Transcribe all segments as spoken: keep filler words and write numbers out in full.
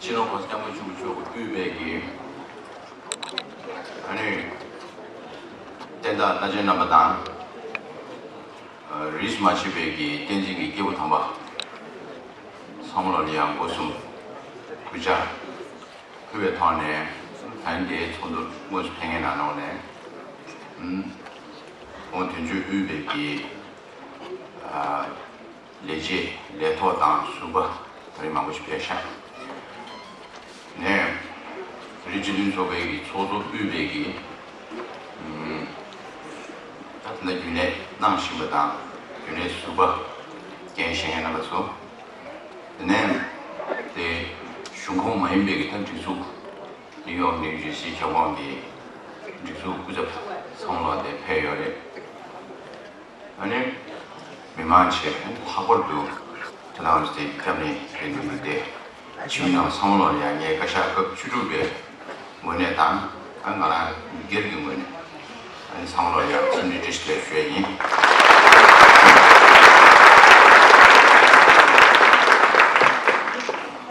སྤྱི་ནོར་༸གོང་ས་༸སྐྱབས་མགོན་ཆེན་པོ་མཆོག་གིས་དབུས་པའི་གི་ཨ་ནི་བསྟན་བདག་བླ་ཆེན་རྣམ་པ་དང་། རིས་མ་ཆད་པའི་གི་བསྟན་འཛིན་གྱི་སྐྱེས་བུ་དམ་པ་ཚང་མ་ལ་ཡང་སྒོ་གསུམ་གུས་ཕྱག་ཕུལ་བའི་ཐོག་ནས། ད་རིང་འདིའི་ཚོགས་འདུར་དངོས་སུ་ཕེབས་མཁན་རྣམས་ནང་ནས་ཨུམ་ཁོང་དོན་གཅོད་དབུས་པའི་གི་ཨ་ལས་བྱེད་ལས་ཐོག་དང་ཟུར་པ་ད་རིང་མང་པོ་ཞིག་ཕེབས་ཤག་ནས་རིགས་སྤྱི་མཐུན་ཚོགས་པའི་གི་ཚོགས་གཙོ་དབུས་པའི་གི་ཨུམ་ད་ད་ལྟ་རྒྱུན་ལས་གནང་བཞིན་པ་དང་རྒྱུན་ལས་ཟུར་པ་འགན་བཞེས་མཁན་རྣམ་པ་ཚོ། དེ་ནས་དེ་གཞུང་ཁོངས་མ་ཡིན་པའི་གི་ད་སྒྲིག་འཛུགས་ནིའུ་ཡོག་ནིའུ་ཇར་སི་ཁྱབ་ཁོངས་ཀྱི་སྒྲིག་འཛུགས་སྐུ་ཚབ་ཚང་མ་ལ་དེ་ཕེབས་ཡོད་རེད། ཨ་ནི་མི་མང་ཆེ་ལྷག་པར་དུ་ཁྱེད་རང་ཚོ་དེ་སྐྱབས་གནས་རེད་འདུག་མི་དེ་ཕྱི་མི་ནང་ཚང་མ་ལ་ཡང་ངས་བཀའ་ཤག་སྐབས་བཅུ་དྲུག་པའི་ངོས་ནས་དང་ཨ་ང་རང་སྒེར་གྱི་ངོས་ནས་ཨ་ནི་ཚང་མ་ལ་ཡང་འཚམས་འདྲི་བཀྲ་ཤིས་བདེ་ལེགས་ཞུ་ཡ་ཡིན།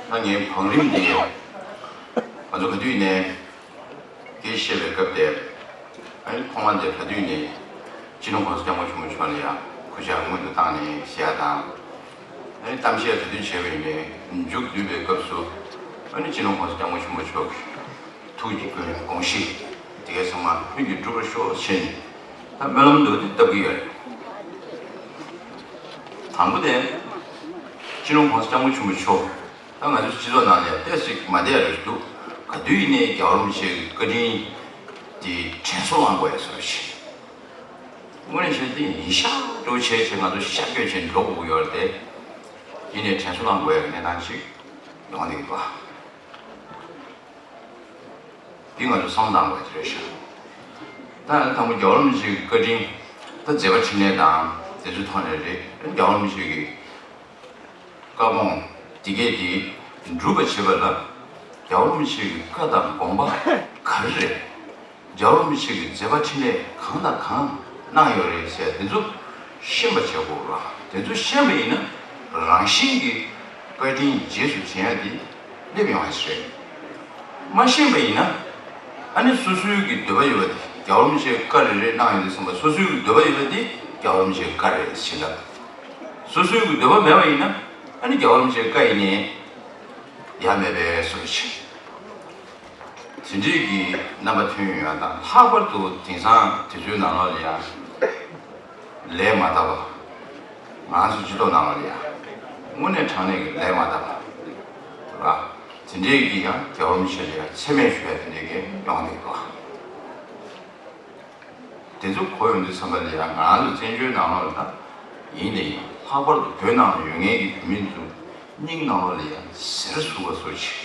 ད་ངའི་བང་རིམ་འདི་ང་ཚོ་ག་དུས་ནས་སྐད་ཆ་བཤད་པའི་སྐབས་དེ། ཨ་ནི་ཐོག་མ་དེ་ག་དུས་ནས་སྤྱི་ནོར་༸གོང་ས་༸སྐྱབས་མགོན་ཆེན་པོ་མཆོག་ལ་ཡང་གུས་ཕྱག་སྔོན་དུ་བཏང་ནས་ཞུ་ཡ་དང་། ཨ་ནི་གཏམ་བཤད་ག་དུས་བྱས་པ་ཡིན་ནའི་མཇུག་བསྡུས་པའི་སྐབས་སུ་ཨ་ནི་སྤྱི་ནོར་༸གོང་ས་༸སྐྱབས་མགོན་ཆེན་པོ་མཆོག་གི་ཐུགས་ཀྱི་དགོངས་གཞི་དེ་གའི་ཚང་མ་ལྷུན་གྱིས་གྲུབ་པར་ཤོག་ཅེས་ནས་ད་སྨོན་ལམ་འདུག་དེ་བཏབ་ཀྱི་ཡོད་རེད། དང་པོ་དེ་སྤྱི་ནོར་༸གོང་ས་༸སྐྱབས་མགོན་ཆེན་པོ་མཆོག་ད་ང་ཚོ་སྤྱི་ཚོགས་ནང་ལ་ཡང་ཏོག་ཙམ་མ་བསྡད་ཡ་རེ་ཞིག་འདུག་ག་དུས་ཡིན་ནའི་རྒྱལ་བ་རིན་པོ་ཆེ་གི་བཀའ་དྲིན་དེ་དྲན་གསོ་བླང་དགོས་ཡ་བཟོ་འདྲ་ཞིག་དངོས་གནས་བྱས་ན་དེ་ཡིན་ཤག་འགྲོ་བྱས་བྱས་ང་ཚོ་ཤར་བསྐྱོད་བྱས་འགྲོ་དགོས་ཀྱི་ཡོད་རེད་དེ། ཡིན་ནའི་དྲན་གསོ་བླང་དགོས་ཡ་གི་གནས་སྟངས་ཤིག་ཡོང་བསྡད་ཀྱི་འདུག་འདི་ང་ཚོ་བསམ་བློ་བཏང་དགོས་ཀྱི་རེད་ཤག་ད་ཡང་དང་པོ་རྒྱལ་བ་རིན་པོ་ཆེ་གི་བཀའ་དྲིན་ད་མཛད་པ་འཕྲིན་ལས་དང་དེ་ཚོའི་ཐོག་ནས་རེད། རྒྱལ་བ་རིན་པོ་ཆེ་གི་བཀའ་དགོངས་འདི་སྐད་དེ་འགྲུབ་པ་བྱེད་པ་ལ་རྒྱལ་བ་རིན་པོ་ཆེ་གི་བཀའ་དང་དགོངས་པ་ག་རེ་རེད། རྒྱལ་བ་རིན་པོ་ཆེ་གི་མཛད་པ་འཕྲིན་ལས་གང་དང་གང་གནང་ཡོད་རེད་ཟེར་དེ་ཚོ་ཤེས་པ་བྱེད་དགོས་ར། དེ་ཚོ་ཤེས་པ་ཡིན་ན་རང་བཞིན་གྱིས་བཀའ་དྲིན་རྗེས་སུ་དྲན་ཡ་དེ་སླེབས་ཡོང་བ་ཞིག་རེད། མ་ཤེས་པ་ཡིན་ན་ཨ་ནི་སོ་སོའི་གི་འདོད་པ་ཡོད་པ་དེ་རྒྱལ་བ་རིན་པོ་ཆེས་བཀའ་རེ་རེ་གནང་ཡོད་དེ་བསམ་པ་སོ་སོའི་གི་འདོད་པ་ཡོད་པ་དེ་རྒྱལ་བ་རིན་པོ་ཆེའི་བཀའ་རེད་ཟེར་ལབ། སོ་སོའི་གི་འདོད་པ་མེད་པ་ཡིན་ན་ཨ་ནི་རྒྱལ་བ་རིན་པོ་ཆེའི་བཀའ་ཡིན་ནའི་ཡ་མེད་པའི་བཟོ་འདྲ་ཞིག་དེ་འདྲའི་གི་རྣམ་པ་ཐོན་ཡོང་ཡ་དང་ལྷག་པར་དུ་དེང་སང་དུས་ཚོད་ནང་ལོགས་ལ་ཡ་ལས་མ་དག་པ། ང་ཚོ་སྤྱི་ཚོགས་ནང་ལོགས་ལ་ཡ་དངོས་གནས་དྲང་གནས་ཀྱི་ལས་མ་དག་པ་ར། དེ་འདྲའི་གི་ཡང་རྒྱལ་བ་རིན་པོ་ཆེ་ལ་ཡ་མཚན་སྨད་ཞུ་ཡ་དེ་འདྲའི་གི་ཡོང་བསྡད་འདུག་དེ་ཚོ་གོ་ཡོང་དུས་ཙམ་པ་ལ་ཡང་ང་རང་ཚོ་བཙན་བྱོལ་ནང་ལོགས་ལ་ད་ཡིན་ནའི་ཡང་ལྷག་པར་དུ་བོད་ནང་ལ་ཡོད་མཁན་གྱི་བོད་མི་ཚོ་སྙིང་ནང་ལོགས་ལ་ཡང་གཟེར་ཟུག་པ་བཟོ་ཅིག་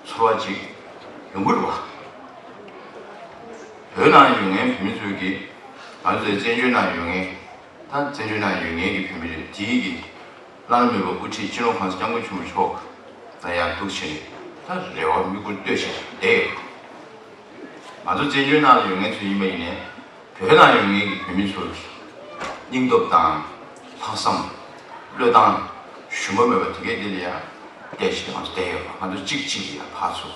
ཚོར་བ་ཅིག་ཡོང་གི་རེད་བ། བོད་ནང་ཡོད་མཁན་བོད་མི་ཚོས་ཀྱིས་ང་ཚོའི་བཙན་བྱོལ་ནང་ཡོད་མཁན་ད་བཙན་བྱོལ་ནང་ཡོད་མཁན་གྱི་བོད་མི་རེད་དེའི་གི་བླ་ན་མེད་པ་དབུ་ཁྲིད་སྤྱི་ནོར་༸གོང་ས་༸སྐྱབས་མགོན་ཆེན་པོ་མཆོག་ལ་ཡང་ཐུགས་ཆེ་ནས་ད་རེ་བ་མིག་དཔེར་ལྟོས་བྱས་བསྡད་ཡོད། ང་ཚོ་བཙན་བྱོལ་ནང་ལ་ཡོད་མཁན་ཚོ་ཡིན་པ་ཡིན་ནའི་བོད་ནང་ཡོད་མཁན་གྱི་བོད་མི་ཚོ་གི་སྙིང་སྟོབས་དང་ལྷག་བསམ་བློས་བཏང་ཞུམ་པ་མེད་པ་དེ་གས་དེ་ལ་ཡང་བལྟས་བྱས་ང་ཚོ་བསྡད་ཡོད་པ། ང་ཚོ་གཅིག་གཅིག་ལ་ཡང་ཕར་ཚུར་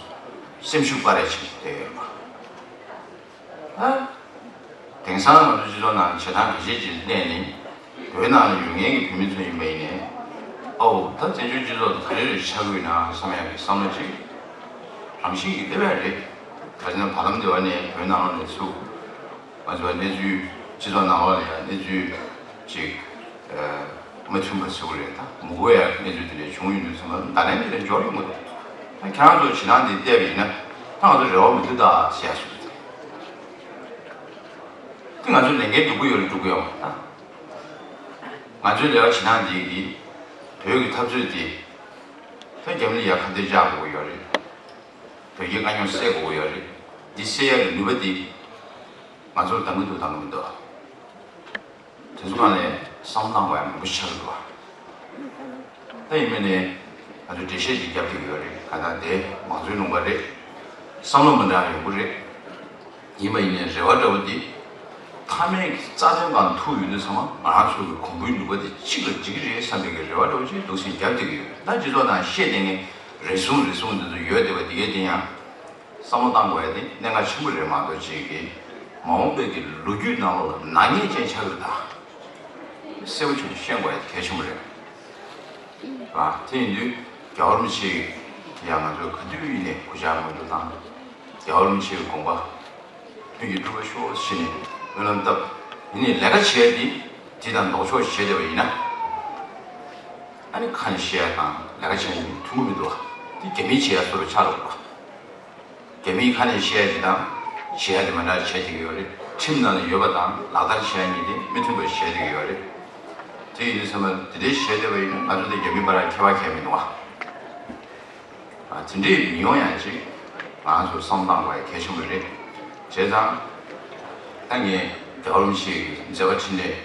སེམས་ཤུགས་སྤར་རེས་བྱས་བསྡད་ཡོད་པ། ཨ། དེང་སང་ང་ཚོ་སྤྱི་ཚོགས་ནང་བྱེད་སྟངས་ག་ཤེད་ཅིག་གནས་ནས་བོད་ནང་ལ་ཡོད་མཁན་གྱི་བོད་མི་ཚོ་ཡིན་པ་ཡིན་ནའི་ཨའོ་ད་བཙན་བྱོལ་སྤྱི་ཚོགས་དེ་ག་རེ་རེ་ཆགས་ཀྱི་ཡོད་ན་བསམ་ཡག་གི་བསམ་བློ་ཅིག་རང་བཞིན་གྱིས་སླེབས་ཡག་རེད། ག་ཅི་ན་བར་ལམ་དེ་བ་ནས་བོད་ནང་ལོགས་ནས་ཚུར་ང་ཚོ་གནས་ཚུལ་སྤྱི་ཚོགས་ནང་ལོགས་ལ་ཡང་གནས་ཚུལ་ཅིག་མ་མཐུན་པ་ཟེར་བ་རེད། ད་མི་དགོས་ཡག་གནས་ཚུལ་དེ་འདྲ་བྱུང་ཡོང་དུས་ཙམ་པ་ད་ལན་དེ་འདྲ་འབྱོར་ཡོང་གི་འདུག་ད་ཁྱེད་རང་ཚོ་བྱེད་སྟངས་དེ་བལྟས་པ་ཡིན་ན་ད་ང་ཚོ་རེ་བ་མི་འདུག་ད་ཟེར་ཡག་ཞིག་རེད། དེ་ང་ཚོ་ལས་འགན་སྒྲུབ་ཀྱི་ཡོད་རེད་སྒྲུབ་ཀྱི་ཡོད་མ་རེད། ད་ང་ཚོའི་ལས་ཀ་བྱེད་སྟངས་དེ་གི་བོད་ཀྱི་འཐབ་རྩོད་དེ་ད་རྒྱ་མི་ལ་ཡ་ཁ་གཏད་བཅག་དགོས་ཀྱི་ཡོད་རེད། བོད་ཀྱི་དཀའ་རྙོག་སེལ་དགོས་ཀྱི་ཡོད་རེད། འདི་སེལ་ཡག་གི་ནུས་པ་དེ་ང་ཚོར་འདང་གི་འདུག་འདང་གི་མི་འདུག་དེ་ཚོ་སྒང་ལ་བསམ་བློ་བཏང་དགོས་ཡག་མང་པོ་ཞིག་ཆགས་ཀྱི་འདུག་ད་ཡིན་མིན་ནས་ང་ཚོས་འགྲེལ་བཤད་ཅིག་རྒྱབ་བསྡད་ཀྱི་ཡོད་རེད། གང་ལྟར་དེ་མང་གཙོའི་ལུང་པ་རེད། བསམ་བློ་མི་འདྲ་ཡོང་གི་རེད། ཡིན་པ་ཡིན་ནའི་རེ་བ་འདྲ་བོ་འདི་མཐའ་མའི་གི་རྩ་དོན་སྒང་ཐུག་ཡོང་དུས་ཚང་མ་ང་རང་ཚོ་གི་གོང་བུའི་ནུས་པ་དེ་གཅིག་ལ་འགྲིག་གི་རེད་བསམ་པའི་གི་རེ་བ་འདྲ་བོ་ཅིག་འདུག་སེ་རྒྱབ་བསྡད་ཀྱི་ཡོད། ད་སྤྱི་ཚོགས་ནང་བཤད་བསྡད་མཁན་ རེ་ཟུང་རེ་ཟུང་འདི་ཚོ་ཡོད་བསྡད་པ་དེ་གའི་སྟེང་ཡང་བསམ་བློ་བཏང་དགོས་ཡ་དེ་གནད་འགག་ཆེན་པོ་རེད་མ་གཏོགས་ཅིག་གི་མ་འོངས་པའི་གི་ལོ་རྒྱུས་ནང་ལོགས་ལ་ནག་ཉེས་ཅན་ཆགས་ཀྱི་རེད་ད། གསལ་པོ་ཆེན་པོ་ཤེས་དགོས་ཡ་དེ་གལ་ཆེན་པོ་རེད། ཨ་དེ་ཡིན་དུས་རྒྱལ་བ་རིན་པོ་ཆེ་ཡང་ང་ཚོས་ག་དུས་ཡིན་ནས་སྐུ་ཕྱྭ་སྔོན་འགྲོ་བཏང་། རྒྱལ་བ་རིན་པོ་ཆེའི་དགོངས་པ་ལྷུན་གྱིས་གྲུབ་པར་ཤོག་ཟེར་ནས་སྨོན་ལམ་བཏབ། ཡིན་ནའི་ལས་ཀ་བྱེད་ཡ་དེ་དེ་དང་ལྡོག་ཕྱོགས་བྱེད་བསྡད་པ་ཡིན་ན། ཨ་ནི་ཁ་ནས་བཤད་ཡ་དང་ལས་ཀ་བྱེད་ཡ་གཉིས་མཐུན་གྱི་མི་འདུག་བ། དེ་རྒྱ་མིས་བྱེད་ཡ་བཟོ་འདྲ་ཆགས་འགྲོ་གི་རེད་བ། རྒྱ་མིས་ཁ་ནས་བཤད་ཡ་དེ་དང་བྱེད་ཡ་དེ་མི་འདྲ་བྱེད་བསྡད་ཀྱི་ཡོད་རེད། ཁྲིམས་ནང་ལ་ཡོད་པ་དང་ལག་བསྟར་བྱེད་ཡ་གཉིས་དེ་མི་མཐུན་པ་བྱེད་བསྡད་ཀྱི་ཡོད་རེད། དེ་ཡིན་དུས་ཚང་མ་དེ་འདྲའི་བྱེད་བསྡད་པ་ཡིན་ན་ང་ཚོ་དང་རྒྱ་མི་བར་ཁྱད་པར་གང་ཡང་མི་འདུག་བ། ཨ་དེ་འདྲའི་མི་ཡོང་ཡ་ཅིག་ང་ཚོ་བསམ་བློ་བཏང་དགོས་ཡ་གལ་ཆེན་པོ་རེད། བྱས་ཙང་ད་ངས་རྒྱལ་བ་རིན་པོ་ཆེའི་མཛད་པ་འཕྲིན་ལས་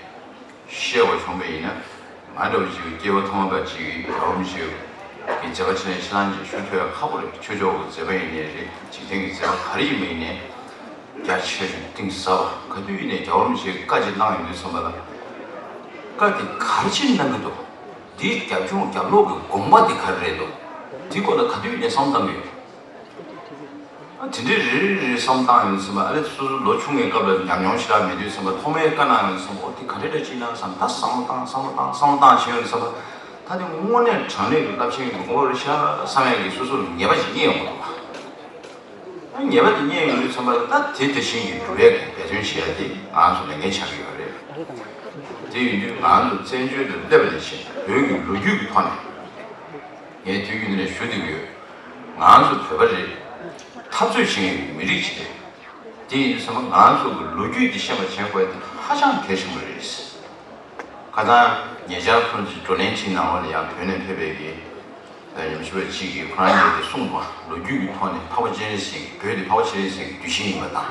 བཤད་པ་བྱུང་བ་ཡིན་ན། ང་འདྲ་བོ་ཅིག་སྐྱེ་བ་ཐོག་མ་པ་ཅིག་གིས་རྒྱལ་བ་རིན་པོ་ཆེ་གི་མཛད་པ་འཕྲིན་ལས་ཆ་ཚང་ཅིག་ཞུ་ཐུབ་ཡ་ཁག་པོ་རེད། ཆོས་ཕྱོགས་ཀྱི་མཛད་པ་ཡིན་ནའི་རེད། འཇིག་རྟེན་གྱི་མཛད་པ་ག་རེ་ཡིན་པ་ཡིན་ནའི་རྒྱ་ཆེ་ཆུང་གཏིང་ཟབ་པ་ག་དུས་ཡིན་ནའི་རྒྱལ་བ་རིན་པོ་ཆེའི་བཀའ་ཅིག་གནང་ཡོང་དུས་ཙམ་པ་ལ། བཀའ་དེ་ག་རེ་ཅིག་གནང་གི་འདུག་དེའི་རྒྱབ་ལྗོངས་རྒྱབ་ལོགས་ཀྱི་དགོངས་པ་དེ་ག་རེ་རེད་འདུག་དེའི་སྐོར་ལ་ག་དུས་ཡིན་ནའི་བསམ་བློ་བཏང་གི་ཡོད། ཨ་དེ་འདྲའི་རེ་རེ་རེ་བསམ་བཏང་ཡོང་ཙམ་པ། ཨ་ལེ་སོ་སོ་ལོ་ཆུང་བའི་སྐབས་ལ་ཉམས་མྱོང་ཞེ་དྲག་མེད་དུས་ཙམ་པ། ཐོག་མའི་བཀའ་གནང་ཡོང་ཙམ་པ། འོ་དེ་ག་འདྲ་འདྲ་ཅིག་གནང་བསམ། ད་བསམ་བློ་བཏང་བསམ་བློ་བཏང་བསམ་བློ་བཏང་བྱས་ཡོང་ཙམ་པ། ད་དེ་དངོས་གནས་དྲང་གནས་ཀྱི་རླབས་ཆེན་གྱི་དགོངས་པ་རེད་ཤག་བསམ་ཡག་གི་སོ་སོ་ལ་ངེས་པ་ཞིག་རྙེད་ཡོང་གི་འདུག་བ། ཨ་ངེས་པ་དེ་རྙེད་ཡོང་དུས་ཙམ་པ་ལ་ད་དེ་དེ་བཞིན་གྱི་འགྲུབ་ཡག་གི་འབད་བརྩོན་བྱེད་ཡག་དེ་ང་ཚོ་ལས་འགན་ཆགས་ཀྱི་ཡོད་རེད། དེ་ཡིན་དུས་ང་ཚོ་བཙན་བྱོལ་དུ་སླེབས་པ་ནས་བྱས་བོད་ཀྱི་ལོ་རྒྱུས་ཀྱི་ཐོག་ནས་ངས་དུས་རྒྱུན་ནས་ཞུ་བསྡད་ཀྱི་ཡོད། ང་ཚོ་བོད་པ་རེད། འཐབ་རྩོད་བྱེད་མཁན་གྱི་མི་རིགས་ཤིག་རེད། དེ་ཡིན་དུས་ཙམ་པ་ང་ཚོ་གི་ལོ་རྒྱུས་འདི་ཤེས་པ་བྱེད་དགོས་དེ་ཧ་ཅང་གལ་ཆེན་པོ་རེད། ཁ་སང་ཉེ་ཆར་ཁོང་ཚོས་བགྲོ་གླེང་ཅིག་གནང་བ་ལ་ཡང་བོད་ནས་ཕེབས་པའི་གི་ཉམས་ཞིབ་པ་གཅིག་གིས་ཁོ་རང་གིས་དེ་གསུངས་པ། ལོ་རྒྱུས་ཀྱི་ཐོག་ནས་འཕགས་པ་སྤྱན་རས་གཟིགས་ཀྱི་བོད་དེ་འཕགས་པ་སྤྱན་རས་གཟིགས་ཀྱི་གདུལ་ཞིང་ཡིན་པ་དང་།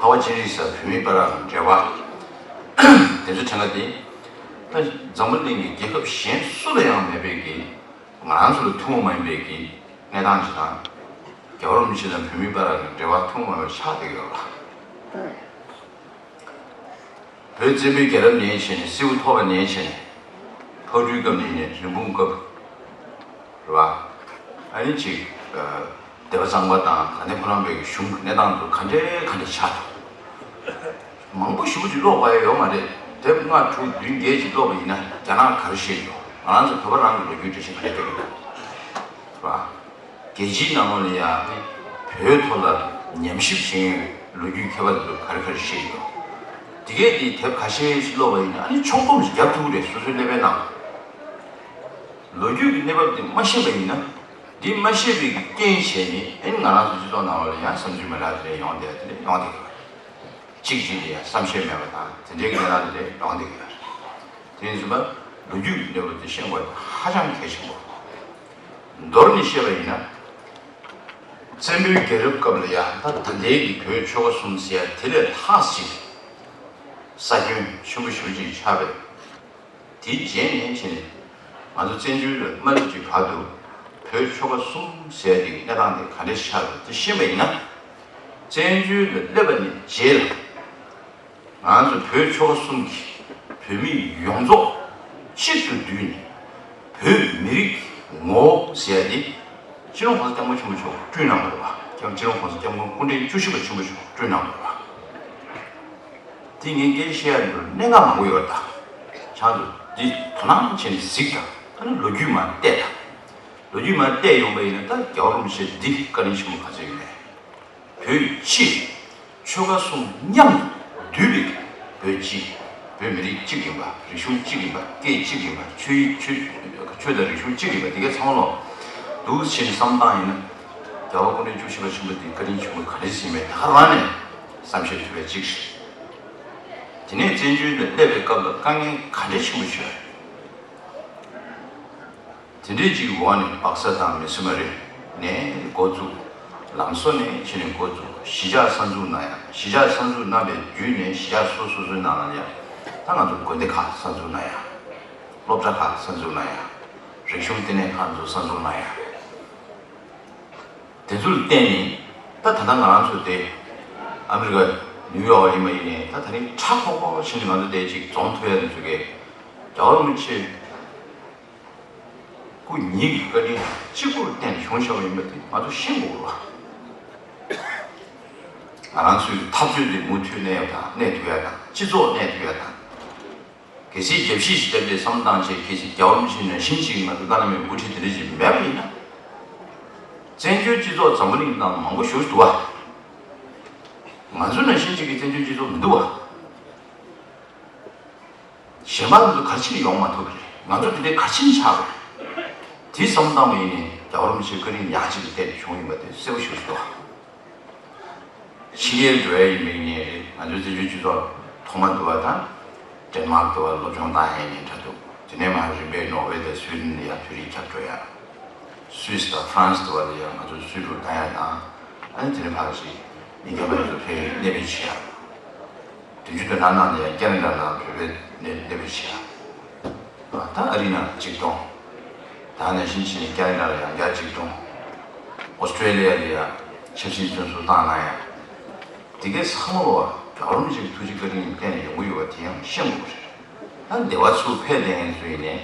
འཕགས་པ་སྤྱན་རས་གཟིགས་བོད་མི་བར་ལ་འབྲེལ་བ་དེ་ཚོ་དྲན་པ་དེ། ད་འཛམ་བུ་གླིང་གི་རྒྱལ་ཁབ་གཞན་སུ་ལ་ཡང་མེད་པའི་གི་ང་རང་ཚོ་ལ་ཐུན་མོང་མ་ཡིན་པའི་གི་གནས་སྟངས་ཅིག་དང་། རྒྱལ་བ་རིན་པོ་ཆེ་དང་བོད་མི་བར་གྱི་འབྲེལ་བ་ཐུན་མོང་མ་ཡིན་པ་ཆགས་བསྡད་ཡོད་ལ། བོད་བཙན་པོའི་རྒྱལ་རབས་ནས་བྱས་ནས་སིལ་བུ་ཐོར་བ་ནས་བྱས་ནས་ཕག་གྲུའི་སྐབས་ནས་ཡིན་ནས་རིན་སྤུངས་སྐབས་རེད་བ། ཨ་ནི་ཅིག་སྡེ་པ་གཙང་པ་དང་དགའ་ལྡན་ཕོ་བྲང་པའི་གཞུང་གི་གནས་སྟངས་དེ་ཚོ་ག་འདྲའི་ག་འདྲ་ཆགས་འདུག་མང་པོ་ཞེ་པོ་ཅིག་ཀློག་པ་ཡང་ཡོད་མ་རེད། དེབ་ལྔ་དྲུག་བདུན་བརྒྱད་ཅིག་ཀློག་པ་ཡིན་ན་རྒྱ་ནག་ག་རེ་བཤད་ཀྱི་འདུག་ང་རང་ཚོ་བོད་པ་རང་གི་ལོ་རྒྱུས་འགྲེལ་བཤད་ག་འདྲ་སྟོན་གྱི་འདུག་རེད་བ། རྒྱལ་སྤྱིའི་ནང་ལོགས་ལ་ཡང་ནི་བོད་ཐོག་ལ་ཉམས་ཞིབ་བྱེད་མཁན་ལོ་རྒྱུས་མཁས་པ་དེ་ཚོ་ག་རེ་ག་རེ་བཤད་ཡོད། དེ་གས་དེ་དེབ་ཁ་ཤས་ཤིག་ཀློག་པ་ཡིན་ན་ཨ་ནི་ཕྱོགས་སྡོམ་ཞིག་རྒྱབ་ཐུབ་ཀྱི་རེད། སོ་སོའི་ཀླད་པའི་ནང་ལོ་རྒྱུས་ཀྱི་གནས་བབ་དེ་མ་ཤེས་པ་ཡིན་ན། འདི་མ་ཤེས་པའི་རྐྱེན་བྱས་ནས་ཨ་ནི་ང་རང་ཚོ་སྤྱི་ཚོགས་ནང་ལོགས་ལ་ཡང་བསམ་ཚུལ་མི་འདྲ་དེ་འདྲ་ཡོང་བསྡད་དེ་འདྲ་ཡོང་བསྡད་ཀྱི་རེད། གཅིག་གཅིག་ལ་ཡང་བསམ་ཤེས་མེད་པ་དང་དེ་འདྲའི་གནས་སྟངས་དེ་འདྲ་ཡོང་བསྡད་ཀྱི་ཡོད་རེད། དེ་ཡིན་ཙང་ལོ་རྒྱུས་ཀྱི་གནས་བབ་དེ་ཤེས་དགོས་པ་ཧ་ཅང་གལ་ཆེན་པོ། མདོར་ནས་བཤད་པ་ཡིན་ན། བཙན་པོའི་རྒྱལ་རབས་སྐབས་ལ་ཡང་ད་ད་ལྟའི་གི་བོད་ཆོལ་ཁ་གསུམ་ཟེར་ཡ་དེ་ལས་ལྷག་ཅིག་ས་ཁྱོན་ཆེན་པོ་ཞེ་པོ་ཅིག་ཆགས་པས། དེའི་རྗེས་ནས་བྱས་ནས་ང་ཚོ་བཙན་བྱོལ་ལ་མ་སླེབས་ཀྱི་བར་དུ་བོད་ཆོལ་ཁ་གསུམ་ཟེར་ཡ་དེ་གི་གནས་སྟངས་དེ་ག་འདྲ་ཆགས་འདུག་དེ་ཤེས་པ་ཡིན་ན། བཙན་བྱོལ་ལ་སླེབས་པ་ནས་རྗེས་ལ། ང་ཚོ་བོད་ཆོལ་ཁ་གསུམ་གྱི་བོད་མི་ཡོངས་རྫོགས་གཅིག་ཏུ་བསྡུས་ནས་བོད་མི་རིགས་ཀྱི་ངོ་བོ་ཟེར་ཡ་དེ་སྤྱི་ནོར་༸གོང་ས་༸སྐྱབས་མགོན་ཆེན་པོ་མཆོག་བསྐྲུན་གནང་བ་རེད་བ། སྐྱབས་སྤྱི་ནོར་༸གོང་ས་༸སྐྱབས་མགོན་སྐུ་ཕྲེང་བཅུ་བཞི་པ་ཆེན་པོ་མཆོག་བསྐྲུན་གནང་བ་རེད་བ། དེ་ངས་སྐད་ཆ་བཤད་ཡ་འདི་གནད་འགག་མང་པོ་ཡོད་རེད་ད། ཆང་དུ་འདི་དོ་སྣང་བྱས་ནས་གཟིགས་དང་། ཨ་ནི་ལོ་རྒྱུས་མར་བལྟས་དང་། ལོ་རྒྱུས་མར་བལྟས་ཡོང་པ་ཡིན་ན་ད་རྒྱལ་བ་རིན་པོ་ཆེ་འདི་བཀའ་དྲིན་ཆེན་པོ་ག་ཚོད་ཡོད་མེད། བོད་སྤྱི། ཆོལ་ཁ་གསུམ་མཉམ་དུ་འདུས་པའི་བོད་སྤྱི། བོད་མི་རིགས་གཅིག་ཡིན་པ། རིག་གཞུང་གཅིག་ཡིན་པ། སྐད་གཅིག་ཡིན་པ། ཆོས་ཡིག་ཆོས་ཆོས་དང་རིག་གཞུང་གཅིག་ཡིན་པ། འདི་གའི་ཚང་མ་ལོག་འདུག་ཕྱིན་བསམ་བཏང་ཡིན་ན། རྒྱལ་བ་སྐུ་ཕྲེང་བཅུ་བཞི་པ་ཆེན་པོ་འདི་བཀའ་དྲིན་ཆེན་པོ་ག་རེ་ཟིན་མེད་ད་ག་རང་ནས་བསམ་ཤེས་ཐུབ་པའི་གཅིག་རེད། དེ་ནས་བཙན་བྱོལ་དུ་སླེབས་པའི་སྐབས་ལ་དཀའ་ངལ་ག་འདྲ་ཆེན་པོ་བྱུང་བ་རེད། དེ་འདྲའི་ཅིག་འོག་ནས་སྦག་ས་དང་མི་སེར་མ་རེད་ནས་འགོ་བཙུགས། ལམ་བཟོ་ནས་ཕྱི་ནས་འགོ་བཙུགས། གཞིས་ཆགས་གསར་འཛུགས་གནང་ཡ། གཞིས་ཆགས་གསར་འཛུགས་གནང་བའི་བརྒྱུད་ནས་གཞིས་ཆགས་སོ་སོ་སོའི་ནང་ལ་ཡ། ད་ང་ཚོ་དགོན་སྡེ་ཁག་གསར་འཛུགས་གནང་ཡ། སློབ་གྲྭ་ཁག་གསར་འཛུགས་གནང་ཡ། རིག་གཞུང་ལྟེ་གནས་ཁག་ཚོ་གསར་འཛུགས་གནང་ཡ། དེ་ཚོ་ལ་བརྟེན་ནས་ད་ད་ལྟ་ང་རང་ཚོ་དེ་ཨ་མི་རི་ཀ་ནིའུ་ཡོག་ཡིན་པ་ཡིན་ནའི་ད་ད་རིང་ཧྲག་ཧྲོག་ཧྲོག་ཕྱིན་ནས་ང་ཚོ་དེ་ཅིག་འཛོམས་ཐུབ་ཡ་དེ་ཚོ་གས་རྒྱལ་བ་རིན་པོ་ཆེ། ཕྲུ་གུ་གཉིས་ཀྱི་བཀའ་དྲིན་གཅིག་པུར་བརྟེན་བྱུང་བཞག་པ་ཡིན་པ་དེ་ང་ཚོ་ཤེས་དགོས་རེད་བ། ང་རང་ཚོའི་འཐབ་རྩོད་དེ་མུ་མཐུད་གནས་ཡོད་དང་གནས་ཐུབ་ཡ་དང་སྤྱི་ཚོགས་གནས་ཐུབ་ཡ་དང་། གལ་སྲིད་རྒྱབ་བཤིག་ཞིག་བརྒྱབ་སྟེ་བསམ་བློ་བཏང་བྱས་གལ་སྲིད་རྒྱལ་བ་རིན་པོ་ཆེ་ནང་བཞིན་ཅིག་ང་ཚོ་བཀའ་བློན་མའི་དབུ་ཁྲིད་དེ་འདྲ་ཞིག་མེད་པ་ཡིན་ན། བཙན་བྱོལ་སྤྱི་ཚོགས་འཛམ་བུ་གླིང་ནང་མང་པོ་ཞིག་འདུག་བ། ང་ཚོ་ནང་བཞིན་ཅིག་གི་བཙན་བྱོལ་སྤྱི་ཚོགས་མི་འདུག་བ། གཞན་པ་ཚོ་ག་རེ་བྱས་ནས་ཡོང་མ་ཐུབ་པ་རེད། ང་ཚོ་དེ་འདྲའི་ག་རེ་བྱས་ནས་ཆགས་པ་རེད། དེ་བསམ་བློ་བཏང་བ་ཡིན་ནའི་རྒྱལ་བ་རིན་པོ་ཆེའི་བཀའ་དྲིན་ཡག་ཅིག་ལ་བརྟེན་ནས་བྱུང་ཡིན་པ་དེ་གསལ་པོ་ཞེ་པོ་ཞིག་འདུག་ཕྱི་རྒྱལ་འགྲོ་ཡ་ཡིན་པའི་ཉིན་རེད། ང་ཚོའི་བཙན་བྱོལ་སྤྱི་ཚོགས་ཐོག་མ་འདུལ་བ་དང་། ཌེན་མཱག་འདུལ་བ་སློབ་སྦྱོང་བཏང་ཡ་ཡིན་འདྲ་འདུག་དེ་ནས་མར་རིམ་པས་ནོར་ཝེ་དང་སུའི་ཌེན་ལ་ཡ་བོད་རིགས་ཁྱབ་འགྲོ་ཡ། སུད་སི་དང་ཧྥ་རན་སི་འདུལ་བ་ལ་ཡ་ང་ཚོ་སུའི་ཌེན་བཏང་ཡ་དང་། ཨ་ནི་དེ་ནས་ཕར་ཅིག་ཉིན་རྒྱབ་ལ་ཚོ་ཕེབས་གནས་སྤོས་བྱེད་ཡ། བདུན་ཅུ་དོན་གྲངས་ནང་ནས་ཡང་ཀེ་ན་ཌ་ནང་བོད་པའི་གནས་གནས་སྤོས་བྱས། ད་ཨ་རི་ནང་གཅིག་སྟོང་། ད་ནང་བཞིན་བྱས་ནས་ཀེ་ན་ཌ་ལ་ཡང་བརྒྱ་གཅིག་སྟོང་། ཨོ་སི་ཀྲེ་ལི་ཡ་ལ་ཡང་ཆབ་སྲིད་བཙོན་ཟུར་བཏང་གནང་ཡ། དེ་གའི་ཚང་མ་ལོ་རྒྱལ་བ་རིན་པོ་ཆེའི་ཐུགས་རྗེ་བཀའ་དྲིན་བརྟེན་ནས་ཡོང་གི་ཡོད་པ་དེ་ཡང་ཤེས་དགོས་པ་རེད། ད་འདི་བ་ཚུར་ཕེབས་བསྡད་མཁན་ཚོ་ཡིན་ནའི།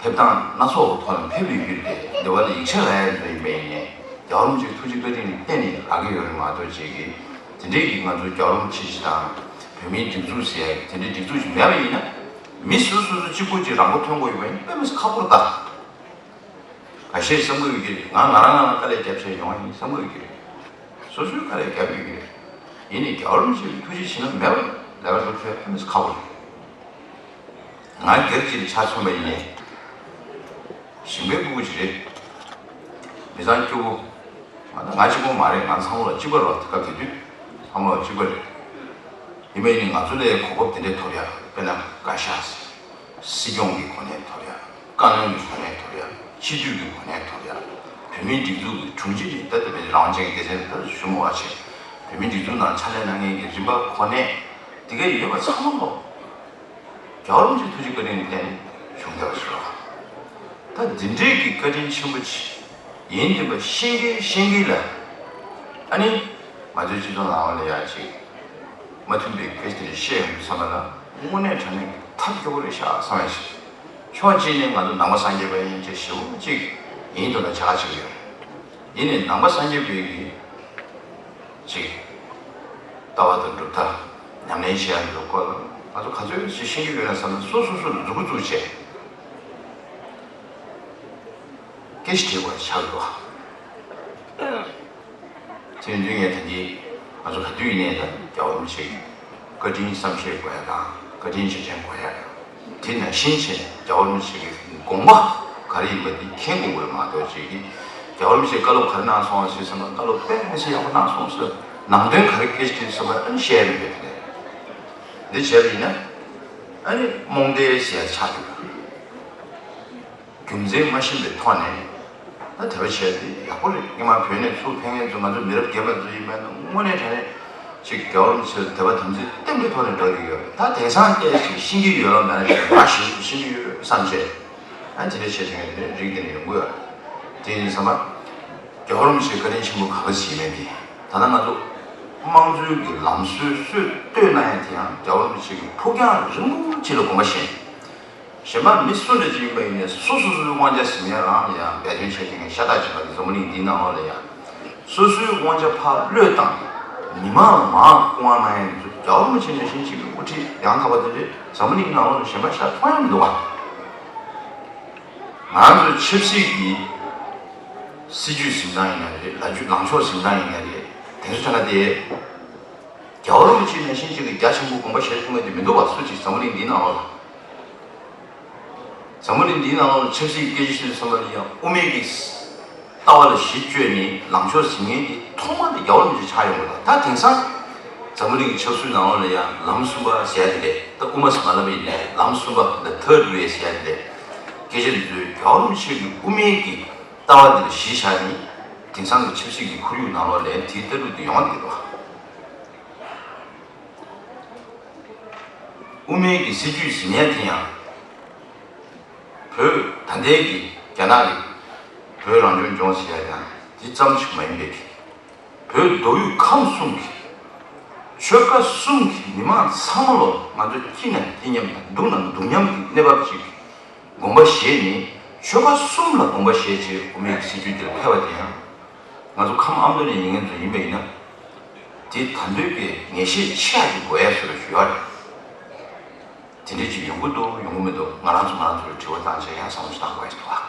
ཕེབས་སྟངས་སྣ་ཚོགས་ཀྱི་ཐོག་ནས་ཕེབས་པའི་རྒྱུ་དེ་འདི་བ་ལ་ཡིག་ཆ་རག་ཡ་ཚོ་ཡིན་པ་ཡིན་ནའི། རྒྱལ་བ་རིན་པོ་ཆེའི་ཐུགས་རྗེ་བཀའ་དྲིན་བརྟེན་ནས་རག་གི་ཡོད་རེད་མ་གཏོགས་ཅིག་གིས། དེ་འདྲའི་གི་ང་ཚོ་རྒྱལ་བ་རིན་པོ་ཆེ་ཞིག་དང་། བོད་མིའི་སྒྲིག་འཛུགས་ཟེར་ཡ་གི་དེ་འདྲའི་སྒྲིག་འཛུགས་ཤིག་མེད་པ་ཡིན་ན། མི་སུ་སུ་སུ་གཅིག་པུ་གཅིག་རང་མགོ་ཐོན་དགོས་ཡོད་པ་ཡིན་དཔེ་མི་སྲིད་ཁག་པོ་རེད་ད། འགའ་ཤས་བསམ་གྱི་ཡོད་ཀྱི་རེད། ང་ང་རང་ང་རང་དཀའ་ལས་རྒྱབ་བྱས་ཡོང་བ་ཡིན་བསམ་གྱི་ཡོད་ཀྱི་རེད། སོ་སོའི་དཀའ་ལས་རྒྱབ་ཡོད་ཀྱི་རེད། ཡིན་ནའི་རྒྱལ་བ་རིན་པོ་ཆེའི་ཐུགས་རྗེ་བྱིན་རླབས་མེད་པ་ལས་ཀ་འགྲོ་ཐུབ་ཡ་དཔེ་མི་སྲིད་ཁག་པོ་རེད། ང་སྒེར་གྱི་ཆ་མཚོན་པ་ཡིན་ནའི། ཞིང་པའི་སྤུ་གུ་ཅིག་རེད། མི་ཚང་སྐྱོ་པོ། ང་ད་ང་གཅིག་པོ་མ་རེད། ང་ཚང་མ་ལ་གཅིག་པ་རེད་བ། སྐབས་དེ་དུས་ཚང་མ་ལ་གཅིག་པ་རེད། ཡིན་པ་ཡིན་ནའི་ང་ཚོ་ལ་གོ་སྐབས་དེ་འདྲས་ཐོབ་ཡ། དཔེར་ན་བཀའ་ཤག་ཟེར། སྲིད་སྐྱོང་གི་གོ་གནས་ཐོབ་ཡ། བཀའ་བློན་གྱི་གོ་གནས་ཐོབ་ཡ། སྤྱི་འཐུས་ཀྱི་གོ་གནས་ཐོབ་ཡ། བོད་མིའི་སྒྲིག་འཛུགས་ཀྱི་དྲུང་ཆེ་ནས་ད་ལྟ་བའི་རང་དབང་ཅན་གྱི་སྡེ་ཚན་ད་ཞུ་མི་བ་བྱས། བོད་མིའི་སྒྲིག་འཛུགས་ནང་ཕྱག་ལས་གནང་མཁན་གྱི་རིམ་པ་གོ་གནས་དེ་ག་ཡོད་པ་ཚང་མ་ལོ། རྒྱལ་བ་རིན་པོ་ཆེའི་ཐུགས་རྗེ་བཀའ་དྲིན་བརྟེན་བྱུང་བསྡད་པ་ཞིག་རེད། ད་འདི་འདྲའི་གི་བཀའ་དྲིན་ཆེན་པོ་ཅིག་ཡིན་བསྡད་པ་ཤེས་མཁན་ཤེས་མཁན་ལ། ཨ་ནི། ང་ཚོའི་སྤྱི་ཚོགས་ནང་ལ་ཡ་ཅིག་མ་མཐུན་པའི་སྐད་ཆ་དེ་འདྲ་བཤད་ཡོང་དུས་ཙམ་པ་ལ་དངོས་གནས་དྲང་གནས་ཐབས་སྐྱོ་པོ་རེད་ཤག་བསམ་ཡ་ཞིག་ཕྱོགས་གཅིག་ནས་ང་ཚོ་ནང་པ་སངས་རྒྱས་པ་ཡིན་ཅེས་ཞེ་པོ་ཅིག་ཡིན་དུ་ལ་བྱ་ག་བྱེད་ཀྱི་ཡོད། ཡིན་ནའི་ནང་པ་སངས་རྒྱས་པའི་གི་ཅིག་ལྟ་བ་དང་གྲུབ་མཐའ་ཉམས་ལེན་བྱེད་ཡ་འདི་ཚོ་སྐོར་ལ་ང་ཚོ་ག་ཚོད་ཅིག་ཤེས་ཀྱི་ཡོད་ན་བསམ་ན་སོ་སོ་སོ་ལ་མཛུབ་གུ་བཙུགས་བྱས་སྐད་ཆ་དྲིས་དགོས་ཆགས་འདུག་དེ་ཡིན་དུས་ངས་ད་གིན་ང་ཚོ་ག་དུས་ཡིན་ནའི་ད་རྒྱལ་བ་རིན་པོ་ཆེ་གི་བཀའ་དྲིན་བསམ་ཤེས་དགོས་ཡ་དང་བཀའ་དྲིན་རྗེས་དྲན་དགོས་ཡ། དེ་ནང་བཞིན་བྱས་རྒྱལ་བ་རིན་པོ་ཆེ་གི་དགོངས་པ་ག་རེ་ཡིན་པ་དེ་མཁྱེན་དགོས་དགོས་མ་གཏོགས་ཅིག་གིས་རྒྱལ་བ་རིན་པོ་ཆེ་བཀའ་སློབ་ག་རེ་གནང་སོང་ཟེར་བསམ་པ་བཀའ་སློབ་དཔེ་མི་སྲིད་ཡག་པོ་གནང་སོང་ཟེར་ནང་དོན་ག་རེ་སྐད་ཆ་དྲིས་བསམ་པ་ཨ་ནི་བཤད་ཡ་མི་འདུག་དེ་འདི་བྱས་པ་ཡིན་ན་ཨ་ནི་རྨོངས་དད་ཟེར་ཡ་ཆགས་འགྲོ་གི་རེད། རྒྱུ་མཚན་མ་ཤེས་པའི་ཐོག་ནས་ད་དེ་བ་བྱས་ཏེ་ཡག་པོ་རེད། སྔོན་མ་བོད་ནས་ཚུར་ཕེབས་མཁན་ཚོ་ང་ཚོ་མི་རབས་རྒན་པ་ཚོ་ཡིན་པ་ན་དངོས་གནས་དྲང་གནས་ཅིག་རྒྱལ་བ་རིན་པོ་ཆེ་ལ་དད་པ་དམ་ཚིག་ལྟེམ་གྱི་ཐོག་ནས་འགྲོ་གི་ཡོད། ད་དེང་སང་སྐད་ཅིག་ཤེས་ཀྱི་ཡོད་ལ་མེད་ན་ཅིག་ང་ཞིག་ཤེས་ཀྱི་ཡོད་བསམ་བྱས་ཨ་དེ་འདྲ་བྱས་དེ་འདྲ་རིགས་དེ་འདྲ་ཡོང་གི་ཡོད། དེ་ཡིན་ཙང་མ་རྒྱལ་བ་རིན་པོ་ཆེའི་བཀའ་དྲིན་ཆེན་པོ་ག་པར་ཞིག་མེད་དེ་ད་ལྟ་ང་ཚོ་དམངས་གཙོའི་གི་ལམ་སྲོལ་སྲོལ་གཏོད་གནང་ཡ་དེ་ཡང་རྒྱལ་བ་རིན་པོ་ཆེ་གི་ཕུགས་རྒྱང་རིང་པོ་ཅིག་ལ་དགོངས་པ་བཞེས། གཞན་པ་མི་སུ་འདྲ་ཅིག་ཡིན་པ་ཡིན་ནའི་སོ་སོ་སོ་སོའི་དབང་ཆ་ཟིན་ཡ་རང་ལ་ཡང་འབད་བརྩོན་བྱེད་མཁན་ཤ་སྟག་ཅིག་ལ་འཛམ་བུ་གླིང་འདིའི་ནང་ལོགས་ལ་ཡང་སོ་སོའི་དབང་ཆ་ཕར་བློས་བཏང་མི་མང་ལ་མར་སྐུ་དབང་གནང་ཡ་འདི་ཚོ་རྒྱལ་བ་རིན་པོ་ཆེ་ནང་བཞིན་ཅིག་གི་དབུ་ཁྲིད་ཡང་དག་པ་དེ་འདྲས་འཛམ་བུ་གླིང་ནང་ལོགས་ལ་གཞན་པ་ཤ་མཐོང་ཡ་མི་འདུག་བ། ང་ཚོའི་ཆབ་སྲིད་ཀྱི་སྲིད་ཇུས་འཛིན་སྟངས་ཡིན་ན་རེད། ལངས་ཕྱོགས་འཛིན་སྟངས་ཡིན་ན་རེད། དེ་ཚོ་ཆ་ན་དེ། རྒྱལ་བ་རིན་པོ་ཆེ་ནང་བཞིན་ཅིག་གི་རྒྱ་ཆེན་པོ་དགོངས་པ་བཞེས་ཐུབ་མཁན་དེ་མི་འདུག་བ། སུ་གཅིག་འཛམ་བུ་གླིང་འདིའི་ནང་ལོགས་ལ། འཛམ་བུ་གླིང་འདིའི་ནང་ལོགས་ལ་ཆབ་སྲིད་སྐད་ཆ་བཤད་བསམ་པ་ལ་ཡང་དབུ་མའི་གི་ལྟ་བ་ལ་གཞི་བཅོལ་ནས་ལངས་ཕྱོགས་འཛིན་མཁན་དེ་ཐོག་མ་དེ་རྒྱལ་བ་རིན་པོ་ཆེ་ཆགས་ཡོང་གི་རེད། ད་དེང་སང་འཛམ་བུ་གླིང་གི་ཆབ་སྲིད་ནང་ལོགས་ལ་ཡང་ལམ་གསུམ་པ་ཟེར་ཡ་དེ་ལས་ད་དབུ་མ་ཟེར་མ་ལབ་པ་ཡིན་ནའི་ལམ་གསུམ་པ་the third way ཟེར་ཡ་དེ་ལས་སྐད་ཆ་འདི་ཚོས་རྒྱལ་བ་རིན་པོ་ཆེ་གི་དབུ་མའི་གི་ལྟ་བ་དེ་ལ་གཞི་བཞག་ནས་དེང་སང་གི་ཆབ་སྲིད་ཀྱི་ཁོར་ཡུག་ནང་ལོགས་ལ་དེའི་ལྟ་གྲུབ་དེ་ཡོང་བསྡད་འདུག་དབུ་མའི་གི་སྲིད་ཇུས་ཟིན་ཡ་དེ་ཡང་བོད་ད་ལྟའི་གི་རྒྱ་ནག་གི་བོད་རང་སྐྱོང་ལྗོངས་ཟེར་ཡ་དང་དེ་ཙམ་ཞིག་མ་ཡིན་པའི་གི་བོད་མདོ་དབུས་ཁམས་གསུམ་གི་ཆོལ་ཁ་གསུམ་གི་མི་མང་ཚང་མ་ལོ་ང་ཚོ་སྐྱིད་ན་སྐྱིད་མཉམ་དང་སྡུག་ན་སྡུག་མཉམ་གི་གནས་བབ་ཅིག་དགོངས་པ་བཞེས་ནས་ ཆོལ་ཁ་གསུམ་ལ་དགོངས་པ་བཞེས་བྱས་དབུ་མའི་སྲིད་བྱུས་འདིར་ཕེབས་པ་དེ་ཡང་། ང་ཚོ་ཁམས་ཨ་མདོ་ནས་ཡིན་མཁན་ཚོ་ཡིན་པ་ཡིན་ན། དེ་ད་འདོད་པའི་ངེས་ཤེས་ཆེ་ཡག་ཅིག་དགོས་ཡ་བཟོ་འདྲ་ཞུ་ཡ་རེད། དེ་འདྲ་ཅིག་ཡོང་གི་འདུག་ཡོང་གི་མི་འདུག་ང་རང་ཚོ་ང་རང་ཚོ་ལ་དྲི་བ་བཏང་བྱས་ཡང་བསམ་བློ་ཞིག་བཏང་དགོས་ཡ་ཞིག་འདུག་ཨ།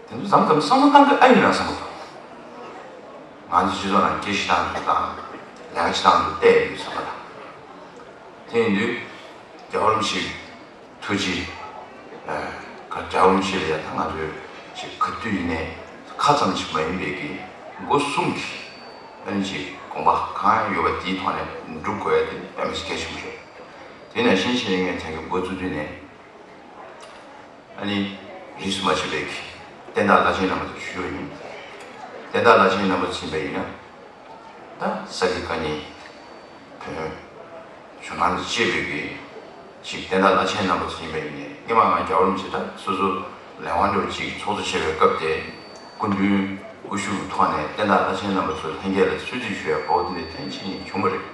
དེ་ཚོ་མཚམས་མཚམས་བསམ་བློ་བཏང་གི་ཨ་ཡིན་ན་བསམ་གི་འདུག་ང་ཚོ་སྤྱི་ཚོགས་ནང་སྐད་ཆ་བཏང་འདུག་དང་། ལས་ཀ་བྱེད་སྟངས་འདུག་བལྟས་ཡོད་བསམ་པ་དང་། དེ་ཡིན་དུས། རྒྱལ་བ་རིན་པོ་ཆེ་ཐུགས་རྗེ། ཨ། རྒྱལ་བ་རིན་པོ་ཆེ་ལ་ཡང་ད་ང་ཚོས་ཅིག་ག་དུས་ཡིན་ནའི་ཁ་ཙམ་ཞིག་མ་ཡིན་པའི་གི་སྒོ་གསུམ་གྱི་ཨ་ནི་ཅིག་དགོངས་པ་གང་ཡོད་པ་དེའི་ཐོག་ནས་སྒྲུབ་དགོས་ཡ་དེ་དཔེ་མི་སྲིད་གལ་ཆེན་པོ་རེད། དེ་ནང་བཞིན་བྱས་ནས་ངས་དེང་གི་འགོ་བཙུགས་དུས་ནས། ཨ་ནི། རིས་སུ་མ་ཆད་པའི་གི་བསྟན་བདག་བླ་ཆེན་རྣམ་པ་ཚོ་ཞུས་པ་ཡིན། བསྟན་བདག་བླ་ཆེན་རྣམ་པ་ཚོ་ཡིན་པ་ཡིན་ན། ད་ས་དགེ་བཀའ་རྙིང་། བོན། ཇོ་ནང་ལ་གཅེས་པའི་གི་ཅིག་བསྟན་བདག་བླ་ཆེན་རྣམ་པ་ཚོ་ཡིན་པ་ཡིན་ནའི་སྔོན་མ་ང་རྒྱལ་བ་རིན་པོ་ཆེ་ད་སོ་སོ་ལས་དབང་འདྲ་བོ་ཅིག་ཚོགས་གཙོ་བྱས་པའི་སྐབས་དེ། སྐུ་མདུན་དབུ་བཞུགས་ཐོག་ནས་བསྟན་བདག་བླ་ཆེན་རྣམ་པ་ཚོ་ལྷན་རྒྱས་ལ་གསོལ་ཚིགས་ཞུ་ཡ་འབོག་དེ་འདྲ་ཐེངས་གཅིག་གཉིས་བྱུང་བ་རེད།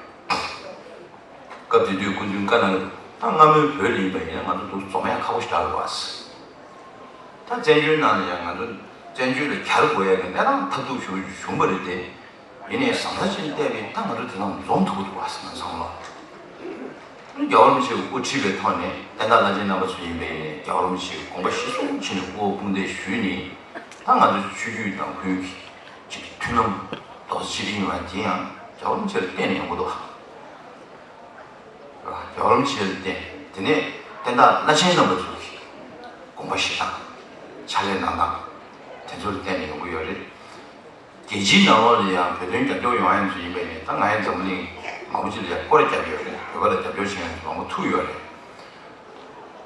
སྐབས་དེ་དུས་སྐུ་མདུན་བཀའ་གནང་གི་འདུག་ད་སྔ་མོའི་བོད་ལ་ཡིན་པ་ཡིན་ན་ང་ཚོ་འདུག་འཛོམས་ཡ་ཁག་པོ་ཞིག་རག་གི་འདུག་ཨ། ད་བཙན་བྱོལ་ནང་ལ་ཡང་ང་ཚོ་བཙན་བྱོལ་ལ་གྱར་དགོས་ཡ་གི་གནས་སྟངས་ཐབས་སྡུག་ཞིག་བྱུང་བ་རེད་དེ། ཡིན་ནའི་བཟང་ས་ཅན་བལྟས་པས་ད་ང་ཚོ་དེ་ལ་འཛོམས་ཐུབ་ཀྱི་འདུག་ཨ། ང་ཚང་མ། རྒྱལ་བ་རིན་པོ་ཆེས་དབུ་ཁྲིད་པའི་ཐོག་ནས་བསྟན་བདག་བླ་ཆེན་རྣམ་པ་ཚོ་ཡིན་པ་ཡིན་ནའི་རྒྱལ་བ་རིན་པོ་ཆེའི་དགོངས་པ་གཞིར་བཟུང་བྱས་ནས་དབུ་འོག་དཔུང་འདེགས་ཞུས་ནས། ད་ང་ཚོ་ཆོས་བརྒྱུད་ནང་ཁུལ་གྱི་ཅིག་མཐུན་ལམ་རྡོག་རྩ་གཅིག་སྒྲིལ་ཡོང་བ་དེ་ཡང་རྒྱལ་བ་རིན་པོ་ཆེ་ལ་བརྟེན་ནས་ཡོང་གི་འདུག་ཨ། རྒྱལ་བ་རིན་པོ་ཆེ་ལ་བརྟེན། དེ་ནས་བསྟན་བདག་བླ་ཆེན་རྣམ་པ་ཚོ་གི་དགོངས་པ་བཞེས་སྟངས། ཕྱག་ལས་གནང་སྟངས། དེ་ཚོ་ལ་བརྟེན་ནས་ཡོང་གི་ཡོད་རེད། རྒྱལ་སྤྱིའི་ནང་ལོགས་ལ་ཡང་བོད་དོན་རྒྱབ་སྐྱོར་ཡོང་ཡ་ཚོ་ཡིན་པ་ཡིན་ནའི་ད་ང་ཡང་འཛམ་བུ་གླིང་མང་པོ་ཅིག་ལ་ཡང་སྐོར་ར་བརྒྱབ་ཡོད་རེད། བོད་པ་ལ་རྒྱབ་སྐྱོར་བྱེད་མཁན་ཚོ་མང་པོ་ཐུག་ཡོད་རེད།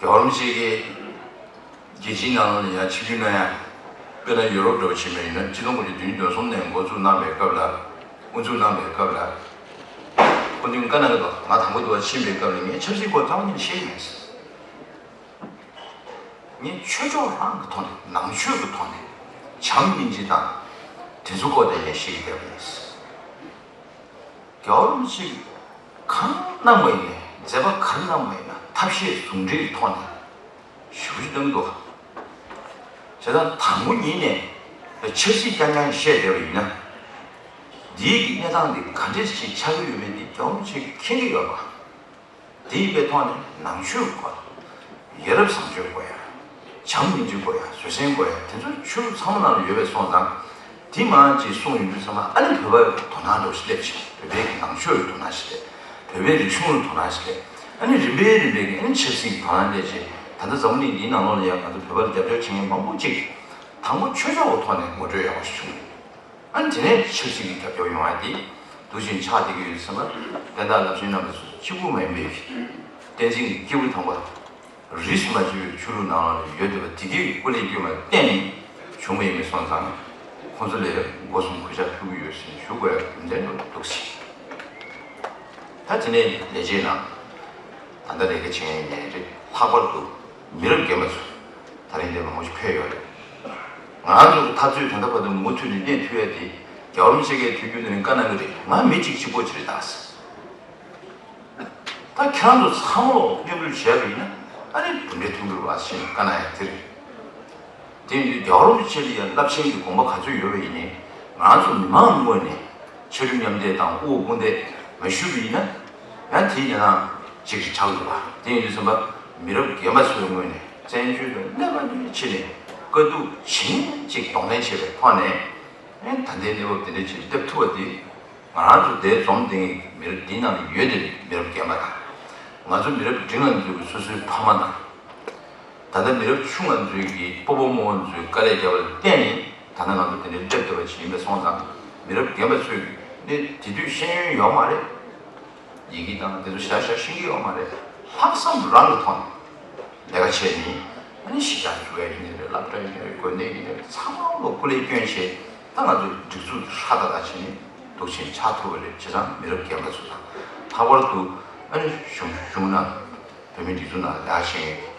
རྒྱལ་བ་རིན་པོ་ཆེ་གིས་རྒྱལ་སྤྱིའི་ནང་ལ་ཡང་ཆིབས་བསྒྱུར་གནང་ཡ། དཔེར་ན་ཡུ་རོབ་འདྲ་བོ་ཕྱིན་པ་ཡིན་ན་ཆིག་སྟོང་དགུ་བརྒྱ་བདུན་ཅུ་དོན་གསུམ་ནས་འགོ་བཙུགས་གནང་བའི་སྐབས་ལ། དབུ་འཛུགས་གནང་བའི་སྐབས་ལ། སྐུ་མདུན་བཀའ་གནང་གི་འདུག་ང་དང་པོ་འདི་བ་ཕྱིན་པའི་སྐབས་ལ་ངས་ཆབ་སྲིད་སྐོར་རྩ་བ་ཉིད་ནས་ཤེས་ཀྱི་མེད། ངས་ཆོས་ཕྱོགས་རང་གི་ཐོག་ནས་ནང་ཆོས་ཀྱི་ཐོག་ནས་བྱམས་སྙིང་རྗེ་དང་དེ་ཚོ་སྐོར་དེ་ངས་ཤེས་ཀྱི་བསྡད་པ་ཡིན། རྒྱལ་བ་རིན་པོ་ཆེས་གང་གནང་བ་ཡིན་ནའི་མཛད་པ་གང་གནང་བ་ཡིན་ན་ཐབས་ཤེས་ཟུང་འབྲེལ་གྱི་ཐོག་ནས་ཞེ་པོ་ཅིག་གནང་གི་འདུག་བྱས་ཙང་དང་པོ་ཉིད་ནས་ཆབ་སྲིད་རྐྱང་རྐྱང་བཤད་བསྡད་པ་ཡིན་ན། འདིའི་གི་གནས་སྟངས་འདི་ག་འདྲས་ཅིག་ཆགས་ཀྱི་ཡོད་མེད་འདི་རྒྱལ་བ་རིན་པོ་ཆེས་མཁྱེན་གྱི་ཡོད་པ། དེ་ཡིན་པའི་ཐོག་ནས་ནང་ཆོས་དགོས། ཡ་རབས་བཟང་སྤྱོད་དགོས་ཡ། བྱམས་སྙིང་རྗེ་དགོས་ཡ། བཟོད་བསྲན་དགོས་ཡ། དེ་ཚོ་ཆོས་ལུགས་ཚང་མ་ནང་ལ་ཡོད་པའི་སོང་ཙང་། དེ་མང་ཅིག་གསུངས་ཡོང་དུས་ཙམ་པ་ཨ་ནི་བོད་པའི་དོ་སྣང་འདྲ་བོ་ཞིག་སླེབས་ཕྱིན། བོད་པའི་གི་ནང་ཆོས་ལ་དོ་སྣང་ཞིག་སླེབས། བོད་པའི་རིག་གཞུང་ལ་དོ་སྣང་ཞིག་སླེབས། ཨ་ནི་རིམ་པས་རིམ་པས་ཀྱི་ཨ་ནི་ཆབ་སྲིད་ཀྱི་དོ་སྣང་སླེབས་ཕྱིན། ད་ལྟ་འཛམ་བུ་གླིང་འདིའི་ནང་ལོགས་ལ་ཡང་ང་ཚོ་བོད་པ་ལ་རྒྱབ་སྐྱོར་བྱེད་མཁན་མང་པོ་ཅིག་དང་པོ་ཆོས་ཕྱོགས་ཀྱི་ཐོག་ནས་ངོ་སྤྲོད་ཡག་པོ་ཞིག་བྱུང་། ཨ་ནི་དེ་ནས་ཆབ་སྲིད་ཀྱི་རྒྱབ་སྐྱོར་ཡོང་བ་དེ་འདུག་ཅིང་ཆགས་བསྡད་ཀྱི་ཡོད་ཙང་། བསྟན་བདག་བླ་ཆེན་རྣམ་པ་ཚོ་གཅིག་པུ་མ་ཡིན་པའི་བསྟན་འཛིན་གྱི་སྐྱེས་བུ་དམ་པ་རིས་སུ་མ་ཆད་པའི་ཆོས་ལུགས་ནང་ལ་ཡོད་བསྡད་པ་དེ་གའི་སྐུ་ལས་བསྐྱོན་པ་བརྟེན་ནས་བྱུང་བ་ཡིན་པས་སོང་ཙང་། ཁོང་ཚོ་ལ་སྒོ་གསུམ་གུས་ཕྱག་ཕུལ་གྱི་ཡོད་ཟེར་ནས་ཞུ་དགོས་ཡ་རྒྱུ་མཚན་འདུག་ཟེར། ད་དེ་ནས་ལས་བྱེད་ནང་ད་ལྟ་ལས་ཀ་བྱེད་མཁན་ཡིན་ནའི་རེད། ལྷག་པར་དུ་མི་རབས་རྒན་པ་ཚོ་ད་རིང་འདིར་མང་པོ་ཞིག་ཕེབས་ཡོད་རེད། ང་ཚོ་གི་འཐབ་རྩོད་ད་ལྟ་བར་དུ་མུ་མཐུད་ནས་གནས་ཐུབ་ཡ་དེ་རྒྱལ་བ་རིན་པོ་ཆེ་གིས་དུས་རྒྱུན་དུ་ནས་བཀའ་གནང་གི་རེད། ང་མི་གཅིག་གཅིག་པོ་ཅིག་རེད་ད་ཟེར། ད་ཁྱེད་རང་ཚོ་ཚང་མ་ལ་མཉམ་རུབ་བྱས་པ་ཡིན་ན་ཨ་ནི་གྲུབ་འབྲས་ཐོན་གྱི་རེད་བ་ཞེས་བཀའ་གནང་ཡ་དེ་རེད། དེ་ཡིན་དུས་རྒྱལ་བ་རིན་པོ་ཆེ་ལ་ཡང་རླབས་ཆེན་གྱི་དགོངས་པ་ག་ཚོད་ཡོད་པ་ཡིན་ནའི་ང་ཚོ་མི་མང་ངོས་ནས་ཕྱར་གྲུ་མཉམ་འདེགས་དང་དབུ་འོག་དཔུང་འདེགས་མ་ཞུས་པ་ཡིན་ན་ཡང་དེའི་ཉེ་ནང་ཅིག་ཅིག་ཆགས་ཀྱི་རེད་བ། དེ་ཡིན་དུས་ཙམ་པ་མི་རབས་རྒན་པ་ཚོའི་ངོས་ནས་བཙན་བྱོལ་དུ་སླེབས་པ་ནས་ཕྱི་ནས་དཀའ་སྡུག་ཇི་སྙེད་ཅིག་གདོང་ལེན་བྱས་པའི་ཐོག་ནས་ད་ལྟའི་གནས་བབ་དེ་འདྲ་ཅིག་སླེབས་ཐུབ་པ་དེ། ང་རང་ཚོ་འདིར་འཛོམས་བསྡད་མཁན་གྱི་མི་རབས་འདིའི་ནང་ལ་ཡོད་བསྡད་པའི་མི་རབས་རྒན་པ་དང་། ང་ཚོ་མི་རབས་འབྲིང་ང་ཚོའི་སོ་སོའི་ཕ་མ་དང་། ད་ལྟ་མི་རབས་ཆུང་ང་ཚོའི་གི་སྤོ་བོ་རྨོ་བོ་ཚོའི་དཀའ་ལས་བརྒྱབ་པ་ལ་བརྟེན་ནས་ད་ལྟ་ང་ཚོ་དེ་འདྲའི་སླེབས་བསྡད་པ་ཞིག་ཡིན་པས་སོང་ཙང་། མི་རབས་རྒན་པ་ཚོས་ནི་དེ་དུས་ཤེས་ཡོན་ཡོད་མ་རེད། ཡི་གེ་དང་དེ་ཚོ་ཞར་ཞར་ཤེས་ཀྱི་ཡོད་མ་རེད། ལྷག་བསམ་རང་གི་ཐོག་ནས་ལས་ཀ་བྱས་ནས་ཨ་ནི་གཞིས་ཆགས་འཛུགས་ཡ་ཡིན་ནའི་རེད། སློབ་གྲྭ་ཡིན་ནའི་རེད། དགོན་སྡེ་ཡིན་ནའི་རེད། ཚང་མ་ལ་སྐུ་ལས་བསྐྱོན་བྱས་ད་ང་ཚོ་སྒྲིག་འཛུགས་ཧྲ་ཏག་ཏག་བྱས་ནས་འདུག་བྱས་ཆགས་ཐུབ་པ་རེད། བྱས་ཙང་མི་རབས་རྒན་པ་ཚོ་དང་། ལྷག་པར་དུ་ཨ་ནི་གཞུང་གཞུང་ནང་བོད་མིའི་སྒྲིག་འཛུགས་ནང་ལས་ཀ་བྱེད་མཁན་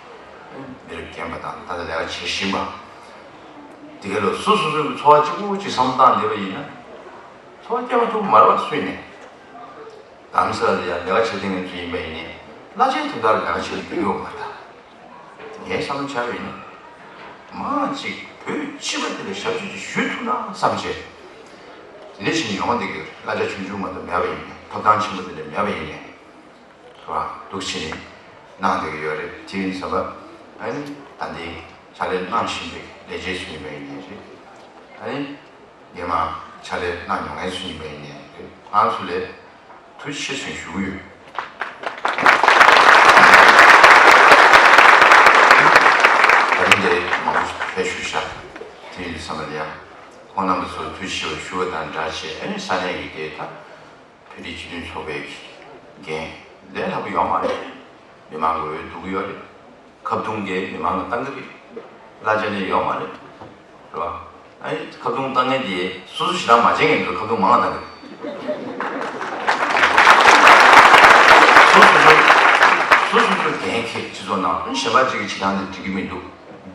མི་རབས་རྒན་པ་དང་ད་ལྟ་ལས་ཀ་བྱེད་བཞིན་པ་དེ་གའི་ལོ་སོ་སོ་སོའི་འཚོ་བ་གཅིག་པུ་གཅིག་བསམ་བཏང་བསྡད་པ་ཡིན་ན་འཚོ་བ་སྐྱེལ་མ་ཐུབ་མ་རེད་བ། སུས་ནས། དམ་ས་ལ་ཡང་ལས་ཀ་བྱེད་མཁན་ཚོ་ཡིན་པ་ཡིན་ནའི་བླ་ཆེན་དོན་དག་ལ་ལས་ཀ་བྱེད་ལ་འགྲོ་གི་ཡོད་མ་རེད་ད། ངའི་བསམ་བློ་བྱས་པ་ཡིན་ན། མང་གཅིག་བོད་སྤྱི་པ་དེ་ལ་ཞབས་ཕྱི་ཅིག་ཞུ་ཐུབ་ན་བསམ་བྱས། དེ་འདྲ་ཞིག་ཡོང་བ་འདི་གི་གླ་ཆ་ཆུང་ཆུང་མ་གཏོགས་མེད་པ་ཡིན་ནའི་ཐོབ་ཐང་ཆེན་པོ་དེ་འདྲ་མེད་པ་ཡིན་ནའི། རེད་བ། འདུག་བྱས་ནས་གནང་བསྡད་ཀྱི་ཡོད་རེད། དེ་ཡིན་ཙམ་པ། ཨ་ནི་ད་ལྟའི་ཕྱག་ལས་གནང་བཞིན་པའི་ལས་བྱེད་ཚོ་ཡིན་པ་ཡིན་ནའི་རེད། ཨ་ནི། སྔོན་མ་ཕྱག་ལས་གནང་མྱོང་མཁན་ཚོ་ཡིན་པ་ཡིན་ནའི་རེད། ཁོང་ཚོ་ལ་ཐུགས་རྗེ་ཆེ་ཞུ་གི་ཡོད། ད་རིང་འདིར་མང་པོ་ཕེབས་བཞུགས་ཤག་དེ་ཡིན་དུས་ཙམ་པ་ལ་ཡང་ཁོང་རྣམ་པ་ཚོར་ཐུགས་རྗེ་ཆེ་ཞུ་བ་དང་སྦྲགས་བྱས། ཨ་ནི་ས་གནས་ཀྱི་དེ་དང་བོད་རིགས་སྤྱི་མཐུན་ཚོགས་པའི་འགན་ལས་སླ་པོ་ཡོད་མ་རེད། མི་མང་གི་འོས་ལྡུག་གི་ཡོད་རེད། ཁ་བརྡུང་གིས་མི་མང་ལ་བཏང་གི་རེད། གླ་ཆ་ནི་ཡོད་མ་རེད། རེད་བ། ཨ་ནི་ཁ་བརྡུང་བཏང་མཁན་དེ་སོ་སོ་ཞེ་དྲག་མ་བྱེད་མཁན་ཚོར་ཁ་བརྡུང་མང་བ་བཏང་གི་རེད། སོ་སོ་སོ་སོ་སོ་འགན་འཁྱེར་སྤྱི་ཚོགས་ནང་། ཨ་ནི་གཞན་པ་གཅིག་གིས་བྱེད་སྟངས་དེ་འགྲིག་གི་མི་འདུག་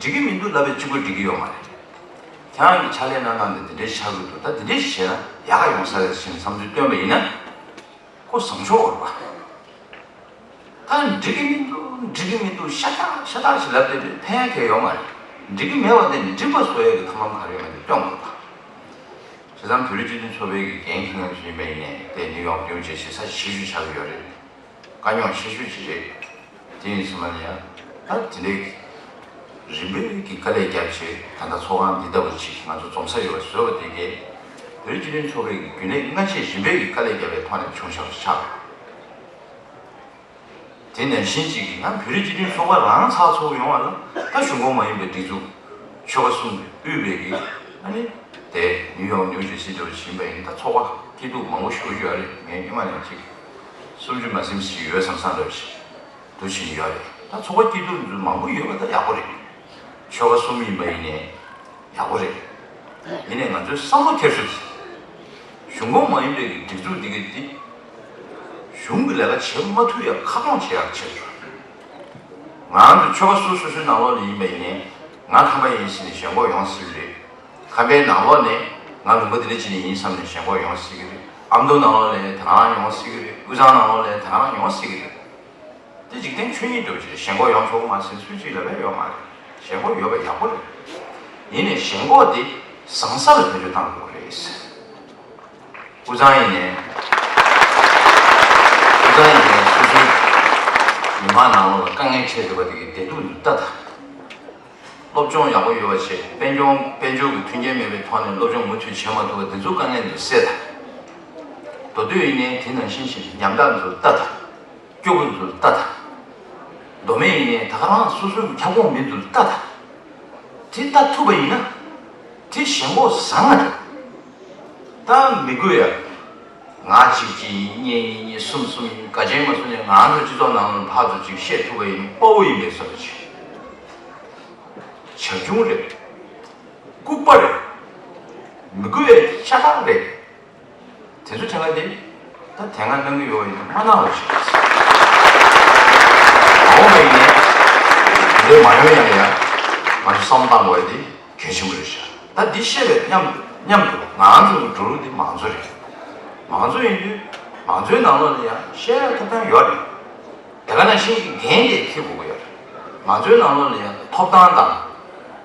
འགྲིག་གི་མི་འདུག་ལབ་པའི་གཅིག་པོས་འགྲིག་གི་ཡོད་མ་རེད། ཁྱེད་རང་གི་ཕྱག་ལས་གནང་སྟངས་དེ་འདི་འདྲའི་ཆགས་ཀྱི་འདུག་ད་འདི་འདྲའི་བྱས་ན་ཡག་ག་ཡོང་ས་རེད་ཟེར་ནས་བསམ་ཚུལ་བཏོན་པ་ཡིན་ན། ཁོ་བཟང་ཕྱོགས་རེད་པ། ད་འགྲིག་གི་མི་འདུག་འགྲིག་གི་མི་འདུག་ཤ་སྟག་ཤ་སྟག་ཞིག་ལབ་བསྡད་པས་ཕན་ཡག་གང་ཡང་ཡོད་མ་རེད། འགྲིག་གི་མེད་པ་དེ་ནི་འགྲིག་པ་བཟོ་ཡག་གི་ཐབས་ལམ་ག་རེ་ཡོད་མེད་དེ་སྟོན་དགོས་པ། བྱས་ཙང་བོད་རིགས་སྤྱི་མཐུན་ཚོགས་པའི་གི་འགན་འཁྱེར་མཁན་ཚོ་ཡིན་པ་ཡིན་ནའི་དེ་ནིའུ་ཡོག་ནིའུ་ཇར་སི་ས་ཆ་ཆེ་ཤོས་ཆགས་ཀྱི་ཡོད་རེད། དཀའ་རྙོག་ཆེ་ཤོས་ཅིག་རེད། དེ་ཡིན་ཙང་མ་ནི་ཡང་ད་དེ་འདྲའི་རིམ་པས་ཀྱི་དཀའ་ལས་བརྒྱབ་བྱས། ད་ལྟ་ཚོགས་ཁང་འདི་ལྟ་བུ་ཅིག་ང་ཚོ་འཛོམས་ས་ཡོད་པ་བཟོས་པ་དེ་གས་བོད་རིགས་སྤྱི་མཐུན་ཚོགས་པའི་གི་རྒྱུན་ལས་སྔ་རྗེས་རིམ་པས་ཀྱི་དཀའ་ལས་བརྒྱབ་པའི་ཐོག་ནས་བྱུང་བཞག་པ་ཆགས། དེ་ནང་བཞིན་ཅིག་གིས་ང་བོད་རིགས་སྤྱི་མཐུན་ཚོགས་པ་རང་ཚགས་ཚུད་པོ་ཡོང་བ་ལ་ད་གཞུང་ཁོངས་མ་ཡིན་པའི་སྒྲིག་འཛུགས་ཆོལ་ཁ་གསུམ་དབུས་པའི་གི་ཨ་ནི་དེ་ནིའུ་ཡོག་ནིའུ་ཇར་སི་འདྲ་བོ་ཕྱིན་པ་ཡིན། ད་ཚོགས་པ་སྐྱིད་སྡུག་མང་པོ་ཞེ་པོ་ཡོད་རེད། ངས་སྔོན་མ་ནས་ཅིག་སུམ་ཅུ་མ་ཟིན་ཞིག་ཡོད་བསམ་བསམ་འདྲ་བོ་ཞིག་འདུ་བྱེད་ཡོད་རེད། ད་ཚོགས་པ་སྐྱིད་སྡུག་འདི་ཚོ་མང་པོ་ཡོད་པ་ད་ཡག་པོ་རེད། ཆོལ་ཁ་གསུམ་ཡིན་པ་ཡིན་ནའི་ཡག་པོ་རེད། ཡིན་ནའི་ང་ཚོའི་བསམ་བློ་འཁྱེར་ཤོག་དེ། གཞུང་ཁོངས་མ་ཡིན་པའི་གི་སྒྲིག་འཛུགས་འདི་གི་འདི་གཞུང་གི་ལས་ཀ་བྱེད་མ་ཐུབ་ཡ་ཁ་སྐོང་བྱེད་ཡག་བྱེད་ཤོག་ང་ཚོ་ཆོལ་ཁ་སོ་སོ་སོའི་ནང་ལོགས་ནས་ཡིན་པ་ཡིན་ནའི་ང་ཁམས་པ་ཡིན་ཟེར་ནས་ཞེན་ཁོག་ཡོང་སྲིད་ཀྱི་རེད། ཁམས་པའི་ནང་ལོགས་ནས་ང་ལུང་པ་འདི་འདྲ་ཅིག་ནས་ཡིན་བསམ་ནས་ཞེན་ཁོག་ཡོང་སྲིད་ཀྱི་རེད། ཨ་མདོ་ནང་ལོགས་ནས་དེ་རང་ཡོང་སྲིད་ཀྱི་རེད། དབུས་གཙང་ནང་ལོགས་ནས་དེ་རང་ཡོང་སྲིད་ཀྱི་རེད། དེ་འཇིག་རྟེན་ཆོས་ཉིད་འདྲ་བོ་ཅིག་རེད། ཞེན་ཁོག་ཡོང་ཆོག་གི་མ་རེད་ཟེར་ཚུལ་ཅིག་ལབ་ཡ་ཡོད་མ་རེད། ཞེན་ཁོག་ཡོད་པ་ཡག་པོ་རེད། ཡིན་ནའི་ཞེན་ཁོག་དེ་བཟང་ས་ལ་བེད་སྤྱོད་གཏང་དགོས་རེད། དབུས་གཙང་ཡིན་ནའི། དབུས་གཙང་ཡིན་ནའི་སོ་སོའི་མི་མང་ནང་ལོགས་ལ་དཀའ་ངལ་འཕྲད་བསྡད་པ་དེ་གི་བདེ་སྡུག་འདི་ལྟ་དང་། སློབ་སྦྱོང་ཡག་པོ་ཡོད་པ་བྱེད། དཔལ་འབྱོར་དཔལ་འབྱོར་གྱི་མཐུན་རྐྱེན་མེད་པའི་ཐོག་ནས་སློབ་སྦྱོང་མུ་མཐུད་བྱེད་མ་ཐུབ་པ་འདི་ཚོའི་དཀའ་ངལ་འདི་སེལ་དང་། མདོ་སྟོད་ཡིན་ནའི་དེ་ནང་བཞིན་བྱེད། ཉམ་ཐག་ཚོ་ལྟ་དང་། སྐྱོ་པོ་ཚོ་ལྟ་དང་། མདོ་སྨད་ཡིན་ནའི་ད་ག་རང་སོ་སོའི་ཁྱབ་ཁོངས་མི་ཚོ་ལྟ་དང་། དེ་ལྟ་ཐུབ་པ་ཡིན་ན་དེ་ཞེན་ཁོག་བཟང་ང་རེད། ད་མི་དགོས་ཡ། ང་གཅིག་གཅིག་ཡིན། གཉིས་གཉིས་གཉིས། གསུམ་གསུམ་ཡིན། དགའ་ཆེན་མ་གསུམ་ནས་ང་ཚོ་སྤྱི་ཚོགས་ནང་ལ་ཕར་ཚུར་ཅིག་བཤད་ཐུབ་པ་ཡིན། དཔའ་བོ་ཡིན་པའི་བསམ་པ་ཅིག་བྱ་ཁྱུང་རེད། ལྐུགས་པ་རེད། མི་དགོས་ཡ་ཤ་སྟག་རེད། དེ་ཚོ་དྲན་པ་དེ་ད་དེ་སྔ་གནང་གི་ཡོད་པ་ཡིན་ན་མ་གནང་བ་ཞིག་རེད། མ་འོངས་པ་ཡིན་ནའི་འདི་མ་ཡོང་ཡ་ལ་ཡ་ང་ཚོ་བསམ་བློ་བཏང་དགོས་ཡ་དེ་གལ་ཆེན་པོ་རེད་ཤག་ད་འདི་བཤད་པའི་མཉམ་མཉམ་དུ་ང་ཚོ་གི་འགྲོ་ལུགས་འདི་མང་གཙོ་རེད། མང་གཙོ་ཡིན་དུས་མང་གཙོའི་ནང་ལོགས་ལ་ཡང་བཤད་ཡ་ཐོབ་ཐང་ཡོད་རེད། དེ་ག་ནང་བཞིན་གྱི་འགན་དེ་འཁྱེར་དགོས་ཀྱི་ཡོད་རེད། མང་གཙོའི་ནང་ལོགས་ལ་ཡང་ཐོབ་ཐང་དང་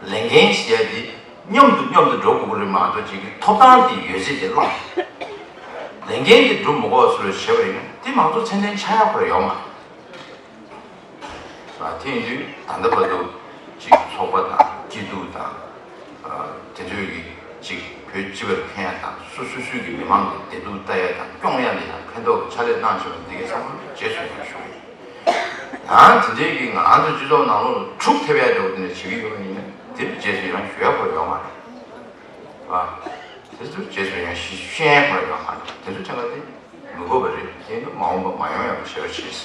ལས་འགན་ཟེར་ཡ་དེ་མཉམ་དུ་མཉམ་དུ་འགྲོ་དགོས་ཀྱི་རེད་མ་གཏོགས་ཅིག་གི་ཐོབ་ཐང་དེ་ཡོད་ཚད་དེ་བླངས། ལས་འགན་དེ་སྒྲུབ་མི་དགོས་པ་བཟོ་འདྲ་བྱས་པ་ཡིན་ན་དེ་མང་གཙོ་མཚན་ལྡན་ཆགས་ཡ་ཁོ་རང་ཡོད་མ་རེད། ཨ། དེ་ཡིན་དུས་ད་ལྟ་བར་དུ་ཅིག་ཚོགས་པ་དང་སྐྱིད་སྡུག་དང་། ཨ། དེ་ཚོའི་གི་ཅིག་བོད་སྤྱི་པར་ཕན་ཡ་དང་སོ་སོ་སོའི་གི་མི་མང་གི་བདེ་སྡུག་ལྟ་ཡ་དང་སྐྱོང་ཡ་ལ་ཡང་ཕན་ཐོགས་ཀྱི་ཕྱག་ལས་གནང་བཞིན་པ་འདི་གའི་ཚང་མ་རྗེས་སུ་ཡང་ཞུ་གི་ཡིན། ཡང་དེ་འདྲའི་གི་ང་ཚོ་སྤྱི་ཚོགས་ནང་ལོགས་ལ་འཁྲུག་ཐེབས་ཡ་འདྲ་བོ་དེ་འདྲ་བྱེད་ཀྱི་ཡོད་པ་ཡིན་ན་དེ་རྗེས་སུ་ཡང་ཞུ་ཡ་ཁོ་རང་ཡོད་མ་རེད། ཨ། དེ་ཚོ་རྗེས་སུ་ཡང་ཞུ་ཡ་ཁོ་རང་ཡོད་མ་རེད། དེ་ཚོ་དྲན་པ་དེ། མི་དགོས་པ་རེད། དེ་ནི་མ་འོངས་པ་མ་ཡོང་ཡག་པོ་བྱེད་པ་བྱས།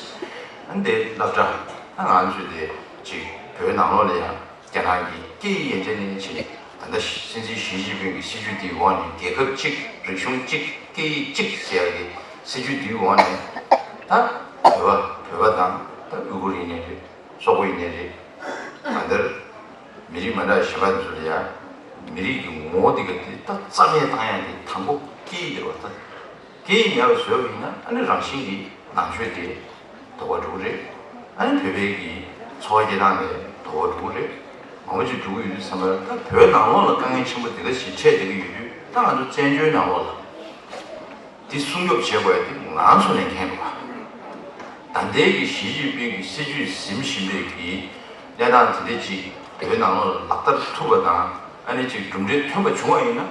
ཨ་ནི་དེ་སློབ་གྲྭ་ད་ང་ཚོས་དེ་ཅིག་བོད་ནང་ལོགས་ལ་ཡང་རྒྱ་ནག་གི་སྐད་ཡིག་ཡན་ཆད་ནས་བྱས་ནས་ད་ལྟ་སྲིད་འཛིན་ཞི་ཅིན་ཕིང་གི་སྲིད་ཇུས་འདིའི་འོག་ནས་རྒྱལ་ཁབ་གཅིག་རིག་གཞུང་གཅིག་སྐད་ཡིག་གཅིག་ཟེར་ཡག་གི་སྲིད་ཇུས་འདིའི་འོག་ནས་ད་བོད་པ་བོད་པ་དང་ད་ཡུ་གུར་ཡིན་ནའི་རེད། སོག་པོ་ཡིན་ནའི་རེད། གང་ལྟར་མི་རིགས་མ་འདྲ་བ་གཞན་པ་ཚོ་ལ་ཡང་མི་རིགས་ཀྱི་ངོ་བོ་འདི་ག་དེ་ད་རྩ་མེད་བཏང་ཡག་གི་དང་པོ་སྐད་ཡིག་དེ་རེད་བ། ད་སྐད་ཡིག་མེད་པ་བཟོས་པ་ཡིན་ན་ཨ་ནི་རང་བཞིན་གྱིས་ནང་ཆོས་དེ་དོག་པ་འགྲོ་གི་རེད། ཨ་ནི་བོད་པའི་གི་འཚོ་བ་སྐྱེལ་སྟངས་དེ་ འགྲོ་གི་རེད། མང་པོ་ཅིག་འགྲོ་གི་ཡོད་དུས་ཙམ་པ་ལ། ད་བོད་ནང་ལོགས་ལ་དཀའ་ངལ་ཆེན་པོ་དེ་འདྲ་ཞིག་འཕྲད་བསྡད་ཀྱི་ཡོད་དུས། ད་ང་ཚོ་བཙན་བྱོལ་ནང་ལོགས་ལ་འདི་སྲུང་སྐྱོབ་བྱེད་དགོས་ཡ་དེ་ང་རང་ཚོ་ནས་འགན་འདུག་ག་ད་ལྟའི་གི་ཞི་ཅིན་ཕིང་གི་སྲིད་ཇུས་ཟིན་བཞིན་པའི་གི་གནས་སྟངས་དེ་འདྲ་ཅིག་བོད་ནང་ལོགས་ལ་ལག་བསྟར་ཐུབ་པ་དང་། ཨ་ནི་ཅིག་གྲུབ་འབྲས་ཐོན་པ་བྱུང་བ་ཡིན་ན།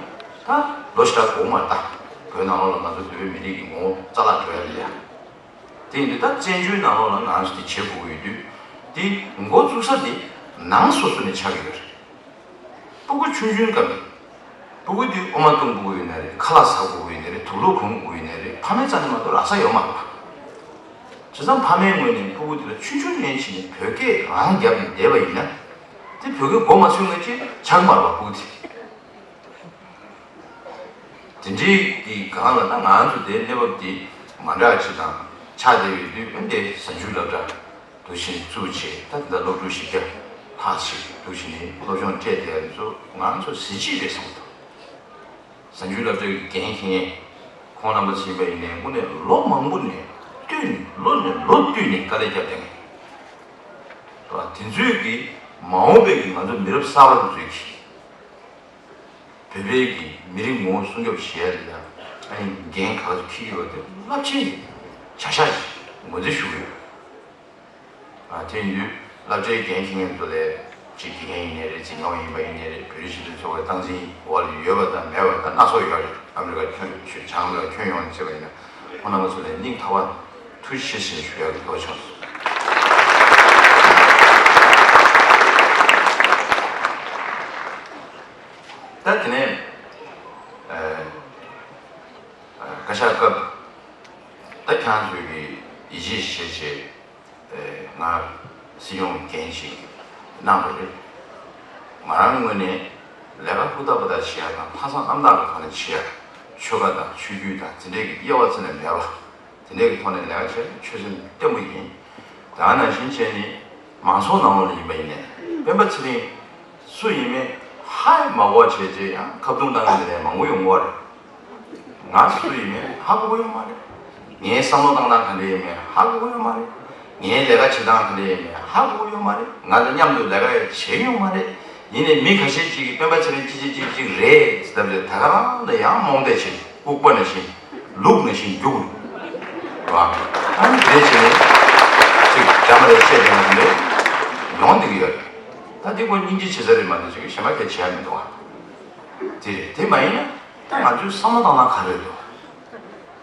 ད་ལོ་ཞེ་དྲག་འགོར་མ་རེད། ད་བོད་ནང་ལོགས་ལ་ང་ཚོ་བོད་པའི་མི་རིགས་ཀྱི་ངོ་བོ་རྩ་བརླག་འགྲོ་ཡ་རེད་ཡ། དེ་ཡིན་དུས་ད་བཙན་བྱོལ་ནང་ལོགས་ལ་ང་ཚོ་དེ་བྱེད་དགོས་ཀྱི་ཡོད་དུས། དེ་འགོ་བཙུགས་ས་དེ་ནང་སོ་སོ་ནས་ཆགས་ཀྱི་ཡོད་རེད། སྤུ་གུ་ཆུང་ཆུང་སྐབས་ནས། སྤུ་གུ་དེ་ཨོ་མ་བཏུང་དགོས་ཀྱི་ཡོད་ན་རེད། ཁ་ལག་ཟ་དགོས་ཀྱི་ཡོད་ན་རེད། དུག་ལོག་གོན་དགོས་ཀྱི་ཡོད་ན་རེད། ཕ་མའི་རྩ་ནས་མ་གཏོགས་རག་ས་ཡོད་མ་རེད་པ། བྱས་ཙང་ཕ་མའི་ངོས་ནས་སྤུ་གུ་དེ་ལ་ཆུང་ཆུང་ནས་བྱས་ནས་བོད་སྐད་རང་རྒྱབ་ནས་བསྡད་པ་ཡིན་ན། དེ་བོད་སྐད་མགོ་མ་ཚོས་ངེས་ཅིག་ཆགས་མ་རེད་པ། སྤུ་གུ་དེ། དེ་འདྲའི་གི་སྒང་ལ་ད་ང་ཚོ་དེའི་གནས་བབ་དེ་མ་འདྲ་ཅིག་དང་ཆགས་བསྡད་ཡོད་དུས། འོན་ཏེ་གཟའ་མཇུག་སློབ་གྲྭ་འདུག་བཞིན་བཙུགས་བྱས། ད་དེ་འདྲ་སློབ་ཕྲུག་བཞི་བརྒྱ་ལྷག་ཅིག་འདུག་བཞིན་ནས་སློབ་སྦྱོང་སྤྲད་བསྡད་ཡ་དེ་ཚོ་ང་ཚོ་གཟི་བརྗིད་རེད་བསམ་འདུག་གཟའ་མཇུག་སློབ་གྲྭའི་འགན་འཁྱེར་མཁན་ཁོང་རྣམ་པ་ཚོ་ཡིན་པ་ཡིན་ནའི་དངོས་གནས་ལོ་མང་པོ་ནས་བསྟུད་ནས། ལོ་ནས་ལོ་བསྟུད་ནས་དཀའ་ལས་བརྒྱབ་བསྡད་མཁན་རེད་པ། དེ་ཚོས་ཀྱི་མ་འོངས་པའི་གི་ང་ཚོ་མི་རབས་གསར་པ་དེ་ཚོས་ཀྱི་བོད་པའི་གི་མི་རིགས་ངོ་བོ་སྲུང་སྐྱོབ་བྱེད་ཡ་ལ་ཡང་ཨ་ནི་འགན་ག་ཚོད་འཁྱེར་གྱི་ཡོད་པ་དེ་རླབས་ཆེན་གྱི་བྱ་གཞག་ཅིག་ངོས་འཛིན་ཞུ་གི་ཡོད། ཨ། དེ་ཡིན་དུས་སློབ་གྲྭའི་འགན་འཁྱེར་མཁན་ཚོ་ལ་ཅིག་དགེ་རྒན་ཡིན་ནའི་རེད། འཛིན་སྐྱོང་ཡིན་པ་ཡིན་ནའི་རེད། བོད་རིགས་སྤྱི་མཐུན་ཚོགས་པའི་སྟངས་འཛིན་འོག་ལ་ཡོད་པ་དང་མེད་པ་ད་སྣ་ཚོགས་ཡོད་རེད། ཨ་མི་རི་ཀ་ཁྱོན་བྱོས། བྱང་ཨ་མི་རི་ཀ་ཁྱོན་ཡོངས་ནས་བྱས་པ་ཡིན་ན། ཁོང་རྣམ་པ་ཚོ་ལ་སྙིང་ཐག་པ་ཐུགས་རྗེ་ཆེ་ཞེས་ཞུ་ཡག་གི་འདོད་བྱུང་སོང་། ད་དེ་ནས་ཨ་བཀའ་ཤག་སྐབས་ད་ཁྱེད་རང་ཚོས་ཀྱི་ཡིད་ཆེས་བྱས་བྱས། ཨེ། ང་སྲིད་སྐྱོང་འགན་ཞིག་གནང་བ་རེད། ང་རང་ངོས་ནས་ལས་ཀ་ཧུར་ཐག་པ་ཐག་བྱེད་ཡ་དང་། ལྷག་བསམ་རྣམ་དག་གི་ཐོག་ནས་བྱེད་ཡ། ཆོལ་ཁ་དང་ཆོས་བརྒྱུད་དང་དེ་འདྲའི་གི་དབྱེ་བ་རྩ་ནས་མེད་པ། དེ་འདྲའི་གི་ཐོག་ནས་ལས་ཀ་བྱེད་ཆོད་སེམས་བརྟན་པོ་ཡིན། དེ་ནང་བཞིན་བྱས་ནས་མང་ཚོགས་ནང་ལོགས་ལ་ཡིན་པ་ཡིན་ནའི་སྤེན་པ་ཚེ་རིང་སུ་ཡིན་མིན་ཧ་མ་གོ་བྱས་བྱས་ཡང་ཁ་བརྡུང་བཏང་མཁན་དེ་འདྲ་མང་པོ་ཡོང་གི་རེད། ང་སུ་ཡིན་མིན་ཧ་གོ་གི་ཡོད་མ་རེད། ངའི་བསམ་བློ་བཏང་སྟངས་ག་འདྲ་ཡིན་མིན་ཧ་གོ་གི་ཡོད་མ་རེད། ངའི་ལས་ཀ་བྱེད་སྟངས་ག་འདྲ་ཡིན་མིན་ཧ་གོ་གི་ཡོད་མ་རེད། ང་དང་མཉམ་དུ་ལས་ཀ་ཡང་བྱེད་ཀྱི་ཡོད་མ་རེད། ཡིན་ནའི་མི་ཁ་ཤས་ཅིག་གིས་སྤེན་པ་ཚེ་རིང་ཅི་ཅི་ཅི་ཅིག་རེད་ཟེར་ལབ་རྗེས་ད་ག་རང་ལ་ཡང་རྨོངས་དད་བྱེད། ལྐུགས་པ་ནང་བཞིན། ལུག་ནང་བཞིན་རྒྱུག་རེད་བ། ཨ་ནི་དེ་བྱས་ནས་ཅིག་རྒྱ་མ་རེད་བཤད་བསྡད་ཡོང་གི་ཡོད་རེད། ད་འདི་ཁོ་སྙིང་རྗེ་བྱེད་ས་རེད་མ་གཏོགས་ཅིག་གཞན་པ་གལ་ཆེ་ཡ་མི་འདུག་བ། དེ་རེད། དེ་མ་ཡིན་ན་ད་ང་ཚོའི་བསམ་བློ་བཏང་སྟངས་ག་རེ་འདུག་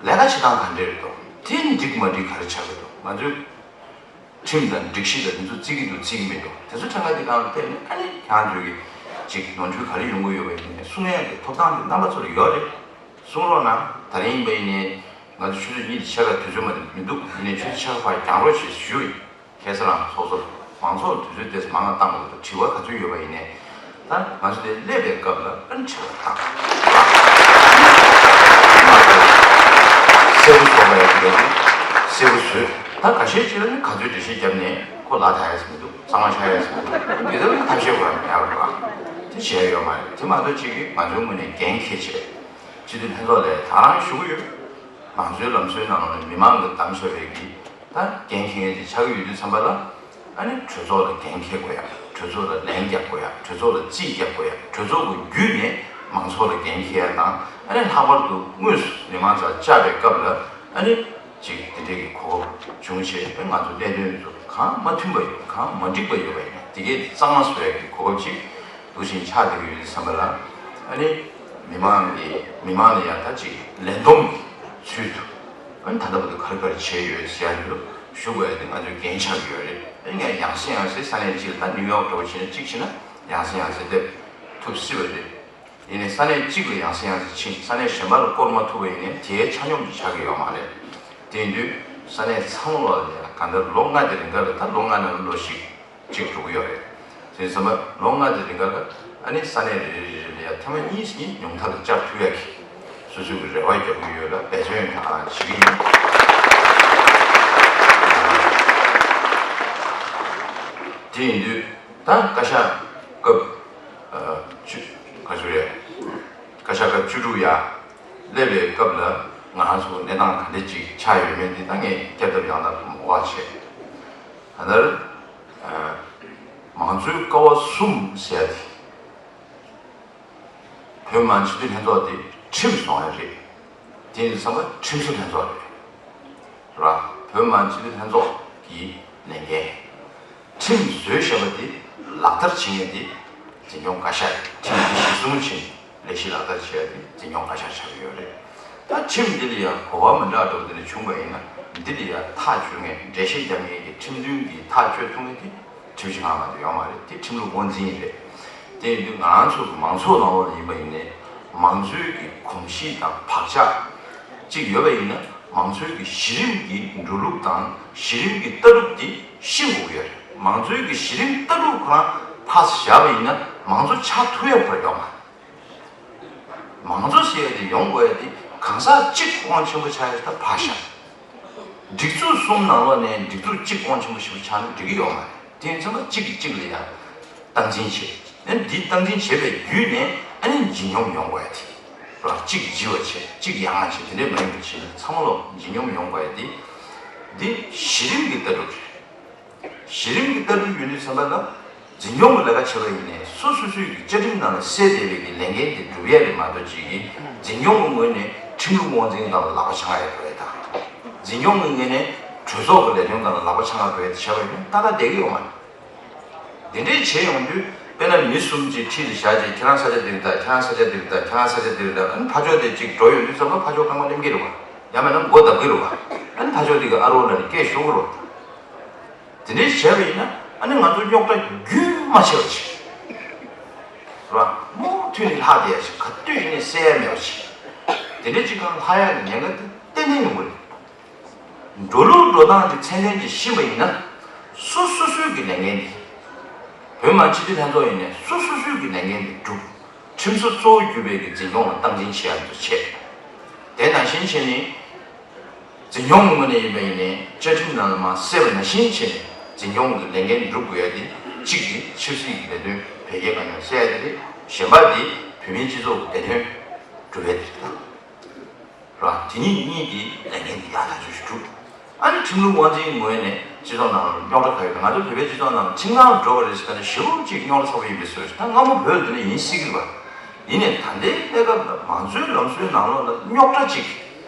ལས་ཀ་བྱེད་སྟངས་ག་འདྲ་རེད་འདུག་དེ་འགྲིག་མ་འགྲིག་ག་རེ་ཆགས་ཀྱི་འདུག་ང་ཚོའི་ཁྲིམས་དང་སྒྲིག་གཞི་དང་དེ་ཚོ་བརྩི་གི་འདུག་བརྩི་གི་མི་འདུག་དེ་ཚོ་ཕྲན་བུ་དེ་སྒང་ལ་བལྟས་ནས་ཨ་ནི་ཁྱེད་རང་ཚོས་ཀྱི་ཅིག་ནོར་འཁྲུལ་ག་རེ་ཡོང་གི་ཡོད་པ་ཡིན་ནའི་གསུང་ཡག་གི་ཐོབ་ཐང་དེ་རྣམ་པ་ཚོ་ལ་ཡོད་རེད། གསུང་རོགས་གནང་། ད་རིང་ཡིན་པ་ཡིན་ནའི་ང་ཚོ་ཆུ་ཚོད་གཉིས་དེ་ཕྱེད་ཀ་དུས་ཚོད་མ་གཏོགས་མི་འདུག་ཡིན་ནའི་ཆུ་ཚོད་ཕྱེད་ཀ་ཕར་འགྱངས་རོགས་བྱེད་ཞུ་ཡིན། ཁ་སང་རང་ཚོགས་གཙོ་མང་ཚོགས་ལ་དུས་ཚོད་དེ་མང་བ་བཏང་དགོས་འདུག་དྲི་བ་ག་ཚོད་ཡོད་པ་ཡིན་ནའི། ད་ང་ཚོ་དེ་སླེབས་པའི་སྐབས་ལ་ཨ་ནི་དྲི་བ་བཏང་། གསལ་པོ་བཟོ་བ་ཡག་གི་རེད། གསལ་པོ་བཟོས། ད་ཁ་ཤས་ཅིག་ལ་ནི་ག་ཚོད་འགྲེལ་བཤད་བརྒྱབ་ནས་ཁོ་ལ་ད་ཡ་ཟེར་མི་འདུག་གཙང་མ་ཆགས་ཡ་ཟེར་མི་འདུག་དེ་ལྟར་ཐབས་ཤེས་ཁོ་རང་མེད་པ་རེད་པ། དེ་བྱས་ཡོད་མ་རེད། དེ་མ་གཏོགས་ཅིག་གིས་ང་ཚོའི་ངོས་ནས་འགན་འཁྱེར་བྱས། སྤྱི་འཐུས་ལྷན་ཚོགས་ལ་ད་རང་ཞུ་གི་ཡོད། ང་ཚོའི་ལམ་སྲོལ་ནང་ལ་མི་མང་གིས་བདམས་བཞག་པའི་གི་ད་འགན་འཁྱེར་མཁན་ཅིག་ཆགས་ཀྱི་ཡོད་དུས་ཙམ་པ་ལ། ཨ་ནི་གྲོས་ཚོགས་ལ་འགན་འཁྱེར་དགོས་ཡ། གྲོས་ཚོགས་ལ་ལན་རྒྱག་དགོས་ཡ། གྲོས་ཚོགས་ལ་རྩིས་རྒྱག་དགོས་ཡ། གྲོས་ཚོགས་ཀྱི་བརྒྱུད་ནས་མང་ཚོགས་ལ་འགན་འཁྱེར་ཡ་དང་། ཨ་ནི་ལྷག་པར་དུ་དངོས་སུ་མི་མང་རྩར་བཅར་བའི་སྐབས་ལ་ཨ་ནི་ཅིག་དེ་འདྲའི་གི་གོ་སྐབས་བྱུང་བྱས། ཨ་ནི་ང་ཚོ་གནད་དོན་དེ་ཚོ་གང་མ་མཐུན་པ་ཡོད། གང་མ་འགྲིག་པ་ཡོད་པ་ཡིན་ན་དེ་གས་དེ་གཙང་མ་བཟོ་ཡ་གི་གོ་སྐབས་ཅིག་འདུག་བཞིན་ཆགས་བསྡད་ཀྱི་ཡོད་དུས་ཙམ་པ་ལ། ཨ་ནི་མི་མང་གི་མི་མང་ལ་ཡང་ད་ཅིག་ལན་འདོམས་ཀྱི་ཚུལ་དུ། ཨ་ནི་ད་ལྟ་བར་དུ་ག་རེ་ག་རེ་བྱས་ཡོད་ཟེར་ཡ་འདི་ལ་ཞུ་དགོས་ཡ་དེ་ང་ཚོའི་འགན་ཆགས་ཀྱི་ཡོད་རེད། ཨ་ནི་ངས་ཡང་སེ་ཡང་སེ་ས་གནས་གཅིག་ལ། ད་ནིའུ་ཡོག་འདྲ་བོ་བྱས་ན་གཅིག་བྱས་ན་ཡང་སེ་ཡང་སེ་སླེབས་ཐུབ་སྲིད་པ་རེད། ཡིན་ནའི་ས་གནས་གཅིག་ལ་ཡང་སེ་ཡང་སེ་ཕྱིན། ས་གནས་གཞན་པ་ལ་བསྐོར་མ་ཐུབ་པ་ཡིན་ནའི་དེའི་ཆ་སྙོམས་ཀྱི་ཆགས་ཀྱི་ཡོད་མ་རེད། དེ་ཡིན་དུས་ས་གནས་ཚང་མ་ལ་ཡང་གང་ལྟར་ལོ་ལྔ་དེ་རིང་ག་ལ། ད་ལོ་ལྔ་ནང་ལ་ལོ་བཞི་གཅིག་འགྲོ་གི་ཡོད་རེད། དེ་ཙམ་པ་ལོ་ལྔ་དེ་རིང་ག་ལ་ཨ་ནི་ས་གནས་རེ་རེ་རེ་ལ་ཡང་ཐེངས་མ་གཉིས་གཉིས་ཉུང་མཐའ་ལ་བཅར་ཐུབ་ཡ་གི་སོ་སོའི་གི་རེ་བ་རྒྱག་གི་ཡོད་ལ། འབད་བརྩོན་ཡང་གང་བྱེད་ཀྱི་ཡིན། དེ་ཡིན་དུས་ད་བཀའ་ཤག་སྐབས་ཨ་བཅུ། ག་ཚོད་རེད། བཀའ་ཤག་སྐབས་བཅུ་དྲུག་ཡ་སླེབས་པའི་སྐབས་ལ་ང་རང་ཚོ་གནས་སྟངས་ག་འདྲ་ཅིག་ཆགས་ཡོད་མེད་འདི་ད་ངས་བསྐྱར་ལྡབ་ཡང་དག་མ་གོ་བ་བྱས། ད་ལྟར་ཨ་ མང་གཙོའི་ཀ་བ་གསུམ་ཟེར་ཡ་དེ། བོད་མི་མང་སྤྱི་འཐུས་ལྷན་ཚོགས་དེ་ཁྲིམས་བཟོ་ཡ་རེད། དེ་ཡིན་དུས་ཙམ་པ་ཁྲིམས་བཟོ་ལྷན་ཚོགས་རེད། ར། བོད་མི་མང་སྤྱི་འཐུས་ལྷན་ཚོགས་ཀྱི་ལས་འགན། ཁྲིམས་བཟོས་བཞག་པ་དེ་ལག་བསྟར་བྱེད་མཁན་དེ་འཛིན་སྐྱོང་བཀའ་ཤག་རེད། ཁྲིམས་དེ་གཞིར་བཟུང་བྱས་ནས་ལས་གཞི་ལག་བསྟར་བྱེད་ཡ་དེ་འཛིན་སྐྱོང་བཀའ་ཤག་ཆགས་ཀྱི་ཡོད་རེད། ད་ཁྲིམས་འདི་ལ་ཡང་གོ་བ་མི་འདྲ་འདྲ་པོ་འདི་ལ་བྱུང་པ་ཡིན་ན། འདི་ལ་ཡང་ཐག་གཅོད་མཁན། འགྲེལ་བཤད་རྒྱག་མཁན་གྱི་ཁྲིམས་མཐུན་གྱི་ཐག་གཅོད་ཐུབ་མཁན་དེ་ཁྲིམས་ཞིབ་ཁང་མ་གཏོགས་ཡོད་མ་རེད། དེ་ཁྲིམས་ལུགས་དབང་འཛིན་རེད། དེ་ཡིན་དུས་ང་རང་ཚོ་གི་མང་ཚོགས་ནང་ལོགས་ལ་ཡིན་པ་ཡིན་ནའི། མང་གཙོའི་གི་གོམས་གཤིས་དང་བག་ཆགས་གཅིག་ཡོད་པ་ཡིན་ན། མང་གཙོའི་གི་གཞི་རིམ་གྱི་འགྲོ་ལུགས་དང་གཞི་རིམ་གྱི་ལྟ་གྲུབ་དེ་ཤེས་དགོས་ཀྱི་ཡོད་རེད། མང་གཙོའི་གི་གཞི་རིམ་ལྟ་གྲུབ་ཁོ་རང་ཕར་བཞག་པ་ཡིན་ན། མང་གཙོ་ཆགས་ཐུབ་ཡ་ཁོ་རང་ཡོད་མ་རེད། མང་གཙོ་ཟེར་ཡ་དེ་ཡོང་དགོས་ཡ་དེ་གང་ཟག་གཅིག་དབང་ཆེན་པོ་ཆགས་ཡ་ད་ཕར་བཞག་སྒྲིག་འཛུགས་གསུམ་ནང་ལོགས་ནས་སྒྲིག་འཛུགས་གཅིག་དབང་ཆེན་པོ་ཞེ་པོ་ཆགས་ན་འགྲིག་གི་ཡོད་མ་རེད། དེ་ཡིན་ཙང་གཅིག་གིས་གཅིག་ལ་ཡ་སྟངས་འཛིན་བྱེད། ཨ་ནི་འདི་སྟངས་འཛིན་བྱེད་པའི་བརྒྱུད་ནས་ཨ་ནི་འཇིགས་སྙོམས་ཡོང་དགོས་ཡ་དེ། ར། གཅིག་ལྗི་བ་བྱེད། གཅིག་ཡ་ང་བྱེད། དེ་འདྲས་མ་ཡིན་པ་བྱས་ན་ཚང་མ་ལོག་འཇིགས་སྙོམས་ཡོང་དགོས་ཡ་དེ། འདི་གཞི་རིམ་གྱི་ལྟ་གྲུབ་རེད། གཞི་རིམ་གྱི་ལྟ་གྲུབ་ཡོད་དུས་ཙམ་པ་ལ། འཛིན་སྐྱོང་གི་ལས་ཀ་བྱེད་པ་ཡིན་ནའི་སོ་སོ་སོའི་གི་བཅའ་ཁྲིམས་ནང་ལ་གསལ་བསྡད་པའི་གི་ལས་འགན་དེ་སྒྲུབ་ཡ་རེད་མ་གཏོགས། ཅིག་གིས་འཛིན་སྐྱོང་གི་ངོས་ནས་ཁྲིམས་ལུགས་དབང་འཛིན་སྒང་ལ་ལག་པ་འཆང་ཡ་འགྲོ་ཡ་དང་། འཛིན་སྐྱོང་གི་ངོས་ནས་གྲོས་ཚོགས་ཀྱི་ལས་དོན་སྒང་ལ་ལག་པ་འཆང་ཡ་འགྲོ་ཡ་དེ་བྱས་པ་ཡིན་ན་ཏག་ཏག་བསྡད་ཀྱི་ཡོད་མ་རེད། དེ་འདྲས་བྱས་ཡོང་དུས། དཔེར་ན་མི་གསུམ་ཅིག་འཁྲིས་ལ་བཞག་བྱས། ཁྱེད་རང་ས་ཆ་འདིར་ད། ཁྱེད་རང་ས་ཆ་འདིར་ད། ཁྱེད་རང་ས་ཆ་འདིར་ད། ཨ་ནི་ཕར་ཕྱོགས་དེ་ཅིག་འགྲོ་ཡོང་དུས་ཙམ་པ་ཕར་ཕྱོགས་རྐང་པ་གླེམ་གྱི་རེད་བ། ཡང་མིན་ན་མགོ་བརྡབ་ཀྱི་རེད་བ། ཨ་ནི་ཕར་ཕྱོགས་དེ་གི་ཨ་རོགས་ལ་ནི་སྐད་ཤོར་གྱི་རེད་བ། དེ་འདྲས་བྱས་པ་ཡིན་ན་ཨ་ནི་ང་ཚོ་རྙོག་དྲ་རྒྱུན་མ་ཆད་པ་ཅིག་རེད་བ། མུ་མཐུད་ནས་ལྷག་བསྡད་ཡ་ཅིག་ག་དུས་ཡིན་ནའི་སེལ་ཡ་མེད་པ་ཅིག་དེ་འདྲས་ཅིག་གང་ལྷག་ཡ་གི་ཉེན་ཁ་དེ་ཏན་ཏན་ཡོང་གི་རེད། འགྲོ་ལུགས་འགྲོ་སྟངས་ཀྱི་ཚད་ལྡན་གྱི་ཤེས་པ་ཡིན་ན། སོ་སོ་སོའི་གི་ལས་འགན་དེ། བོད་མི་མང་སྤྱི་འཐུས་ལྷན་ཚོགས་ཡིན་ནའི་སོ་སོ་སོའི་གི་ལས་འགན་དེ་སྒྲུབ། ཁྲིམས་བཟོ་གཙོ་བོ་གྱུར་པའི་གི་འཛིན་སྐྱོང་ལ་སྟངས་འཛིན་བྱེད་ཡ་དེ་ཚོ་བྱེད། དེ་ནང་བཞིན་བྱས་ནས། འཛིན་སྐྱོང་གི་ངོས་ནས་ཡིན་པ་ཡིན་ནའི་བཅའ་ཁྲིམས་ནང་ལ་མར་གསལ་བ་ནང་བཞིན་བྱས་ནས་འཛིན་སྐྱོང་གི་ལས་འགན་སྒྲུབ་དགོས་ཡ་དེ་གཅིག་དེ་ཆབ་སྲིད་ཀྱི་ལས་དོན་འཕེལ་རྒྱས་གང་ཡོང་སེལ་ཡ་དེ་རེད། གཞན་པ་དེ་བོད་མིའི་སྤྱི་ཚོགས་ཀྱི་བདེ་དོན་སྒྲུབ་ཡ་དེ་རེད་ད། ར། དེ་གཉིས་གཉིས་ཀྱི་ལས་འགན་འདི་ཡག་ཐག་ཆོད་ཞིག་བསྒྲུབས། ཨ་ནི་ཁྲིམས་ལུགས་དབང་འཛིན་ངོས་ནས་སྤྱི་ཚོགས་ནང་ལ་རྙོག་དྲ་ག་ཡོད་པ། ང་ཚོ་བོད་པའི་སྤྱི་ཚོགས་ནང་ལ་ཁྲིམས་ཁང་འགྲོ་བ་རེད་ཟེར་ན་ཞེ་པོ་ཅིག་རྙོག་དྲ་ཚ་པོ་ཡིན་པའི་བཟོ་ཞིག་ད་སྔ་མོ་བོད་འདི་ནས་ཡིན་སྲིད་ཀྱི་རེད་པ། ཡིན་ནའི་ད་ལྟའི་གནས་སྐབས་ལ་མང་གཙོའི་ལམ་སྲོལ་ནང་ལོགས་ལ་རྙོག་དྲ་ཅིག་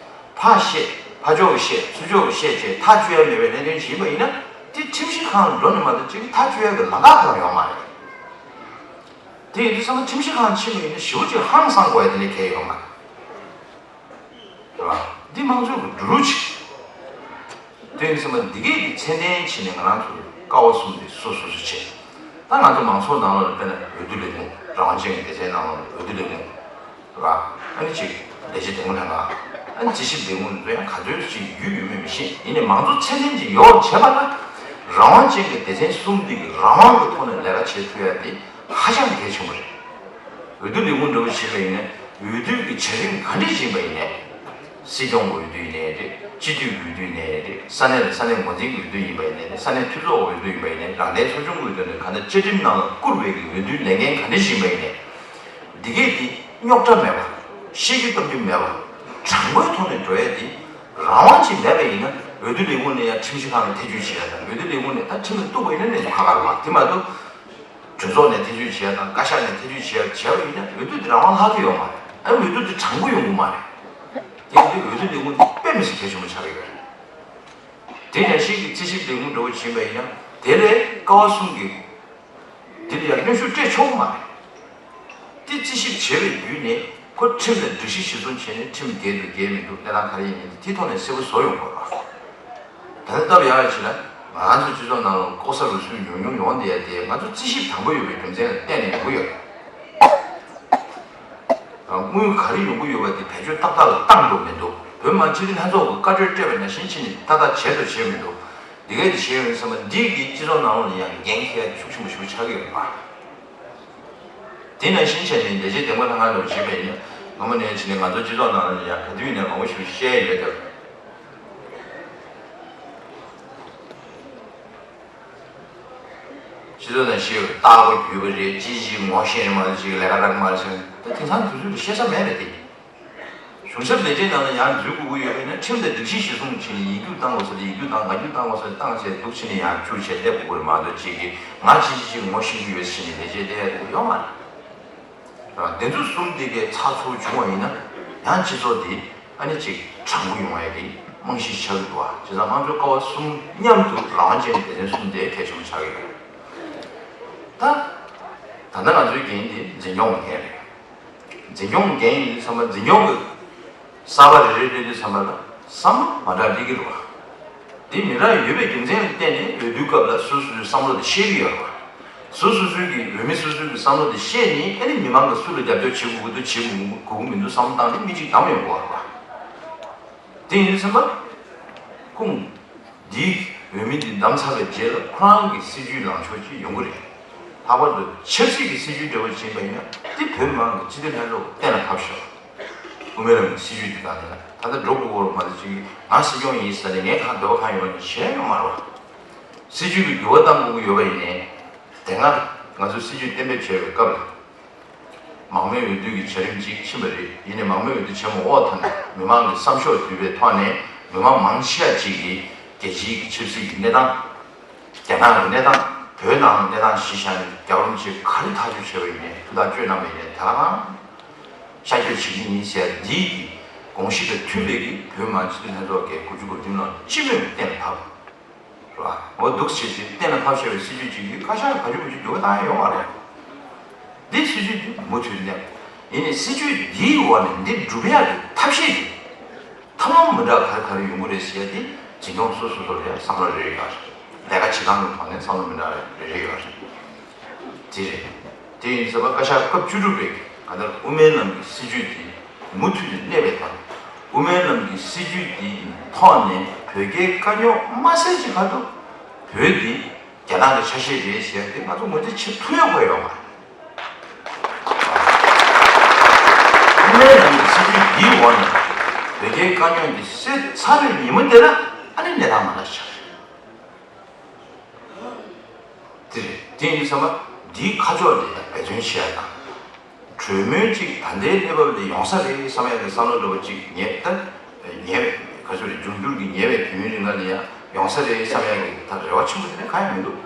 ཕར་བཤད་ཕར་ཕྱོགས་ཀྱིས་བཤད་ཚུར་ཕྱོགས་ཀྱིས་བཤད་བྱས་ཐག་གཅོད་ཡ་མེད་པའི་གནད་དོན་ཞིག་ཡིན་པ་ཡིན་ན། དེ་ཁྲིམས་ཞིབ་ཁང་ལ་འགྲོ་ནས་མ་གཏོགས་ཅིག་ཐག་གཅོད་ཡ་གི་ལམ་ཁ་གང་ཡོད་མ་རེད། དེ་ཡིན་དུས་ཙམ་པ་ཁྲིམས་ཞིབ་ཁང་ཕྱིན་པ་ཡིན་ན་ཞེ་པོ་ཅིག་ཧང་སང་དགོས་ཡ་དེ་ལས་གལ་ཡོད་མ་རེད། རེད་བ། འདི་དམངས་གཙོའི་གི་འགྲོ་ལུགས་ཅིག་དེ་ཡིན་ཙམ་པ་འདི་གས་ཀྱི་ཚད་ལྡན་བྱས་ནས་ང་རང་ཚོ་ཀ་བ་གསུམ་དེ་སོ་སོ་སོ་བྱས། ད་ང་ཚོ་མང་ཚོགས་ནང་ལོགས་ལ་དཔེར་ན་འོས་བསྡུ་ལས་ཁུངས། རང་དབང་ཅན་གྱི་སྡེ་ཚན་ནང་ལོགས་ལ་འོས་བསྡུ་ལས་ཁུངས། རེད་བ། ཨ་ནི་ཅིག་ལས་བྱེད་འདེམས་ངོ་ལྷན་ཁང་། ཨ་ནི་རྩིས་ཞིབ་ལས་ཁུངས་འདི་ཚོ་ཡང་ག་ཚོད་ཅིག་ཡོད་ཡོད་མེད་མི་ཤེས། ཡིན་ནའི་མང་གཙོ་ཚད་ལྡན་ཅིག་ཡོང་བ་བྱས་པ་ན། རང་དབང་ཅན་གྱི་སྡེ་ཚན་གསུམ་འདི་གིས་རང་དབང་གི་ཐོག་ནས་ལས་ཀ་བྱེད་ཐུབ་ཡ་དེ་ཧ་ཅང་གལ་ཆེན་པོ་རེད། འོས་བསྡུ་ལས་ཁུངས་འདྲ་བོ་ཞིག་ལ་ཡིན་ན། འོས་བསྡུ་གི་བྱ་རིམ་ག་འདྲས་ཡིན་པ་ཡིན་ནའི། སྲིད་སྐྱོང་གི་འོས་བསྡུ་ཡིན་ནའི་རེད། སྤྱི་འཐུས་ཀྱི་འོས་བསྡུ་ཡིན་ནའི་རེད། ས་གནས་ལ་ས་གནས་འགོ་འཛིན་གྱི་འོས་བསྡུ་ཡིན་པ་ཡིན་ནའི་རེད། ས་གནས་འཐུས་ཚོགས་ཀྱི་འོས་བསྡུ་ཡིན་པ་ཡིན་ནའི་རེད། རང་བདེན་ཚོགས་ཆུང་གི་འོས་བསྡུ་ཡིན་ནའི་རེད། གང་ལྟར་བཅའ་ཁྲིམས་ནང་ལ་བསྐུར་བའི་གི་འོས་བསྡུའི་ལས་འགན་ག་འདྲས་ཡིན་པ་ཡིན་ནའི། འདི་གས་འདི་རྙོག་དྲ་མེད་པ། བཤད་རྒྱུ་གཏམ་རྒྱུ་མེད་པ། དྲང་པོའི་ཐོག་ནས་འགྲོ་ཡ་འདི་རང་དབང་ཅིག་མེད་པ་ཡིན་ན། འོས་བསྡུ་ལས་ཁུངས་ནས་ཡང་ཁྲིམས་ཞིབ་ཁང་ལ་ཐེ་བྱུས་བྱེད་ཡ་དང་། འོས་བསྡུ་ལས་ཁུངས་ནས་ད་ཁྲིམས་ལ་གཏུགས་པ་ཡིན་ན་གནས་ཚུལ་ཁག་ཁག་རེད་བ། དེ་མ་གཏོགས། གྲོས་ཚོགས་ནས་ཐེ་བྱུས་བྱེད་ཡ་དང་། བཀའ་ཤག་ནས་ཐེ་བྱུས་བྱེད་ཡ་བྱས་པ་ཡིན་ན་འོས་བསྡུ་དེ་རང་དབང་ལྷག་གི་ཡོད་མ་རེད། ཨ་འོས་བསྡུ་དེ་དྲང་པོ་ཡོང་གི་མ་རེད། དེ་ཡིན་དུས་འོས་བསྡུ་ལས་ཁུངས་དེ་དཔེ་མི་སྲིད་གལ་ཆེན་པོ་ཆགས་ཀྱི་ཡོད་རེད། དེ་ནང་བཞིན་གྱི་རྩིས་ཞིབ་ལས་ཁུངས་འདྲ་བོ་ཕྱིན་པ་ཡིན་ན། དེ་ལས་ཀ་བ་གསུམ་གྱི་འདི་ལ་ཡང་གནོན་ཤུགས་སྤྲད་ཆོག་གི་མ་རེད། དེ་རྩིས་ཞིབ་བྱས་པའི་བརྒྱུད་ནས་ཁོ་ཁྲིམས་ལ་སྒྲིག་གཞི་གཞིར་བཟུང་བྱས་ནས་ཁྲིམས་འགལ་འདུག་འགལ་མི་འདུག་གནས་སྟངས་ག་རེ་ཡིན་མིན་དེ་ཐོག་ནས་གསལ་པོ་བཟོ་ཡོང་དགོས་རེད། ད་ལྟ་སྟབས་ཡག་བྱས་ན་ང་ཚོ་སྤྱི་ཚོགས་ནང་ལ་ལྐོག་ཟ་རུལ་སུངས་ཉུང་ཉུང་ཡོང་བསྡད་ཡ་དེ་ང་ཚོ་རྩིས་ཞིབ་དྲང་པོ་ཡོད་པའི་རྒྱུ་མཚན་ལ་བརྟེན་ནས་ཡོང་གི་ཡོད་རེད། དངུལ་ག་རེ་ཡོང་གི་ཡོད་པ་དེ་བེད་སྤྱོད་ཏག་ཏག་ལ་བཏང་འགྲོ་མི་འདུག་བོད་མི་མང་སྤྱི་འཐུས་ལྷན་ཚོགས་ཀྱིས་བཀའ་འཁྲོལ་སྤྲད་པ་ནང་བཞིན་བྱས་ནས་ཏག་ཏག་བྱས་དང་བྱས་མི་འདུག་འདི་གས་དེ་བྱས་ཡོང་བསམ་པ་འདི་གིས་སྤྱི་ཚོགས་ནང་ལོགས་ལ་ཡང་འགན་འཁྱེར་ཡ་ཤུགས་ཆེན་པོ་ཞིག་ཆགས་ཀྱི་ཡོད་པ། དེ་ནང་བཞིན་བྱས་ནས་ལས་བྱེད་འདེམས་ངོ་ལྷན་ཁང་ལ་བྱས་པ་ཡིན་ན། སྔ་མོ་ནས་བྱས་ནས་ང་ཚོ་སྤྱི་ཚོགས་ནང་ལ་ཡང་ག་དུས་ཡིན་ནའི་མང་པོ་ཞིག་བཤད་ཡོད་དེ། སྤྱི་ཚོགས་ནང་བཤད་ཡོད། རྟག་པར་རྒྱུས་པ་རེད། ཅི་ཞིག་ངོ་ཤེས་མ་ཞིག་ལས་ཀ་རག་མ་ཞིག་ད་དེང་སང་དུས་ཚོད་ལ་བཤད་ས་མེད་པས་དེ། གཞུང་ཞབས་ལས་བྱེད་ནང་ལ་ཡང་འཛུལ་དགོས་ཀྱི་ཡོད་པས་ན། ཁྲིམས་དང་སྒྲིག་གཞི་གཞིར་བཟུང་བྱས་ནས་ཡིག་རྒྱུགས་བཏང་དགོས་ས་ལ་ཡིག་རྒྱུགས་བཏང་། ང་རྒྱུགས་བཏང་དགོས་ས་ལ་བཏང་བྱས་འདུག་བྱས་ནས་ཡང་འཁྱུར་བྱས་སླེབས་དགོས་ཀྱི་རེད་མ་གཏོགས། ཅིག་གིས་ང་ཅི་ཞིག་ཅིག་ངོ་ཤེས་ཀྱི་ཡོད་ཟེར་ནས་ལས་བྱེད་སླེབས་ཡག་ཡོད་མ་རེད། དེ་ཚོ་གསུམ་དེ་གའི་ཚགས་ཚུད་བྱུང་བ་ཡིན་ན། ཡང་སྤྱི་ཚོགས་དེ་ཨ་ནི་ཅིག་དྲང་པོ་ཡོང་ཡ་གི་རྨང་གཞི་ཆགས་ཀྱི་འདུག་བ། བྱས་ཙང་དམངས་གཙོའི་ཀ་བ་གསུམ་མཉམ་དུ་རང་དབང་ཅན་སྡེ་ཚན་གསུམ་དེ་གལ་ཆེན་པོ་ཆགས་ཀྱི་ཡོད། ད་ད་ལྟ་ང་ཚོའི་འགན་དེ་འཛིན་སྐྱོང་གི་འགན་རེད། འཛིན་སྐྱོང་གི་འགན་ཡིན་དུས་ཙམ་པ། འཛིན་སྐྱོང་གི་གསར་པ་རེ་རེ་སླེབས་དུས་ཙམ་པ་ལ་བསམ་བློ་མ་འདྲ་སླེབས་ཀྱི་རེད་བ། དེ་མི་འདྲ་ཡོད་པའི་རྒྱུ་མཚན་ལ་བརྟེན་ནས་འོས་བསྡུའི་སྐབས་ལ་སོ་སོ་སོའི་བསམ་བློ་དེ་བཤད་ཀྱི་ཡོད་རེད་བ། སོ་སོ་སོའི་གི་འོས་མི་སོ་སོའི་གི་བསམ་བློ་དེ་བཤད་ནས། ཨ་ནི་མི་མང་གིས་སུ་ལ་རྒྱབ་སྐྱོར་བྱེད་དགོས་ཀྱི་འདུག་བྱེད་དགོས་མི་འདུག་བསམ་བློ་བཏང་ནས་མི་གཅིག་བདམས་ཡོང་དགོས་པ་རེད་བ། དེ་ཡིན་དུས་ཙམ་པ། ཁོང་འདིའི་འོས་མི་འདི་བདམས་ཚར་བའི་རྗེས་ལ་ཁོ་རང་གི་སྲིད་ཇུས་ལངས་ཕྱོགས་ཅིག་ཡོང་གི་རེད། ལྷག་པར་དུ་ཆབ་སྲིད་ཀྱི་སྲིད་ཇུས་འདྲ་བོ་ཅིག་ཡིན་པ་ཡིན་ན། དེ་བོད་མི་མང་གིས་སྤྱི་འཐུས་ལྷན་ཚོགས་གཏན་ལ་ཕབ་ཤོག་དབུ་མའི་ལམ་གྱི་སྲིད་ཇུས་འདི་དང་། དེ་ལ་ད་ལྟ་འགྲོ་དགོས་ཀྱི་ཡོད་རེད་མ་གཏོགས། ཅིག་ང་སྲིད་སྐྱོང་ཡིན་ཟེར་ནས་ངས་གང་འདོད་པ་གང་ཡོད་པ་ནས་བྱས་ཡོང་མ་རེད་བ། སྲིད་ཇུས་ཀྱི་འགྱུར་བ་གཏང་དགོས་ཀྱི་ཡོད་པ་ཡིན་ནའི། དེ་སྔ་ང་ཚོས་སྲིད་ཇུས་གཏན་འབེབས་བྱས་པའི་སྐབས་ལ། མང་མོས་འོས་བསྡུ་གི་བྱ་རིམ་གཅིག་ཕྱིན་པ་རེད། ཡིན་ནའི་མང་མོས་འོས་བསྡུ་བྱས་མ་འོག་ཐོག་ནས་མི་མང་གི་བསམ་ཤོག་བསྡུས་པའི་ཐོག་ནས། མི་མང་མང་ཆེ་བ་ཅིག་གིས་རྒྱལ་སྤྱིའི་གི་ཆབ་སྲིད་ཀྱི་གནས་སྟངས། རྒྱ་ནག་གི་གནས་སྟངས། བོད་ནང་གི་གནས་སྟངས་གཞི་བཞག་ནས། རྒྱལ་བ་རིན་པོ་ཆེས་ག་རེ་ཐག་གཅོད་བྱས་པ་ཡིན་ནའི། ཐུགས་ཐག་གཅོད་གནང་བ་ཡིན་ནའི། དེ་ལ་རང་ཤར་སྐྱོད་བྱེད་ཀྱི་ཡིན་ཟེར། འདིའི་གི་དགོངས་གཞི་དང་མཐུན་པའི་གི་བོད་མི་མང་སྤྱི་འཐུས་ལྷན་ཚོགས་ཀྱིས་དགུ་བཅུ་གོ་བདུན་ལོར་སྤྱི་མོས་གཏན་ལ་ཕབ། རེད་བ། འོ་འདུག་བྱས་ཏེ་གཏན་ལ་ཕབ་བཞག་པའི་སྲིད་ཇུས་ཅིག་གིས་བཀའ་ཤག་ག་ཅུ་ག་ཅུ་འགྱུར་བ་གཏང་ཡ་ཡོད་མ་རེད། འདི་སྲིད་ཇུས་འདི་མུ་མཐུད་གནས། ཡིན་ནའི་སྲིད་ཇུས་འདིའི་འོག་ནས་འདི་སྒྲུབ་ཡག་གི་ཐབས་ཤེས་འདི་ཐབས་ལམ་མི་འདྲ་ག་རེ་ག་རེ་ཡོང་གི་རེད་ཟེར་ཡ་འདི། འཛིན་སྐྱོང་སོ་སོ་སོ་ལ་ཡང་བསམ་བློ་རེ་རེ་ཡོད་རེད། ལས་ཀ་བྱེད་སྟངས་ཀྱི་ཐོག་ནས་བསམ་བློ་མི་འདྲ་རེ་རེ་ཡོད་རེད། དེ་རེད། དེ་ཡིན་ཟེར་བ། བཀའ་ཤག་སྐབས་བཅུ་དྲུག་པའི་གང་ལྟར་དབུ་མའི་ལམ་གྱི་སྲིད་ཇུས་དེ་མུ་མཐུད་ནས་གནས་པའི་ཐོག་ནས། དབུ་མའི་ལམ་གྱི་སྲིད་ཇུས་དེའི་ཐོག་ནས་བོད་རྒྱའི་དཀའ་རྙོག་མ་སེལ་གྱི་བར་དུ། བོད་འདི་རྒྱ་ནག་གི་ཆ་ཤས་རེད་ཟེར་ཏེ་ང་ཚོ་ངོས་འཛིན་བྱེད་ཐུབ་ཡག་ཁོ་ཡོད་མ་རེད། དབུ་མའི་ལམ་གྱི་སྲིད་ཇུས་འདིའི་འོག་ནས་བོད་རྒྱའི་དཀའ་རྙོག་འདི་སེལ་ཚར་བའི་ཉིན་མོ་དེ་ལ་ཨ་ནི་གནས་སྟངས་མ་འདྲ་ཞིག་ཆགས་རེད། དེ་རེད། དེ་ཡིན་དུས་ཙམ་པ་འདིའི་ཁ་ཕྱོགས་དེ་ཡང་འབད་བརྩོན་བྱེད་ཡ་དང་། གྲོས་མོལ་ཅིག་ད་ལྟའི་གནས་བབ་ལ་ཡོང་ས་རེད་བསམ་ཡ་གི་བསམ་བློ་འདྲ་བོ་ཅིག་ཉེ་ད་ཉེ་བའི་ག་ཚོད་རེད། འབྱུང་འགྱུར་གྱི་ཉེ་བའི་དུས་ཡུན་རིང་ལ་ཡང་ཡོང་ས་རེད་བསམ་ཡ་གི་ད་རེ་བ་ཆེན་པོ་དེ་འདྲ་གང་ཡང་མི་འདུག་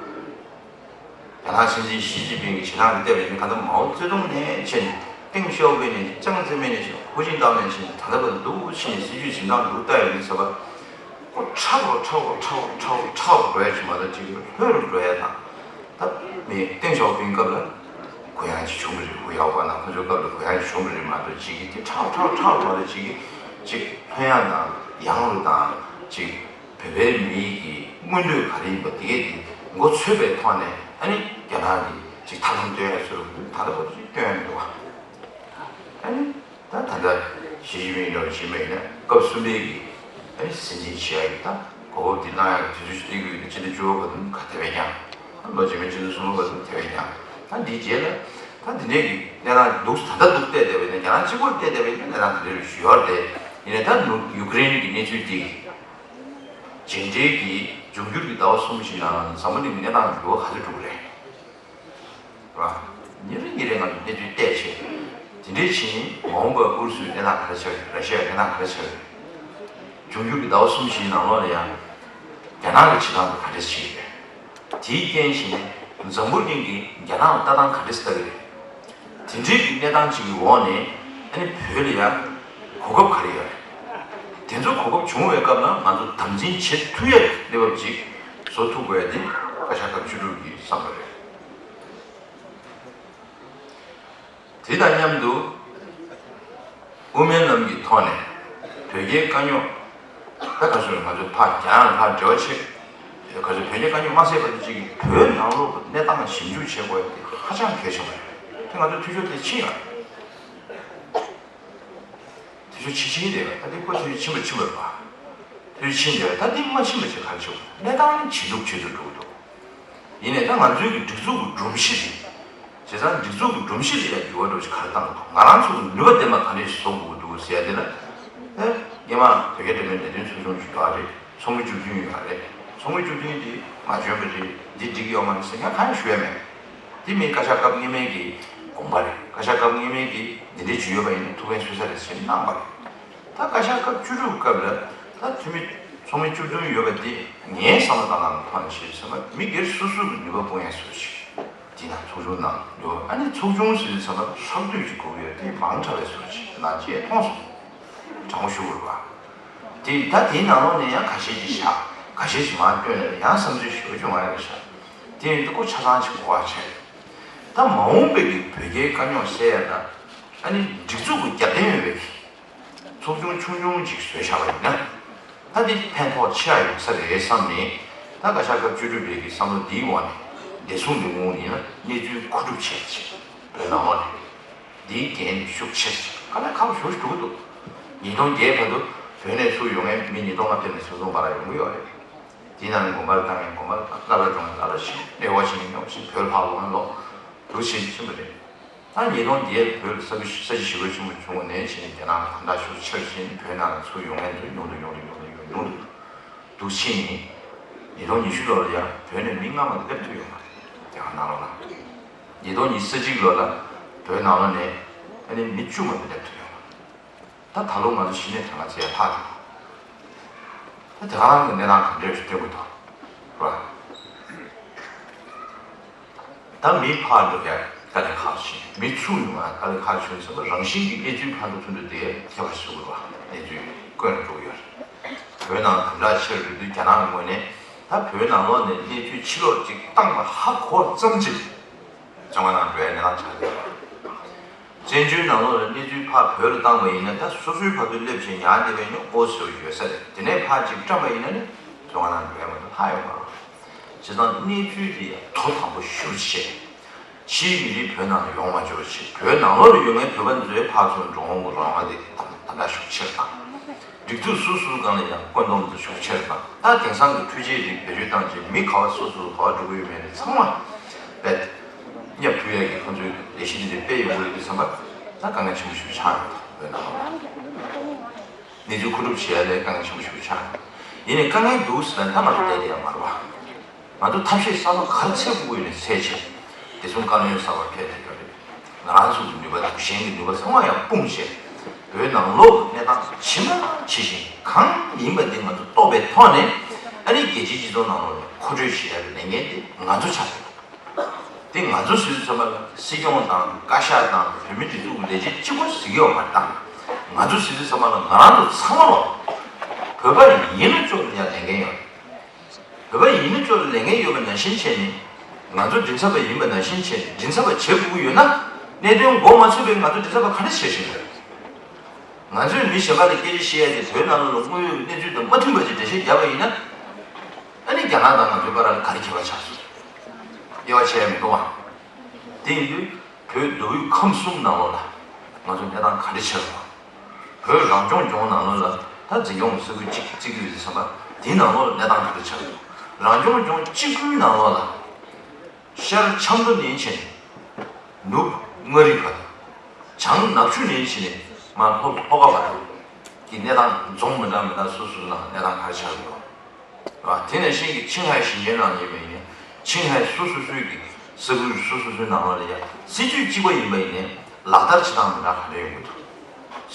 རྒྱ་ནག་སྲིད་འཛིན་ཞི་ཅིན་ཕིང་གི་བྱེད་སྟངས་དེ་བལྟས་པ་ཡིན་ན། གང་ལྟར་མའོ་ཙེ་ཏུང་ནས་བྱས་ནས། ཏེང་ཞའོ་ཕིང་ནས། ཅང་ཙེ་མེན་ནས་བྱས། ཧུའུ་ཅིན་ཏའོ་ནས་བྱས་ནས། ད་ལྟ་བར་དུ་འདུག་བྱས་ནས་སྲིད་ཇུས་འཛིན་སྟངས་འདུག་ལྟ་ཡོང་དུས་ཙམ་པ། ཁོ་མཁྲེགས་པོ་མཁྲེགས་པོ་མཁྲེགས་པོ་མཁྲེགས་པོ་མཁྲེགས་པོ་འགྲོ་ཡ་ཅིག་མ་གཏོགས་ཅིག་ལྷོད་རུ་འགྲོ་ཡ་དང་། ད་མི་ཏེང་ཞའོ་ཕིང་སྐབས་ལ་གུ་ཡངས་ཅིག་བྱུང་གི་རེད། ཧུའུ་ཡའོ་པ་དང་ཁོ་ཚོའི་སྐབས་ལ་གུ་ཡངས་ཅིག་བྱུང་གི་རེད་མ་གཏོགས། ཅིག་གིས་དེ་མཁྲེགས་པོ་མཁྲེགས་པོ་མཁྲེགས་པོ་མ་གཏོགས། ཅིག་གིས་ཅིག་ལྷོད་ཡངས་དང་ཡངས་རུ་དང་། ཅིག་བོད་པའི་མི་གི་མངོན་འདོད་ག་རེ་ཡིན་པ་དེ་གས་དེ་མགོ་ཚོས་པའི་ཐོག་ནས། ཨ་ནི་རྒྱ་ནག་གིས་ཅིག་ཐབས་ལམ་སྟོན་ཡ་ཚུལ་ད་ལྟ་བར་དུ་ཅིག་སྟོན་ཡ་མི་འདུག་བ། ཨ་ནི་ད་ད་ལྟ་ཞི་ཅིན་ཕིང་འདྲ་བོ་ཞིག་མེད་ན། སྐབས་གསུམ་པའི་གི་ཨ་ནི་སྲིད་འཛིན་བྱེད་ཡ་གི་ད་གོ་སྐབས་དེ་བླང་ཡ་གི་དུས་ཚོད་ཅིག་སྟེར་གྱི་ཡོད་ན། སྤྱི་ཟླ་བཅུ་པ་བར་དུ་ག་དེ་བས་ཀྱང་། ལོ་རྗེས་མའི་སྤྱི་ཟླ་གསུམ་པ་བར་དུ་དེ་བས་ཀྱང་། ད་འདིའི་རྗེས་ལ་ད་འདི་འདྲའི་གི་གནས་སྟངས་འདུག་ད་ལྟ་འདུག་བལྟས་བསྡད་པ་ཡིན་ན། རྒྱ་ནག་གཅིག་པོར་བལྟས་བསྡད་པ་ཡིན་ན་གནས་སྟངས་ག་འདྲ་ཞིག་ཡོད་རེད། ཡིན་ནའི་ད་ནུབ་ཡུ་ཀེ་རེན་གི་གནས་ཚུལ་འདི། རྗེས་འབྲེལ་གྱི་འབྱུང་འགྱུར་གྱི་ཟླ་བ་གསུམ་བཞི་ནང་འཛམ་བུ་གླིང་གི་གནས་སྟངས་འགྱུར་བ་ག་ཚོད་འགྲོ་གི་རེད། ར། ཉིན་རེ་ཉིན་རེ་ང་ཚོ་གནས་ཚུལ་བལྟས་བྱས། དེ་འདྲའི་ཕྱིན་མ་འོངས་པར་ཨུ་རུ་སུའི་གནས་སྟངས་ག་རེ་ཆགས་ཡོད། ར་ཤི་ཡའི་གནས་སྟངས་ག་རེ་ཆགས་ཡོད། འབྱུང་འགྱུར་གྱི་ཟླ་བ་གསུམ་བཞིའི་ནང་ལོགས་ལ་ཡང་རྒྱ་ནག་གི་བྱེད་སྟངས་དེ་ག་འདྲས་བྱེད་ཀྱི་རེད། དེའི་རྐྱེན་བྱས་ནས་འཛམ་བུ་གླིང་གིས་རྒྱ་ནག་ལ་ལྟ་སྟངས་ག་འདྲས་ལྟ་གི་རེད། དེ་འདྲའི་གི་གནས་སྟངས་ཅིག་གི་འོག་ནས་ཨ་ནི་བོད་ལ་ཡང་གོ་སྐབས་ག་རེ་ཡོད་རེད། དེ་ཚོ་གོ་སྐབས་བྱུང་བའི་སྐབས་ལ་ང་ཚོ་དམ་འཛིན་བྱེད་ཐུབ་ཡས་གནས་བབ་ཅིག་བཟོ་ཐུབ་དགོས་ཡ་དེ་བཀའ་ཤག་སྐབས་བཅུ་དྲུག་གི་བསམ་བློ་རེད། དེ་དང་མཉམ་དུ་དབུ་མའི་ལམ་གྱི་ཐོག་ནས་བོད་རྒྱའི་དཀའ་རྙོག་ད་ག་ཚོད་ང་ཚོས་ཕར་རྒྱ་ནག་ལ་ཕར་འབྲེལ་བ་བྱེད། ག་ཚོད་བོད་རྒྱའི་དཀའ་རྙོག་མ་སེལ་བར་དུ་ཅིག་གིས་བོད་ནང་ལོགས་ཀྱི་གནས་སྟངས་ཞིབ་འཇུག་བྱེད་དགོས་ཡ་དེ་ཧ་ཅང་གལ་ཆེན་པོ་རེད། དེ་ང་ཚོའི་འཐུས་ཤོར་དེ་ཕྱིན་ཡོད་རེད། དེ་ཚོ་ཕྱི་ཕྱིན་རེད་པ། ད་དེ་ཁོ་ཚོས་ཕྱིན་པ་ཕྱིན་པ་རེད་པ། དེ་ཕྱིན་རེད་པ། ད་དེ་མ་ཕྱིན་པ་ཞིག་ག་རེ་བྱེད་དགོས། གནས་སྟངས་ཇེ་སྡུག་ཇེ་སྡུག་འགྲོ་གི་འདུག་ཡིན་ནའི་ད་ང་ཚོའི་གི་སྒྲིག་འཛུགས་ཀྱི་སྒྲོམ་གཞི་རེད། བྱས་ཙང་སྒྲིག་འཛུགས་ཀྱི་སྒྲོམ་གཞི་ལ་ཡང་འགྱུར་བ་འགྲོ་ཞིག་ག་རེ་བཏང་དགོས་འདུག་ང་རང་ཚོ་གི་ནུས་པ་ལྡན་པ་ག་འདྲས་ཤིག་བཟོ་དགོས་ཀྱི་འདུག་ཟེར་ཡ་དེ་ལ། ཨེ། སྔོན་མ་བོད་རྒྱ་འབྲེལ་མོལ་ལས་དོན་ཚོགས་ཆུང་ཞིག་ཡོད་རེད། ཚོགས་མི་བཅུ་བདུན་ཡོད་རེད། ཚོགས་མི་བཅུ་བདུན་དེ་མ་འཇོན་པ་རེད། འདི་འགྲིག་གི་ཡོད་མ་རེད་ཟེར་མཁན་གང་ཡང་ཞུ་ཡ་མེད། དེ་མིན་བཀའ་ཤག་སྐབས་སྔོན་མའི་གི་དགོངས་པ་རེད། བཀའ་ཤག་སྐབས་སྔོན་མའི་གི་འདི་འདྲའི་ཇུས་ཡོད་པ་ཡིན་ན་ཐུགས་ཕན་གསོས་ས་རེད་ཟེར་གནང་པ་རེད། ད་བཀའ་ཤག་སྐབས་བཅུ་དྲུག་སྐབས་ལ་ད་འཐུས་མི་ཚོགས་མི་བཅུ་བདུན་ཡོད་པ་འདི་ངའི་བསམ་བློ་བཏང་སྟངས་ཐོག་ནས་བཤད་ཚེ་མི་སྒེར་སོ་སོ་གི་ནུས་པ་སྤུངས་ཡ་བཟོ་ཞིག་དེ་ན་ཚོགས་ཆུང་ནང་ཡོད། ཨ་ནི་ཚོགས་ཆུང་ཟེར་ཚེ་མི་ཧྲག་བསྡུས་ཅིག་དགོས་ཀྱི་ཡོད། དེ་མང་དྲགས་པའི་བཟོ་ཞིག་ནང་ཅེས་མཐོང་སོང་། དྲང་པོ་ཞུ་དགོས་རེད་པ། དེ་ད་དེའི་ནང་ལོགས་ནས་ཡང་ཁ་ཤས་ཅིག་བཞག་ཁ་ཤས་ཅིག་མར་བཏོན་ནས་ཡང་བསམ་ཚུལ་ཞེ་པོ་ཅིག་མང་ཡ་རེད་ཤག་དེ་ཡིན་དུས་ཁོ་ཆ་ཚང་ཅིག་གོ་བ་ཆེ། ད་མ་འོངས་པའི་གི་བོད་རྒྱའི་དཀའ་རྙོག་སེལ་ཡ་ད་ཨ་ནི་སྒྲིག་འཛུགས་ཀྱི་རྒྱབ་རྟེན་ཡོད་པའི་གི་ཚོགས་ཆུང་ཆུང་ཆུང་ཅིག་བཟོས་བཞག་པ་ཡིན་ན། ད་འདི་ཕན་ཐོགས་ཆེ་བ་ཡོང་ས་རེད་བསམ་ནས། ད་བཀའ་ཤག་སྐབས་བཅུ་དྲུག་པའི་གི་བསམ་བློ་འདིའི་འོག་ནས་བདེ་སྲུང་ལས་ཁུངས་ཡིན་ན་གནས་ཚུལ་མཁོ་སྒྲུབ་བྱས་ཚེ་བོད་ནང་ལོགས་ནས་འདིའི་འགན་ཤུགས་ཆེ་ཆེ་དཀའ་ལས་ཁག་པོ་ཞེ་པོ་ཞིག་འགྲོ་གི་འདུག་ཉིས་སྟོང་བརྒྱད་བར་དུ་བོད་ནས་ཚུར་ཡོང་མཁན་མི་ཉིས་སྟོང་ལྔ་བརྒྱ་ནས་སུམ་སྟོང་བར་ཡོང་གི་ཡོད་རེད། དེའི་ནང་ནས་དགོན་པར་བཏང་མཁན་དགོན་པར་བཏང་། སློབ་གྲྭར་འགྲོ་མཁན་སློབ་གྲྭར་ཕྱིན། གནས་སྐོར་བྱེད་མཁན་གནས་སྐོར་ཕྱིན། བོད་ལ་ཕར་ལོག་མཁན་ལོག་འདུག་བྱེད་ཕྱིན་པ་རེད། ད་ཉིས་སྟོང་བརྒྱད་བོད་ས་ས་གཞི་ཞི་རྒོལ་ཆེན་པོ་བྱུང་བ་ནས་བྱས་ནས་རྒྱ་ནག་ལ་དམ་དྲག་ཤུགས་ཆེར་ཕྱིན། བོད་ནང་ལ་ཚུར་ཡོང་མཁན་དེ་ཉུང་དུ་ཉུང་དུ་ཉུང་དུ་ཉུང་དུ་ཉུང་དུ་འདུག་ཕྱིན་ནས། ཉིས་སྟོང་ཉི་ཤུ་ལོ་ལ་ཡང་བོད་ནས་མི་ལྔ་མ་གཏོགས་སླེབས་ཐུབ་ཡོད་མ་རེད། རྒྱ་གར་ནང་ལོགས་ལ། ཉིས་སྟོང་ཉི་ཤུ་རྩ་གཅིག་ལོ་ལ་བོད་ནང་ལོགས་ནས་ཨ་ནི་མི་བཅུ་མ་གཏོགས་སླེབས་ཐུབ་ཡོད་མ་རེད། ད་ད་ལོ་ང་ཚོ་གཞི་ནས་གྲངས་ཀ་ཚད་ལྷག་འདུག་ད་དེ་ག་རང་གི་གནས་སྟངས་ག་འདྲས་སྟོན་གྱི་འདུག་ར། ད་མི་ཕར་འགྲོ་ཡ་དཀའ་ལས་ཁག་ཆེ། མི་ཚུར་ཡོང་ཡ་དཀའ་ལས་ཁག་ཆེ་ཟེར་བ་རང་བཞིན་གྱི་གནས་ཚུལ་ཕར་འགྲོ་ཚུར་འགྲོ་དེ་ཁྱད་པར་ཞིག་འདུག་ར། གནས་ཚུལ་དཀོན་འགྲོ་ཡོད་རེད། བོད་ནང་དམ་དྲག་ཆེ་རུ་འགྲོ་དུས་རྒྱ་ནག་གི་ངོས་ནས་ད་བོད་ནང་ལོགས་ནས་གནས་ཚུལ་ཕྱིར་སློག་ཅིག་བཏང་བ་ཧ་གོ་ཙམ་ཅིག་བཙོན་ཁང་ནང་འགྲོ་ཡ་གནས་སྟངས་ཆགས་ཡོད་རེད། བཙན་བྱོལ་ནང་ལོགས་ལ་གནས་ཚུལ་ཕར་བོད་ལ་བཏང་བ་ཡིན་ན་ད་སོ་སོའི་བར་དུ་སླེབས་བྱས་ཉར་བསྡད་པ་ཡིན་ན་ཨོ་ཟེར་བ་ཡོད་ས་རེད། དེ་ནས་ཕར་ཅིག་བཀྲམ་པ་ཡིན་ན་ནི་བཙོན་ཁང་ནང་འགྲོ་ཡ་མ་གཏོགས་ལྷག་ཡོད་མ་རེད། བྱས་ཙང་གནས་ཚུལ་དེ་ཡང་དོ་དམ་པོ་ཞེ་པོ་ཅིག་བྱས། ཕྱིའི་མི་རིགས་བོད་ནང་ལ་ཡོང་མ་བཅུག་པ་བྱས། བོད་ནང་ལོགས་ལ་ཡོད་མཁན་བོད་པ་ཚོས་ཕར་ཚུར་འགྲོ་འོང་གི་རང་དབང་དེ་དམ་དམ་དྲག་ཤུགས་ཆེར་བཏང་། སྒྲིག་འཛུགས་སོ་སོའི་སྒང་ལ་ཡང་བཀོད་འདོམས་དེ་ཤུགས་ཆེར་བཏང་། ད་དེང་སང་གི་འཕྲུལ་ཆས་རིགས་བེད་སྤྱོད་བཏང་རྗེས་མི་ག་པར་སོ་སོ་ག་པར་འགྲོ་གི་ཡོད་མེད་དེ་ཚང་མ་བེད་བརྙ་ཐུབ་ཡ་གི་ཁོང་ཚོའི་ལས་གཞི་འདི་འདྲ་སྤེལ་ཡོང་གི་ཡོད་དུས་ཙམ་པ་ད་དཀའ་ངལ་ཆེན་པོ་ཞིག་ཆགས་ཡོད། བོད་ནང་ལ་གནས་ཚུལ་མཁོ་སྒྲུབ་བྱེད་ཡ་ལས་དཀའ་ངལ་ཆེན་པོ་ཞིག་ཆགས་ཡོད། ཡིན་ནའི་དཀའ་ངལ་འདུག་ཟེར་ན་ད་ང་ཚོ་བསྡད་བསྡད་ཡ་མ་རེད་པ། ང་ཚོ་ཐབས་ཤེས་གསར་པ་ག་རེ་འཚོལ་དགོས་ཡོད་ནས་འཚོལ་བྱས། བདེ་སྲུང་བཀའ་བློན་གསར་པ་ཕེབས་ཐུབ་ཀྱི་རེད། ང་རང་ཚོ་གི་ནུས་པ་དང་གཞན་གྱི་ནུས་པ་ཚང་མ་ཡང་སྤུངས་བྱས། བོད་ནང་ལོགས་ཀྱི་གནས་སྟངས་ཇི་མ་ཇི་བཞིན་གང་ཡིན་པ་དེ་ང་ཚོ་རྟོགས་པའི་ཐོག་ནས་ཨ་ནི་རྒྱལ་སྤྱིའི་སྤྱི་ཚོགས་ནང་ལོགས་ལ་མཁོ་སྤྲོད་བྱེད་ཡ་གི་ལས་འགན་དེ་ང་ཚོ་ཆགས་ཡོད། དེ་ང་ཚོ་སུད་སི་ཚང་མ་ལ་སྲིད་སྐྱོང་དང་བཀའ་ཤག་དང་བོད་མི་སྒྲིག་འཛུགས་ཀྱི་ལས་བྱེད་གཅིག་པོ་ཟེར་གྱི་ཡོད་མ་རེད། ད་ང་ཚོ་སུད་སི་ཚང་མ་ལ་ང་རང་ཚོ་ཚང་མ་ལ་བོད་པ་ཡིན་ན་ཅོག་ཙེ་ཡ་ལས་འགན་ཡོད། བོད་པ་ཡིན་ན་ཅོག་ཙེ་ལས་འགན་ཡོད་པ་ནང་བཞིན་བྱས་ནས་ང་ཚོ་མགྲིན་ཚབ་པ་ཡིན་པ་ནང་བཞིན་བྱས་ནས་མགྲིན་ཚབ་པ་བྱེད་དགོས་ཀྱི་ཡོད་ན། གནད་དོན་མགོ་མ་ཚོས་པའི་ང་ཚོ་མགྲིན་ཚབ་པ་ག་འདྲ་བྱེད་བཞིན་ཡོད། ང་ཚོས་མི་གཞན་པ་ལ་སྐད་ཆ་བཤད་ཡ་དེ་བོད་ནང་ལོགས་ལ་དངོས་ཡོད་ཀྱི་གནས་ཚུལ་དང་མ་མཐུན་པ་ཅིག་འགྲེལ་བཤད་བརྒྱབ་པ་ཡིན་ན། ཨ་ནི་རྒྱ་ནག་དང་ང་ཚོའི་བར་ལ་ག་རེ་ཁྱད་པར་ཆགས་སོང་། དབྱེ་བ་ཕྱེ་ཡ་མི་འདུག་བ། དེ་ཡིན་དུས་བོད་མདོ་དབུས་ཁམས་གསུམ་ནང་ལོགས་ལ་ང་ཚོ་གནས་སྟངས་ག་འདྲ་ཆགས་སོང་། བོད་རང་སྐྱོང་ལྗོངས་ནང་ལོགས་ལ་ད་འཛིན་སྐྱོང་གི་ས་ཁུལ་གཅིག་བརྩི་གི་ཡོད་ཟེར་བ་དེའི་ནང་ལོགས་ལ་གནས་སྟངས་ག་འདྲ་ཆགས་སོང་། རང་སྐྱོང་ལྗོངས་གཅིག་པུའི་ནང་ལོགས་ལ། ཤར་ཆབ་མདོ་ནས་བྱས་ནས་ནུབ་མངའ་རིས་བར་དུ། བྱང་ནག་ཆུ་ནས་བྱས་ནས་མར་ལྷོ་ལྷོ་ཁ་བར་དུ་གི་གནས་སྟངས་རྫོང་མི་འདྲ་མི་འདྲ་སོ་སོའི་ནང་གནས་སྟངས་ག་རེ་ཆགས་ཡོད། དེ་ནང་བཞིན་གྱི་ཆིང་ཧའེ་ཞིང་ཆེན་ནང་ཡིན་པ་ཡིན་ན་ཆིང་ཧའེ་སོ་སོ་སོའི་གི་ས་ཁུལ་སོ་སོ་སོའི་ནང་ལོགས་ལ་ཡང་སྲིད་ཇུས་གཅིག་པ་ཡིན་པ་ཡིན་ནའི་ལག་བསྟར་བྱེད་སྟངས་མི་འདྲ་ག་འདྲ་ཡོང་གི་འདུག་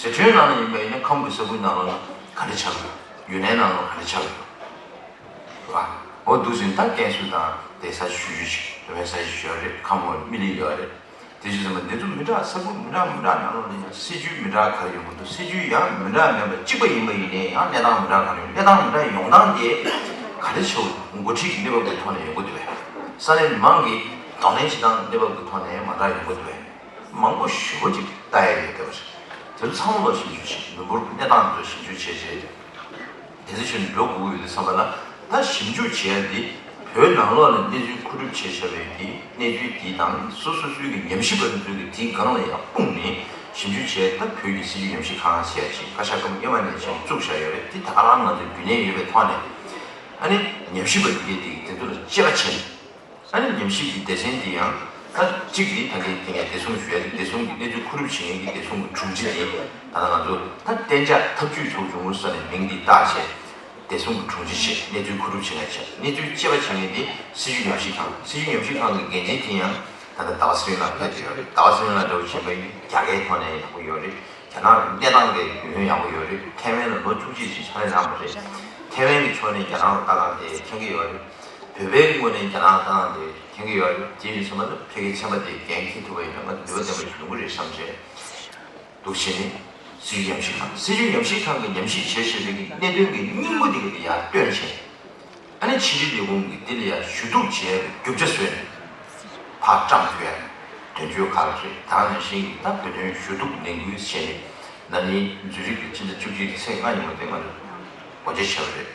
ཟི་ཁྲོན་ནང་ལ་ཡིན་པ་ཡིན་ན་ཁམས་ཀྱི་ས་ཁུལ་ནང་ལོགས་ལ་ག་འདྲ་ཆགས་ཡོད། ཡུན་ནན་ནང་ལོགས་ག་འདྲ་ཆགས་ཡོད། རེད་བ། འོ་འདུག་ཟིན་ད་ཀན་སུའུ་དང་དེ་ས་ཆ་ཆུང་ཆུང་ཞིག་དེ་བས་ས་ཆ་ཞིག་ཡོད་རེད། ཁམས་ཀྱི་མི་ལི་ཡོད་རེད། དེ་བཞིན་ཟིན་པ་འདི་ཚོ་མི་འདྲ་ས་ཁུལ་མི་འདྲ་མི་འདྲ་ནང་ལོགས་ལ་ཡང་སྲིད་ཇུས་མི་འདྲ་ག་རེ་ཡོང་གི་འདུག་སྲིད་ཇུས་ཡང་མི་འདྲ་མིན་པ་གཅིག་པ་ཡིན་པ་ཡིན་ནའི་ཡང་གནས་སྟངས་མི་འདྲ་ག་རེ་ཡོང་། གནས་སྟངས་མི་འདྲ་ཡོང་སྟངས་དེ་ག་རེ་བྱེད་འགོ་ཁྲིད་ཀྱི་གནས་བབ་ཀྱི་ཐོག་ནས་ཡོང་གི་འདུག་བས། ས་གནས་མི་མང་གིས་གདོང་ལེན་བྱེད་སྟངས་གནས་བབ་ཀྱི་ཐོག་ནས་མ་འདྲ་ཡོང་གི་འདུག་བས། མང་པོ་ཞེ་པོ་ཅིག་ལྟ་ཡ་ཡོད་བསྡད་པ་རེད། དེ་ཚོ་ཚང་མ་ལ་ཞིབ་འཇུག་བྱེད། མི་འབོར་གྱི་གནས་སྟངས་དེ་ཚོ་ཞིབ་འཇུག་བྱས་རྗེས། དེ་ཚོ་ཞིག་འགྲོ་དགོས་ཀྱི་ཡོད་དུས་བསམ་པ་ལ་ད་ཞིབ་འཇུག་བྱས་ཏེ་བོད་ནང་ལོགས་ལ་གནས་ཚུལ་མཁོ་སྒྲུབ་བྱས་བཞག་པའི་དེ་གནས་ཚུལ་དེ་དང་སོ་སོ་སོའི་གི་ཉམས་ཞིབ་པ་ཚོའི་གི་དེའི་སྒང་ལ་ཡང་སྤུངས་ནས་ཞིབ་འཇུག་བྱས། ད་བོད་ཀྱི་སྲིད་བྱུས་ཉམས་ཞིབ་ཁང་ཟེར་ཡ་ཅིག་བཀའ་ཤག་སྐབས་སྔོན་མ་ནས་ཅིག་བཙུགས་བཞག་ཡོད་རེད། དེ་ད་ག་རང་ང་ཚོའི་རྒྱུན་གནས་ཡོད་པའི་ཐོག་ནས་ཨ་ནི་ཉམས་ཞིབ་པ་དེ་གས་དེ་དེ་ཚོ་ལ་དཔྱད་པ་བྱས། ཨ་ནི་ཉམས་ཞིབ་ཀྱི་སྡེ་ཚན་འདི་ཡང་ད་གཅིག་འདི་ད་གིན་དེ་ངས་བདེ་སྲུང་ཞུ་ཡ་དེ་བདེ་སྲུང་གི་གནས་ཚུལ་མཁོ་སྒྲུབ་བྱེད་མཁན་གྱི་བདེ་སྲུང་གི་དྲུང་ཆེ་དེ་ད་ལྟ་ང་ཚོ་ད་གཏན་འཇགས་ཐབས་ཇུས་ཚོགས་ཆུང་ཟེར་ནས་མིང་འདི་བཏགས་བྱས་བདེ་སྲུང་གི་དྲུང་ཆེ་བྱས་གནས་ཚུལ་མཁོ་སྒྲུབ་བྱེད་མཁན་བྱས་གནས་ཚུལ་དཔྱད་པ་བྱེད་མཁན་དེ་སྲིད་བྱུས་ཉམས་ཞིབ་ཁང་། སྲིད་བྱུས་ཉམས་ཞིབ་ཁང་གི་འགན་འཛིན་དེ་ཡང་ད་ལྟ་ཟླ་བ་ཚེ་རིང་ལགས་ཕེབས་ཀྱི་ཡོད་རེད། ཟླ་བ་ཚེ་རིང་ལགས་འདྲ་བོ་བྱེད་པ་ཡིན་རྒྱ་སྐད་ཐོག་ནས་ཡག་པོ་ཡོད་རེད། རྒྱ་ནག་གི་གནས་སྟངས་དེ་རྒྱུས་ཡོན་ཡག་པོ་ཡོད་རེད། ཐའེ་ཝན་ལ་ལོ་བཅུ་གཅིག་ཅིག་ཕྱག་ལས་གནང་བ་རེད། ཐའེ་ཝན་གྱི་ཕྱོགས་ནས་རྒྱ་ནག་ལ་ལྟ་སྟངས་དེ་མཁྱེན་གྱི་ཡོད་རེད། བོད་པའི་ངོས་ནས་རྒྱ་ནག་ལ་ལྟ་སྟངས་དེ་མཁྱེན་གྱི་ཡོད་རེད། དེ་ཡིན་ཙང་མ་གཏོགས་ཕ་གིའི་ཚན་པ་དེ་འགན་འཁྱེར་ཐུབ་པ་ཡིན་ན་ང་ཚོ་ནུས་པ་ལྡན་པ་ཞིག་ཡོང་གི་རེད་བསམ་བྱས། འདུག་བྱས་ནས་སྲིད་བྱུས་ཉམས་ཞིབ་ཁང་། སྲིད་བྱུས་ཉམས་ཞིབ་ཁང་གིས་ཉམས་ཞིབ་བྱས་བྱས་པའི་གི་གནད་དོན་གྱི་སྙིང་པོ་དེ་ག་དེ་ཡར་བཏོན་བྱས། ཨ་ནི་ཕྱི་དྲིལ་ལས་ཁུངས་ཀྱིས་འདི་ལ་ཡང་ཞུ་གཏུག་བྱས་པའི་རྒྱུ་ཆ་བཟོས་ནས་ཕར་བཀྲམ་ཐུབ་ཡ། དོན་གཅོད་ཁག་ལ་རེད། ད་ནང་བཞིན་གྱི་ད་བོད་དོན་ཞུ་གཏུག་ལས་འགུལ་བྱས་ནས་ན་ནིང་འཛུལ་རིག་གི་སྤྱི་ཟླ་བཅུ་གཅིག་གི་ཚེས་ལྔ་ཉིན་མོ་དེ་ང་ཚོ་སྒོ་འབྱེད་བྱས་པ་རེད།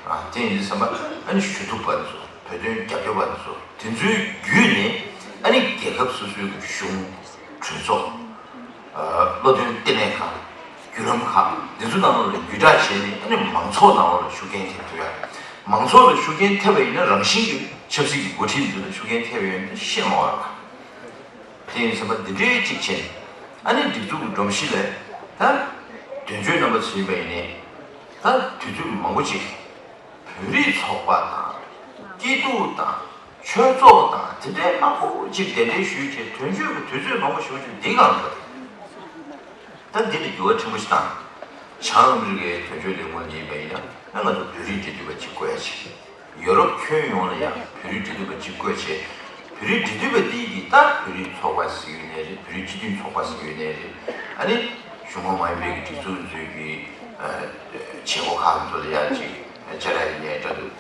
ཨ་དེ་ཡིན་དུས་ཙམ་པ་ཨ་ནི་ཞུ་གཏུག་པ་ཚོ། བོད་དོན་རྒྱབ་སྐྱོར་པ་ཚོ། དེ་ཚོའི་བརྒྱུད་ནས་ཨ་ནི་རྒྱལ་ཁབ་སོ་སོའི་གཞུང་། གྲོས་ཚོགས། བློ་མཐུན་ལྟེ་གནས་ཁག། བརྒྱུད་ལམ་ཁག་འདི་ཚོ་ནང་ལོགས་ལ་བརྒྱུད་བསྒྲགས་བྱས་ནས་ཨ་ནི་མང་ཚོགས་ནང་ལོགས་ལ་ཤུགས་རྐྱེན་ཐེབས་ཐུབ་ཡ། མང་ཚོགས་ལ་ཤུགས་རྐྱེན་ཐེབས་པ་ཡིན་ན་རང་བཞིན་གྱིས་ཆབ་སྲིད་ཀྱི་འགོ་ཁྲིད་འདི་ཚོ་ལ་ཤུགས་རྐྱེན་ཐེབས་ཡོང་ཡ་ཤེས་མ་བར་བ། དེ་ཡིན་ཙམ་པ་འདི་འདྲའི་གཅིག་བྱས་ནས་ཨ་ནི་སྒྲིག་འཛུགས་ཀྱི་སྒྲོམ་གཞི་ལས་ད་དོན་གཅོད་རྣམ་པ་ཚོ་ཡིན་པ་ཡིན་ནའི་ད་དུས་ཚོད་མང་པོ་ཅིག་བོད་རིགས་ཚོགས་པ་དང་། སྐྱིད་སྡུག་དང་། ཆོས་ཚོགས་དང་། དེ་འདྲའི་མང་པོ་ཅིག་གདན་འདྲེན་ཞུས་བྱས་དོན་གཅོད་ཀྱི་དུས་ཚོད་མང་པོ་ཞིག་ཅིག་འདི་གང་འདྲ། ད་འདི་ལ་འགྱུར་བ་ཕྲན་བུ་ཞིག་བཏང་། བྱང་ཨ་མི་རི་ཀའི་དོན་གཅོད་ལས་ཁུངས་ཡིན་པ་ཡིན་ན་ང་ཚོ་བོད་རིགས་འབྲེལ་མཐུད་པ་གཅིག་བསྐོས་བྱས། ཡོ་རོབ་ཁྱོན་ཡོངས་ལ་ཡང་བོད་རིགས་འབྲེལ་མཐུད་པ་གཅིག་བསྐོས་བྱས། བོད་རིགས་འབྲེལ་མཐུད་པ་འདི་གིས་ད་བོད་རིགས་ཚོགས་པ་ཟེར་ཡོད་ནའི་རེད། བོད་རིགས་སྤྱི་མཐུན་ཚོགས་པ་ཟེར་ཡོད་ནའི་རེད། ཨ་ནི་གཞུང་ཁོངས་མ་ཡིན་པའི་གི་སྒྲིག་འཛུགས་ཚོའི་གི་བྱེད་སྒོ་ཁག་ཚོ་ལ་ཡང་ཅིག་བཅར་ཡ་ཡིན་ནའི་འདྲ་འདུག་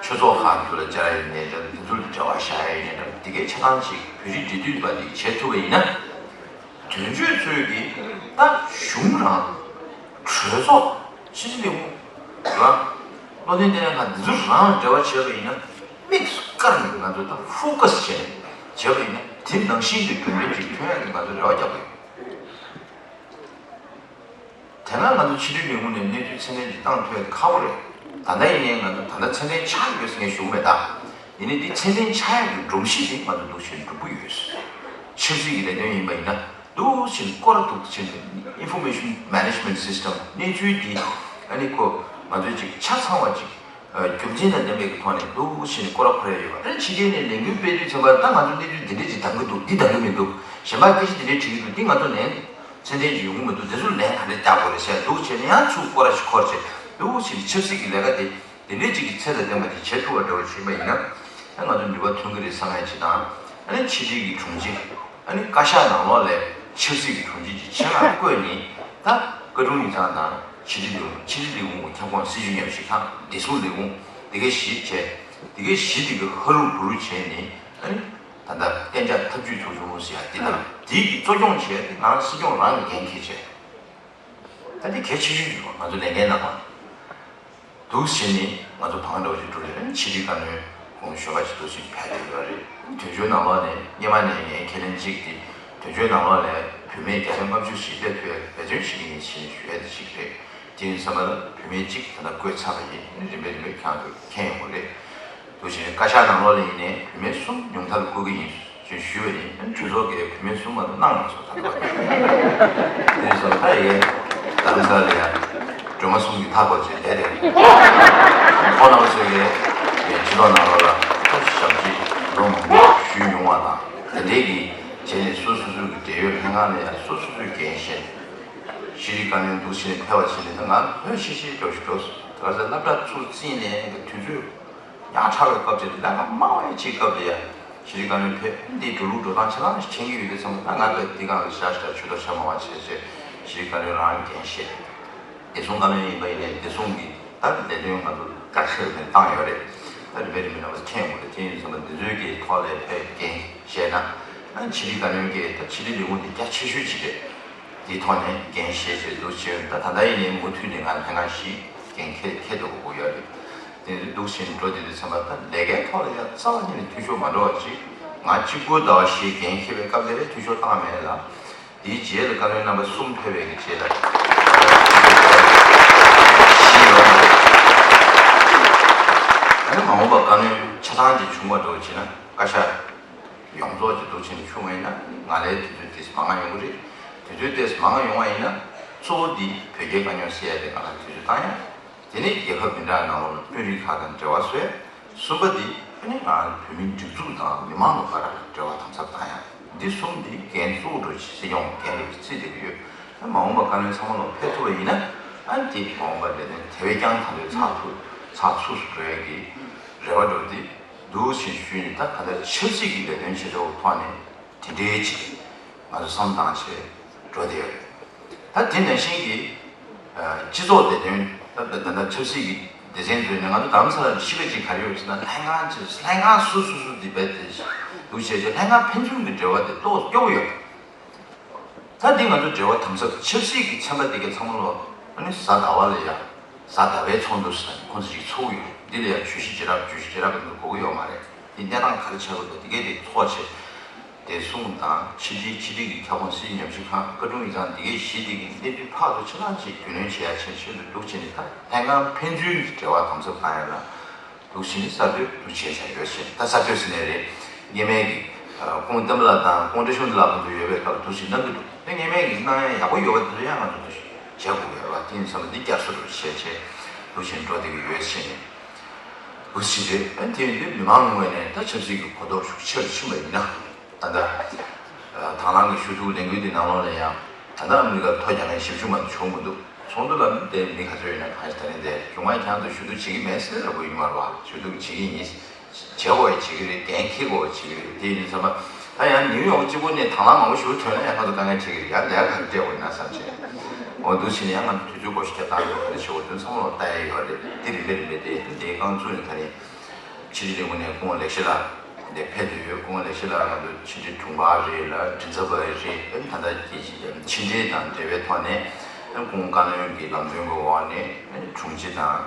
ཆོས་ཚོགས་ཁག་ཚོ་ལ་བཅར་ཡ་ཡིན་ནའི་འདྲ་འདུག་དེ་ཚོ་ལ་འབྲེལ་བ་བཞག་ཡ་ཡིན་ནའི་འདྲ་འདུག་དེ་གའི་ཆ་ཚང་ཅིག་བོད་རིགས་འབྲེལ་མཐུད་པ་འདི་བྱེད་ཐུབ་པ་ཡིན་ན། དོན་གཅོད་ཚོས་ཀྱིས་ད་གཞུང་རང་། གྲོས་ཚོགས། སྤྱི་འཐུས་ལས་ཁུངས་རང་། བློ་མཐུན་ལྟེ་གནས་ཁང་འདི་ཚོ་རང་འབྲེལ་བ་བྱས་པ་ཡིན་ན་དམིགས་སུ་བཀར་ནས་ང་ཚོ་ད་ཕོ་ཀ་སི་བྱས་ནས་བྱས་པ་ཡིན་ན་དེ་ནང་བཞིན་གྱི་གྲུབ་འབྲས་ཅིག་ཐོན་ཡག་གི་ང་ཚོ་རེ་བ་རྒྱག་གི་ཡོད། དེ་སྔ་ང་ཚོ་ཕྱི་འབྲེལ་ལས་ཁུངས་ནས་གནས་ཚུལ་ཚད་ལྡན་ཅིག་བཏང་ཐུབ་ཡག་དེ་ཁག་པོ་རེད། ད་ལྟ་ཡིན་ནའི་ང་ཚོ་ད་ལྟ་ཚད་ལྡན་ཆགས་ཡོད་ཟེར་མཁན་ཞུ་གི་མེད་ད། ཡིན་ནའི་འདི་ཚད་ལྡན་ཆགས་ཡག་གི་སྒྲོམ་གཞི་དེ་ང་ཚོ་འདུག་བྱས་ནས་འགྲུབ་ཀྱི་ཡོད། ཆབ་སྲིད་ཀྱི་ལས་དོན་ཡིན་པ་ཡིན་ན། འདུག་ཕྱིན་སྐོར་འདུག་ཕྱིན་Information Management System གནས་ཚུལ་འདི་ཨ་ནི་ཁོ་ང་ཚོས་ཅིག་ཆ་ཚང་བ་ཅིག་རྒྱུ་མཚན་དང་ལྡན་པའི་ཐོག་ནས་འདུག་ཕྱིན་སྐོར་ཁོ་ར་ཡོད་པ། ཨ་ནི་ཕྱི་རྒྱལ་ནས་ལས་འགུལ་སྤེལ་དུས་ཚང་མ་ད་ང་ཚོ་གནས་ཚུལ་འདི་འདྲས་ཅིག་འདང་གི་འདུག་འདི་འདང་གི་མི་འདུག་གཞན་པ་སྐད་ཆ་འདི་འདྲས་དྲིས་ཀྱི་འདུག་འདི་ང་ཚོ་ལན་ཚད་ལྡན་ཅིག་ཡོང་གི་མི་འདུག་འདི་ཚོ་ལན་ག་འདྲས་རྒྱག་དགོས་རེད་ཟེར་འདུག་བྱས་ནས་ཡང་ཚུར་སྐོར་ར་ཞིག་འཁོར་བྱས་འདུག་ཕྱིན་ཆབ་སྲིད་ཀྱི་ལས་ཀ་དེ། དེ་འདྲའི་ཅིག་གི་ཚད་དང་ལྡན་པ་ཅིག་བྱེད་ཐུབ་པ་འདྲ་བོ་ཞིག་ཡིན་པ་ཡིན་ན། ད་ང་ཚོ་ནུས་པ་ཐོན་གྱི་རེད་བསམ་ཡ་ཅིག་དང་། ཨ་ནི་ཕྱི་དྲིལ་གྱི་དྲུང་ཆེ། ཨ་ནི་བཀའ་ཤག་ནང་ལོགས་ལ་ཆབ་སྲིད་ཀྱི་དྲུང་ཆེ་ཅིག་ཆེད་མངགས་བསྐོས་ནས་ད་བཀའ་དྲུང་ཡིག་ཚང་དང་ཕྱི་དྲིལ་ལས་ཁུངས་ཕྱི་དྲིལ་ལས་ཁུངས་ཀྱི་ཁྱབ་ཁོངས་སྲིད་བྱུས་ཉམས་ཞིབ་ཁང་བདེ་སྲུང་ལས་ཁུངས་དེ་གའི་བཞི་བྱས། དེ་གའི་བཞི་དེ་གི་ཧ་རུ་བུ་རུ་བྱས་ནས་ཨ་ནི་ད་ལྟ་གཏན་འཇགས་ཐབས་ཇུས་ཚོགས་ཆུང་ཟེར་ཡ་དེ་དང་དེའི་གི་གཙོ་སྐྱོང་བྱས་ཏེ་ང་རང་སྲིད་སྐྱོང་རང་གི་འགན་འཁྱེར་བྱས། ད་དེ་གལ་ཆེ་ཤོས་ཡིན་པ་ང་ཚོ་ལས་འགན་གནང་བ། འདུག་ཟེར་ནས་ང་ཚོ་བང་འདྲ་བོ་ཞིག་བསྒྲུགས་ནས་ཕྱི་དྲིལ་བཀའ་བློན་གོང་ཞོལ་པ་ཞིག་འདུག་ཟེར་ཕེབས་བསྡད་ཡོད་རེད། དོན་གཅོད་ནང་ལོགས་ནས་སྔོན་མ་ནས་ངའི་ཁས་ལེན་གཅིག་དེ་དོན་གཅོད་ནང་ལོགས་ནས་བུད་མེད་བརྒྱ་ཆ་ལྔ་བཅུ་ཞིག་སླེབས་ཐུབ་ཡག་འབད་བརྩོན་བྱེད་ཀྱི་ཡིན་ཟེར་ནས་ཞུ་ཡག་དེ་གཅིག་རེད། དེ་ཡིན་ཙང་མ་བུད་མེད་གཅིག་ད་ལྟ་བསྐོས་ཚར་བ་ཡིན། རིམ་པས་རིམ་པས་ཁྱེད་རང་ཚོ་མཁྱེན་ཡོང་གི་རེད། འདུག་ཅིང་བཀའ་ཤག་ནང་ལོགས་ལ་ཡིན་ནའི་བུད་མེད་གསུམ་ཉུང་མཐར་བསྐོ་གི་ཡིན་ཞེས་ཞུས་པ་ཡིན། གྲོས་ཚོགས་ཀྱིས་བུད་མེད་གསུམ་མ་གཏོགས་གནང་མ་སོང་ད་ལྟ་བར་དུ། དེ་ཡིན་ཙང་ད་ཡའི་རྡ་རམ་ས་ལ་ཡ་སྒྲོལ་མ་གསུམ་གྱི་མཐའ་བསྐོར་བྱས་བསྡད་དེ། ཁོང་རྣམ་ཚོས་ཀྱིས་ངའི་སྤྱི་ཚོགས་ནང་ལོགས་ལ་ཞབས་ཕྱི་ལོ་མང་པོ་ཞུས་མྱོང་བ་དང་། དེ་འདྲའི་གི་བྱས་ནས་སོ་སོ་སོའི་གི་འབྲེལ་ཡོད་ལྷན་ཁང་ལ་ཡ་སོ་སོ་སོའི་འགན་བཞེས། ཕྱི་དྲིལ་བཀའ་བློན་འདུག་ཕྱིན་ནས་ཕེབས་པ་ཕྱིན་ནས་ད་ང་ལྷོད་ཤིག་ཤིག་འགྲོ་ཞིག་འགྲོ། ད་ག་ཚོད་སློབ་གྲྭ་ཚུར་རྩིས་ནས་དུས་ཚོད་ཉག་ཕྲ་བའི་སྐབས་ཅིག་ལས་ཀ་མང་བའི་ཅིག་སྐབས་ལ་ཡ་ཕྱི་དྲིལ་བཀའ་བློན་ཕེབས། འདིའི་འགྲོ་ལུགས་འགྲོ་སྟངས་ཆ་ཚང་ཞིག་མཁྱེན་གྱི་ཡོད་དུས་ཙམ་ད་ང་ལ་འདི་སྒང་ལ་ཞག་ཞག་ཇུས་གཏོགས་བྱ་མ་མང་བྱས་བྱས་ཕྱི་དྲིལ་བཀའ་བློན་རང་འགན་བཞེས། བདེ་སྲུང་བཀའ་བློན་ཡིན་པ་ཡིན་ནའི་བདེ་སྲུང་གི་ད་ལས་དོན་ང་ཚོ་བཀའ་ཁྲིར་ནས་བཏང་ཡོད་རེད། ད་རིམ་པས་རིམ་པས་རྣམ་པ་ཚོ་མཁྱེན་དགོས་རེད། དེ་ཡིན་ཙང་འདི་ཚོའི་གི་ཐོག་ལ་ཕེབས་འགན་བཞེས་ན། ཨ་ཕྱི་དྲིལ་བཀའ་བློན་གྱིས་ད་ཕྱི་དྲིལ་ལས་ཁུངས་འདི་རྒྱ་ཆེ་ཤོས་ཅིག་རེད། དེའི་ཐོག་ནས་འགན་བཞེས་བྱས་འདུག་ཅེས་ད་ད་ལྟ་ཡིན་ནའི་མུ་མཐུད་ནས་ང་ལྷན་ཁང་བཞི་འགན་འཁྱེར་འཁྱེར་འགྲོ་དགོས་ཀྱི་ཡོད་རེད། དེ་འདུག་བྱས་འགྲོ་བསྡད་དུས་ཙམ་པ་ད་ལས་ཀའི་ཐོག་ལ་ཡང་རྩ་བ་ཉིད་ནས་འཐུས་ཤོར་མ་འགྲོ་བ་ཅིག་ང་གཅིག་པུ་ཟླ་བ་བཞིའི་འགན་འཁྱེར་བའི་སྐབས་དེ་ལས་འཐུས་ཤོར་བཏང་མེད་ལ། དེའི་རྗེས་ལ་བཀའ་བློན་རྣམ་པ་གསུམ་ཕེབས་པའི་གི་རྗེས་ལ་བཞི་ཡོད་རེད། ཨ་ནི་མ་འོངས་པ་བཀའ་བློན་ཆ་ཚང་ཅིག་བྱུང་བ་འགྲོ་བྱས་ན་བཀའ་ཤག་ཡོངས་རྫོགས་ཀྱི་འདུག་བྱས་ནས་བྱུང་བ་ཡིན་ན་ང་ལའི་དུས་ཚོད་ཏོག་ཙམ་མང་ང་ཡོང་གི་རེད། དུས་ཚོད་ཏོག་ཙམ་མང་ང་ཡོང་བ་ཡིན་ན་གཙོ་བོ་འདི་བོད་རྒྱའི་དཀའ་རྙོག་སེལ་ཡ་དེ་ང་ལ་དུས་ཚོད་བཏང་ཡ། དེ་ནས་རྒྱལ་ཁབ་འདི་འདྲ་ནང་ལོགས་ལ་དཔོན་རིགས་ཁག་དང་འབྲེལ་བ་བཟོས། གསུམ་པ་འདི་ཨ་ནི་ང་བོད་མིའི་སྒྲིག་འཛུགས་དང་མི་མང་གི་བར་ལ་འབྲེལ་བ་དམ་ཟབ་བཏང་ཡ། འདི་གསུམ་འདི་འགན་གཙོ་བོ་འགྲོ་ཆེད་སྲིད་སྐྱོང་འགན་ལ་བརྩིས་བསྡད་ཀྱི་ཡོད། ཨ་མ་འོངས་པ་བཀའ་བློན་ཚང་མ་ལོག་ཕེབས་ཐུབ་པ་ཡིན་ན། ཨ་འདི་མ་འོངས་པ་ལས་དོན་དེ་བས་ཀྱང་ད་ལྟའི་ཚགས་ཚུད་ཚགས་ཚུད་སུ་འགྲོ་ཡ་གི་རེ་བ་འགྲོ་འདི་འདུག་ཅེས་ཞུས་ནས། ད་ག་ད་ཆབ་སྲིད་ཀྱི་ལས་དོན་བྱེད་ཕྱོགས་ཐོག་ནས་དེ་འདྲའི་ཅིག་ང་ཚོ་བསམ་བཏང་བྱས་འགྲོ་བསྡད་ཡོད་རེད། ད་དེ་ནང་བཞིན་གྱི་སྤྱི་ཚོགས་བདེ་དོན། ད་ད་ད་ཆབ་སྲིད་ཀྱི་སྡེ་ཚན་ཚོས་ནས་ང་ཚོ་རྡ་རམ་ས་ལ་གཤིས་ཀ་ཅིག་ག་རེ་ཡོད་ཟེར་ན། ལྷན་ཁང་ཅིག་ལྷན་ཁང་སུ་སུ་སུ་འདི་བས་དེ་འདུག་བྱས་བྱས་ལྷན་ཁང་ཕན་ཚུན་གྱི་འབྲེལ་བ་དེ་ཏོག་སྐྱོ་པོ་ཡོད། ད་འདི་ང་ཚོ་འབྲེལ་བ་དམ་ཟབ། ཆབ་སྲིད་ཀྱི་ཚན་པ་འདི་གའི་ཚང་མ་ལོ་ཨ་ནི་གཟའ་ཟླ་བ་ལ་ཡ་གཟའ་ཟླ་བའི་ཚོགས་འདུ་ཟེར་ནས་ཁོང་ཚོ་ཅིག་ཚོགས་ཡོད། འདི་ལ་ཡ་བརྗོད་གཞི་བྱེད་རབས་བརྗོད་གཞི་བྱེད་རབས་གི་དགོས་ཀྱི་ཡོད་མ་རེད། འདི་གནས་སྟངས་ག་རེ་ཆགས་ཀྱི་འདུག་འདི་གའི་དེ་ཚོགས་བྱས། བདེ་སྲུང་དང་ཕྱི་འབྲེལ། ཕྱི་འབྲེལ་གྱི་ཁྱབ་ཁོངས་སྲིད་ཇུས་ཉམས་ཞིབ་ཁང་། བཀའ་དྲུང་ཡིག་ཚང་། འདི་གའི་གཞི་འདི་གི་གནད་དོན་ཕར་ཚུར་ཆ་ཚང་ཅིག་རྒྱུས་ལོན་བྱེད་ཡ་ཆེད་ཆེད་དུ་འདུག་བྱས་ནས། ད་ལྷན་ཁང་ཕན་ཚུན་གྱི་འབྲེལ་བ་དམ་ཟབ་བཏང་ཡ་ལ་འདུག་བྱས་ནས་གསར་གཏོད་འདུག་བྱས་བྱས་ཡོད་ཅེས། ད་གསར་གཏོད་ཟེར་ནའི་རེད། སྔོན་མའི་གི་ཨ་སྐུ་ངོ་བསྟན་པ་ལགས་དང་སྐུ་ངོ་བཀྲ་ཤིས་ལགས་ཁོང་ཚོ་ཡོད་པའི་སྐབས་འདུག་བྱས་གནང་གི་འདུག་དེ་སྔོན་མའི་གི་གནང་ཡ་ཡག་པོ་ཡོད་པ་དེ་ཚོ་ཡང་ང་ཚོ་འདུག་བྱས་བྱེད་དགོས་ཀྱི་རེད་པ། དེ་ཡིན་ཙང་འདི་བསྐྱར་གསོ་འདུག་བྱས་བྱས་འདུག་བྱས་འགྲོ་བསྡད་ཀྱི་ཡོད་ཅེས་ནས། འདུག་ཟེར་རེད། ཨ་དེ་ཡིན་དུས་མི་མང་ངོས་ནས་ད་ཆབ་སྲིད་ཀྱི་གོ་རྟོགས་ཤུགས་ཆེ་རུ་ཕྱིན་པ་ཡིན་ན། ད་ལྟ་དང་བླངས་ཀྱི་ཞུ་གཏུག་ལས་འགུལ་འདི་ནང་ལོགས་ལ་ཡང་ད་ལྟ་ཨ་མི་རི་ཀར་ཐོ་རྒྱག་མཁན་ཞེ་པོ་ཅིག་མ་གཏོགས་བྱུང་མི་འདུག་ཚོགས་འདུ་ལ་དེ་མི་ག་ཚོད་ཡོད་ན་གང་ཞིག་ད་རིང་དེ་གཞུང་མང་ཁྱེད་རང་ཚོ་ཞུ་གཏུག་བྱེད་ཀྱི་མེད་ཟེར་ལབ་དགོས་ཡོད་མ་རེད་པ། ཞུ་གཏུག་བྱེད་ཀྱི་ཡིན། བྱེད་དགོས་བྱེད་ཀྱི་རེད། འགན་འཁྱེར་དགོས་བྱེད་ཀྱི་རེད། དེ་ཡིན་དུས་ཙམ་པ་ད་ཡང་ནིའུ་ཡོག་གཅིག་པུ་ནས་དང་བླངས་མང་པོ་ཞིག་ཐོན་ན་ཡང་ང་ཚོ་དཀའ་ངལ་འཕྲད་ཀྱི་རེད། ཡང་ལས་ཀ་ག་རེ་སྤྲད་དགོས་ཡིན་ན་བསམ་བྱས། འོ་འདུག་བྱས་ནས་ཡང་ང་ཚོ་དུས་ཚོད་འགོར་ཤག་བཏང་ཡོད། ག་རེ་བྱེད་དགོས་དོན་ཚང་མ་ལ་ལྟ་ཡ་ཡོད་རེད། དེ་རིམ་པས་རིམ་པས་དེ་དེ་རྐང་བཙུགས་ནས་ད་རིང་ཕྱི་དྲིལ་ལས་ཁུངས་ནས་སྐུ་ངོ་ལེགས་བཤད་ལགས་འདིར་ཕེབས་བསྡད་ཡོད། སྐུ་ངོ་ལེགས་བཤད་ལགས་ང་ཚོ་ཕྱི་དྲིལ་དྲུང་འཕར་རེད་ལ་མགྲིན་ཚབ་པ་རེད། ད་ལྟ་ཕྱི་དྲིལ་དང་འབྲེལ་བའི་ཐོག་ནས་སྐུ་ངོ་བཀའ་བློན་གྱི་ལམ་སྟོན་གྱི་འོག་ནས་དྲུང་ཆེ་དང་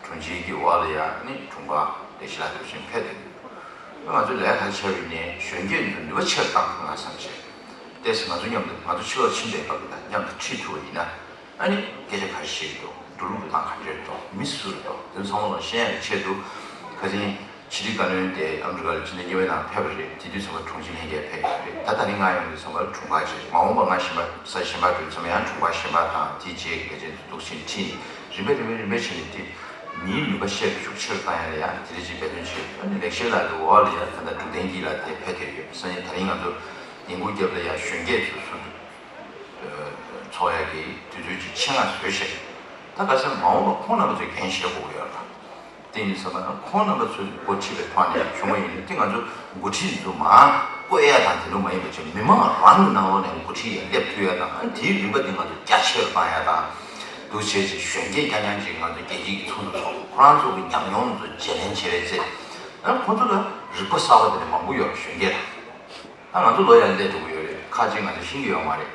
དྲུང་ཆེ་གི་འོག་ལ་ཡང་ནི་དྲུང་འཕར་ལེགས་བཤད་ལགས་འདིར་བཞིན་ཕེབས་བསྡད་ཡོད། ང་ཚོ་ལས་ཀ་བྱས་པ་ཡིན་ནའི་གཞོན་སྐྱེས་ཚོ་ནུས་པ་ཆེར་བཏང་ཐུབ་ན་བསམ་བྱས། ཏོག་ཙམ་ང་ཚོ་མཉམ་དུ་ང་ཚོ་ཕྱི་ལོགས་ཕྱིན་པའི་སྐབས་ལ་མཉམ་དུ་ཁྲིད་ཐུབ་པ་ཡིན་ན། ཨ་ནི་སྐད་ཆ་ག་རེ་བཤད་ཀྱི་འདུག་འགྲོ་ལུགས་འགྲོ་སྟངས་ག་འདྲ་རེད་འདུག་མི་སུ་རེད་འདུག་དེ་ཚོ་ཚང་མ་ལ་ཤེས་ཡག་གི་ཆེད་དུ། ཁ་སང་ཕྱི་དྲིལ་བཀའ་བློན་དེ་ཨ་མི་རི་ཀ་ལ་ཕྱི་ཟླ་གཉིས་པའི་ནང་ཕེབས་པ་རེད། དེ་དུས་ཙམ་པ་དྲུང་ཆེ་ལྷན་རྒྱས་ཕེབས་ཡོད་རེད། ད་ད་རིང་ང་ཡོང་དུས་ཙམ་པ་དྲུང་འཕར་བྱས། མ་འོངས་པ་ང་གཞན་པ་ས་གཞན་པ་འགྲོ་དུས་ཙམ་པ་ཡང་དྲུང་འཕར་གཞན་པ་དང་དེའི་རྗེས་ཀྱི་ལས་དོན་དུ་འདུག་བྱས་ནས་ཁྲིད་ནས་རིམ་པས་རིམ་པས་རིམ་པས་བྱས་ནས་དེ་མིའི་ནུས་པ་ཤེས་པ་ཤུགས་ཆེ་རུ་བཏང་ཡ་ལ་ཡང་དེ་འདྲ་ཅིག་འབད་བརྩོན་བྱས་ཡོད། ཨ་ནི་ལེགས་བཤད་ལགས་ཀྱི་འོག་ལ་ཡང་ད་ལྟ་འབྲུག་བསྟན་སྐྱིད་ལགས་དེ་ཕེབས་བསྡད་ཡོད། སང་ཉིན་ད་རིང་ང་ཚོ་ཉིན་གུང་རྒྱབ་ལ་ཡང་གཞོན་སྐྱེས་ཚོ་ཚོགས་ཡག་གི་དུས་ཚོད་ཅིག་ཆེད་མངགས་བཟོས་ཤག་ད་ག་ས་མ་འོངས་པ་ཁོང་རྣམ་པ་ཚོས་འགན་བཞེས་དགོས་ཀྱི་ཡོད་རེད། དེ་ཡིན་ཙང་ཁོང་རྣམ་པ་ཚོས་འགོ་ཁྲིད་པའི་ཐོག་ནས་བྱུང་བ་ཡིན་ན། དེ་ང་ཚོ་འགོ་ཁྲིད་ཚོ་མར་བསྐོ་ཡ་དང་དེ་ཚོ་མ་ཡིན་པ་བྱས། མི་མང་རང་གི་ནང་ལོགས་ནས་འགོ་ཁྲིད་ཡ་སླེབས་ཐུབ་ཡ་དང་། ཨ་ནི་དེའི་རིམ་པ་དེ་ང་ཚོ་རྒྱ་ཆེ་རུ་བཏང་ཡ་དང་། འདུག་བྱས་བྱས་གཞོན་སྐྱེས་རྐྱང་རྐྱང་ཅིག་ང་ཚོ་རྒྱལ་སྤྱིའི་ཚོགས་འདུ་ཚོགས། ཁོ་རང་ཚོ་གི་ཉམས་མྱོང་ཚོ་བརྗེ་ལེན་བྱེད་པའི་ཚེ། ཨ་ཁོ་ཚོ་ལ་རིག་པ་གསར་པ་དེ་འདྲ་མང་པོ་ཡོད་རེད། གཞོན་སྐྱེས་ལ། ད་ང་ཚོ་ལོ་ཡར་སླེབས་འགྲོ་གི་ཡོད་རེད། ཁག་ཅིག་ང་ཚོ་ཤེས་ཀྱི་ཡོད་མ་རེད། རེད་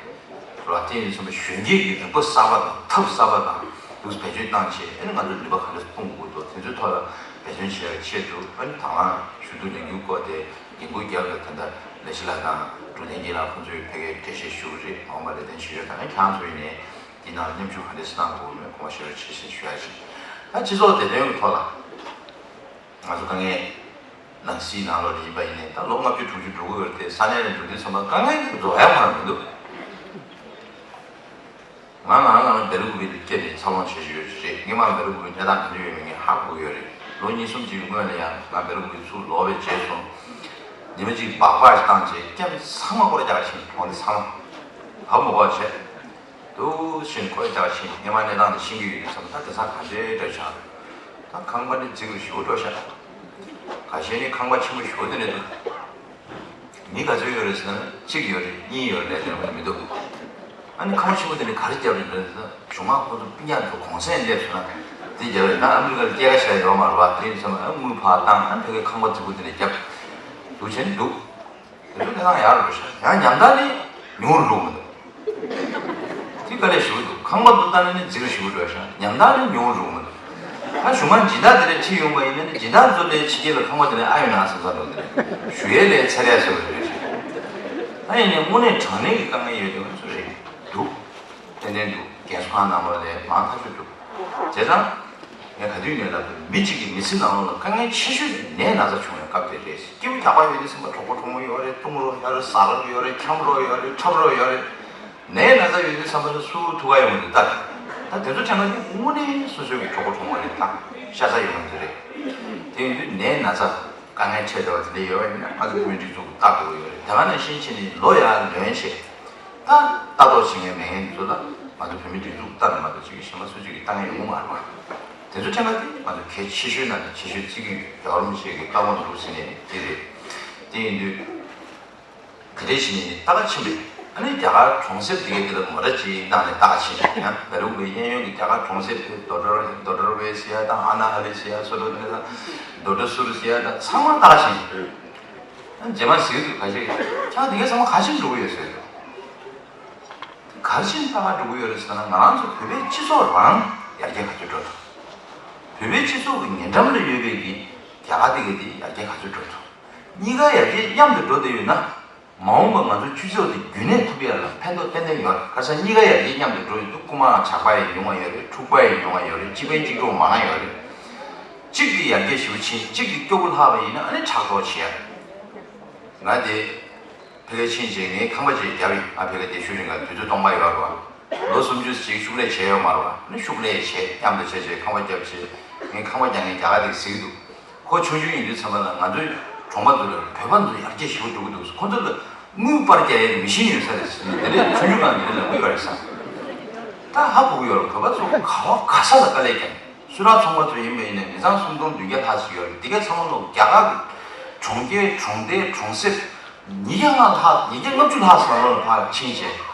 བ། དེ་ཡིན་ཙང་གཞོན་སྐྱེས་ཀྱི་རིག་པ་གསར་པ་དང་ཐབས་གསར་པ་དང་དུ་བེད་སྤྱོད་བཏང་བྱས། ཨ་ནི་ང་ཚོ་ནུས་པ་ག་འདྲ་སྤུངས་དགོས་འདུག་དེ་ཚོའི་ཐོག་ལ་འབད་བརྩོན་བྱེད་ཡག་ཆེད་དུ། ཨ་ནི་དང་བླངས་ཞུ་གཏུག་ལས་འགུལ་སྐོར་དེ་ཉིན་གུང་རྒྱབ་ལ་ད་ལྟ་ལེགས་བཤད་ལགས་དང་འབྲུག་བསྟན་སྐྱིད་ལགས་ཁོང་ཚོས་ཕ་གིར་འགྲེལ་བཤད་ཞུ་གི་རེད། མ་འོངས་པ་ལ་དོན་ཞུ་ཡོད། ད་ནི་ཁྱེད་རང་ཚོ་ཡིན་ནའི་འདི་ནང་མཉམ་ཞུགས་ག་འདྲ་སེ་གནང་དགོས་མེད་དགོངས་པ་བཞེས་རོགས་བྱེད་ཞེས་ཞུ་ཡག་བྱས། ད་སྤྱི་ཚོགས་བདེ་དོན་གྱི་ཐོག་ལ། ང་ཚོ་དཀའ་ངལ་ནང་སྲིད་ནང་ལོགས་ལ་ཡིན་པ་ཡིན་ནའི་ད་ལོ་ལྔ་བཅུ་དྲུག་ཅུ་འགྲོ་གི་ཡོད་རེད་དེ། ས་གནས་ལ་འགྲོ་དུས་ཙམ་པ་དཀའ་ངལ་དེ་རྫོགས་ཡ་ཁོ་རང་མི་འདུག་ང་ང་རང་ང་རང་བེ་ལ་ཀུ་པེ་དུ་སྐྱེས་ནས་འཚར་ལོངས་བྱེད་བཞིན་ཡོད་རེད། སྔོན་མ་བེ་ལ་ཀུ་པེ་གནས་སྟངས་ག་འདྲ་ཡོད་མེད་ངས་ཧ་གོ་གི་ཡོད་རེད། ལོ་གཉིས་གསུམ་ཅིག་སྔོན་ལ་ཡང་ང་བེ་ལ་ཀུ་པེ་ཚུར་ལོག་པའི་རྗེས་སུ། ཉི་མ་གཅིག་སྦག་སྦག་ཞིག་བཏང་རྗེས་སྐྱ་མི་ཚང་མ་སྐོར་རྒྱག་ཕྱིན། གྲོང་སྡེ་ཚང་མ་བབ་མ་གོ་བྱས། འདུག་བྱས་ནས་ཁོས་ཀྱང་ཕྱིན། སྔོན་མ་གནས་སྟངས་དེ་ཤེས་ཀྱི་ཡོད་དུས་ཙམ་པ་ད་དེང་སང་ག་འདྲའི་འདྲ་ཆགས། ད་ཁང་པ་འདི་རྫིག་རུ་ཞེ་པོ་འགྲོ་ཤག་ཁ་ཤས་ནི་ཁང་པ་ཆེན་པོ་ཞེ་པོ་དེ་འདྲ་འདུག་མི་ག་ཚོད་ཡོད་རེད་ཟེར་ན། གཅིག་ཡོད་རེད། གཉིས་ཡོད་རེད། ལས་དོན་མི་འདུག་ཨ་ནི་ཁང་པ་ཆེན་པོ་དེ་ནི་ག་རེ་བརྒྱབ་རེད་ཟེར་ན། གཞུང་མང་ཁོ་ཚོ་སྤུན་ཀྱག་ཚོ་གུང་སེང་སླེབས་སོང་ན་དེ་བརྒྱབ་རེད། ད་ཨ་མི་རི་ཀ་ལ་སྐྱེལ་ཀ་བཞག་ཡོད་མ་རེད་པ། དེ་ཡིན་ཙང་ཨ་དངུལ་ཕར་བཏང་། ཨ་ཕ་གིའི་ཁང་པ་རྫིག་པོ་དེ་འདྲ་བརྒྱབ་འདུག་བྱས་ནས་འདུག་དེ་ཚོ་གནས་སྟངས་ཡག་རུ་འགྲོ་ཤག་ཡང་ཉམས་ཐག་ནི་ཉུང་རུ་འགྲོ་གི་འདུག་དེ་དཀའ་ལས་ཞེ་པོ་འདུག་ཁང་པ་འདུག་ལྟ་ན་ནི་རྫིག་རུ་ཞེ་པོ་འགྲོ་ཤག་ཉམས་ཐག་ནི་ཉུང་རུ་འགྲོ་གི་འདུག་ད་གཞུང་མང་སྦྱིན་བདག་དེ་འདྲ་ཁྲིད་ཡོང་པ་ཡིན་ན་ནི་སྦྱིན་བདག་ཚོ་དེ་ཕྱི་རྒྱལ་ལ་ཁང་པ་དེ་འདྲ་ཨ་ཡོད་ན་བསམ་བསམ་འགྲོ་གི་འདུག་ཞུ་ཡས་ལས་ཚད་ལས་བཟོ་བ་རེད་ཤག་ད་ཡིན་ནའི་དངོས་གནས་དྲང་གནས་ཀྱི་དཀའ་ངལ་ཡོད་དེ་ང་ཚོ་རེད་འདུག་ཏན་ཏན་འདུག་རྒན་གསོ་ཁང་ནང་ལོགས་ལས་མང་ཐག་ཆོད་འདུག་བྱས་ཙང་། ངས་ག་དུས་ནས་ལབ་དུས། མི་གཅིག་གི་མི་ཚེ་ནང་ལོགས་ལ་དཀའ་ངལ་ཆེ་ཤོས་དེ་ནད་ན་ཚ་བྱུང་བའི་སྐབས་དེ་རེད། སྐྱིད་པོ་རྒྱག་པ་ཡོད་དུས་ཙམ་པ་གྲོགས་པོ་གྲོགས་མོ་ཡོད་རེད། གཏུམ་རོགས་ཡོད་རེད། ཟ་རོགས་ཡོད་རེད། འཁྱམ་རོགས་ཡོད་རེད། འཁྲབ་རོགས་ཡོད་རེད། ནད་ན་ཚ་ཡོད་དུས་ཙམ་པ་ལ་སུ་ཐུག་ག་ཡོང་གི་འདུག་ད་ད་དེ་ཚོ་དྲན་པ་དེ་དངོས་གནས་སོ་སོའི་གི་གྲོགས་པོ་གྲོགས་མོ་རེད། ད་ཤ་ཚ་ཡོད་མཁན་ཚོ་རེད། དེ་ཡིན་དུས་ནད་ན་ཚ། དཀའ་ངལ་འཕྲད་བསྡད་པ་དེ་འདྲ་ཡོད་པ་ཡིན་ན། ང་ཚོ་བོད་མིའི་སྒྲིག་འཛུགས་ལྟ་དགོས་ཀྱི་ཡོད་རེད། དེ་ག་ནང་བཞིན་བྱས་ནས་ལོ་ཡར་ལོན་བྱས། ད་ལྟ་རྟོག་བྱེད་མཁན་མེད་མཁན་ཚོ་ལ་ང་ཚོ་བོད་མིའི་སྒྲིག་འཛུགས་ལྟ་ནས་མ་གཏོགས་ཅིག་གཞན་པ་སུ་གཅིག་གིས་ལྟ་མཁན་ཡོང་གི་མ་རེད་པ། དེ་ཚོ་ཕྲན་བུ་དེ་ང་ཚོ་གལ་ཆེ་ཤོས་ནང་ནས་ཆེ་ཤོས་བརྩི་གི་ཡོད། རྒྱལ་བ་རིན་པོ་ཆེ་གི་བཀའ་དགོངས་འདུག་ཟེར་ནས་དེ་རེད། དེ་ཡིན་དུས། ག་རེ་བྱས་ནས་ལྟ་ག་ཕྱིན་པས། ཨ་ནི་རྒྱ་གར་གྲོང་གསེབ་དེ་གའི་དེ་ལ་མོ་ཊ་ཅིག་བཏང་ནས་ལྟ་ག་ཕྱིན་པས། ཡང་ལ་ལུག་པའི་གཡས་གཡོན་གྱི་རྒྱ་གར་གྲོང་གསེབ་དེ་རྡོ་ཊར་རྡོ་ཊར་ཝེ་ཟེར་ཡ་དང་། ཨ་ན་ཧ་ལེ་ཟེར་ཡ། སོ་ལོ་ནེ་དང་རྡོ་ཊར་སུར་ཟེར་ཡ་དང་ཚང་མ་ལྟ་ག་ཕྱིན་པས། ཨ་ནི་རྗེས་མ་གཟིགས་དུས་ཁ་ཤས་ཀྱིས་ཁྱེད་རང་དེ་གའི་ཚང་མ་ག་ཕྱིན་འགྲོ་གི་ཡོད་ཟེར་འདུག་ག་ཕྱིན་ལྟ་ག་འགྲོ་གི་ཡོད་རེད་ཟེར་ན། ང་རང་ཚོ་བོད་པའི་སྤྱི་ཚོགས་རང་ཡར་རྒྱས་ག་ཚོད་འགྲོ་འདུག་བོད་པའི་སྤྱི་ཚོགས་ཀྱི་ཉེ་འགྲམ་ལ་ཡོད་པའི་གི་རྒྱ་གར་དེ་གའི་དེ་ཡར་རྒྱས་ག་ཚོད་འགྲོ་འདུག་གཉིས་ཀ་ཡར་རྒྱས་མཉམ་དུ་འགྲོ་བསྡད་ཡོད་ན། མ་འོངས་པ་ང་ཚོའི་སྤྱི་ཚོགས་དེ་རྒྱུན་གནས་ཐུབ་ཡ་ལ་ཕན་ཐོགས་ཏན་ཏན་ཡོད་རེད། ཁ་སང་གཉིས་ཀ་ཡར་རྒྱས་མཉམ་དུ་འགྲོ་ཡོད་འདུག་རྐུན་མ་ཇག་པ་ཡང་ཉུང་བ་ཡོད་རེད། འཁྲུག་པ་ཡང་ཉུང་བ་ཡོད་རེད། སྤྱི་ཕན་གཅིག་གྲོགས་མང་བ་ཡོད་རེད། གཅིག་གིས་ཡར་རྒྱས་ཞེ་པོ་ཕྱིན། གཅིག་གིས་སྐྱོ་པོ་ལྷག་པ་ཡིན་ན། ཨ་ནི་ཕྲག་དོག་བྱེད་ཡ་རེད། ང་དེ་ཕ་གིར་ཕྱིན་བྱས་ངས་ཁང་པ་ཅིག་བརྒྱབ་ཡིན། ང་ཕ་གིར་བསྡད་ཤུལ་རིང་ལ་དུས་ཚོད་སྟོང་པ་ཡོད་རེད་བ། ལོ་སུམ་ཅུ་ཅིག་ཤུགས་ལས་བྱས་ཡོད་མ་རེད་བ། ཨ་ནི་ཤུགས་ལས་བྱས་མཉམ་དུ་བྱས་བྱས་ཁང་པ་བརྒྱབ་བྱས། ངས་ཁང་པ་རྒྱག་མཁན་རྒྱ་གར་དེ་གཟིགས་འདུག་ཁོ་ཆུང་ཆུང་ཡིན་དུས་ཙམ་པ་ལ་ང་ཚོའི་གྲོང་པ་ཚོ་ལ་བོད་པ་ཚོ་ཡར་རྒྱས་ཞེ་པོ་འགྲོ་གི་འདུག་ཁོ་ཚོ་ལ་དངུལ་སྤར་རྒྱག་ཡས་མི་ཤིན་ཡོད་ས་རེད་ཟེར་ནས། དེ་འདྲས་ཆུང་ཆུང་ནང་དེ་འདྲས་ལབ་ཀྱི་ཡོད་རེད་ཟེར། ད་ཧ་གོ་གི་ཡོད་རེད། བོད་པ་ཚོ་ག་བ་ག་ས་ལ་དཀའ་ལས་རྒྱག་སུ་རག་ཚོང་པ་ཚོ་ཡིན་པ་ཡིན་ནའི་མི་ཚང་སུམ་སྟོང་བདུན་བརྒྱ་ལྷག་ཅིག་ཡོད་རེད། དེ་གའི་ཚང་མ་ལོ་རྒྱ་གར་གྱི་གྲོང་ཁྱེར་གྲོང་རྡལ་གྲོང་གསེབ་ཉིས་བརྒྱ་ལྔ་ལྷག་ཉིས་བརྒྱ་ལྔ་བཅུ་ལྷག་ཙམ་ལོ་ལ་ཕར་ཕྱིན་བྱས།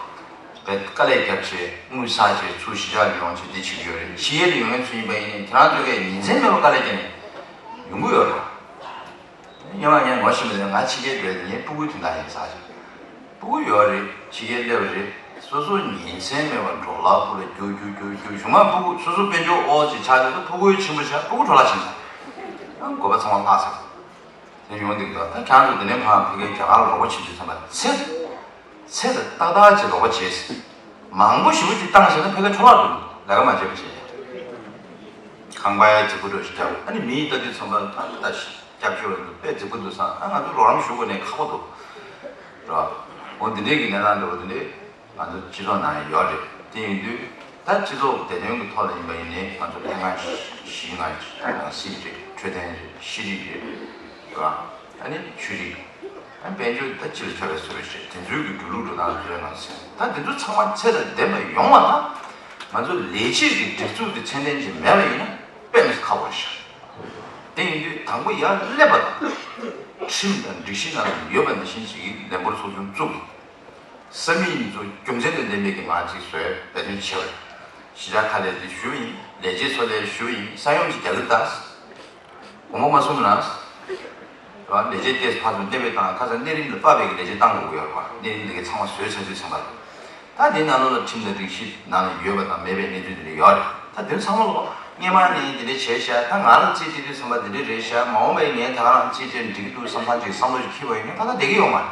བས་དཀའ་ལས་བརྒྱབ་བྱས་དངུལ་བསགས་བྱས་ཚུར་གཞིས་ཆགས་ལ་ཡོང་བྱས་འདི་བྱེད་ཀྱི་ཡོད་རེད། ཕྱི་རྒྱལ་ལ་ཡོང་མཁན་ཚོ་ཡིན་པ་ཡིན་ནའི་ཁྱེད་རང་ཚོ་གས་ཉིན་མཚན་མེད་པར་དཀའ་ལས་བརྒྱབ་ནས་ཡོང་གི་ཡོད་རེད། སྔོན་མ་ངས་ངོ་ཤེས་པ་དེ། ང་ཕྱི་རྒྱལ་སྡོད་དུས་ངའི་སྤུ་གུའི་དོན་དག་ཡིན་ཟེར་བྱས། སྤུ་གུ་ཡོད་རེད། ཕྱི་རྒྱལ་སླེབས་པ་རེད། སོ་སོ་ཉིན་མཚན་མེད་པར་འབྲོག་ལ་ཁུལ་ལ་རྒྱུག་རྒྱུག་རྒྱུག་རྒྱུག་གཞུག་མ་སྤུ་གུ་སོ་སོ་དཔལ་འབྱོར་ཨོ་ཅིག་ཆགས་དུས་སྤུ་གུ་ཆེན་པོ་ཆགས། སྤུ་གུ་འཕྲོ་བརླག་ཕྱིན་སོང་། ཨང་། དགོས་པ་ཚང་མ་ལྷག་སོང་། དེ་ཡོང་འདུག་ད། ད་ཁྱེད་ཚོ་དེ་ནས་ཕར་ཕ་གིར་རྒྱ་གར་རོགས་པ་བྱེད་དུས་ཙམ་པ་ཚེ་ཚེ་ད་ཏག་ཏག་ཅིག་རོགས་པ་བྱས། མང་པོ་ཞེ་པོ་ཅིག་བཏང་བྱས་ན་ཕ་གིར་འཕྲོ་བརླག་འགྲོ་འདུག་ལས་ཀ་མ་བྱས་པ་བྱས། ཁང་པ་ཡ་རྫིག་པོ་འདྲ་ཞིག་བརྒྱབ། ཨ་ནི་མི་ཡིས་ལྟ་དུས་ཙམ་པ་ད་ད་སྐྱབས་བཅོལ་བ་འདུག་དཔེ་རྫིག་པོ་འདུག་བསམ། ཨ་ང་ཚོ་རོགས་རམ་ཞུ་དགོས་ནས་ཁག་པོ་འདུག་ར། འོ་འདི་འདྲའི་གི་གནས་སྟངས་འདྲ་བོ་འདི་འདྲའི་ང་ཚོ་སྤྱི་ཚོགས་ནང་ཡོད་རེད། དེ་ཡིན་དུས་ད་སྤྱི་ཚོགས་བདེ་དོན་གྱི་ཐོག་ལ་ཡིན་པ་ཡིན་ནའི་ང་ཚོ་ལྷན་ཁང་བཞི་ལྔ་ཞིག་ད་ནང་སྲིད་རེད། འཕྲོད་བསྟེན་རེད། ཤེས་རིག་རེད། རེད་བ། ཨ་ནི་ཆོས་རིག་ཨ་དཔལ་འབྱོར་ད་སྤྱི་ལ་ཐོབ་པའི་བཟོ་འདྲ་ཞིག་དེ་ཚོའི་གི་འགྲོ་ལུགས་འགྲོ་སྟངས་བཟོས་ནང་ཟིན། ད་དེ་ཚོ་ཚང་མ་ཚད་དང་ལྡན་པ་ཡོང་བ་དང་། ང་ཚོ་ལས་བྱེད་ཀྱི་སྒྲིག་འཛུགས་དེ་ཚད་ལྡན་ཅིག་མེད་པ་ཡིན་ན་དཔེ་མི་སྲིད་ཁག་པོ་རེད་ཤག་དེ་ཡིན་དུས་དང་པོ་ཡར་སླེབས་པ་དང་། ཁྲིམས་དང་སྒྲིག་གཞི་ནང་ལ་ཡོད་པ་ནང་བཞིན་ཅིག་གི་ལས་འབོར་ཚོགས་ཆུང་བཙུགས། ས་མིག་ཚོ་རྒྱུ་མཚན་དང་ལྡན་པའི་གི་མང་ཅིག་བཟོས་འབད་བརྩོན་བྱས་པ་རེད། གཞིས་ཆགས་ཁག་ལ་དེ་ཞུ་བ་ཡིན། ལས་བྱེད་ཚོ་ལ་ཞུ་བ་ཡིན། ས་ཡོམ་ཅིག་རྒྱག་གི་ད། དགོངས་པ་མ་ཚོམས་ན། རང་ལས་བྱེད་ལྟས་ཕར་ཚུར་གནས་སྤོས་བཏང་། ཁ་སང་གནས་རིམ་ལ་དཔག་པའི་གི་ལས་བྱེད་བཏང་དགོས་ཀྱི་ཡོད་རེད་བ། གནས་རིམ་དེ་གའི་ཚང་མ་བཟོས་ཚར་དུས་ཙམ་པ་ལ། ད་དེའི་ནང་ལོགས་ལ་ཁྲིམས་དང་སྒྲིག་གཞི་ནང་ལ་ཡོད་པ་དང་མེད་པའི་གནས་ཚུལ་དེ་འདྲ་ཡོད་རེད། ད་དེ་ཚང་མ་ལོགས་སྔས་མ་ནས་དེ་འདྲ་བྱས་ཤག་ད་ང་ལ་རྩིས་སྤྲད་དུས་ཙམ་པ་དེ་འདྲ་རེད་ཤག་མ་འོངས་པའི་ངས་ད་ག་རང་རྩིས་སྤྲད་འགྲིག་གི་འདུག་བསམ་སྟངས་ཅིག་བསམ་བློ་ཞིག་འཁྱེར་བ་ཡིན་ན་ད་ལྟ་བསྡད་ཀྱི་ཡོད་མ་རེད།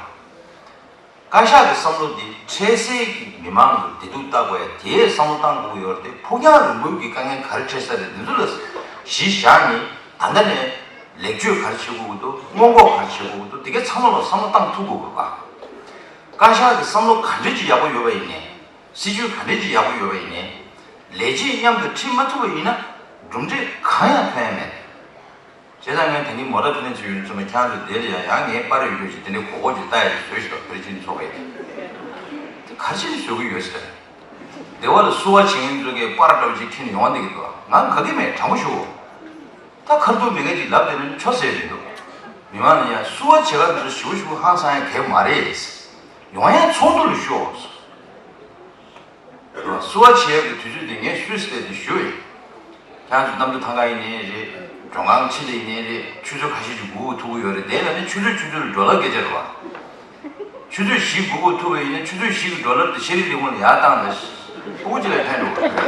བཀའ་ཤག་གི་བསམ་བློ་འདི་འཕྲལ་སེལ་གྱི་མི་མང་གི་བདེ་སྡུག་ལྟ་དགོས་ཡ་དེའི་བསམ་བློ་བཏང་དགོས་ཀྱི་ཡོད་རེད་དེ། ཕོ་ཉ་རིང་པོའི་གི་དཀའ་ངལ་ག་རེ་འཕྲད་ས་རེད། འདི་ཚོ་ལ་གཞི་བཞག་ནས་ད་ལྟ་ནས་ལེགས་བཅོས་ག་རེ་བྱེད་དགོས་ཀྱི་འདུག་སྔོན་འགོག་ག་རེ་བྱེད་དགོས་ཀྱི་འདུག་དེ་གའི་ཚང་མ་ལ་བསམ་བློ་བཏང་ཐུབ་དགོས་ཀྱི་རེད་པ། བཀའ་ཤག་གི་བསམ་བློ་ག་འདྲས་ཅིག་ཡག་པོ་ཡོད་པ་ཡིན་ནའི། སྲིད་ཇུས་ག་འདྲས་ཅིག་ཡག་པོ་ཡོད་པ་ཡིན་ནའི། ལས་བྱེད་མཉམ་དུ་ཁྲིད་མ་ཐུབ་པ་ཡིན་ན་གྲུབ་འབྲས་གང་ཡང་ཐོན་ཡ་མེད། བྱས་ཙང་ངས་ད་གིན་མོ་ཊ་ཕན་ཚུན་ཡོད་ཙམ་པ་ཁྱེད་ཚོ་དེ་ལ་ཡང་ཡང་ངའི་པར་ཡོད་ཅིག་དེ་འདྲའི་གོ་གོ་ཅིག་ལྟ་ཡ་ཅིག་བཟོས་ཤིག་དང་བོད་སྤྱི་མཐུན་ཚོགས་པས། དེ་ག་རེ་བྱས་ནས་བཟོ་གི་ཡོད་ཟེར། སྡེ་བ་ལ་བསུ་བ་བྱེད་མཁན་ཚོ་གིས་པར་འདྲ་བོ་ཅིག་འཁྱེར་ནས་ཡོང་བསྡད་ཀྱི་འདུག་ང་ག་གེ་མེད། དྲང་པོ་ཞུ། ད་ཁ་ཐུག་མི་འགའ་ཅིག་ལབ་བསྡད་ན་ཆོ་ཟེར་མི་འདུག་མི་མང་ལ་ཡང་བསུ་བ་བྱེད་ག་དེ་ཚོ་ཞིབ་ཞིབ་ཧང་སང་ཡ་གལ་མ་རེད། ཡོང་ཡ་ཚོགས་འདུ་ལ་ཞུའོ། བསུ་བ་བྱེད་ཡག་གི་དུས་ཚོད་དེ་ངས་སུས་སླེབས་ཏེ་ཞུ་ཡིན། ཁྱེད་ཚོ་གནམ་གྲུ་ཐང་ག་ཡིན་ནའི་རེད། མགྲོན་ཁང་ཕྱི་ལ་ཡིན་ནའི་རེད། ཆུ་ཚོད་ཁ་ཤས་ཅིག་སྒུག་དགོས་ཐུག་གི་ཡོད་རེད། དེ་ལ་ནི་ཆུ་ཚོད་ཆུ་ཚོད་ལ་ཌོ་ལར་སྐད་ཆ་རེད་བ། ཆུ་ཚོད་བཞི་སྒུག་དགོས་ཐུག་པ་ཡིན་ན་ཆུ་ཚོད་བཞི་གི་ཌོ་ལར་དེ་ཤེས་རིག་ལས་ཁུངས་ལ་ཡར་བཏང་ན་སྤུ་གུ་ཅིག་ལ་ཕན་འགྲོ་གི་རེད།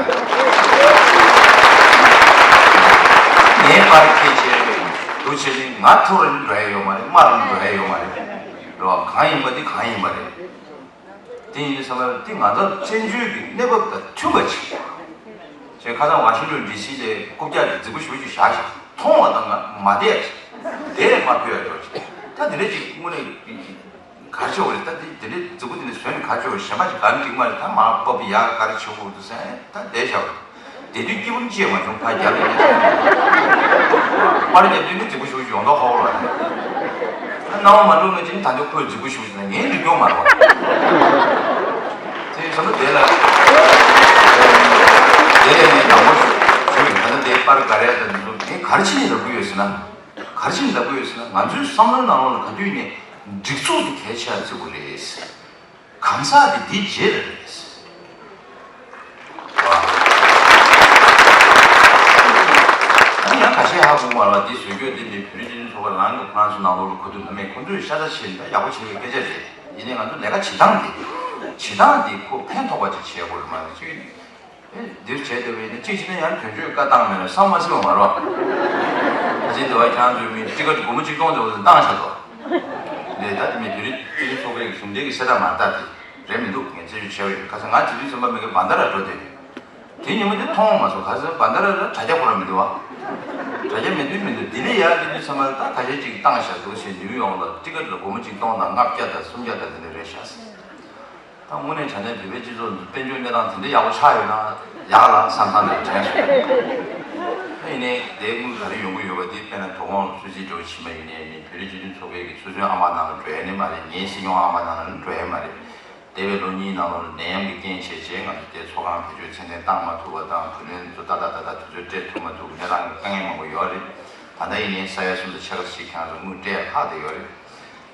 ངའི་པར་ཁྱེད་ཆེ་འདུག་བྱས་ནི་ང་ཐུག་ར་ནི་འགྲོ་ཡ་ཡོད་མ་རེད། དམའ་ར་ནི་འགྲོ་ཡ་ཡོད་མ་རེད། རེད་བ། གང་ཡིན་པ་འདི་གང་ཡིན་པ་རེད། དེ་ཡིན་དུས་ཙམ་པ་འདི་ང་ཚོ་བཙན་བྱོལ་གྱི་གནས་བབ་དང་མཐུན་པ་ཅིག་ཅེས་ཁ་སང་ཝ་ཤིང་ཊོན་ཌི་སི་ལ་རྐུབ་བཀྱག་དེ་རྫིག་པོ་ཞེ་པོ་ཅིག་བཞག་ཤག་མཐོང་བ་དང་ང་མ་བསྡད་ཅིག་བསྡད་མ་ཕོད་ཡ་འགྲོ་ཅིག་ད་དེ་འདྲ་ཅིག་དངོས་གནས་ག་རེ་བྱེད་དགོས་རེད། ད་དེ་དེ་འདྲ་རྫིག་པོ་དེ་འདྲ་བཟོས་ནས་ག་རེ་བྱེད་དགོས། གཞན་པ་ཅིག་ག་རེ་འགྲིག་མ་རེད། ད་མར་ཕབ་ཡ་ག་རེ་བྱེད་དགོས་འདུག་ཟེར་ད་བསྡད་བཞག་པ་རེད། དེ་དུས་སྐྱིད་པོ་ཅི་ཡང་མ་བྱུང་། ཕར་རྒྱབ་དུས་ནི་ཅི་ཡང་མ་བྱུང་། པར་རྒྱབ་དུས་ནི་རྫིག་པོ་ཞེ་པོ་ཅིག་ཡོང་མདོག་ཁ་པོ་ལ། སྣང་བ་མ་འགྲོ་ནས་ཅི་ནི་ད་དུང་ཁོས་རྫིག་པོ་ཞེ་པོ་ཅིག་ན་ངས་འགྲིག་གྱོང་མ་རེད་པ། དེ་ཡིན་ཙང་དེ་ལ་དེ་ལས་ངས་དང་པོ་ཞུ་ཡིན། ད་ནི་དེ་པར་ག་རེ་ད་འདི་ཚོ་ངས་ག་རེ་བྱས་ནས་ལབ་ཀྱི་ཡོད་ཟེར་ན། ག་རེ་བྱས་ནས་ལབ་ཀྱི་ཡོད་ཟེར་ན། ང་ཚོའི་བསམ་བློའི་ནང་ལོགས་ལ་ག་དུས་ནས་སྒྲིག་འཛུགས་དེ་གལ་ཆེ་བར་བརྩི་དགོས་རེད། གང་ཟག་དེ་འདི་རྗེས་ལ་རེད། ཨ་ནི་ཡང་ཁ་ཤས་ཧ་གོ་མ་རེད་པ། འདི་བཟོ་བཀོད་འདི་འདི་བོད་རིགས་སྤྱི་མཐུན་ཚོགས་པ་རང་གི་ཁོ་རང་ཚོ་ནང་ལོགས་ལ་གོ་དུས་ན་མེད། ཁོང་ཚོས་ཤ་ཚ་བྱས་ནས་ད་ཡག་པོ་བྱེད་པའི་སྐད་ཆ་རེད། ཡིན་ནའི་ང་ཚོ་ལས་ཀ་བྱེད་སྟངས་འདི་བྱེད་སྟངས་འདི་ཁོ་ཕན་ཐོགས་པ་ཅིག་བྱེད་དགོས་རེད། མ་གཞི་ཨེ་འདིར་བྱས་བསྡད་པ་ཡིན་ན་གཅིག་བྱས་ན་ཡང་དོན་གཅོད་བཀའ་བཏང་མེད་ན་བསམ་མ་སྲིད་པ་མ་རེད་པ། ད་ཅི་འདི་བ་ཁྱེད་རང་ཚོའི་མི་ཊི་ཀེཊ་སྒོར་མོ་གཅིག་སྟོང་དེ་བ་བཏང་བཞག་འདུག་ལས་ད་དེ་མི་བོད་རིགས་སྤྱི་མཐུན་ཚོགས་པའི་གཞུང་འབྲེལ་གྱི་གསལ་བསྒྲགས་མ་རེད། ད་དེ་རེད་མི་འདུག་ངས་རྩད་གཅོད་བྱས་པ་ཡིན། ཁ་སང་ང་དེ་དུས་ཙམ་པ་མི་གི་བན་ད་ར་འགྲོ་དེ། དེ་ཉིན་མོ་དེ་མཐོང་མ་སོང་། ཁ་སང་བན་ད་ར་ལ་དྲ་རྒྱ་ཁོ་རང་མི་འདུག་བ། དྲ་རྒྱ་མི་འདུག་མི་འདུག་ལྡི་ལི་ཡར་དེ་དུས་ཙམ་པ་ད་ཁ་ཤས་ཅིག་བཏང་བཞག་འདུག་ཟེར། ནིའུ་ཡོག་ལ་ཊི་ཀེཊ་ལ་སྒོར་མོ་གཅིག་སྟོང་དང་ལྔ་བརྒྱ་དང་སུམ་བརྒྱ་དང་དེ་འདྲ་རེད་ཤག་ཟེར། ད་དངོས་གནས་དྲང་གནས་བོད་པའི་སྤྱི་ཚོགས་འདི་དཔལ་འབྱོར་གནས་སྟངས་དེ་འདྲ་ཡག་པོ་ཆགས་ཡོད་ན་ཡག་ལ་བསམ་བསམ་ནས་དྲན་སོང་། ད་ཡིན་ནའི་དེའི་དངུལ་ག་རེ་ཡོང་གི་ཡོད་པ་དེ་དཔེར་ན་དོ་དགོང་ལ་གསོལ་ཚིགས་འདྲ་པོ་ཕྱིན་པ་ཡིན་ནའི་ནི་བོད་རིགས་སྤྱི་མཐུན་ཚོགས་པའི་གི་ཚོགས་གཙོའི་ཨ་མ་ནང་ལ་འགྲོ་ཡ་ནི་མ་རེད། ངའི་སྲིད་སྐྱོང་ཨ་མ་ནང་ལ་ནི་འགྲོ་ཡ་མ་རེད། འདས་པའི་ལོ་གཉིས་ནང་ལོགས་ལ་ནད་ཡམས་ཀྱི་རྐྱེན་བྱས་རྗེས་ང་ཚོ་དེ་ཚོགས་ཁང་བེད་སྤྱོད་ཚད་ལྡན་བཏང་མ་ཐུབ་པ་དང་། བུ་ལོན་ཚོ་ཏག་ཏག་ཏག་ཏག་དུས་ཚོད་སྤྲད་ཐུབ་མ་ཐུབ་གནས་སྟངས་ཀྱི་དཀའ་ངལ་མང་པོ་ཡོད་རེད། ད་ལྟ་ཡིན་ནའི་ས་ཡ་གསུམ་དང་ཕྱེད་ཀ་ཞིག་ཁྱེད་རང་ཚོ་དངུལ་སྤྲད་ཡ་ལྷག་བསྡད་ཡོད་རེད།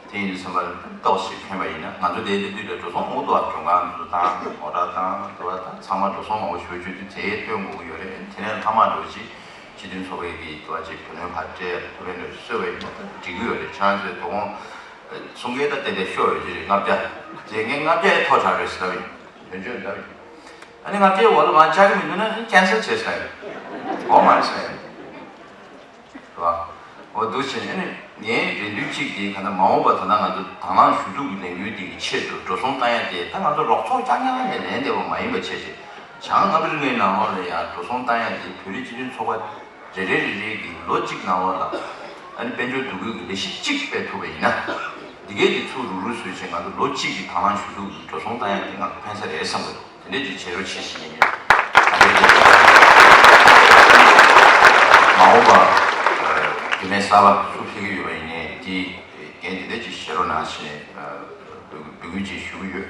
དེ་ཡིན་དུས་ཙམ་པ་ལ་ཏོག་ཙམ་ཕན་པ་ཡིན་ན། ང་ཚོ་དེ་ལས་དུས་ལ་འགྲོ་སོང་མང་པོ་འདུག་ཨ། མགྲོན་ཁང་དུ་བཏང་། མོ་ཊ་བཏང་། དུ་བ་བཏང་། ཚང་མ་འགྲོ་སོང་མང་པོ་ཞེ་པོ་བྱུང་དུས་དེ་སྟོན་དགོས་ཀྱི་ཡོད་རེད། དེ་ནས་ལྷག་མ་འགྲོ་ཅིག་སྤྱི་མཐུན་ཚོགས་པའི་གི་དུ་བ་ཅིག་བུ་ལོན་ཕར་སྤྲད་ཡ་ཐུབ་པའི་འདྲ་གསོལ་བ་ཡིན་ན་ད་འགྲིག་གི་ཡོད་རེད། ཁྱེད་རང་ཚོའི་དོ་དགོང་གསུང་མཁན་ད་ཏན་ཏན་ཤོར་ཡོད་ཀྱི་རེད། ལྔ་བརྒྱ་རྗེས་ངས་ལྔ་བརྒྱ་ཡི་ཐོག་དྲགས་རེད་ཟེར་བ་ཡིན། དོན་གཅོད་ལྟ་བུ་ཡིན། ཨ་ནི་ལྔ་བརྒྱའི་འོག་ལ་མར་བཅར་གྱི་མི་འདུག་ན་ནི་ཀན་སལ་བྱས་ཟེར་ཡོད། འོ་མ་རེད་ཟེར་ཡོད། རེད་བ། འོ་འདུག་བྱས་ནས་ཨ་ནི་ངའི་རེ་འདུན་གཅིག་དེ་ག་ན་མ་འོངས་པ་ད་ལྟ་ང་ཚོ་དང་བླངས་ཞུ་གཏུག་གི་ལས་འགུལ་འདི་གི་ཆེད་དུ་འགྲོ་སོང་བཏང་ཡ་དེ་ད་ང་ཚོ་རོགས་ཚོགས་རྐྱང་རྐྱང་ནས་ལེན་བསྡད་པ་མ་ཡིན་པ་བྱས་རྗེས་བྱང་ཨ་མི་རི་ཀའི་ནང་ལོགས་ལ་ཡང་འགྲོ་སོང་བཏང་ཡ་དེ་བོད་རིགས་སྤྱི་མཐུན་ཚོགས་པ་རེ་རེ་རེ་རེ་གི་ལོ་གཅིག་ནང་ལོགས་ལ་ཨ་ནི་དཔལ་འབྱོར་འདུ་འགོད་ཀྱི་ལས་གཞི་གཅིག་སྤེལ་ཐུབ་པ་ཡིན་ན། འདི་གའི་དེ་ཚུར་རུག་རུག་བཟོས་བྱས་ང་ཚོ་ལོ་གཅིག་གི་དང་བླངས་ཞུ་གཏུག་གི་འགྲོ་སོང་བཏང་ཡ་དེ་ང་ཚོ་ཕན་ས་རེད་བསམ་གི་འདུག་དེ་འདྲས་ཀྱི་བྱེད་རོགས་བྱེད་ཞིག་ཡིན་ཡོད། ད་ལྟའི་དུས་མ་འོངས་པ་རྒྱུ་ནོར་གསར་པ་སུ་ཕེབས་ཀྱི་ཡོད་པ་ཡིན་ནའི་དེ་འགན་དེ་འདྲས་ཀྱི་བཞེས་རོགས་གནང་ཞེས་འབོད་སྐུལ་ཅིག་ཞུ་གི་ཡོད།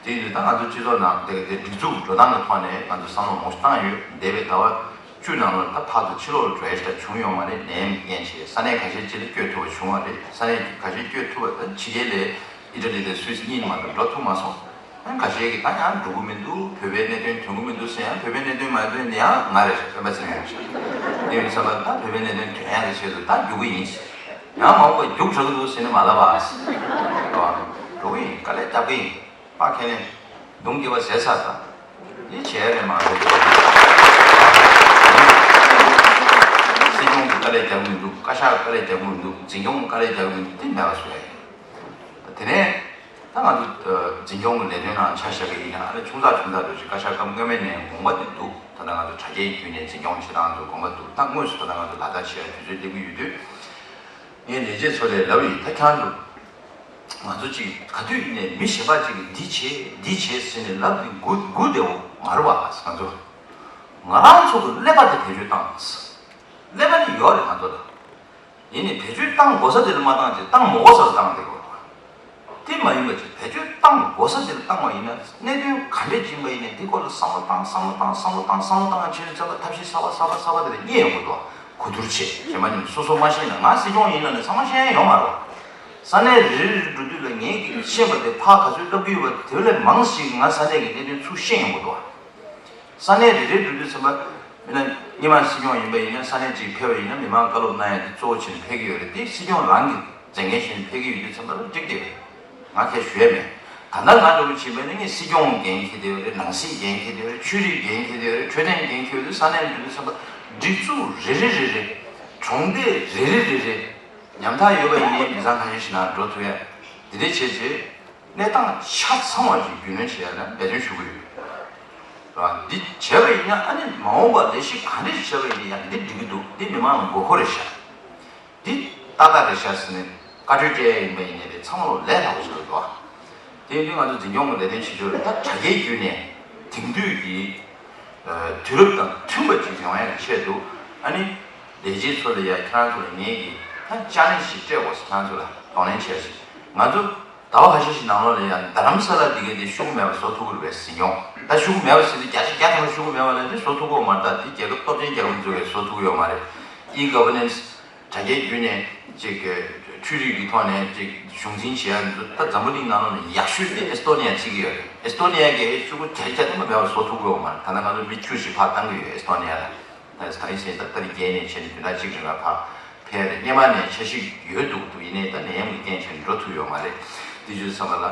དེ་ཡིན་དུས་ད་ང་ཚོ་སྤྱི་ཚོགས་ནང་དེ་དེ་སྒྲིག་འཛུགས་འགྲོ་སྟངས་ཀྱི་ཐོག་ནས་ང་ཚོ་བསམ་བློ་མང་པོ་བཏང་ཡོད། འདས་པའི་ཟླ་བ་བཅུ་ནང་ལོགས་ད་ཕར་ཚུར་ཕྱི་ལོགས་ལ་འགྲོ་ཡ་ཞིག་བྱུང་ཡོད་མ་རེད། ནད་ཡམས་རྐྱེན་བྱས་ས་གནས་ཁ་ཤས་ཅིག་ལ་བསྐྱོད་ཐུབ་པ་བྱུང་བ་རེད། ས་གནས་ཁ་ཤས་བསྐྱོད་ཐུབ་པ་ད་ཕྱི་རྒྱལ་ལ་ཨི་ཊ་ལི་དང་སུད་སི་གཉིས་མ་གཏོགས་འགྲོ་ཐུབ་མ་སོང་། ཨ་ཁ་ཤས་ཀྱིས་ད་ཡང་འགྲོ་གི་མི་འདུག་བོད་པའི་གནད་དོན་དོན་གི་མི་འདུག་ཟེར་ཡང་བོད་པའི་གནད་དོན་མ་འདོན་ནི་ཡང་ང་རེད་ཟེར། སྤེན་པ་ཚེ་རིང་ཡོད་ཤག་དེ་ཡིན་ཙང་ད་བོད་པའི་གནད་དོན་དོན་ཡག་གི་ཆེད་དུ་ད་རྒྱུག་གི་ཡིན་ཟེར། ཡང་མ་འོངས་པ་རྒྱུག་དྲག་གི་འདུག་ཟེར་ནས་མ་ལབ་པ་ཟེར། འགྲོ་གི་ཡིན། དཀའ་ལས་རྒྱབ་གི་ཡིན། ཕར་ཁས་ལེན། གདོང་སྐྱེས་པ་ཟས་ཚར་ད། འདི་བྱས་རེད་མ་རེད། སྲིད་སྐྱོང་གི་དཀའ་ལས་རྒྱག་གི་མི་འདུག་བཀའ་ཤག་དཀའ་ལས་རྒྱག་གི་མི་འདུག་འཛིན་སྐྱོང་གི་དཀའ་ལས་རྒྱག་གི་མི་འདུག་འདི་མེད་པ་བཟོ་ཡ་ཡིན། དེ་ནས་ད་ང་ཚོ་འཛིན་སྐྱོང་གི་ལས་དོན་ནང་ཆ་བཞག་གི་ཡིན་ན་ཨ་ནི་ཆུང་ཙག་ཆུང་ཙག་འགྲོ་ཅིག་བཀའ་ཤག་སྐབས་སྔོན་མའི་ནས་དགོངས་པ་འདི་འདུག་ད་ལྟ་ང་ཚོ་དྲ་རྒྱའི་བརྒྱུད་ནས་འཛིན་སྐྱོང་བྱེད་སྟངས་ཚོ་དགོངས་པ་འདུག་ད་དངོས་སུ་ད་ལྟ་ང་ཚོ་ལག་བསྟར་བྱེད་ཡ་དུས་ཚོད་སླེབས་ཀྱི་ཡོད་དུས། ངས་ལས་བྱེད་ཚོ་ལ་ལབ་ཡིན། ད་ཁྱེད་རང་ཚོ་ང་ཚོ་ཅིག་ག་དུས་ཡིན་ནའི་མི་གཞན་པ་ཅིག་གིས་འདི་བྱེད་འདི་བྱེད་ཟེར་ནས་ལབ་ཀྱི་སྒུག་སྒུག་བསྡད་འོ་མ་རེད་བ། ང་ཚོ་ང་རང་ཚོ་གི་ཀླད་པ་དེ་བེད་སྤྱོད་བཏང་། ཀླད་པ་ནི་ཡོད་རེད་ང་ཚོ་ལ། ཡིན་ནའི་བེད་སྤྱོད་བཏང་དགོས་ས་དེ་ལ་མ་བཏང་ཅིག་བཏང་མ་དགོས་ས་ལ་བཏང་བསྡད་ཡོད་རེད་བ། དེ་མ་ཡིན་པ་ཅིག་བེད་སྤྱོད་བཏང་དགོས་ས་དེ་ལ་བཏང་བ་ཡིན་ན་གནད་དོན་ག་འདྲས་ཅིག་ཡིན་པ་ཡིན་ནའི་དེ་སྐོར་ལ་བསམ་བློ་བཏང་བསམ་བློ་བཏང་བསམ་བློ་བཏང་བྱས་ནས་ཚང་མ་ཐབས་ཤེས་གསར་པ་གསར་པ་གསར་པ་དེ་ལ་རྙེད་ཡོང་གི་འདུག་གོ་བསྡུར་བྱེད་བྱེད་མ་ཉམས་སོ་སོ་མ་ཤེས་ན་ང་སྲིད་སྐྱོང་ཡིན་ལབ་ནས་ཚང་མ་ཤེས་ཡ་ཡོད་མ་རེད། ས་གནས་རེ་རེ་འགྲོ་དུས་ལ་ངས་ཀྱི་ཤེས་པ་དེ་ཕར་ག་ཚོད་ལབ་ཀྱི་ཡོད་པ་དེ་ལས་མང་ཞིག་ང་ས་གནས་ཀྱི་གནད་དོན་ཚུར་ཤེས་ཡོང་གི་འདུག་ས་གནས་རེ་རེ་འགྲོ་དུས་ཚང་མ་མི་ན་སྔོན་མ་སྲིད་སྐྱོང་ཡིན་པ་ཡིན་ན་ས་གནས་གཅིག་ཕེབས་པ་ཡིན་ན་མི་མང་བཀའ་སློབ་གནང་ཡ་དེ་གཙོ་བོ་བྱས་ནས་ཕེབས་ཀྱི་ཡོད་རེད། དེ་སྲིད་སྐྱོང་རང་གི་མཛད་འགན་བཞེས་ནས་ཕེབས་ཀྱི་ཡོད་དུས་ཚང་མ་ལ་འགྲིག་བསྡད་ཡོད་རེད། ང་ཁས་ཞུ་ཡ་མེད། ད་ལྟ་ང་འདྲ་བོ་བྱས་པ་ཡིན་ན་ངས་སྲིད་སྐྱོང་འགན་འཁྱེར་བསྡད་ཡོད་རེད། ནང་སྲིད་འགན་འཁྱེར་བསྡད་ཡོད་རེད། འཕྲོད་བསྟེན་འགན་འཁྱེར་བསྡད་ཡོད་རེད། འཕྲོད་བསྟེན་འགན་འཁྱེར་ཡོད་དུས་ས་གནས་འདི་དུས་ཚང་མ་སྒྲིག་འཛུགས་རེ་རེ་རེ་རེ་གྲོང་སྡེ་རེ་རེ་རེ་རེ་ཉམ་ཐག་ཡོད་པ་ཡིན་ནའི་མི་ཚང་ཁ་ཤས་ཤིག་ནང་འགྲོ་ཐུབ་ཡ་འདི་འདྲས་བྱས་རྗེས། གནས་སྟངས་ཆ་ཚང་བ་ཞིག་རྒྱུས་ལོན་བྱེད་ཡ་ལ་འབད་བརྩོན་ཞུ་གི་ཡོད། རེད་བ། འདི་བྱས་པ་ཡིན་ན་ཨ་ནི་མ་འོངས་པ་ལས་གཞི་ག་འདྲ་ཞིག་བྱས་པ་ཡིན་ན་ཡང་འདི་འགྲིག་གི་འདུག་འདི་མི་མང་ལ་དགོས་མཁོ་རེད་ཤག་འདི་ཏག་ཏག་རེད་ཤག་ཟེར་ནས་བཀའ་འཁྲོལ་སྤྲད་ཡ་ཡིན་པ་ཡིན་ནའི་རེད། ཚང་མ་ལོ་ལས་སླ་པོ་ཞིག་རེད་འདུག་དེ་ཡིན་དུས་ང་ཚོ་འཛིན་སྐྱོང་གི་ལས་དོན་བྱེད་ཕྱོགས་ལ་ད་དྲ་རྒྱའི་བརྒྱུད་ནས་དེང་དུས་ཀྱི་ དུས་རབས་དང་མཐུན་པ་ཅིག་ཡོང་ཡག་གི་ཆེད་དུ། ཨ་ནི་ལས་བྱེད་ཚོ་ལ་ཡ་ཁྱེད་རང་ཚོ་ལ་ངས་ཀྱི་ད་ཅ་ལེན་ཞིག་སྤྲད་དགོས་སོ། ཁྱེད་རང་ཚོ་ལ་གདོང་ལེན་བྱས་ཤིག་ང་ཚོ་ཟླ་བ་ཁ་ཤས་ཤིག་ནང་ལོགས་ལ་ཡ་རྡ་རམ་ས་ལ་འདི་གའི་དེ་ཤོག་གུ་མེད་པ་བཟོ་ཐུབ་ཀྱི་རེད་པས་ཟེར་མྱོང་། ད་ཤོག་གུ་མེད་པ་ཟེར་དུས་བརྒྱ་ཆ་བརྒྱ་ཐམ་པ་ཤོག་གུ་མེད་པ་ལབ་དུས་བཟོ་ཐུབ་ཀྱི་ཡོད་མ་རེད། ད་དེ་རྒྱལ་ཁབ་སྟོབས་ཆེན་རྒྱལ་ཁབ་ཚོ་གིས་བཟོ་ཐུབ་ཀྱི་ཡོད་མ་རེད། ཨི་གོ་ཝར་ནན་སི། དྲ་རྒྱའི་བརྒྱུད་ནས་ཅིག་འཕྲུལ་རིག་གི་ཐོག་ནས་ཅིག་གཞུང་འཛིན་བྱེད་ཡ་འདི་ད་འཛམ་བུ་གླིང་ནང་ལོགས་ནས་ཡག་ཤོས་དེ་ཨེ་སི་ཏོ་ནི་ཡ་བརྩི་གི་ཡོད་རེད། ཨེ་སི་ཏོ་ནི་ཡ་གིས་ཤོག་གུ་བརྒྱ་ཆ་བརྒྱ་ཐམ་པ་མེད་པ་བཟོ་ཐུབ་ཀྱི་ཡོད་མ་རེད། ད་ལྟ་ང་ཚོ་མི་བཅུ་ཞིག་ཕར་བཏང་གི་ཡོད་ཨེ་སི་ཏོ་ནི་ཡ་ལ། ད་ད་རིང་སེ་ད་ཏ་རིག་བརྒྱད་ནས་བྱས་ནས་བདུན་ཕྲག་གཅིག་རིང་ལ་ཕར་ཕེབས་རེད། སྔོན་མ་ནས་འཆར་གཞི་ཡོད་འདུག་འདུག་ཡིན་ནའི་ད་ནད་ཡམས་ཀྱི་རྐྱེན་བྱས་ནས་འགྲོ་ཐུབ་ཡོད་མ་རེད། དེ་བྱས་ཙང་ལ།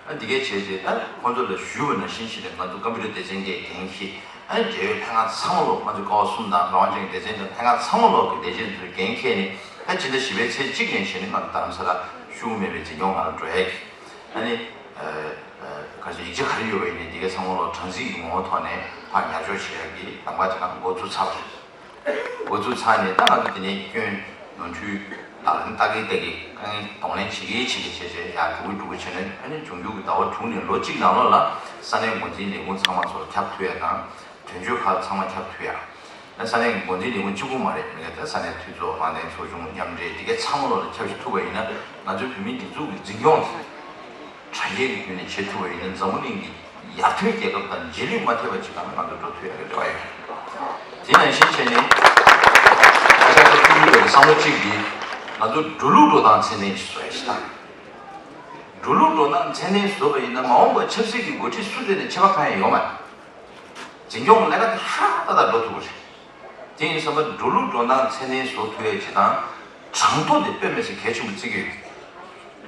ཨ་འདི་གས་བྱས་རྗེས་ད་ཁོང་ཚོ་ལ་ཞུས་པ་ནང་བཞིན་བྱས་ནས་ང་ཚོ་ཀམ་པུ་ཊར་སྡེ་ཚན་གྱིས་འགན་འཁྱེར། ཨ་འབྲེལ་ཡོད་ལྷན་ཁང་ཚང་མ་ལོག་ང་ཚོ་ཀ་བ་གསུམ་དང་རང་དབང་ཅན་གྱི་སྡེ་ཚན་དང་ལྷན་ཁང་ཚང་མ་ལོག་གི་ལས་བྱེད་ཚོས་འགན་འཁྱེར་ནས་ད་སྤྱི་ཟླ་བཞི་པའི་ཚེས་གཅིག་ནས་བྱས་ནས་ང་ཚོ་རྡ་རམ་ས་ལ་ཤོག་གུ་མེད་པའི་འཛིན་སྐྱོང་ཁང་ལ་འགྲོ་ཡས་ཀྱི། ཨ་ནི། ཨ་ཨ་ག་ཚོད་ཡིག་ཆ་ག་རེ་ཡོད་པ་ཡིན་ནའི་འདི་གས་ཚང་མ་ལོག་གྲངས་རྩིས་ཀྱི་ངོ་བོ་ཐོག་ནས་ཕར་ཉར་འཇོག་བྱེད་ཡག་གི་ལམ་ཁ་ཅིག་ལ་འགོ་ཚུགས་ཚར་བ་རེད། འགོ་ཚུགས་ཚར་ནས་ད་ང་ཚོ་དེ་ནས་སྐྱོན་ནོར་འཁྲུལ་ལག་ལེན་བསྟར་གི་བསྟར་གི་དཀའ་ངལ་གདོང་ལེན་བྱེད་ཀྱི་བྱེད་ཀྱི་བྱས་བྱས་ཡར་འགྲོ་གི་འགྲོ་གི་བྱས་ནས། ཨ་ནི་འབྱུང་འགྱུར་གྱི་ཟླ་བ་དྲུག་ནས་ལོ་གཅིག་ནང་ལོགས་ལ་ས་གནས་འགོ་འཛིན་ལས་ཁུངས་ཚང་མ་ཚོར་ཁྱབ་ཐུབ་ཡ་དང་། དོན་གཅོད་ཁག་ཚང་མ་ཁྱབ་ཐུབ་ཡ། ཨ་ས་གནས་འགོ་འཛིན་ལས་ཁུངས་གཅིག་པུ་མ་རེད། མི་སྒེར་དང་ས་གནས་འཐུས་ཚོགས་དམངས་བདེན་ཚོགས་ཆུང་མཉམ་འབྲེལ་འདི་གའི་ཚང་མ་ལོགས་ལ་ཁྱབ་ཤིག་ཐུབ་པ་ཡིན་ན། ང་ཚོའི་བོད་མིའི་སྒྲིག་འཛུགས་ཀྱི་འཛིན་སྐྱོང་དེ་དྲ་རྒྱའི་གི་བརྒྱུད་ནས་བྱེད་ཐུབ་པ་ཡིན་ན། འཛམ་བུ་གླིང་གི་ཡར་ཐོན་རྒྱལ་ཁབ་དང་རྗེས་ལུས་མ་ཐེབས་པ་ཅིག་ལ་ང་ཚོ་འགྲོ་ཐུབ་ཡག་གི་རེ་བ་ཡོད། དེ་ནང་བཞིན་བྱས་ནས་ཨ་ཅག་ཚོ་ཐུགས་ཁུར་ཡོད་པའི་བསམ་བློ་གཅིག་གིས་ང་ཚོ་འགྲོ་ལུགས་འགྲོ་སྟངས་ཚད་ལྡན་ཅིག་བཟོ་ཡ་ཞིག་དང་། འགྲོ་ལུགས་འགྲོ་སྟངས་ཚད་ལྡན་བཟོས་པ་ཡིན་ན། མ་འོངས་པར་ཆབ་སྲིད་ཀྱི་འགོ་ཁྲིད་སུ་དེ་ནས་ཆད་པ་གང་ཡང་ཡོད་མ་རེད། འཛིན་སྐྱོང་གི་ལས་ཀ་དེ་ཧྲ་ཏག་ཏག་འགྲོ་ཐུབ་པ་རེད། དེ་ཡིན་ཙང་འགྲོ་ལུགས་འགྲོ་སྟངས་ཚད་ལྡན་བཟོ་ཐུབ་ཡ་ཅིག་དང་། གྲངས་ཐོ་དེ་དཔེ་མི་སྲིད་གལ་ཆེན་པོ་བརྩི་གི་ཡོད།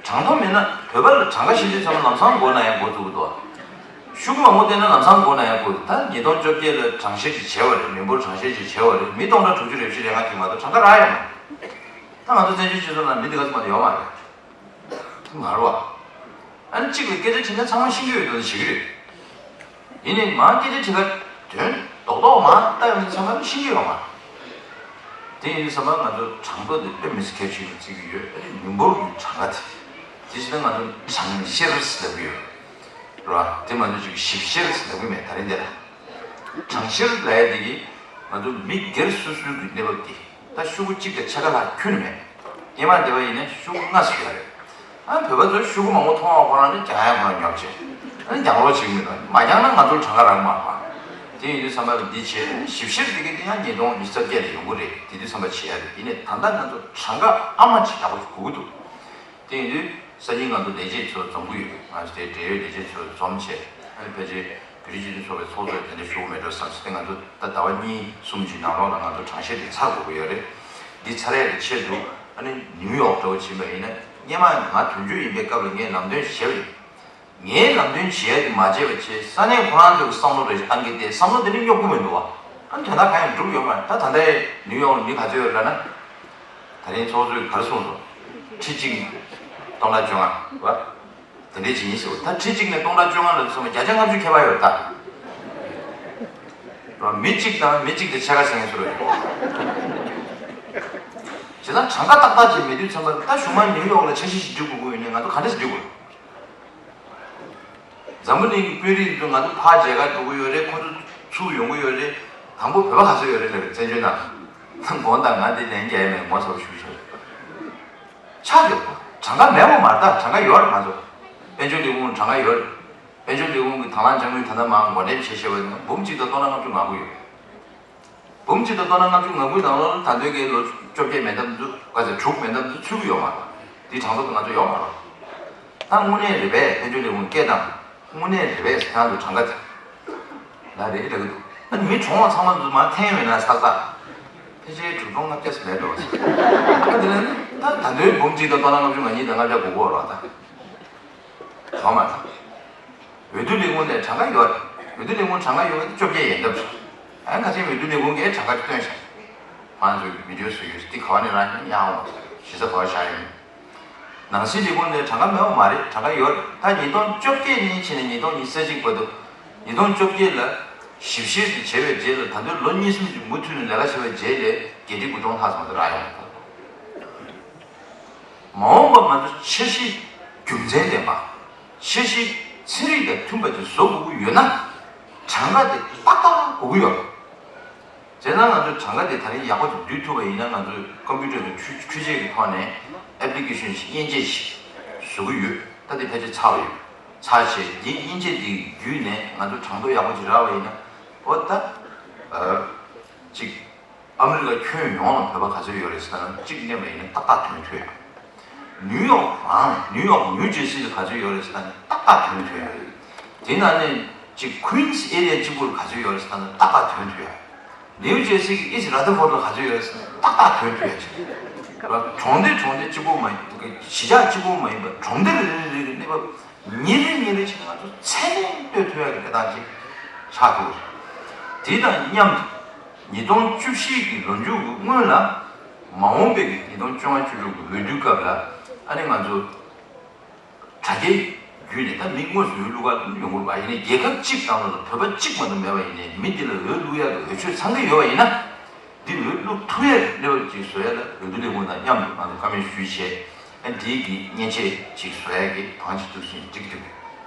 གྲངས་ཐོ་མེད་ན་བོད་པ་ལ་གྲངས་ཀ་ཤེས་དུས་ཙམ་པ་ལམ་སང་མགོ་ན་ཡ་འགོ་འཛུགས་ཀྱི་འདུག་ཤོག་གུ་མང་པོ་བལྟས་ན་ལམ་སང་མགོ་ན་ཡ་འགོ་འཛུགས། ད་ཉིས་སྟོང་བཅོ་བརྒྱད་ལ་གྲངས་བཤེར་ཅིག་བྱས་པ་རེད། མི་འབོར་གྲངས་བཤེར་ཅིག་བྱས་པ་རེད། མི་སྟོང་ཕྲག་དྲུག་ཅུ་རེ་བཞི་རེ་ལྔ་ཅིག་མ་གཏོགས་གྲངས་ཀ་རག་ཡོད་མ་རེད། ད་ང་ཚོ་བཙན་བྱོལ་སྤྱི་ཚོགས་ནང་མི་འདི་ག་ཚོད་མ་གཏོགས་ཡོད་མ་རེད། མ་རེད་བ། ཨ་ནི་གཅིག་ལ་སྐད་ཆ་དྲིས་ན་ཚང་མ་ཤེས་ཀྱི་ཡོད་དོ་ཞིག་རེད། ཡིན་ནའི་མ་སྐད་ཆ་དྲིས་ཁ་དོན་རྡོག་རྡོག་མ་ལྟ་ཡོང་ན་ཚང་མ་ཤེས་ཀྱི་ཡོད་མ་རེད། དེ་ཡིན་ཙང་ང་ཚོ་གྲངས་ཐོ་དེ་དཔེ་མི་སྲིད་གལ་ཆེན་པོ་བརྩི་གི་ཡོད། ཨ་ནི་མི་འབོར་གྱི་གྲངས་ཀ་དེ། དེ་བྱས་ན་ང་ཚོ་གྲངས་བཤེར་ཟེར་གྱི་ཡོད་རེད་བ། དེ་མ་གཏོགས་ཅིག་ཞིབ་བཤེར་ཟེར་གྱི་མེད་ད་རིང་འདི་ལ། གྲངས་བཤེར་ལབ་ཡ་དེ་གིས་ང་ཚོ་མི་སྒེར་སོ་སོའི་གི་གནས་བབ་དེ། ད་ཤོག་གུ་གཅིག་དང་ཕྱེད་ཀ་ལྷག་ཁྱོན་ནས་མེད། སྔོན་མ་བསྡད་པ་ཡིན་ན་ཤོག་གུ་ལྔ་ཙམ་ཡོད་རེད། ཨ་བོད་པ་ཚོས་ཤོག་གུ་མང་པོ་མཐོང་བ་ཁོ་རང་ནི་རྒྱག་ཡ་ཁོ་རང་ཉོབ་བྱས། ཨ་ནི་རྒྱག་རོགས་བྱེད་ཀྱི་མི་འདུག་མ་རྒྱག་ན་ང་ཚོར་གྲངས་ཀ་རག་མ་རེད་པ། དེ་ཡིན་དུས་ཙམ་པ་ལ་འདི་བྱས། ཞིབ་བཤེར་དེ་གི་དེ་ཡང་ཉིས་སྟོང་ཉི་ཤུ་རྩ་བརྒྱད་ལ་ཡོང་གི་རེད། དེ་དུས་ཙམ་པ་བྱེད་ཡ་རེད། ཡིན་ནའི་ད་ལྟ་ང་ཚོ་གྲངས་ཀ་ཨ་མ་ཅིག་ཡག་པོ་ཞིག་དགོས་ཀྱི་འདུག་དེ་ཡིན་དུས་སང་ཉིན་ང་ཚོ་ལས་བྱེད་ཚོ་འཛོམས་ཀྱི་ཡོད། ང་ཚོ་དེ་འབྲེལ་ཡོད་ལས་བྱེད་ཚོ་འཛོམས་བྱས། ཨ་ནི་ཕལ་ཆེར་བོད་རིགས་སྤྱི་མཐུན་ཚོགས་པའི་ཚོགས་གཙོས་དེ་འདྲ་ཞུ་གི་མེད་འགྲོ་བསམ་སོང་། དེ་ང་ཚོ་ད་ཟླ་བ་གཉིས་གསུམ་གྱི་ནང་ལོགས་ལ་ང་ཚོ་གྲངས་བཤེར་དེ་ཚར་དགོས་ཀྱི་ཡོད་རེད། འདི་ཚར་ཡག་གི་ཆེད་དུ་ཨ་ནི་ནིའུ་ཡོག་འདྲ་བོ་ཕྱིན་པ་ཡིན་ན། སྔོན་མ་ང་དོན་གཅོད་ཡིན་པའི་སྐབས་ལ་ངས་ལམ་སྟོན་བྱས་པ་ཡིན། ངས་ལམ་སྟོན་བྱས་ཏེ་མ་བྱས་པ་བྱས། ས་གནས་ཁོ་རང་ཚོའི་བསམ་བློ་རེ་བཏང་གི་དེ། བསམ་བློ་དེ་ནི་སྙོབ་ཀྱི་མི་འདུག་བ། ཨ་ནི་དོན་དག་གང་ཡང་འགྲུབ་ཡོད་མ་རེད། ད་ད་ལྟའི་ནིའུ་ཡོག་ལ་མི་ག་ཚོད་ཡོད་ལབ་ན། ད་རིང་ཚོགས་གཙོས་ག་རེ་གསུངས་སོང་། ཁྲི་གཅིག་སྟོང་ཕྲག་བཅོ་ལྔ་བ། དེ་འདྲས་ཅིག་ཡིན་ཟེར་བ། ད་ཁྲི་གཅིག་ནས་སྟོང་ཕྲག་བཅོ་ལྔ་ལ་སོང་བ་བརྒྱ་ཆ་ལྔ་བཅུ་ཁྱད་པར་ཡོད་ད། རོ་མི་གཅིག་དང་མི་གཅིག་དེ་ཕྱེད་ཀ་ཟེར་མཁན་ཚོ་རེད། བྱས་ཙང་གྲངས་ཀ་ཏག་ཏག་ཅིག་མེད་དུས་ཙམ་པ་ལ། ད་གཞུག་མ་ནིའུ་ཡོག་ལ་འཆར་གཞི་ཞིག་སྒྲིག་དགོས་ཀྱི་ཡོད་ན་ང་ཚོ་ག་འདྲས་སེ་སྒྲིག་དགོས། འཛམ་བུ་གླིང་གི་དཔོན་རིགས་ཚོ་ང་ཚོ་ཕར་མཇལ་ཁ་འགྲོ་གི་ཡོད་རེད། ཁོ་ཚོ་ཚུར་ཡོང་གི་ཡོད་རེད། དང་པོ་བོད་པ་ག་ཚོད་ཡོད་རེད་ལབ་པའི་བཙན་བྱོལ་ནང་། དགོངས་དག་ང་འདི་ལན་རྒྱག་ཡ་མེད། ངོ་ཚ་པོ་ཞེ་པོ་ཞིག་རེད། ཆགས་ཡོད་པ། གྲངས་ཀ་མེད་པ་མ་རེད་ད། གྲངས་ཀ་ཡོད་རེད། ང་ཚོ་དཔལ་འབྱོར་ལས་ཁུངས་གྲངས་ཀ་ཡོད་རེད། དཔལ་འབྱོར་ལས་ཁུངས་ཀྱི་དང་བླངས་དཔྱ་དངུལ་ད་ལྟ་མར་འགོ་འདྲེན་བྱེད་བཞིན་པ་འབུམ་གཅིག་དང་སྟོང་ཕྲག་ལྔ་བཅུ་ང་དགུ་ཡོད། འབུམ་གཅིག་དང་སྟོང་ཕྲག་ལྔ་བཅུ་ང་དགུའི་ནང་ལོགས་ད་ལྟའི་གི་ལོ་བཅོ་བརྒྱད་མེད་ཐབས་འདུག་ག་ཚོད་དྲུག་མེད་ཐབས་འདུག་ཚུད་ཀྱི་ཡོད་མ་རེད། འདི་གྲངས་ཐོ་ང་ཚོ་ཡོད་མ་རེད། ད་དངོས་གནས་རེད་པས། དཔལ་འབྱོར་ལས་ཁུངས་སྐད་བཏང་། དངོས་གནས་རེད་པས་ཟེར་ཡག་འདུག་གྲངས་ཀ་དེ། ལ་རེད་ལབ་ཀྱི་འདུག་ཨ་ནི་མི་གྲོངས་པ་ཚང་མ་འདུག་མར་འཐེན་ཡོད་ན་ཚག་ཚག་ཕལ་ཆེར་དྲུག་སྟོང་ལྔ་བརྒྱ་ཙམ་མེད་འགྲོ་ཟེར། ཨ་དེ་ལ་ནི་ད་ད་དུང་འབུམ་གཅིག་དང་སྟོང་ཕྲག་ལྔ་བཅུ་ང་གཉིས་དང་ལྔ་བརྒྱ་དགོས་ཀྱི་ཡོད་རེད་ད། ཡོད་མ་རེད། འོས་བསྡུ་ལས་ཁུངས་ནས་གྲངས་ཀ་ཡོད་རེད། འོས་བསྡུ་ལས་ཁུངས་གྲངས་ཀ་ཡོད་པ་དེ་བཅོ་བརྒྱད་ཡན་འདབས་རེད། ཨ་ཁ་ཆེ་འོས་བསྡུ་ལས་ཁུངས་ཀྱིས་གྲངས་ཀ་སྟོན་ཤག་ཁོང་ཚོས་བི་ཌི་ཡོ་བཟོ་ཡོད། འདི་ག་བ་ནས་རང་ཡང་འོང་། གཞི་རྩ་ག་བ་བཞག་ཡོད། ནང་སྲིད་ལས་ཁུངས་ནས་གྲངས་ཀ་མེད་པ་མ་རེད། གྲངས་ཀ་ཡོད་རེད། ད་ཉིས་སྟོང་བཅོ་བརྒྱད་ནས་བྱས་ནས་ཉིས་སྟོང་ཉི་ཤུ་རྩ་གཅིག་བར་དུ། ཉིས་སྟོང་བཅོ་བརྒྱད་ལ་ཞིབ་བཤེར་དེ་བྱས་པའི་རྗེས་ལ། ད་དུང་ལོ་གཉིས་གསུམ་གྱི་མུ་མཐུད་ནས་ལས་ཀ་བྱས་པའི་རྗེས་ལ་བརྒྱད་ཁྲི་དགུ་སྟོང་ལྷག་ཙམ་དུ་རག་ཡོང་། མ་འོངས་པ་ང་ཚོ་འཆར་གཞི་རྒྱུ་མཚན་ལྡན་པ། འཆར་གཞི་ཚན་རིག་དང་མཐུན་པ་ཅིག་བཟོ་དགོས་ཀྱི་ཡོད་ན། གྲངས་ཀ་དེ་ཏག་ཏག་དགོས་ཀྱི་ཡོད། བྱས་ཙང་ང་ཚོས་གྲངས་ཀ་དེ་ད་རིང་ཡག་པོ་ཅིག་བསྡུས་ཐུབ་པ་ཡིན་ན། ང་ཚོས་ཀམ་པུ་ཊར་གྱི་འཕྲུལ་འཕྲུལ་ཆས་ཀྱི་ཐོག་ནས་ཨེབ་ལི་ཀེ་ཤོན་ཞིག་མཉེན་ཆས་ཤིག་བཟོ་གི་ཡོད། ད་དེ་ཕལ་ཆེར་ཚར་བ་ཡོད། ཚར་བྱས་དེ་མཉེན་ཆས་དེ་བརྒྱུད་ནས་ང་ཚོ་གྲངས་ཐོ་ཡག་པོ་ཅིག་རག་པ་ཡིན་ན། འོ་ད་ཨ་ཅིག་ཨ་མི་རི་ཀ་ཁྱོན་ཡོངས་ལ་བོད་པ་ག་ཚོད་ཡོད་རེད་ཟེར་ན། གཅིག་བསྣན་པ་ཡིན་ན་ཏག་ཏག་ཐོན་ཐུབ་ཡ། ནིའུ་ཡོག་རང་། ནིའུ་ཡོག་ནིའུ་ཇར་སི་ལ་ག་ཚོད་ཡོད་རེད་ཟེར་ན་ཏག་ཏག་ཐོན་ཐུབ་ཡ་རེད། དེ་ནང་ནས་ཅིག་ཁུན་སི་ཨེ་རི་ཡ་གཅིག་པུ་ལ་ག་ཚོད་ཡོད་རེད་ཟེར་ན་ཏག་ཏག་ཐོན་ཐུབ་ཡ། ནིའུ་ཇར་སི་གི་ཨིསི་ར་ཐར་ཕོར་ཌི་ལ་ག་ཚོད་ཡོད་རེད་ཟེར་ན་ཏག་ཏག་ཐོན་ཐུབ་ཡ་ཅིག་གྲོང་སྡེ་གྲོང་སྡེ་གཅིག་པུ་མ་ཡིན། གཞིས་ཆགས་གཅིག་པུ་མ་ཡིན་པར་གྲོང་སྡེ་རེ་རེ་རེ་རེ་གནས་བབ་ཉིན་རེ་ཉིན་རེ་བྱས་ནས་ང་ཚོ་ཚད་ལྡན་གཏོད་ཐུབ་ཡག་གི་གནས་སྟངས་ཅིག་ཆགས་ཐུབ་པ་རེད། དེ་དང་མཉམ་དུ་ཉིས་སྟོང་བཅུ་བཞི་གི་ལོ་མཇུག་གི་སྔོན་ལ། མ་འོངས་པའི་གི་ཉིས་སྟོང་བཅོ་ལྔ་བཅུ་དྲུག་གི་འོས་བསྡུའི་སྐབས་ལ་ཨ་ནི་ང་ཚོ་དྲ་རྒྱའི་བརྒྱུད་ནས། ད་མི་དངོས་སུ་འོས་བླུག་ག་ཡོང་གི་རེད་པ། ཡིན་ནའི་རྒྱལ་ཁབ་གཅིག་ནང་ལོགས་ལ་བོད་པ་གཅིག་མ་གཏོགས་མེད་པ་ཡིན་ནའི། མི་འདི་ལ་འོས་བླུག་ཡག་གི་འོས་ཆོས་ཚང་གི་ཡོད་པ་ཡིན་ན། འདི་འོས་བླུག་ཐུབ་ཡག་གི་གནས་བབ་ཅིག་བཟོ་ཡག་ལ་འོས་བསྡུ་ལས་ཁུངས་དང་མཉམ་དུ་ང་ཚོ་བཀའ་མོལ་ཞུས་བྱས། ཨ་འདིའི་གི་མཉེན་ཆས་ཅིག་བཟོ་ཡག་གི་བང་ཅིག་བཙུགས་ཟིན་འགྲིག་འདུག་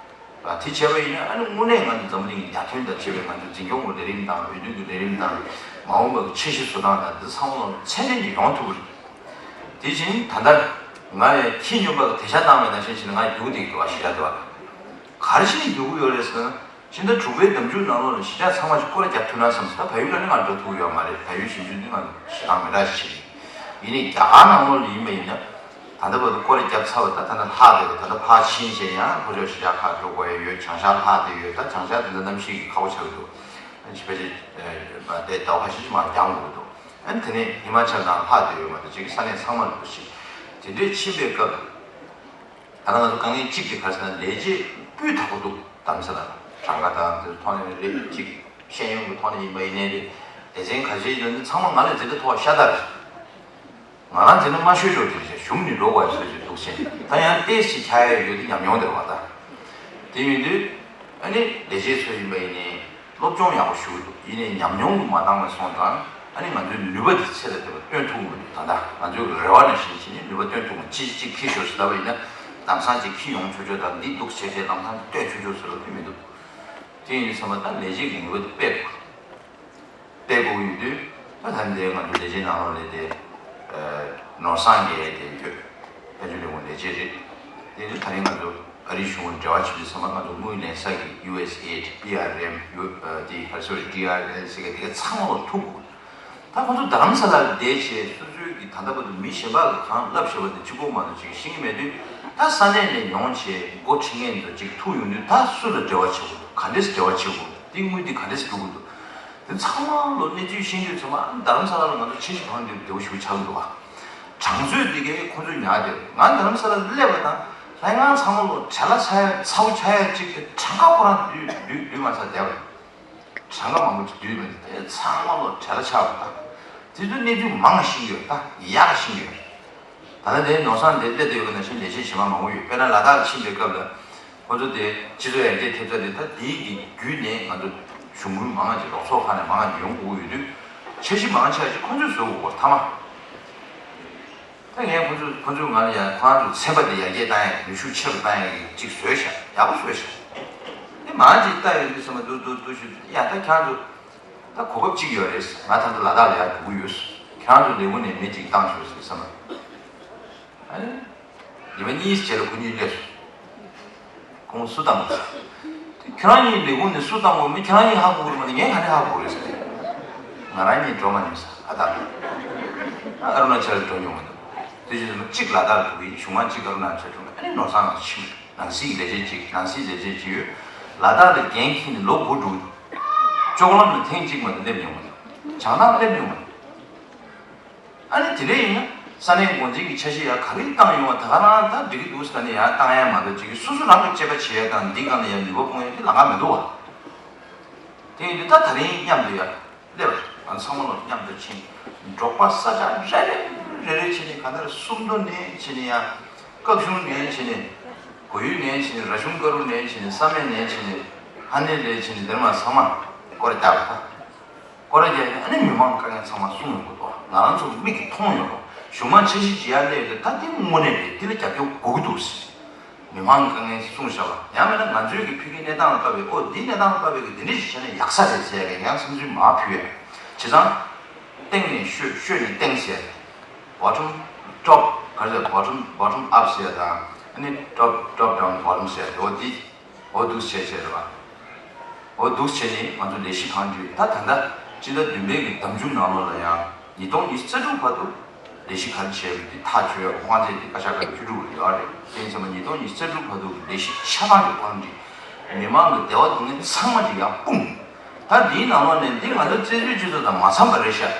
ཨ་དེ་བྱས་པ་ཡིན་ན་ཨ་ནི་དངོས་གནས་ང་ཚོ་འཛམ་བུ་གླིང་གི་ཡར་ཐོན་དང་བཅས་པའི་ང་ཚོ་འཛིན་སྐྱོང་གི་ལས་རིམ་དང་། འོས་བསྡུ་གི་ལས་རིམ་དང་། མ་འོངས་པ་གི་འཆར་གཞི་བཟོ་སྟངས་དང་། འདི་ཚང་མ་ཚད་ལྡན་ཅིག་ཡོང་ཐུབ་ཀྱི་རེད། དེ་བཞིན་ད་ལྟ་ང་ཡང་ཁྱི་སྨྱོན་པ་གི་དེད་ཤག་བཏང་བའི་ནང་བཞིན་བྱས་ནས་ང་ཡང་སྡུག་བསྡད་ཀྱི་འདུག་པ། གཞིས་ཆགས་དེ་བ་ལ་ག་རེ་བྱས་ནས་སྡུག་གི་ཡོད་རེད་ཟེར་ན། ཕྱི་ཟླ་དྲུག་པའི་ཟླ་མཇུག་ནང་ལོགས་ལ་གཞིས་ཆགས་ཚང་མ་ཞིག་སྐོར་ར་རྒྱབ་ཐུབ་ན་བསམ་སོང་། ད་བལ་ཡུལ་ལ་ནི་ང་འགྲོ་ཐུབ་ཀྱི་ཡོད་མ་རེད། བལ་ཡུལ་ཞིབ་འཇུག་འདི་ང་གཞི་རྐང་མི་འདྲ་ཞིག་བྱེད་ཀྱི་ཡིན་ནའི། རྒྱ་གར་ནང་ལོགས་ལ་ཡིན་པ་ཡིན་ན། ད་ལྟ་བར་དུ་སྐོར་ར་རྒྱབ་ཚར་བ། ད་ད་ལྟ་ལྷག་བསྡད་པ། ད་ལྟ་ཕར་ཕྱིན་བྱས་ཡང་ལྷོ་ཕྱོགས་གཞིས་ཆགས་ཁག་འགྲོ་དགོས་ཡ་ཡོད། བྱང་ཤར་ལྷག་བསྡད་ཡོད། ད་བྱང་ཤར་དེ་འདྲ་གནམ་གཤིས་ཀྱི་ཁག་པོ་ཆགས་ཀྱི་འདུག་ཨ་ནི་ཕལ་ཆེར་ཨ་དེ་ཟླ་བ་ཁ་ཤས་ཤིག་མར་འགྱངས་དགོས་ཀྱི་འདུག་ཨ་ནི་དེ་ནས་ཧི་མ་ཅལ་དང་ལྷག་བསྡད་ཡོད་མ་གཏོགས་ཅིག་ས་གནས་ཚང་མ་ལ་འདུག་ཅིག་དེ་འདྲས་ཕྱིན་པའི་སྐབས། ད་ལྟ་ང་ཚོ་དཀའ་ངལ་གཅིག་དེ་ག་རེ་ཟེར་ན། ལས་བྱེད་སྤུས་དག་པོ་འདུག་རྡ་རམ་ས་ལ་ལ། གྲངས་ཀ་དང་དེ་ཐོག་ནས་རེད། གཅིག་ཤེས་ཡོན་གྱི་ཐོག་ནས་ཡིན་པ་ཡིན་ནའི་རེད། སྡེ་ཚན་ཁ་ཤས་ཡོད་ན་ཚང་མ་ང་ལ་འཛིན་གྲྭ་མཐོ་བ་ཤ་སྟག་རེད། ང་རང་འཛིན་གྲྭ་དམའ་ཤོས་ཅིག་དེ་རེད། གཞུང་ནས་འགྲོ་དགོས་བཟོས་ཅིག་འདུག་ཟེར། ད་ཡང་ཏོག་ཙམ་ཆགས་ཡ་ཡོད་དེ་ཉམས་མྱོང་དེ་རེད་པ། ད་དེ་ཡིན་དུས་ཨ་ནི་ལས་བྱེད་ཚོ་ཡིན་པ་ཡིན་ནའི་སློབ་སྦྱོང་ཡག་པོ་ཞུ་གི་འདུག་ཡིན་ནའི་ཉམས་མྱོང་གི་མ་འདང་བ་སོང་ཙང་། ཨ་ནི་ང་ཚོའི་ནུས་པ་དེ་ཚད་ལས་འདས་པ་སྟོན་ཐུབ་ཀྱི་མི་འདུག་ད་ལྟ་ང་ཚོའི་རེ་བ་ནང་བཞིན་བྱས་ནས་ནུས་པ་སྟོན་ཐུབ་ཀྱི། ཅི་ཅིག་ཁྱི་ཤོར་ཟེར་ལབ་པ་ཡིན་ན། ལམ་སང་ཅིག་ཁྱི་ཡོང་ཆོག་ཆོག་དང་། འདི་འདུག་བྱས་བྱས་ལམ་སང་ཅིག་སྟོན་ཆོག་ཆོག་ཟེར་ལབ་ཀྱི་མི་འདུག་དེ་ཡིན་དུས་ཙམ་པ་ད་ལས་བྱེད་ཀྱི་ནུས་པ་དེ་སྤེལ་དགོས། སྤེལ་དགོས་ཀྱི་ཡོད་དུས། ད་ད་ལྟའི་ང་ཚོ་ལས་བྱེད་ནང་ལོགས་ལ་དེ་ནོར་བཟང་རྒྱལ་དེ་ཡོད། དཔལ་འབྱོར་ལས་ཁུངས་ལས་བྱེད་རེད། དེ་ནི་ད་རིང་ང་ཚོ་ཨ་རིའི་གཞུང་ལ་འབྲེལ་བ་བྱེད་དུས་ཙམ་པ། ང་ཚོ་དངུལ་ལེན་ས་གི་ཡུ་ཨེས་ཨེ་ཌི། པི་ཨར་ཨེམ། ཡུ་ཨ་དེ་ག་རེ་ཟེར་དགོས་རེད། ཌི་ཨར་ཨེལ་ཟེར་གི་དེ་ག་ཚང་མ་ལ་ཐུག་དགོས། ད་ཁོང་ཚོ་རྡ་རམ་ས་ལ་ལ་བསྡད་བྱས་སོ་སོའི་གི་ད་ལྟ་བར་དུ་མི་གཞན་པ་གིས་གང་ལབ་བཞག་པ་དེ་གཅིག་པོ་མ་གཏོགས་ཅིག་ཤེས་ཀྱི་མེད་དུས། ད་ས་གནས་ནས་ཡོང་བྱས་འགོ་ཁྲིད་མཁན་ཚོ་ཅིག་ཐུག་ཡོང་དུས། ད་སུ་ལ་འབྲེལ་བ་བྱེད་དགོས་འདུག་ག་འདྲས་འབྲེལ་བ་བྱེད་དགོས་འདུག་དེ་དངུལ་འདི་ག་འདྲས་འགྲོ་དགོས་འདུག་དེ་ཚང་མ་ལོ་གནས་ཚུལ་ཤེས་དུས་ཙམ་པ། རྡ་རམ་ས་ལ་ལ་ང་ཚོ་འཆར་གཞི་བང་དེ་བདེ་བོ་ཞིག་ཆགས་འདུག་བ། གྲངས་ཚོད་དེ་གས་ཁོང་ཚོས་ཉར་དེ། ང་རྡ་རམ་ས་ལ་སླེབས་པ་དང་། ལྷ་ང་ཚང་མ་ལོ་བྲེལ་ལ་ཚ་ཡ་ཚ་བོ་ཆགས་ཡ་གཅིག་གི་གྲངས་ཀ་ཁོ་རང་བསྡུས་བསྡུས་བསྡུས་མ་ཚར་བསྡད་པ་རེད། གྲངས་ཀ་མང་པོ་ཅིག་བསྡུས་པ་རེད། དེ་ཚང་མ་ལོ་བྲེལ་ལ་ཆགས་པ་དང་། དེ་ཚོ་གནས་ཚུལ་མང་ཤེས་ཡོད། ད་ཡག་ཤེས་ཡོད། ད་ལྟ་དེ་ནོར་བཟང་དེ་སླེབས་བསྡད་ཡོད་པ་ནང་བཞིན་ལས་བྱེད་གཞན་པ་མང་པོ་ཡོད། དཔེར་ན་ལ་དྭགས་ལ་ཕྱིན་པའི་སྐབས་ལ། ཁོ་ཚོ་དེ་སྤྱི་ཚོགས་ཡར་རྒྱས་ཐེབས་རྩ་དེ། ད་དེའི་གི་བརྒྱུད་ནས་ང་ཚོ་གཞུང་དངུལ་མང་ང་ཅིག་རོགས་ཚོགས་ཁག་ནས་མང་ང་ཅིག་ཡོང་དགོས་ཀྱི་ཡོད་དུས། འཆར་གཞི་མང་ཆེ་བ་ཅིག་ཁོ་ཚོས་བཟོ་དགོས་པ་མཐའ་མ། ད་ངས་ཁོ་ཚོ་ཁོ་ཚོས་ང་ལ་ཡང་ཁོ་རང་ཚོའི་ཚན་པ་དེ་ཡར་རྒྱས་བཏང་ཡ། ནུས་ཤུགས་ཆེ་རུ་བཏང་ཡ་གི་ཅིག་བཟོས་ཤག་ཡག་པོ་བཟོས་ཤག་དེ་མང་ཅིག་ལྟ་ཡོང་དུས་ཙམ་པ། འདུག་འདུག་འདུག་ཞུ། ཡ་ད་ཁྱེད་རང་ཚོ། ད་གོ་སྐབས་གཅིག་ཡོད་རེད། ང་ད་ལྟ་ལ་དྭགས་ལ་ཡར་འགྲོ་གི་ཡོད། ཁྱེད་རང་ཚོ་ལས་ཁུངས་ནས་མི་གཅིག་བཏང་ཤོག་ཟེར་བསམ་པ། ཨ་ནི་ཉི་མ་གཉིས་རྗེས་ལ་ཁོ་གཉིས་སླེབས་སོང་། ཁོང་སུ་བཏང་དགོས་ཟེར། དེ་ཁྱེད་རང་གཉིས་ལས་ཁུངས་ནས་སུ་བཏང་དགོས་མིན་ཁྱེད་རང་གཉིས་ཧ་གོ་གི་རེད་མ་གཏོགས་ངས་ག་རེ་ཧ་གོ་གི་རེད་ཟེར། ང་རང་གཉིས་འགྲོ་མ་མྱོང་ཟེར། ཨ་ད་ཨ་རུ་ན་ཅལ་འགྲོ་མྱོང་མ་འདུག་དེ་བཞིན་གཅིག་ལ་དྭགས་འགྲོ་གི་ཡིན། གཞུག་མ་གཅིག་ཨ་རུ་ན་ཅལ་འགྲོ་གི། ཨ་ནི་ནོར་བཟང་ལ་ཕྱིན། ནང་སྲིད་ལས་བྱེད་ཅིག་ནང་སྲིད་ལས་བྱེད་ཅིག་ཡོད། ལ་དྭགས་ལ་འགན་འཁྱེར་ནས་ལོ་དགུ་འགྲོ་གི་འདུག་ལྕོག་ལམ་ལ་ཐེངས་གཅིག་མ་གཏོགས་སླེབས་མྱོང་མ་འདུག་བྱང་ཐང་སླེབས་མྱོང་མ་འདུག་ཨ་ནི་དེ་འདྲ་ཡིན་ན་ས་གནས་འགོ་འཛིན་གྱི་འཆར་གཞི་ཡར་ག་རེ་བཏང་ཡོང་བ། ད་ག་རང་ད་འགྲིག་གི་འདུག་ཟེར་ནས་ཡར་བཏང་ཡ་མ་གཏོགས་ཅིག་སོ་སོ་རང་གི་དཔྱད་པ་བྱེད་ཡ་དང་། འདི་སྒང་ལ་ཡར་ནུས་པ་སྤུངས་ཡ་དེ་ལམ་ཁ་མི་འདུག་བ། དེ་ཡིན་དུས་ད་ད་རིང་མཉམ་དུ་ཡར་སླེབས། ང་ཚང་མ་ལོ་མཉམ་དུ་ཕྱིན། འབྲོག་པ་ས་ཆ་རེ་རེ་རེ་རེ་བྱས་ནས། ག་ན་རེ་སུམ་མདོ་ནས་བྱས་ནས་ཡ། ཀག་གཞུང་ནས་བྱས་ནས། གོ་ཡུལ་ནས་བྱས་ནས། ར་ཆུང་དཀར་རུ་ནས་བྱས་ནས། བསམ་ཡས་ནས་བྱས་ནས། ཧ་ནེ་ལས་བྱས་ནས། འདིར་མ་ཚང་མ་སྐོར་ར་རྒྱག་པ། སྐོར་ར་རྒྱག་ནས་ཨ་ནི་མི་མང་དཀའ་ངལ་ཚང་མ་གསུངས་ཡོང་གི་འདུག་ང་རང་ཚོ་མིག་གིས་མཐོང་ཡོད་རེད། གཞུག་མ་འཆར་གཞི་ཅིག་ཡར་སླེབས་ཏེ། ད་འདི་དངོས་གནས་རེད། འདི་ལ་རྒྱབ་སྐྱོར་དགོས་ཀྱི་འདུག་ཟེར། མི་མང་གི་དཀའ་ངལ་གསུངས་བཞག་པ། ཡང་མིན་ན་ང་ཚོའི་གི་ཕ་གིའི་གནས་སྟངས་ལ་བལྟ་བའི། ཨོ་འདིའི་གནས་སྟངས་ལ་བལྟ་བའི་གི་འདི་འདྲ་ཞིག་བྱས་ན་ཡག་ས་རེད་ཟེར་ཡ་གི་ཡང་བསམ་ཚུལ་མར་ཕུལ་ཡ། བྱས་ཙང་སྟེང་ནས་ཤོད། ཤོད་ནས་སྟེང་ཟེར། bottom top ག་རེ་ཟེར། bottom bottom up ཟེར་དང་། ཨ་ནི་top top down bottom ཟེར། འོ་འདི། འོ་འདུག་བྱས་བྱས་རེད་བ། འོ་འདུག་བྱས་ནས་ང་ཚོ་ལས་གཞི་གང་བསྒྲུབས། ད་ད་ལྟ་སྤྱི་ཟླ་བདུན་པའི་གི་ཟླ་མཇུག་ནང་ལོགས་ལ་ཡང་ཉིས་སྟོང་ཉི་ཤུ་རྩ་དྲུག་བར་དུ་ལས་གཞི་ག་རེ་བྱས་པ་འདི་ཐག་ཆོད་ཡོད། དབང་ཚད་འདི་བཀའ་ཤག་སྐབས་བཅུ་དྲུག་ལ་ཡོད་རེད། དེ་ཡིན་ཙང་ཉིས་སྟོང་ཉི་ཤུ་རྩ་དྲུག་བར་དུ་ལས་གཞི་ཆ་ཚང་གི་བཀོད་འདི། མི་མང་གི་བདེ་བ་སྡུག་བསྔལ་ཚང་མ་ཅིག་ཡར་སྤུངས། ད་འདིའི་ནང་ལོགས་ནས་འདི་ང་ཚོ་བཙན་བྱོལ་སྤྱི་ཚོགས་དང་མ་འཚམས་པ་རེད་ཤག་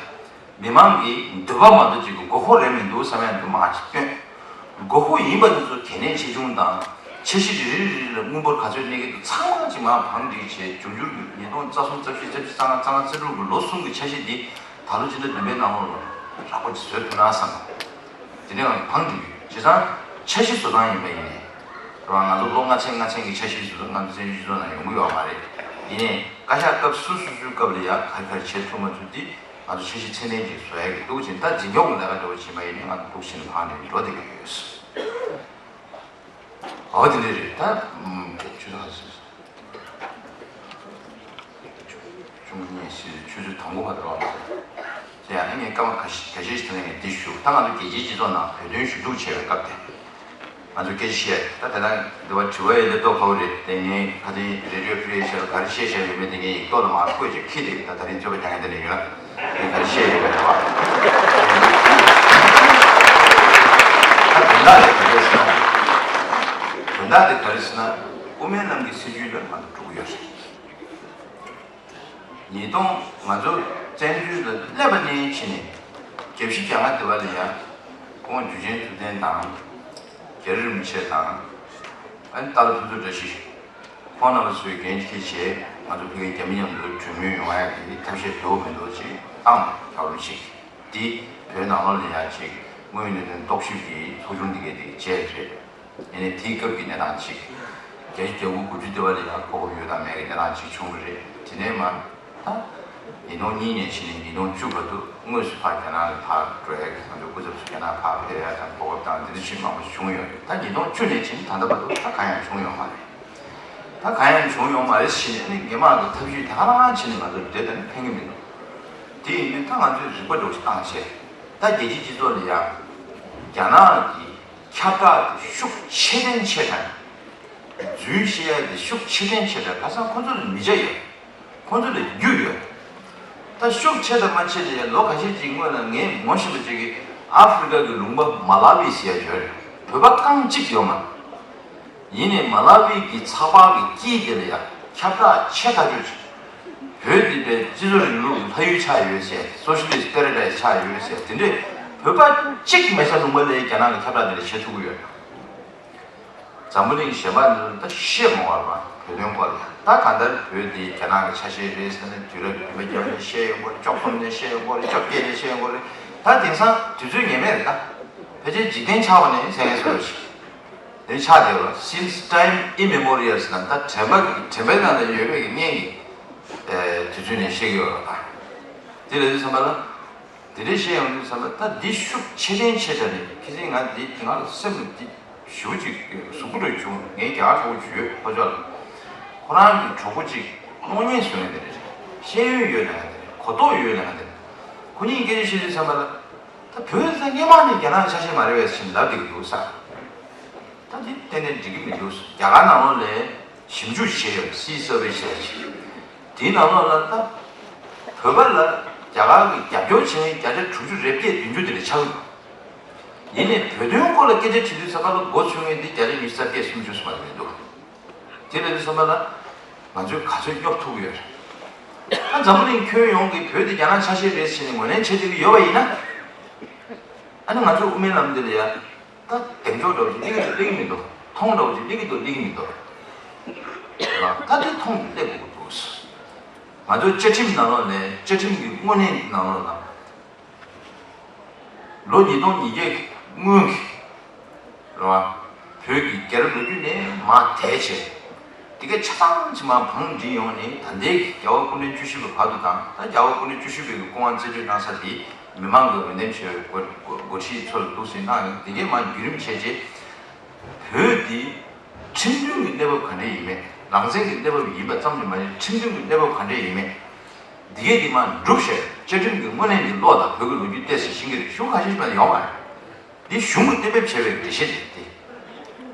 མི་མང་གི་འདོད་པ་མ་གཏོགས་ཅིག་གི་དགོས་མཁོ་རེད་མི་འདུག་བསམ་ཡ་འདི་མར་ཅིག་བཏོན། དགོས་མཁོ་ཡིན་པ་འདི་ཚོ་གལ་གནད་ཆེ་ཆུང་དང་། འཆར་གཞི་རེ་རེ་རེ་རེ་ལ་དངུལ་འབོར་ག་ཚོད་གནས་ཀྱི་འདུག་ཚང་མ་ཅིག་མར་བང་སྒྲིག་བྱས། འབྱུང་འགྱུར་གྱི་ཉིས་སྟོང་རྩ་གསུམ་རྩ་བཞི་རྩ་བཞི་རྩ་ལྔ་རྩ་ལྔ་རྩ་དྲུག་གི་ལོ་གསུམ་གྱི་འཆར་གཞི་འདི་ད་ལོ་སྤྱི་ཟླ་བདུན་པའི་ནང་ལོགས་ལ་རགས་པ་ཅིག་བཟོས་ཐུབ་ན་བསམ། དེ་ནས་བང་སྒྲིག་ཡོད། བྱས་ཙང་འཆར་གཞི་བཟོ་སྟངས་ཡིན་པ་ཡིན་ནའི། རང་ང་ཚོ་ལོ་ལྔ་ཚན་ལྔ་ཚན་གྱི་འཆར་གཞི་བཟོ་ཚུལ་ང་ཚོ་བཙན་བྱོལ་སྤྱི་ཚོགས་ནང་ཡོང་གི་ཡོད་མ་རེད། ཡིན་ནའི་བཀའ་ཤག་སྐབས་སོ་སོ་སོའི་སྐབས་ལ་ཡང་ག་རེ་ག་རེ་བྱེད་ཐུབ་མ་ཐུབ་འདི། ང་ཚོ་འཆར་གཞི་ཚད་ལྡན་ཅིག་བཟོ་ཡ་གི་འདུག་ཅིང་། ད་འཛིན་སྐྱོང་གི་ལས་ཀ་འདྲ་བོ་བྱེད་པ་ཡིན་ན་ང་ཚོ་འདུག་ཕྱིན་ཕང་ནས་འགྲོ་བསྡད་ཀྱི་ཡོད། འོ་དེ་འདྲ་རེད། ད་ཆུ་ཚོད་ག་ཚོད། ཆུ་ཚོད་གཉིས་ཕྱིན། ཆུ་ཚོད་དང་པོ་བར་དུ་རོགས་གནང་། དེ་ཡང་ངས་སྐར་མ་ཁ་ཤས་ཁ་ཤས་ཤིག་དེ་ནས་ངས་འདི་ཞུ། ད་ང་ཚོ་རྒྱལ་སྤྱིའི་སྤྱི་ཚོགས་ནང་བོད་དོན་ཞུ་གཏུག་བྱས་པའི་སྐབས་དེ། ང་ཚོ་སྐད་ཆ་བཤད། ད་དེ་ན་འདི་བ་དྲི་བ་ཡི་ལེབ་ཏོག་ཁ་བོ་རེད། དེ་ངས་ཁ་སང་རེ་ཌི་ཡོ་ཕི་རི་ཨེ་ཤ་ལ་ག་རེ་བཤད་བཤད་ཡོད་མེད་དེ་ངས་ཡིག་ཐོག་ལ་མར་བཀོད་ཅིག་ཁྱི་དེ་ད་ད་རིང་རྩོད་པ་རྒྱག་མཁན་དེ་ནས་ཡོད། ངས་ག་རེ་བཤད་ཡོད་མེད་དེ་བ། ད་དོན་དག་དེ་ག་རེ་ཟེར་ན། དོན་དག་དེ་ག་རེ་ཟེར་ན། དབུ་མའི་ལམ་གྱི་སྲིད་བྱུས་ལ་ང་ཚོ་འགྲོ་གི་ཡོད་རེད། ཉིས་སྟོང་ང་ཚོ་བཙན་བྱོལ་ལ་སླེབས་པ་ནས་ཕྱིན་ནས་བརྒྱད་ཅུ་གྱ་ལྔ་དེ་བ་ལ་ཡང་ཁོང་འཇུ་ཆེན་ཐུབ་བསྟན་དང་། རྒྱ་རི་རིན་པོ་ཆེ་དང་། ཨ་ནི་ཏཱ་ལ་ཕུན་ཚོགས་བཀྲ་ཤིས། ཁོང་རྣམ་པ་ཚོས་འགན་འཁྱེར་བྱས་ང་ཚོ་ཕ་གིའི་རྒྱ་མི་མཉམ་དུ་གྲོས་མོལ་ཡོང་ཡ་གི་ཐབས་ཤེས་འདུག་མི་འདུག་ཅིག་བཏང་། ད་རུང་ཅིག་འདི་བོད་ནང་ལོགས་ལ་ཡང་ཅིག་དངོས་ཡོད་གནད་དོན་རྟོག་ཞིབ་ཀྱི་ཚོགས་ཆུང་འདི་གས་དེ་བྱས་རེད། ཡིན་ནའི་དེའི་སྐབས་ཀྱི་གནས་སྟངས་ཅིག་བརྒྱད་ཅུ་གྱ་དགུ་དགུ་བཅུ་དེ་བ་ལ་ཡང་གོ་སྐབས་ཡོད་དང་མེད་ཀྱི་གནས་སྟངས་ཅིག་བྱུང་བ་རེད། དེ་ནས་མར་ད་ཉིས་སྟོང་གཉིས་ནས་ཕྱིན་ནས་ཉིས་སྟོང་བཅུ་བར་དུ་དངོས་སུ་ཕར་རྒྱ་ནག་ལ་ཕར་འགྲོ་ཡ་གི་ང་ཚོའི་སྐུ་ཚབ་ཚོ་རྒྱ་ནག་ཕར་ཕེབས་ཡ་དང་གོ་སྐབས་དང་འདི་འདྲ་ཞིག་མང་པོ་ཞིག་བྱུང་ཡོད་རེད། ད་ཉིས་སྟོང་བཅུ་ནས་ཕྱིན་ད་ལྟ་བར་དུ་ད་གང་ཡང་བྱུང་ཡོད་མ་རེད། ད་གང་ཡང་བྱུང་ཡོད་མ་རེད་ཟེར་ནས་ཨ་ནི་སྔོན་མ་གི་ཐབས་ཇུས་དེ་ག་རང་བྱས་ནས་ང་ཚོ་འདི་ལྟ་ནས་ཕན་གི་མི་འདུག་དེ་ཡིན་དུས་ད་ང་ཚོས་རིག་པ་འདྲ་བོ་ཞིག་བཏང་བྱས། ད་རྒྱལ་སྤྱིའི་སྤྱི་ཚོགས་ལ་ཡང་རྒྱ་ནག་གི་ཁྱབ་བསྒྲགས་དེ་ཤུགས་ཆེ་ཐོན་ཆེ་དྲགས། རྫུན་བཤད་ཡ་དེ་ཤུགས་ཆེ་ཐོན་ཆེ་དྲགས། ཁ་སང་ཁོ་ཚོ་ལ་མི་ཆ་ཡོད། ཁོ་ཚོ་ལ་རྒྱུ་ཡོད། ད་ཤུགས་ཆེ་དང་མ་ཆེ་དེ་ཡང་ལོ་ཁ་ཤས་ཅིག་སྔོན་ལ་ངས་ངོ་ཤེས་པ་ཅིག་གིས་ཨ་ཧྥི་རི་ཀ་གི་ལུང་པ་མ་ལ་ཝི་ཟེར་ཡ་ཡོད་རེད། བོད་པ་རྐང་གཅིག་ཡོད་མ་རེད། ཡིན་ནའི་མ་ལ་ཝི་གི་ཚགས་པར་གྱི་དཀྱིལ་དེ་ལ་ཡང་ཁྱབ་བསྒྲགས་ཆེ་ཐག་ཆོད་ཅིག་བོད་འདི་པའི་སྤྱི་ཚོགས་རིང་ལུགས་ཀྱི་ཕ་ཡུལ་ཆགས་ཡོད་ཟེར། Socialist Paradise ཆགས་ཡོད་ཟེར། དེ་འདྲའི་བོད་པ་གཅིག་མེད་ས་ལུང་པ་ལ་རྒྱ་ནག་གི་ཁྱབ་བསྒྲགས་དེ་འདྲ་བྱེད་ཐུབ་ཀྱི་ཡོད། འཛམ་བུ་གླིང་གཞན་པ་འདི་ད་བཤད་མ་དགོས་པ་བོད་དོན་སྐོར་ལ་ད་གང་ལྟར་བོད་འདི་རྒྱ་ནག་གི་ཆ་ཤས་རེད་ཟེར་ནས་དུས་རབས་བདུན་པ་བརྒྱད་པ་ནས་བཤད་ཡོང་གི་རེད། བཅུ་གསུམ་ནས་བཤད་ཡོང་གི་རེད། བཅོ་བརྒྱད་ནས་བཤད་ཡོང་གི་རེད། ད་དེང་སང་དུས་ཚོད་ངེས་མེད་རེད། ད་ཕལ་ཆེར་འཇིག་རྟེན་ཆགས་པ་ནས་ཟེར་མཁན་བཟོ་འདྲ་ཞིག་དེ་ཆགས་བསྡད་ཡོད་རེད། Since time immemorial ཟེར་ན་ད་དྲན་པ་དྲན་པའི་ནང་ལ་ཡོད་པའི་གི་གཉེན་གྱི་དུས་ཚོད་ནས་བཤད་ཀྱི་ཡོད་རེད། ད་དེ་ལ་དུས་ཚོད་ལ། དེ་འདྲའི་བཤད་ཡོང་དུས་ཙམ་པ་ད་འདི་ཤུགས་ཆེ་ཐན་ཆེ་དྲགས་རེད། ཁྱེད་ཚོས་ང་འདི་ང་ལ་སེམས་ལ་འདི་ཞུ་ཅིག་གཟུགས་པོ་རེ་བྱུང་། ངའི་རྒྱ་གར་གྲོགས་པོ་ཅིག་ཡོད་ལྷོ་ཕྱོགས་ལ། ཁོ་རང་གི་གྲོགས་པོ་ཅིག་གློག་བརྙན་བཟོ་མཁན་དེ་འདྲ་རེད། ཤེས་ཡོན་ཡོད་ལབ་མཁན་དེ་རེད། གོ་རྟོགས་ཡོད་ལབ་མཁན་དེ་རེད། ཁོ་གཉིས་སྐད་ཆ་བཤད་དུས་ཙམ་པ་ལ་ད་བོད་ཟེར་སྔོན་མ་ནས་རྒྱ་ནག་ཆ་ཤས་མ་རེད་པས་ཟེར་ལབ་བསྡད་ཀྱི་འདུག་ས། ད་འདི་གཏན་ནས་འགྲིག་གི་མི་འདུག་རྒྱ་གར་ནང་ལོགས་ལ་ཞིབ་འཇུག་བྱས་ཡོད། Sea Survey བྱས་ཡོད། དེའི་ནང་ལོགས་ལ་ད་བོད་པ་ལ་རྒྱ་གར་གྱི་རྒྱབ་སྐྱོར་བྱེད་མཁན་བརྒྱ་ཆ་དྲུག་ཅུ་རེ་བརྒྱད་བདུན་ཅུ་དེ་འདྲ་ཆགས་ཀྱི་འདུག་ཡིན་ནའི་བོད་དོན་སྐོར་ལ་སྐད་ཆ་དྲིས་དུས་ཙམ་པ་ལ་མགོ་ཚོས་མཁན་དེ་བརྒྱ་ཆ་ཉི་ཤུ་རྩ་བརྒྱད་སུམ་ཅུ་སུ་མ་རེད་འདུག་དེ་ལ་དུས་ཙམ་པ་ལ་ང་ཚོས་ག་ཚོད་སྙོབ་ཐུབ་ཀྱི་ཡོད་རེད། ད་འཛམ་བུ་གླིང་ཁྱོན་ཡོངས་ཀྱིས་བོད་དེ་རྒྱ་ནག་ཆ་ཤས་རེད་ཟེར་ནས་ངོས་ལེན་བྱེད་བསྡད་ཀྱི་ཡོད་པ་ཡིན་ན། ཨ་ནི་ང་ཚོ་དབུ་མའི་ལམ་འདི་ལ་ཡ། ད་གདེང་འཇོག་འདྲ་བོ་ཞིག་སླེབས་ཀྱི་འདུག་སླེབས་ཀྱི་མི་འདུག་མཐོང་འདྲ་བོ་ཞིག་སླེབས་ཀྱི་འདུག་སླེབས་ཀྱི་མི་འདུག་ལ་ད་དེ་མཐོང་སླེབས་དགོས་ཀྱི་འདུག་ང་ཚོའི་བཅའ་ཁྲིམས་ནང་ལོགས་ནས་བཅའ་ཁྲིམས་ཀྱི་དངོས་གནས་ནང་ལོགས་ལ། ལོ་ཉིས་སྟོང་ཉིས་བརྒྱ་གི་སྔོན་གྱི་རེད་བ། བོད་ཀྱི་རྒྱལ་རབས་ལོ་རྒྱུས་ནས་མར་དེད་བྱས། དེ་ག་ཆ་ཚང་ཅིག་མར་བང་སྒྲིག་ཡོང་ནས་ད་ལྟའི་རྒྱལ་བ་སྐུ་ཕྲེང་བཅུ་བཞི་པ་བར་དུ་དང་ད་རྒྱལ་བ་སྐུ་ཕྲེང་བཅུ་བཞི་པའི་གི་སྐུ་དབང་རྩིས་སྤྲོད་གནང་ས་དེ་མི་མང་གི་འོས་འདེམས་བྱས་པའི་འགོ་འགོ་འགོ་ཁྲིད་ཚོ་ལ་འདུག་སེ་གནང་ཡོང་། དེ་གས་མར་བརྒྱུད་རིམ་བྱས་རྗེས་བོད་འདི་ ཁྲིམས་མཐུན་གྱི་གནས་བབ་ག་འདྲ་ཡིན་མེད། རང་བཙན་གྱི་གནས་བབ་ཡིན་པ་ཙམ་གྱིས་མ་ཡིན། ཁྲིམས་མཐུན་གྱི་གནས་བབ་ག་འདྲ་ཡིན་མེད། འདི་གས་འདི་མར་འགྲུབ་ཤེས། བཅའ་ཁྲིམས་ཀྱི་སྔོན་གླེང་གི་ལོག་དང་བོད་ཀྱི་ལོ་རྒྱུས་བལྟས་ཟིན་ཤེས་ཀྱི་རེད། གཞུང་ཁ་ཤས་ཤིག་ཡོད་མ་རེད། འདི་གཞུང་གིས་གཏན་འབེབས་བྱས་པའི་འགྲེལ་བཤད་རེད་དེ།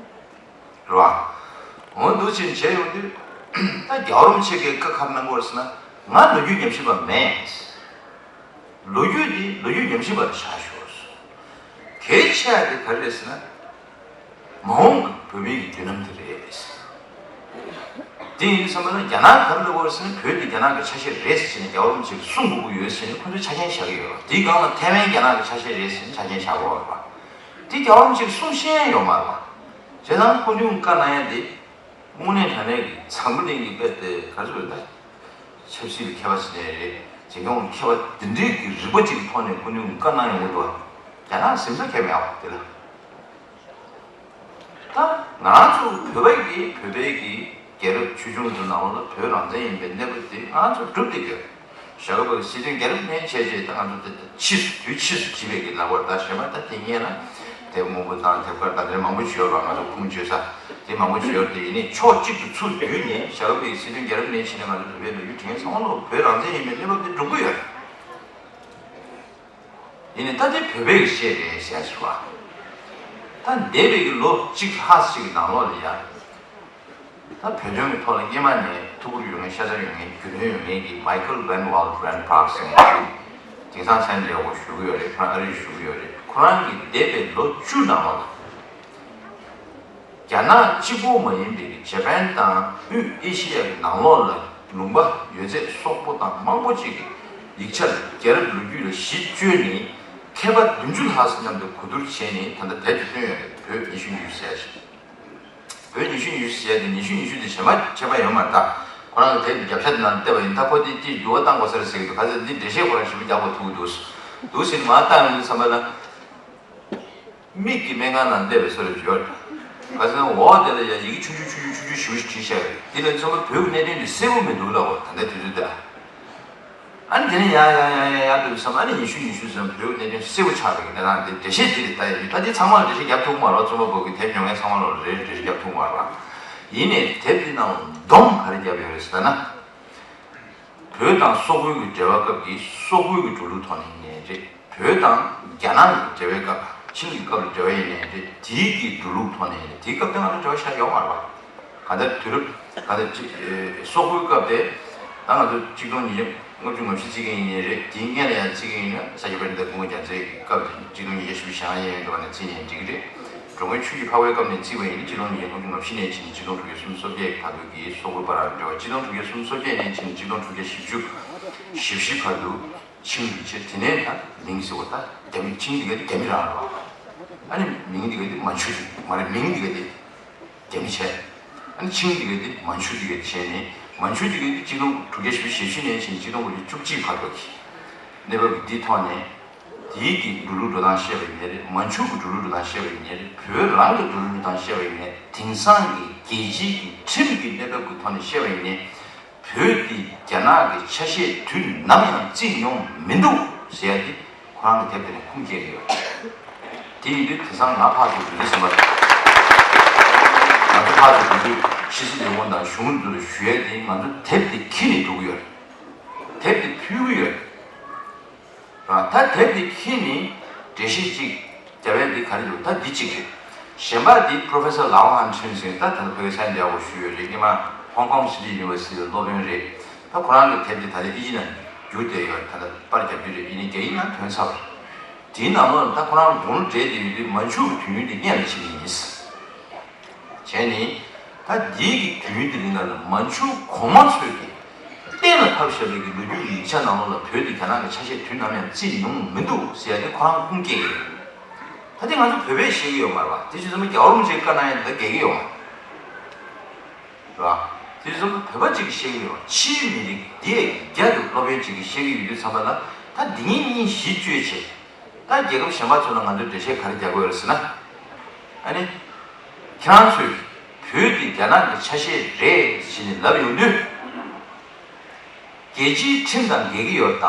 རེད་བ། འོ་འདུག་ཕྱིན་བྱས་ཡོང་དུས། ད་རྒྱལ་བ་རིན་པོ་ཆེ་གིས་བཀའ་ག་རེ་གནང་གི་ཡོད་རེད་ཟེར་ན། ང་ལོ་རྒྱུས་ཉམས་ཞིབ་པ་མེད། ལོ་རྒྱུས་འདི་ལོ་རྒྱུས་ཉམས་ཞིབ་པར་བཞག་ཤོག། གལ་ཆེ་བ་དེ་ག་རེ་རེད་ཟེར་ན། མ་འོངས་ཀྱི་བོད་མིའི་གྱི་མདུན་ལམ་དེ་རེད། དེ་ཡིན་དུས་ཙམ་པ་ལ་རྒྱ་ནག་ག་རེ་ལབ་ཡོད་རེད་ཟེར་ན། བོད་འདི་རྒྱ་ནག་གི་ཆ་ཤས་རེད་ཟེར་ནས་རྒྱལ་བ་རིན་པོ་ཆེས་གསུང་དགོས་ཀྱི་ཡོད་ཟེར་ནས་ཁོ་ཚོས་ཆ་རྐྱེན་བཞག་གི་ཡོད་རེད། དེའི་སྒང་ལ་ཐའེ་ཝན་རྒྱ་ནག་གི་ཆ་ཤས་རེད་ཟེར་ནས་ཆ་རྐྱེན་བཞག་དགོས་པ་རེད་པ། དེ་རྒྱལ་བ་རིན་པོ་ཆེས་གསུང་ཤེས་ཡོད་མ་རེད་པ། བྱས་ཙང་སྐུ་མདུན་བཀའ་གནང་ཡ་དེ། དངོས་གནས་དྲང་གནས་ཀྱི་འཛམ་བུ་གླིང་གི་དཔེ་དེ་ག་ཚོད་ད། ཆབ་སྲིད་ལ་མཁས་པ་ཞིག་རེད། རྗེ་མཁན་ལ་མཁས་པ་འདི་འདྲའི་གི་རིག་པ་ཅིག་གི་ཐོག་ནས་སྐུ་མདུན་གྱིས་བཀའ་གནང་ཡོང་གི་འདུག་བ། རྒྱ་ནག་གཟིམ་ས་ཁེལ་མེད་ཨ་དེ་ལ། ད་ང་རང་ཚོ་བོད་པ་གི་བོད་པའི་གི་རྒྱལ་རབས་ཆོས་འབྱུང་དེ་ནང་ལ་བོད་རང་བཙན་ཡིན་པའི་གནས་བབ་དེ་ང་རང་ཚོ་སྒྲུབ་བསྡད་ཡོད། ཞྭ་སྒབ་པའི་སྲིད་དོན་རྒྱལ་རབས་སྣེ་ལེན་བྱས་རྗེས་ད་ང་ཚོ་དེ་ཕྱིས་སུ་དུས་ཕྱིས་སུ་བྱས་པའི་གི་ལབ་པར་ད་གཞན་པ་ད་དེ་སྔོན་ལ་དེབ་སྔོན་པོ་དང་དེབ་དཀར་དང་དེ་མང་པོ་བྱས་ཡོད་པ། ང་ཚོ་ཁུངས་བཅོལ་ས་དེ་མང་པོ་བྱས་ཡོད་དེ། ཡིན་ནའི་ཕྱོགས་གཅིག་ཏུ་ཚུར་བསྡུས་ནས་ཞྭ་སྒབ་པའི་སྲིད་དོན་རྒྱལ་རབས་སྣེ་ལེན་བྱས་ནས་ང་ཚོ་བོད་པའི་ལོ་རྒྱུས་དྲན་ཚང་མ་ལོ་བོད་རང་བཙན་ཡིན་པའི་གནས་བབ་དེ་སྒྲུབ་ཀྱི་ཡོད། ཡིན་ནའི་ད་དེ་བོད་པའི་གི་བཤད་རེད་ཟེར་ཞུ་བ། ད་འདས་པའི་གི་ལོ་གཅིག་ལྷག་ཅིག་གི་ནང་ལོགས་ལ་ཡ། ད་བོད་དོན་གྱི་ཐོག་ལ་སྔོན་མ་ནས་ཐུགས་ཁུར་ཡོད་མཁན། ཤ་ཚ་ཡོད་མཁན། རྒྱུས་ལོན་ཡོད་མཁན་གྱི་Michael Van Walt Ranparks་ཟེར་མཁན་ཅིག་དེང་སང་མཚན་ལས་འགོ་ཞུ་གི་ཡོད་རེད། ཁོ་རང་ཨ་རིར་བཞུགས་ཀྱི་ཡོད་རེད། ཁོ་རང་གིས་འདས་པའི་ལོ་བཅུ་ནང་ལོགས་ལ། རྒྱ་ནག་གཅིག་པོ་མ་ཡིན་པའི་ཇ་པན་དང་དབུས་ཨེ་ཤི་ཡ་གི་ནང་ལོགས་ལ་ལུང་པ་ཡོད་ཚད་སོག་པོ་དང་མང་པོ་ཅིག་གི་ཡིག་ཆ་ལ་རྒྱལ་རབས་ལོ་རྒྱུས་ལ་གཞི་བཅོལ་ནས་མཁས་པ་བདུན་ཅུ་ལྷག་ཙམ་མཉམ་དུ་གོ་བསྡུར་བྱས་ནས་ད་ལྟ་དེབ་ཅིག་བཏོན་ཡོད་རེད། བོད་ཉི་ཤུ་ཉི་ཤུ་ཟེར་ཞིག་བོད་ཉི་ཤུ་ཉི་ཤུ་ཟེར་ཡ་དེ་ཉི་ཤུ་ཉི་ཤུ་དེ་གཞན་པ་ཁྱད་པར་ཡོད་མ་རེད། ད་ཁོ་རང་གི་དེབ་ཀྱི་རྒྱབ་ཤ་དེ་ནང་བལྟས་པ་ཡིན། ད་ཁོ་དེ་དེ་འགྱུར་བ་བཏང་དགོས་ས་རེད་ཟེར་གི་འདུག་ག་ཚོད་འདི་འགྲེལ་བཤད་ཁོ་རང་ཞིབ་པོ་རྒྱག་དགོས་ཐུག་འདུག་འདུག་ཟེར་ནས་མར་བཏང་ཡོང་དུས་ཙམ་པ་ལ། མིག་གི་སྨན་ཁང་ནང་སླེབས་པའི་བཟོ་འདྲ་ཅིག་ཡོད། ག་ཟེར་ན་འོག་དེ་ལ་ཡང་ཡི་གེ་ཆུང་ཆུང་ཆུང་ཆུང་ཆུང་ཆུང་ཞེ་པོ་ཞིག་བྲིས་བཞག་ཡོད། དེ་ལ་ཚང་མ་བོད་ཀྱི་གནད་དོན་དེ་གསལ་པོ་མི་འདུག་ལབ་པ། ད་ལྟའི་དུས་ཚོད་དེ་ལ། ཨ་ནི་དེ་ནས་ཡང་ཡང་ཡང་ཡང་ཡང་འགྲོ་དུས་ཙམ་པ་ཨ་ནི་ཉི་ཤུ་ཉི་ཤུ་ཙམ་བོད་ཀྱི་གནད་དོན་གསལ་པོ་ཆགས་པའི་གནས་སྟངས་དེ་འགྲེལ་བཤད་དེ་རེད། ད་ཡིན་ད་དེ་ཚང་མ་ལ་འགྲེལ་བཤད་རྒྱབ་ཐུབ་ཀྱི་མ་རེད། རྩོམ་པ་པོ་གི་དེབ་ཉོ་མཁན་ཚང་མ་ལ་རེད་འགྲེལ་བཤད་རྒྱབ་ཐུབ་ཀྱི་མ་རེད། ཡིན་ནའི་དེབ་དེ་ནང་སྡོམ་ག་རེ་བརྒྱབ་ཡོད་རེད་ཟེར་ན། བོད་དང་སོག་པོའི་གི་འབྲེལ་བ་སྐབས་ཀྱི་སོག་པོའི་གི་འགྲོ་ལུགས་ཐོག་ནས་ཡིན་ནའི་རེད། བོད་དང་རྒྱ་ནག་གི་འབྲེལ་བའི་སྐབས། ཆིང་གི་སྐབས་ལ་འབྲེལ་བ་ཡིན་ནའི་རེད། དེའི་གི་འགྲོ་ལུགས་ཐོག་ནས་ཡིན་ནའི་དེའི་སྐབས་དེ་ང་ཚོ་འབྲེལ་བ་ཤར་ཡོད་མ་རེད་པ། གང་ལྟར་དུས་རབས་གང་ལྟར་གཅིག་ཨེ་སོག་པོའི་སྐབས་དེ་ད་ང་ཚོ་གཅིག་སྟོང་ཉིས་བརྒྱ་ལྔ་བཅུ་ང་བཞི་བརྩི་མཁན་ཡིན་ནའི་རེད། དེའི་སྔོན་ལ་ཡང་བརྩི་མཁན་ཡིན་ན་ས་སྐྱ་པཎྜི་ཏ་ཀུན་དགའ་རྒྱལ་མཚན་གྱི་སྐབས་དེ་གཅིག་སྟོང་ཉིས་བརྒྱ་བཞི་བཅུ་ཞེ་ལྔ་ཡན་ཡོད་འགྲོ་བ་ནས་བརྩིས་ནའི་འགྲིག་གི་རེད། འགྲོ་མགོན་ཆོས་ཀྱི་འཕགས་པའི་སྐབས་ནས་བརྩིས་པ་ཡིན་ན་གཅིག་སྟོང་ཉིས་བརྒྱ་ལྔ་བཅུ་ང་བཞི་ནས་བརྩིས་ནས་གཅིག་སྟོང་དྲུག་བརྒྱ་སུམ་ཅུ་སོ་བརྒྱད་ཀྱི་བར་དུ་གི་སོག་པོའི་བར་ལ་འབྲེལ་བ། གཅིག་སྟོང་དྲུག་བརྒྱ་སུམ་ཅུ་སོ་བརྒྱད་ནས་བརྩིས་ནས་གཅིག་སྟོང་དྲུག་བརྒྱ་བཞི་བཅུ་ཞེ་བཞི་བར་དུ་ཆིང་གི་ཆེད། དེ་ནས་ད་ལིང་ཟེར་བ་ད་རྒྱ་མི་ཆིང་འདི་ག་དེ་རྒྱ་མི་རང་རེད་བ། ཨ་ནི་མིང་འདི་ག་དེ་མན་ཇུ་འདི་མ་རེད། མིང་འདི་ག་དེ་རྒྱ་མི་བྱས། ཨ་ནི་ཆིང་འདི་ག་དེ་མན་ཇུ་འདི་ག་དེ་བྱས་ནས་མན་ཇུ་འདི་ག་དེ་གཅིག་སྟོང་དྲུག་བརྒྱ་བཞི་བཅུ་ཞེ་བཞི་ནས་བྱས་ནས་གཅིག་སྟོང་དགུ་བརྒྱ་བཅུ་གཅིག་བར་དུ་གི་གནས་བབ་འདིའི་ཐོག་ནས། དེའི་གི་འགྲོ་ལུགས་འགྲོ་སྟངས་བཤད་པ་ཡིན་ནའི་རེད། མན་ཇུ་གི་འགྲོ་ལུགས་འགྲོ་སྟངས་བཤད་པ་ཡིན་ནའི་རེད། བོད་རང་གི་འགྲོ་ལུགས་འགྲོ་སྟངས་བཤད་པ་ཡིན་ནའི་རེད། དེང་སང་གི་རྒྱལ་སྤྱིའི་གི་ཁྲིམས་ཀྱི་གནས་བབ་ཀྱི་ཐོག་ནས་བཤད་པ་ཡིན་ནའི། བོད་འདི་རྒྱ་ནག་གི་ཆ་ཤས་དུས་ནམ་ཡང་བརྩིས་མྱོང་མི་འདུག་ཟེར་ཡ་དེ་ཁོ་རང་གི་དེབ་དེ་ནས་ཁུངས་སྐྱེལ་གྱི་ཡོད། དེ་ཡིན་དུས་དེང་སང་ང་ཕར་ཚུར་འགྲོ་དུས་ཙམ་པ། ང་ཚོ་ཕར་ཚུར་འགྲོ་དུས་ཕྱི་སྲིད་ལས་ཁུངས་དང་གཞུང་ཚོ་ལ་ཞུ་ཡ་དེ་ང་ཚོ་དེབ་དེ་འཁྱེར་ནས་འགྲོ་གི་ཡོད་རེད། དེབ་དེ་ཕུལ་གི་ཡོད་རེད། ད་དེབ་འདི་འཁྱེར་ནས་འགྲེལ་བཤད་ཅིག་རྒྱབ་ཡ་འདི་ག་རེ་འདུག་ད་འདི་གཅིག་རེད། གཞན་པ་འདི་Professor Lau Han Chin་ཟེར་ད་ད་ལྟ་བོད་ས་འདྲ་བོ་ཞུ་ཡོད་རེད། སྔོན་མ་Hong Kong City University་ལ་སློབ་དཔོན་རེད། ད་ཁོ་རང་གི་དེབ་འདི་ད་ལྟ་ཨི་ཇི་ནང་བསྒྱུར་བསྡད་ཡོད། ད་ལྟ་པར་རྒྱབ་རྒྱུ་རེད། ཡིན་ནའི་རྒྱ་ཡིག་ནང་ཐོན་ཚར་བ་རེད། དེའི་ནང་ལོགས་ལ་ད་ཁོ་རང་དགུང་ལོ་བགྲེས་བསྡད་ཡོད་དུས་མན་ཇུ་གི་དུས་ཡུན་འདི་སྔོན་ལ་ཕྱིན་ནི་ཡིན། བྱས་ནས། ད་འདིའི་གི་དུས་ཡུན་དེ་རིང་ལ་མན་ཇུ་གོང་མ་ཚོས་ཀྱི་གཏན་ལ་ཕབ་བཞག་པའི་གི་ལོ་རྒྱུས་ཀྱི་ཡིག་ཆ་ནང་ལོགས་ལ་བོད་དེ་རྒྱ་ནག་གི་ཆ་ཤས་དུས་ནམ་ཡང་བརྩིས་མྱོང་མི་འདུག་ཟེར་ཡ་དེ་ཁོ་རང་ཁུངས་སྐྱེལ་གི་རེད། ད་དེ་ང་ཚོ་བོད་པས་ཤེས་ཀྱི་ཡོད་མ་རེད་བ། དེ་བྱས་ཙང་རྒྱལ་བ་རིན་པོ་ཆེའི་བཀའ་གནང་ཡ་དེ་ད་འགལ་གྱི་ཡོད་མ་རེད་བ། དེ་བྱས་ཙང་བོད་པ་གཅིག་གིས་ཤེས་ཀྱི་ཡོད་རེད་བ། ཕྱིའི་མི་རིགས་འདི་ཡ་རྒྱ་གི་སློབ་དཔོན་གཅིག་གིས་ཤེས་ཀྱི་ཡོད་དུས་ཙམ་པ་ལ་ད་འདི་གཉིས་གཉིས་གཞི་བཅོལ་བྱས། ད་རྒྱལ་ཁབ་གཞན་པ་ཚོ་ལ་ང་ཚོས་འགྲེལ་བཤད་ག་རེ་རྒྱག་དགོས་རེད་ཟེར་ན། ཨ་ནི། ཁྱེད་རང་ཚོས་བོད་འདི་རྒྱ་ནག་གི་ཆ་ཤས་རེད་ཟེར་ནས་ལབ་ཡོང་དུས། རྒྱལ་སྤྱིའི་ཁྲིམས་དང་འགལ་གྱི་ཡོད་ད།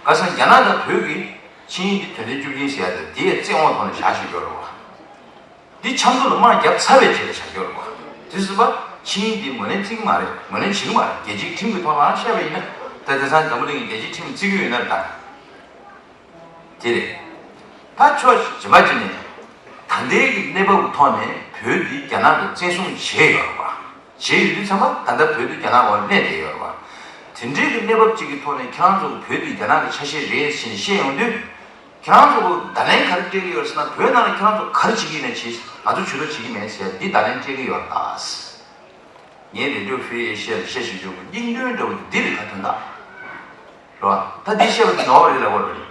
ག་ཟེར་རྒྱ་ནག་དང་བོད་ཀྱི་ཆིངས་ཡིག་འདི་དོན་ཚན་བཅུ་བདུན་ཟེར་ཡ་དེ་དེ་ཡ་བཙན་དབང་ཐོག་ནས་བཞག་བཞིན་ཡོད་རེད་བ། འདི་ཆབ་མདོ་ལ་དམག་བརྒྱབ་ཚར་བའི་རྗེས་ལ་བྱ་རྒྱུ་རེད་པ། དེ་སྲིད་པ་ཆིངས་ཡིག་འདི་ངོས་ལེན་བརྩི་གི་མ་རེད། ངོས་ལེན་བྱེད་ཀྱི་མ་རེད། རྒྱལ་སྤྱིའི་ཁྲིམས་ཀྱི་ཐོག་ལའང་བཤད་པ་ཡིན་ན། ད་དེང་སང་འཛམ་བུ་གླིང་གི་རྒྱལ་སྤྱིའི་ཁྲིམས་བརྩི་གི་ཡོད་ན་རེད་ད། དེ་རེད། ད་ཕྱོགས་གཞན་པ་ཅིག་ནས། ད་ལྟའི་གི་གནས་བབ་ཐོག་ནས་བོད་འདི་རྒྱ་ནག་གིས་བཙན་བཟུང་བྱས་ཡོད་རེད་པ། བྱས་ཡོད་དུས་ཙམ་པ་ད་ལྟ་བོད་འདི་རྒྱ་ནག་འོག་ལ་གནས་བསྡད་ཡོད་རེད་པ། དེ་འདྲའི་གི་གནས་བབ་ཅིག་གི་ཐོག་ནས་ཁྱེད་རང་ཚོ་བོད་འདི་རྒྱ་ནག་གི་ཆ་ཤས་རེད་ཟེར་ནས་བཤད་ཡོང་དུས། ཁྱེད་རང་ཚོ་བརྡ་ལན་ག་རེ་སྤྲད་ཀྱི་ཡོད་ཟེར་ན། བོད་ནང་ལ་ཁྱེད་རང་ཚོ་ག་རེ་བྱེད་ཀྱི་ཡིན་ན་བྱེད། ང་ཚོ་ཇུས་གཏོགས་བྱེད་ཀྱི་མེད་ཟེར་འདི་བརྡ་ལན་སྤྲད་ཀྱི་ཡོད་རེད་ད། ངས་རེ་ཌི་ཡོ་ཧྥི་ཨེ་ཤི་ཡ་ལ་བཤད་བཞིན་ཡོད་པ་སྙིང་དོན་འདྲ་བོ་འདི་རེད་ད། དོན་དག་རེད་པ། ད་འདི་བཤད་པ་འདི་ནོར་བ་རེད་ལབ་དགོས་རེད།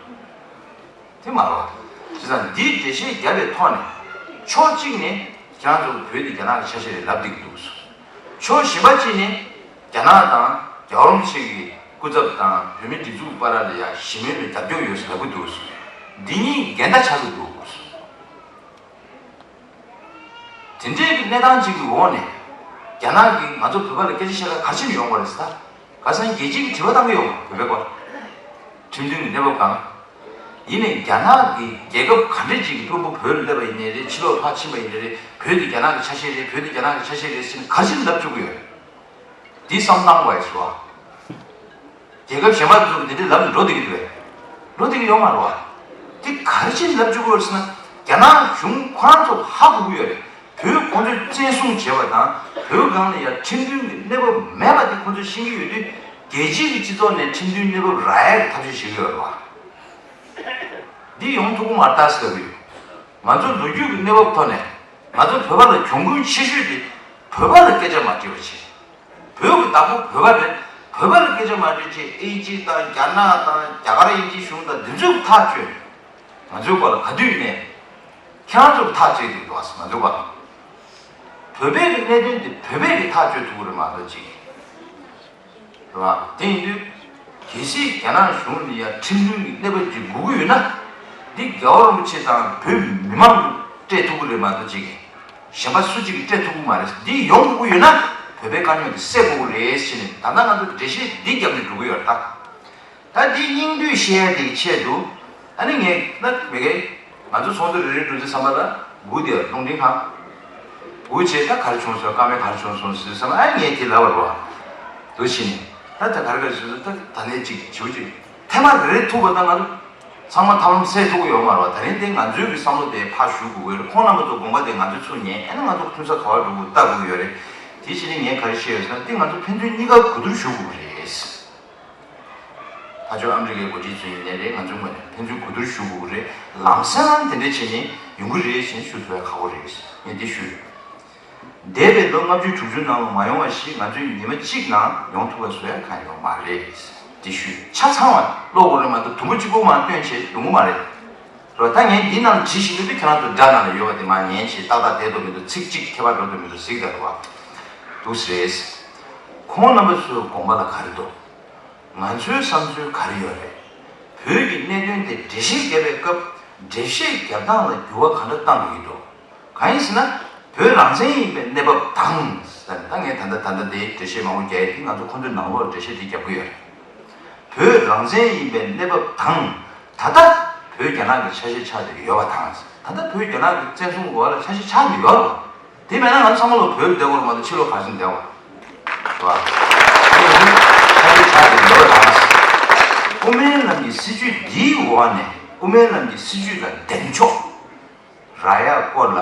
དེ་མ་རེད་པ། བྱས་ཙང་འདིའི་འགྲེལ་བཤད་བརྒྱབ་པའི་ཐོག་ནས། ཕྱོགས་གཅིག་ནས་ཁྱེད་རང་ཚོ་བོད་འདི་རྒྱ་ནག་གི་ཆ་ཤས་རེད་ལབ་བསྡད་ཀྱི་འདུག་ཟེར། ཕྱོགས་གཞན་པ་གཅིག་ནས་རྒྱ་ནག་དང་རྒྱལ་བ་རིན་པོ་ཆེ་གི་སྐུ་ཚབ་དང་བོད་མིའི་སྒྲིག་འཛུགས་བར་ལ་ཡ་ཞི་མོལ་ལ་རྒྱབ་སྐྱོར་ཡོད་ཟེར་ལབ་ཀྱི་འདུག་ཟེར། འདི་གཉིས་འགལ་ཟླ་ཆགས་ཀྱི་འདུག་ཟེར། དེ་འདྲའི་གི་གནས་སྟངས་ཅིག་གི་འོག་ནས། རྒྱ་ནག་གིས་ང་ཚོ་བོད་པ་ལ་སྐད་ཆ་བཤད་ལ་ག་རེ་བྱེད་ནས་ཡོང་བ་རེད་ཟེར་ད། ག་སང་རྒྱལ་སྤྱི་གི་དྲི་བ་བཏང་གི་ཡོང་བོད་པའི་སྐོར། ཁྲིམས་མཐུན་གྱི་གནས་བབ་གང་། ཡིན་ནའི་རྒྱ་ནག་གི་རྒྱལ་ཁབ་ག་འདྲ་ཅིག་གི་དཔོན་པོ་བོད་ལ་སླེབས་པ་ཡིན་ནའི་རེད། ཕྱི་ལོགས་ཕར་ཕྱིན་པ་ཡིན་ནའི་རེད། བོད་འདི་རྒྱ་ནག་གི་ཆ་ཤས་རེད། བོད་འདི་རྒྱ་ནག་གི་ཆ་ཤས་རེད་ཟེར་ནས་ག་རེ་བྱས་ནས་ལབ་བཅུག་གི་ཡོད་རེད། འདི་བསམ་བློ་བཏང་དགོས་ཡ་ཞུ་བ། རྒྱལ་ཁབ་གཞན་པ་ཚོ་གི་འདི་འདྲའི་ལབ་ནས་འགྲོ་བསྡད་ཀྱི་འདུག་བས། འགྲོ་བསྡད་ཀྱི་ཡོད་མ་རེད་བ། འདི་ག་རེ་བྱས་ནས་ལབ་བཅུག་གི་ཡོད་ཟེར་ན། རྒྱ་ནག་གཞུང་ཁོ་རང་ཚོ་ཧ་གོ་གི་ཡོད་རེད། བོད་ཁོ་ཚོས་བཙན་བཟུང་བྱས་པ་དང་། བོད་སྒང་ལ་ཡ་ཁྲིམས་མཐུན་གྱི་གནས་བབ་མེད་པ་དེ་ཁོ་ཚོས་ཤེས་ཀྱི་ཡོད་དུས། རྒྱལ་སྤྱི་གི་སྤྱི་ཚོགས་ནས་ཁྲིམས་མཐུན་གནས་བབ་རག་ཡ་གི་ཐབས་ཤེས་བྱེད་ཀྱི་ཡོད་རེད་བ། འདི་ཡོང་ཐུབ་ཀྱི་མ་རེད་ད་ཟེར་གྱི་ཡོད། ང་ཚོ་ལོ་རྒྱུས་ཀྱི་གནས་བབ་ཐོག་ནས། ང་ཚོ་བོད་པ་ལ་གྱོང་གུན་ཆེ་ཤོས་དེ་བོད་པ་ལ་སྐད་ཆ་མ་དྲིས་པ་བྱས། བོད་ཀྱི་བདག་པོ་བོད་པ་རེད། བོད་པ་ལ་སྐད་ཆ་མ་དྲིས་བྱས། ཨིན་ཇི་དང་རྒྱ་ནག་དང་རྒྱ་གར་དབྱིན་ཇིའི་གཞུང་དང་འདི་ཚོས་ཐག་གཅོད། ང་ཚོའི་སྐོར་ལ་ག་དུས་ནས་ཁྱེད་རང་ཚོར་ཐག་གཅོད་དུས་འདུག་ང་ཚོའི་སྐོར་ལ། བོད་པའི་གི་གནད་དོན་དེ་བོད་པས་གི་ཐག་གཅོད་ཐུབ་ཀྱི་རེད་མ་གཏོགས་ཅིག་རེད་བ། དེ་ཡིན་དུས། གལ་སྲིད་རྒྱ་ནག་གཞུང་ནས་ཡ་ཁྲིམས་མཐུན་གྱི་གནས་བབ་ཅིག་དགོས་ཀྱི་ཡོད་ན། འདི་རྒྱལ་བ་རིན་པོ་ཆེ་དང་བོད་མི་མང་གིས་སྤྲད་ཐུབ་ཀྱི་རེད་མ་གཏོགས་ཅིག་གཞན་པ་སུ་གཅིག་གིས་སྤྲད་ཐུབ་ཀྱི་མ་རེད། འདི་ཡོང་དགོས་ཀྱི་ཡོད་ན། བོད་པའི་དཀའ་རྙོག་འདི་སེལ་དགོས་ཀྱི་རེད་ཟེར་ནས། ད་ལྟ་ང་ཚོ་འགྲེལ་བཤད་འདི་བརྒྱབ་ནས་འགྲོ་གི་ཡོད་རེད་ད། ད་འདི་སྙིང་བསྡུས་བཤད་ཡ་དེའི་ཆེད་དུ། ཨ་ནི་ངས་ན་མི་དགེ། ང་ཚོ་ཚོགས་འདུ་རེ་རེ་གྲོལ་དུས་ཙམ་པ་ལ་འུ་དེར་རླུང་འཕྲིན་ཁང་། འུ་བྱས་ད་ག་རེ་བྱུང་སོང་། བཀའ་མོལ་ག་རེ་བྱུང་སོང་ཟེར་དུས་ཙམ་པ། ཨ་ངས་དེ་ལབ་པ་རེད་བ། འདུག་བྱས་ནས་ད་ད་ག་རེ་ག་རེ་བྱུང་སོང་། ད་ད་ནས་ཅིག་བྱེད་ཅིག་ཐེངས་མ་རེ་རེ་ཐུག་པ་ད་ང་ཚོ་ཚང་མ་ཐབས་ལམ་སེལ་ཐུབ་ཀྱི་ཡོད་མ་རེད་བ། ད་རིང་དེ་ང་ཚོའི་གི་བསམ་བློ་དེ་ཕར་ཞུ་དགོས་ཀྱི་རེད། ཁོང་རྣམ་པ་ཚོ་དགོངས་པ་དེ་ང་ཚོས་ཚུར་ཉན། ཨ་ནི་ང་ཚོ་མཐུན་ས་ག་བ་འགྲོ་དགོས་ལྟ་དགོས་ཀྱི་ཡོད་རེད། དེ་བྱས་ནས་ངས་ག་རེ་བཤད་ཡོད་ཟེར་ན། དེ་ང་ཚོ་ཕན་ཚུན་གཉིས་ཀ་གོ་བསྡུར་ཞུ་དགོས་ཀྱི་རེད། ཕར་ཕྱོགས་ཨ་མི་རི་ཀའི་འགོ་ཁྲིད་ཚོ་ཡིན་ནའི་རེད། ང་ཚོའི་ངོས་ནས་ཕན་ཚུན་གོ་བསྡུར་ཞུ་དགོས་ཀྱི་རེད། ལམ་སང་དེ་འདྲ་བྱས་ནས་ཡོང་གི་རེད་ཅེས་ཞུ་ཐུབ་པའི་ཁག་པོ་རེད། ངས་འདི་ཞུས། འདས་པའི་ལོ་ལྔ་བཅུ་དྲུག་ཅུ་ནང་ལ་མ་ཡོང་བ་ཞིག་ང་ཚོས་ཉི་མ་གཅིག་ནང་ཡོང་ཐུབ་པ་བཟོ་ཡ་གང་ཡོད་མ་རེད། འདི་ཞུས། ཆ་ཚང་བ་ཀློག་དགོས་རེད་མ་གཏོགས་དུམ་བུ་གཅིག་པོ་མར་བཏོན་བྱས་ཡོང་གི་མ་རེད། རོ། ད་ངས་འདི་ནང་བྲིས་བཞིན་དུ་ཁྱེད་རང་ཚོ་སྒྲ་ནང་ལ་ཡོད་པ་དེ་མར་ཉན་བྱས། ཏག་ཏག་བསྡད་དོ་མི་འདུག་ཚིག་གཅིག་ཁྱད་པར་འགྲོ་དོ་མི་འདུག་གཟིགས་དང་རོ། འདུག་སེ་རེད། ཁོང་རྣམ་པ་ཚོའི་དགོངས་པ་ལ་ག་རེ་འདུག་ང་ཚོའི་བསམ་ཚུལ་ག་རེ་ཡོད་རེད། བོད་ཀྱི་གནད་དོན་དེ་འགྲེལ་བཤད་བརྒྱབ་པའི་སྐབས། འགྲེལ་བཤད་བརྒྱབ་སྟངས་ལ་འགྱུར་བ་ག་འདྲ་བཏང་དགོས་ཀྱི་འདུག་གང་ཡིན་ཟེར་ན། བོད་རང་བཙན་ཡིན་པའི་གནས་བབ་དང་ཟེར། ད་ངས་ད་ལྟ་ད་ལྟ་འདིའི་འགྲེལ་བཤད་མང་པོ་རྒྱག་ཡས་དེ་ང་ཚོ་ཁོང་ཚོའི་ནང་ལོགས་འགྲེལ་བཤད་དེ་རྒྱབ་ཀྱི་ཡོད་རེད། བོད་རང་བཙན་ཡིན་པའི་གནས་བབ་དང་། ད་ལྟ་བོད་རྒྱ་ནག་གི་ཆ་ཤས་ཆགས་བསྡད་ཡོད་པ་དང་། ད་ལྟ་བོད་རྒྱ་ནག་གི་བཙན་བཟུང་འོག་ལ་ཆ་ཤས་ཆགས་བསྡད་ཡོད་རེད་བ། དེ་མེད་ན་ང་ཚོ་ཚང་མ་ལོ་བོད་ལ་བསྡད་དགོས་རེད་མ་གཏོགས་ཕྱི་ལོགས་ག་རེ་བྱས་ནས་བསྡད་དགོས་རེད་བ། ཆ་ཤས་ཆགས་བསྡད་ཡོད་པ་དང་། དབུ་མའི་ལམ་གྱི་སྲིད་བྱུས་འདིའི་འོག་ནས་དབུ་མའི་ལམ་གྱི་སྲིད་བྱུས་ལ་གདེང་འཇོག་རག་ཡག་སྐོར་ལ་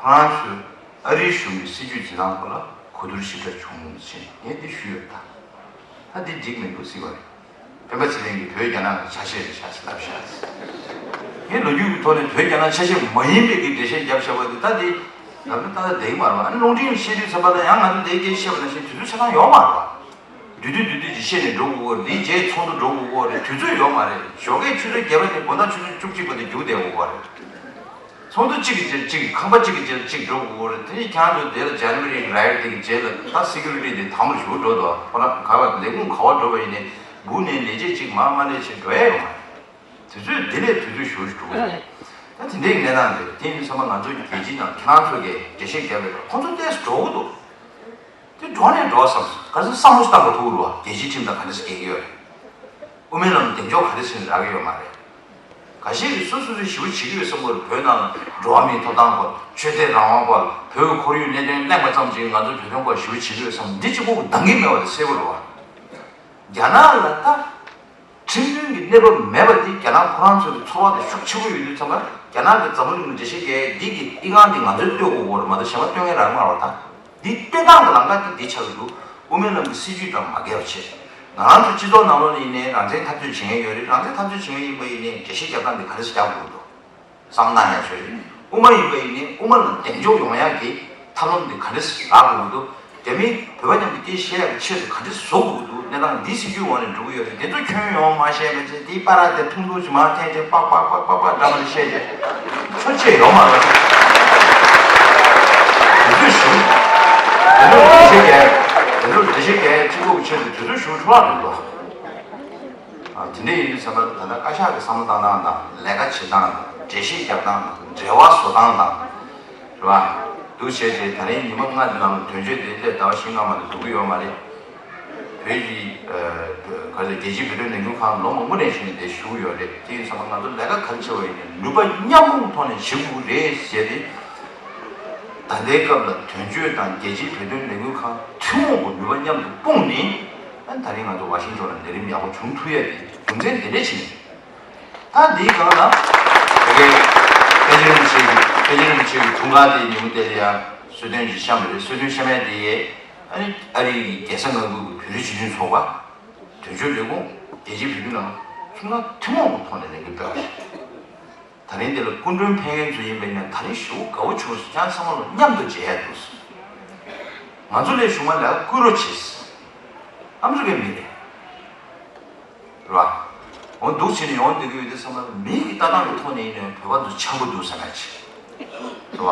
ཁོ་རང་ཚོས་ཨ་རིའི་གཞུང་གི་སྲིད་བྱུས་འཛིན་སྟངས་སྐོར་ལ་གོ་བསྡུར་ཞིབ་ཕྲ་བྱུང་ཞེས་ངས་འདི་ཞུས་ཡོད་ད། ད་འདི་འགྲིག་མི་འདུག་ཟེར་བ་རེད། སྤེན་པ་ཚེ་རིང་གིས་བོད་རྒྱ་ནག་གི་ཆ་ཤས་རེད་ཤག་ཟེར་ལབ་ཤག་ཟེར། ངས་ལོ་རྒྱུས་ཀྱི་ཐོག་ནས་བོད་རྒྱ་ནག་ཆ་ཤས་མ་ཡིན་པའི་གི་འགྲེལ་བཤད་བརྒྱབ་བཞག་པ་འདི་ད་འདི་ལབ་ན་ཏག་ཏག་བསྡད་ཀྱི་མ་རེད་བ། ཨ་ནི་རླུང་འཕྲིན་བཤད་དུས་ཙམ་པ་ལ་ཡང་ང་ཚོ་འདིའི་སྐད་བཤད་པ་ནང་བཞིན་དུས་ཚོད་ཆ་ཚང་ཡོད་མ་རེད་བ། བསྡུས་བསྡུས་བསྡུས་བསྡུས་ཅིག་བཤད་ནས་འགྲོ་དགོས་ཀྱི་རེད། འདིའི་རྗེས་ཚོགས་འདུ་འགྲོ་དགོས་ཀྱི་རེད། དུས་ཚོད་ཡོད་མ་རེད། ཞོགས་ཀས་ཆུ་ཚོད་བརྒྱད་པ་ནས་དགོང་དག་ཆུ་ཚོད་བཅུ་གཅིག་བར་དུ་རྒྱུགས་བསྡད་དགོས་ཀྱི་རེད། ཚོགས་འདུ་གཅིག་གི་རྗེས་གཅིག་ཁང་པ་གཅིག་གི་རྗེས་གཅིག་འགྲོ་དགོས་ཀྱི་རེད། དེ་ནས་ཁྱེད་རང་ཚོ་དེ་ལ་ཇན་ཝ་རི་རའི་ཊི་དེ་གི་རྗེས་ལ་ད་སི་ཀུ་རི་ཊི་དེ་དྭངས་མོ་ཞིག་འགྲོ་འདུག་ཁོ་རང་ག་བ་ལས་ཁུངས་ག་བ་འགྲོ་བ་ཡིན་ནའི་སྒུག་ནས་ལས་བྱེད་གཅིག་མར་མར་སླེབས་བྱས་འགྲོ་ཡ་ཡོད་མ་རེད། དུས་ཚོད་འདི་ལས་དུས་ཚོད་ཞེ་པོ་ཞིག་འགྲོ་གི་རེད། ད་དེ་འདྲའི་གནས་སྟངས་རེད། དེ་ཡིན་དུས་ཙམ་པ་ང་ཚོ་རྒྱལ་སྤྱིའི་ནང་ཁྱེད་རང་ཚོ་གིས་འགྲེལ་བཤད་བརྒྱབ་པའི་སྐབས་ཁོང་ཚོ་ཏོག་ཙམ་འགྲོ་གི་འདུག་དེ་འགྲོ་ནས་འགྲོ་བསམ་སོང་། ག་ཚོད་བསམ་བློ་ཞིག་བཏང་དགོས་ཐུག་རུ་བ། རྒྱལ་སྤྱིའི་ཁྲིམས་དང་ག་འདྲ་ཞིག་འགལ་གྱི་ཡོད་རེད། དབུ་མའི་ལམ་གདེང་འཇོག་ག་འདྲ་ཞིག་རག་གི་ཡོད་མ་རེད། ཁ་ཤས་ཀྱིས་སོ་སོ་སོས་ཞེ་པོ་བྱེད་ཀྱི་ཡོད་བསམ་གྱི་ཡོད་རེད། བོད་ནང་ལ་འགྲོ་བ་མིའི་ཐོབ་ཐང་སྐོར། ཆོས་དད་རང་དབང་སྐོར། བོད་ཀྱི་ཁོར་ཡུག་གནད་དོན་གླེང་བ་ཙམ་གྱིས་ང་ཚོ་བོད་དོན་སྐོར་ཞེ་པོ་བྱེད་ཀྱི་ཡོད་བསམ། འདི་གཅིག་པོ་གི་འདང་གི་མེད་པ་དེ་གསལ་པོ་རེད་བ། རྒྱ་ནག་ལ་ད་ཁྲིམས་མཐུན་གྱི་གནས་བབ་མེད་པ་དེ། རྒྱ་ནག་ཁོ་རང་ཚོའི་ཚོར་བ་དེ་ཤུགས་ཆེ་པོ་ཡོད་དུས་ཙམ་པ། རྒྱ་ནག་གི་འཛམ་བུ་གླིང་གི་འགྲེལ་བཤད་རྒྱག་ཡས་འདི་གི་ཨི་ཁུང་འདི་ང་ཚོས་གཏོད་དགོས་ཀྱི་རེད་མ་གཏོགས་གཞན་པ་གཏོད་མཁན་རག་མ་རེད་བ། ད་འདི་གཏོད་སྟངས་ཀྱི་ལམ་ཁ་དེ་འདི་ཆགས་ཀྱི་འདུག་དབུ་མའི་ལམ་གྱི་སྲིད་བྱུས་དང་མ་འགལ་བ་བྱས། ང་རང་ཚོ་སྤྱི་ཚོགས་ནང་ལོགས་ལ་ཡིན་ནའི་རང་བཙན་འཐབ་རྩོད་བྱེད་མཁན་ཡོད་རེད། རང་བཙན་འཐབ་རྩོད་བྱེད་མཁན་ཡིན་པ་ཡིན་ནའི་འགྲེལ་བཤད་རྒྱག་སྟངས་འདི་ག་འདྲ་ཞིག་རྒྱག་དགོས་ཀྱི་འདུག་བསམ་བློ་བཏང་ཡ་ཚོས་རེད། དབུ་མ་ཡིན་པ་ཡིན་ནའི་དབུ་མ་ལ་གདེང་འཇོག་ཡོང་ཡག་གི་ཐབས་ལམ་འདི་ག་འདྲ་ཞིག་རག་དགོས་ཀྱི་འདུག་རྒྱ་མིས་བོད་པ་མཉམ་དུ་སྐད་བཤད་ཡག་གི་ཆེད་དུ་ག་འདྲ་བཟོ་དགོས་ཀྱི་འདུག་གནས་སྟངས་འདི་སྲིད་བྱུས་འོག་ནས་འགྲོ་གི་ཡོད་རེད། འདི་ཚོ་ཁྱོན་ཡོངས་མ་བཤད་པ་བྱས། འདི་པར་ར་དེ་ཐུང་ཐུང་ཅིག་མར་འཐེན་བྱས་པག་པག་པག་པག་པག་འདྲ་མ་འདྲ་བཤད་བྱས། ཁྱོད་ཆེ་ཡོད་མ་རེད། དུས་ཚོད་ཞུ། དེ་ཚོ་འགྲེལ་བཤད་རྒྱག་དེ་ཚོ་འགྲེལ་བཤད་རྒྱག་གཅིག་པོ་གི་ཆེད་དུ་དུས་ཚོད་ཞུ་འཕྲོ་བརླག་འགྲོ་འདུག་ཨ། དེ་འདྲ་ཡིན་དུས་ཙམ་པ་ད་ལྟ་བཀའ་ཤག་གི་བསམ་བློ་བཏང་སྟངས་དང་། ལས་ཀ་བྱེད་སྟངས་དང་། འགྲེལ་བཤད་རྒྱབ་སྟངས་དང་། འབྲེལ་བ་བཟོ་སྟངས་དང་། རེད་བ། འདུག་བྱས་རྗེས་ད་རིང་ཉི་མ་ལྔ་དེ་ནང་ལ་དོན་གཅོད་དེ་སླེབས་ཟླ་བ་བཞི་ལྔ་མ་གཏོགས་འདུག་གི་ཡོད་མ་རེད། བོད་ཀྱི་ཨ་ག་རེ་རྒྱལ་སྤྱིའི་བོད་དོན་ལས་འགུལ་ཁང་ལོ་མང་པོ་ནས་བྱས་ནས་དེ་ཞུགས་ཡོད་རེད། དེ་ཡིན་ཙང་ང་ཚོ་ལས་ཀ་ག་རེ་བྱེད་པ་ཡིན་ནའི་ནུས་པ་མཉམ་སྤུངས་ཐོག་ནས་བྱེད་དགོས་རེད་ཟེར་ཏེ། ད་ལྟའི་སྐབས་ལ་དོན་གཅོད་དང་རྒྱལ་སྤྱིའི་བོད་དོན་ལས་འགུལ་ཁང་ཐུན་མོང་གི་ནུས་པ་མཉམ་དུ་སྤུངས་ནས། ཨ་ནི་ད་རིང་ང་ཚོ་ཝ་ཤིང་ཊོན་ལ་ལས་རིམ་ཡག་པོ་བྱུང་ཐུབ་ཡ་དེ་རྒྱུ་མཚན་དེ་འདྲས་བྱས་ནས། ད་འདིའི་སྒང་ལ་ད་གིན་པཎ་ཆེན་རིན་པོ་ཆེ་གི་པཎ་ཆེན་རིན་པོ་ཆེ་གི་འཁྲུངས་སྐར་དེ་ཉིན་མོ་དེ་ལ་ཡང་གསོལ་སྟོན་ཅིག་བཤམས་པ་རེད། གསོལ་སྟོན་བཤམས་ཡ་དེ་ཡས། ཨ་ནི་ཨ་རི་གི་རྒྱལ་ས་ལྔ་ཁུལ་གྱི་བོད་རིགས་སྤྱི་མཐུན་ཚོགས་པ། དོན་གཅོད་ལས་ཁུངས། རྒྱལ་སྤྱིའི་བོད་དོན་ལས་ཁུངས་ཚང་མ་ཐུན་མོང་གི་ཐོག་ནས་ལས་འགུལ་སྤེལ་བ་རེད། ད་རིང་འདི་ལ་སྐུ་མགྲོན་ཕེབས་མཁན་ཚོ་ཡིན་པ་ཡིན་ན་ད་རིང་ཞེ་པོ་དགའ་པོ་བྱུང་སོང་། ཁྱེད་རང་ཚང་མ་ལ་མཉམ་དུ་མཇལ་ཡ་འདུག་ཟེར། ང་ཚོ་ལས་བྱུང་བ་ལ་བསྐུལ་རོགས་བྱེད་ཟེར། ཨ་མི་རི་ཀའི་མི་རེད། རེད་བ། འོ་འདུག་བྱས་ནས་ཡོང་བསྡད་ཀྱི་ཡོད་དུས་ཙམ་པ་མི་གི་ལྟ་སྟངས་ཀྱི་ཐོག་ནས་ཡིན་ནའི་བོད་པ་ཚོ་འཆམ་པོ་འདུག་བསམ་ཡ་ཆེ། རེད་བ།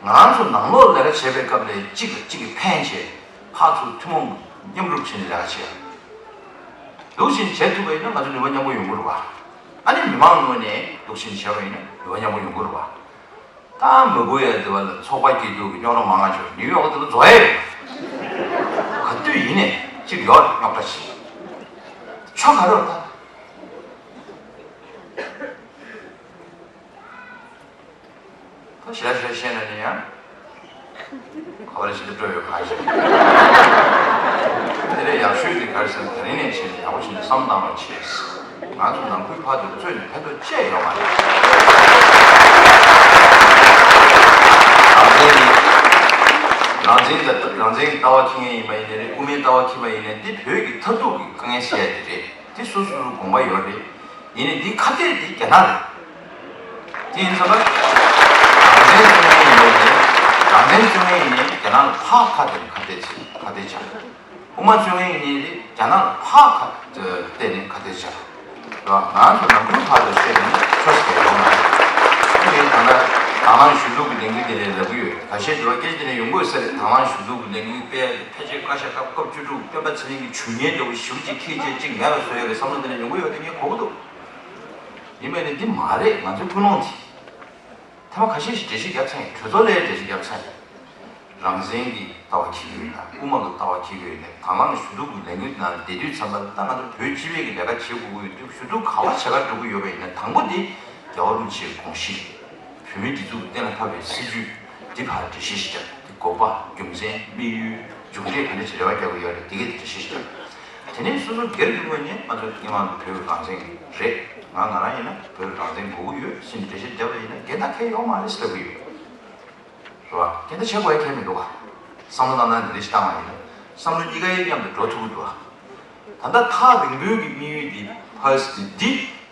ང་རང་ཚོ་ནང་ལོགས་ལས་ཀ་བྱེད་པའི་སྐབས་ལ་གཅིག་ལ་གཅིག་གིས་ཕན་བྱས། ཕར་ཚུར་ཐུན་མོང་མཉམ་རུབ་བྱས་ནས་ལས་ཀ་བྱེད་ཡ། འདུག་བྱས་ནས་བྱེད་ཐུབ་པ་ཡིན་ན་ང་ཚོ་ནུས་པ་མཉམ་པོ་ཡོང་གི་རེད་བ། ཨ་ནི་མི་མང་ངོས་ནས་འདུག་བྱས་ནས་བྱས་པ་ཡིན་ན་ནུས་པ་མཉམ་པོ་ཡོང་གི་རེད་བ། ད་མི་དགོས་ཡ་དེ་བ་ལ་ཚོགས་པ་སྐྱིད་སྡུག་གི་རྙོག་དྲ་མང་ང་བྱུང་། ནིའུ་ཡོག་དེ་ལ་རྫོགས་ཡ་ཡོད། ག་དུས་ཡིན་ནས་གཅིག་ཡོད་རྙོག་དྲ་ཞིག་ཆོ་ག་རེད་ད། ད་ཞེ་དྲག་ཞེ་དྲག་བཤད་ན་ནི་ཡང་ག་བ་ལ་ཞེ་དྲག་སྤྲོ་ཡོད་ག་ཞིག་དེ་ལས་ཡག་ཤོས་དེ་ག་རེ་ཟེར་ན། དེ་རིང་ནས་བྱས་ནས་ཡག་པོ་བྱས་ནས་བསམ་བློ་བཏང་རོགས་བྱེད། ང་ཚོ་ནང་ཁུལ་བར་དུ་རྩོད་ནས་ཕན་ཐོགས་ཅི་ཡང་ཡོད་མ་རེད། རང་བཙན་གྱི་རང་བཙན་གྱི་རང་བཙན་གྱི་ལྟ་བ་འཁྱེར་མཁན་ཡིན་པ་ཡིན་ནའི་རེད། དབུ་མའི་ལྟ་བ་འཁྱེར་པ་ཡིན་ནའི་འདི་བོད་ཀྱི་མཐར་ཐུག་གི་དཀའ་ངལ་སེལ་ཡ་དེ་རེད། དེ་སོ་སོ་སོའི་དགོངས་པ་ཡོད་རེད། ཡིན་ནའི་འདི་ཁ་གཏད་དེ་རྒྱ་ནག་རེད། དེ་ཡིན་ཙང་ད་རང་བཙན་རྩོད་མཁན་ཡིན་ནའི་རེད། རང་བཙན་རྩོད་མཁན་ཡིན་ནའི་རྒྱ་ནག་ལ་ཕར་ཁ་གཏད་ནས་ཁ་གཏད་བྱས། ཁ་གཏད་བྱས། དབུ་མ་རྩོད་མཁན་ཡིན་ནའི་རེད། རྒྱ་ནག་ལ་ཕར་ཁ་གཏད་ནས་ཁ་གཏད་བྱས། ང་ཚོ་ནང་ཁུལ་བར་དུ་བཤད་ནས་ཆོས་ཟེར་ཡོང་མ་རེད། ཨ་ནི་ད་ལྟ་དང་བླངས་ཞུ་གཏུག་གི་ལས་འགུལ་དེ་ལས་ལབ་ཀྱི་ཡོད། ཁ་ཤས་དེ་བ་སྐད་ཆ་དེ་ནས་ཡོང་གི་ཡོད་ས་རེད། དང་བླངས་ཞུ་གཏུག་གི་ལས་འགུལ་སྤེལ་ཕལ་ཆེར་བཀའ་ཤག་སྐབས་སྐབས་བཅུ་དྲུག་སྤེན་པ་ཚེ་རིང་གི་ཇུས་ངན་འདྲ་བོ་ཞེ་པོ་ཅིག་འཁྱེར་བྱས་ཅིག་མེད་པ་བཟོ་ཡག་གི་བསམ་བློ་དེ་ནས་ཡོང་གི་ཡོད་དེ་ངས་གོ་གི་འདུག་ཡིན་པ་ཡིན་ན་འདི་མ་རེད། ང་ཚོའི་ཀུན་སློང་དེ། ཐེངས་མ་ཁ་ཤས་ཤིག་འགྲེལ་བཤད་བརྒྱབ་ཚར་ཡིན། གྲོས་ཚོགས་ལ་འགྲེལ་བཤད་བརྒྱབ་ཚར་ཡིན། རང་བཙན་གྱི་ལྟ་བ་འཁྱེར་གྱི་ཡོད་ན། དབུ་མ་གི་ལྟ་བ་འཁྱེར་གྱི་ཡོད་ན། དང་བླངས་ཞུ་གཏུག་གི་ལས་འགུལ་ནང་ལ་བསྡད་དུས་ཙམ་པ་ལ་ད་ང་ཚོ་བོད་སྤྱི་པའི་གི་ལས་ཀ་བྱེད་དགོས་ཀྱི་ཡོད་དུས། ཞུ་གཏུག་ག་པར་བྱེད་ག་འགྲོ་གི་ཡོད་པ་ཡིན་ན། དང་པོ་དེ་རྒྱལ་བ་རིན་པོ་ཆེའི་དགོངས་གཞི། བོད་མིའི་སྒྲིག་འཛུགས་ཀྱིས་གཏན་ལ་ཕབ་པའི་སྲིད་བྱུས་འདི་ཕར་འགྲེལ་བཤད་ཞིག་བརྒྱབ། དེ་དགོས་པ། རྒྱུ་མཚན། དམིགས་ཡུལ། མཇུག་འབྲས་ག་འདྲ་ཞིག་རེ་བ་རྒྱག་གི་ཡོད་རེད། དེ་གས་དེ་འགྲེལ་བཤད་ཞིག་བརྒྱབ། དེ་ནས་སོ་སོ་སྒེར་གྱི་ངོས་ནས་ང་ཚོ་སྔོན་མ་བོད་རང་བཙན་རེད། ང་ང་རང་ཡིན་ན་བོད་རང་བཙན་དགོས་ཀྱི་ཡོད་ཟེར་ནས་འགྲེལ་བཤད་བརྒྱབ་པ་ཡིན་ན་འགལ་ཟླ་གང་ཡང་ཡོད་མ་རེད་ཟེར་ལབ་ཀྱི་ཡོད། རེད་བ། འགལ་ཟླ་བྱེད་དགོས་ཡ་གང་ཡང་མི་འདུག་བ། བསམ་བློ་བཏང་ན་འདི་འདྲ་ཞིག་བཏང་བ་ཡིན་ན་བསམ་བློ་གཉིས་ཀ་མཉམ་དུ་འགྲོ་ཐུབ་ཀྱི་འདུག་བ། ད་ལྟ་ཐག་རིང་པོའི་གི་དམིགས་ཡུལ་འདི་ཕར་འདི་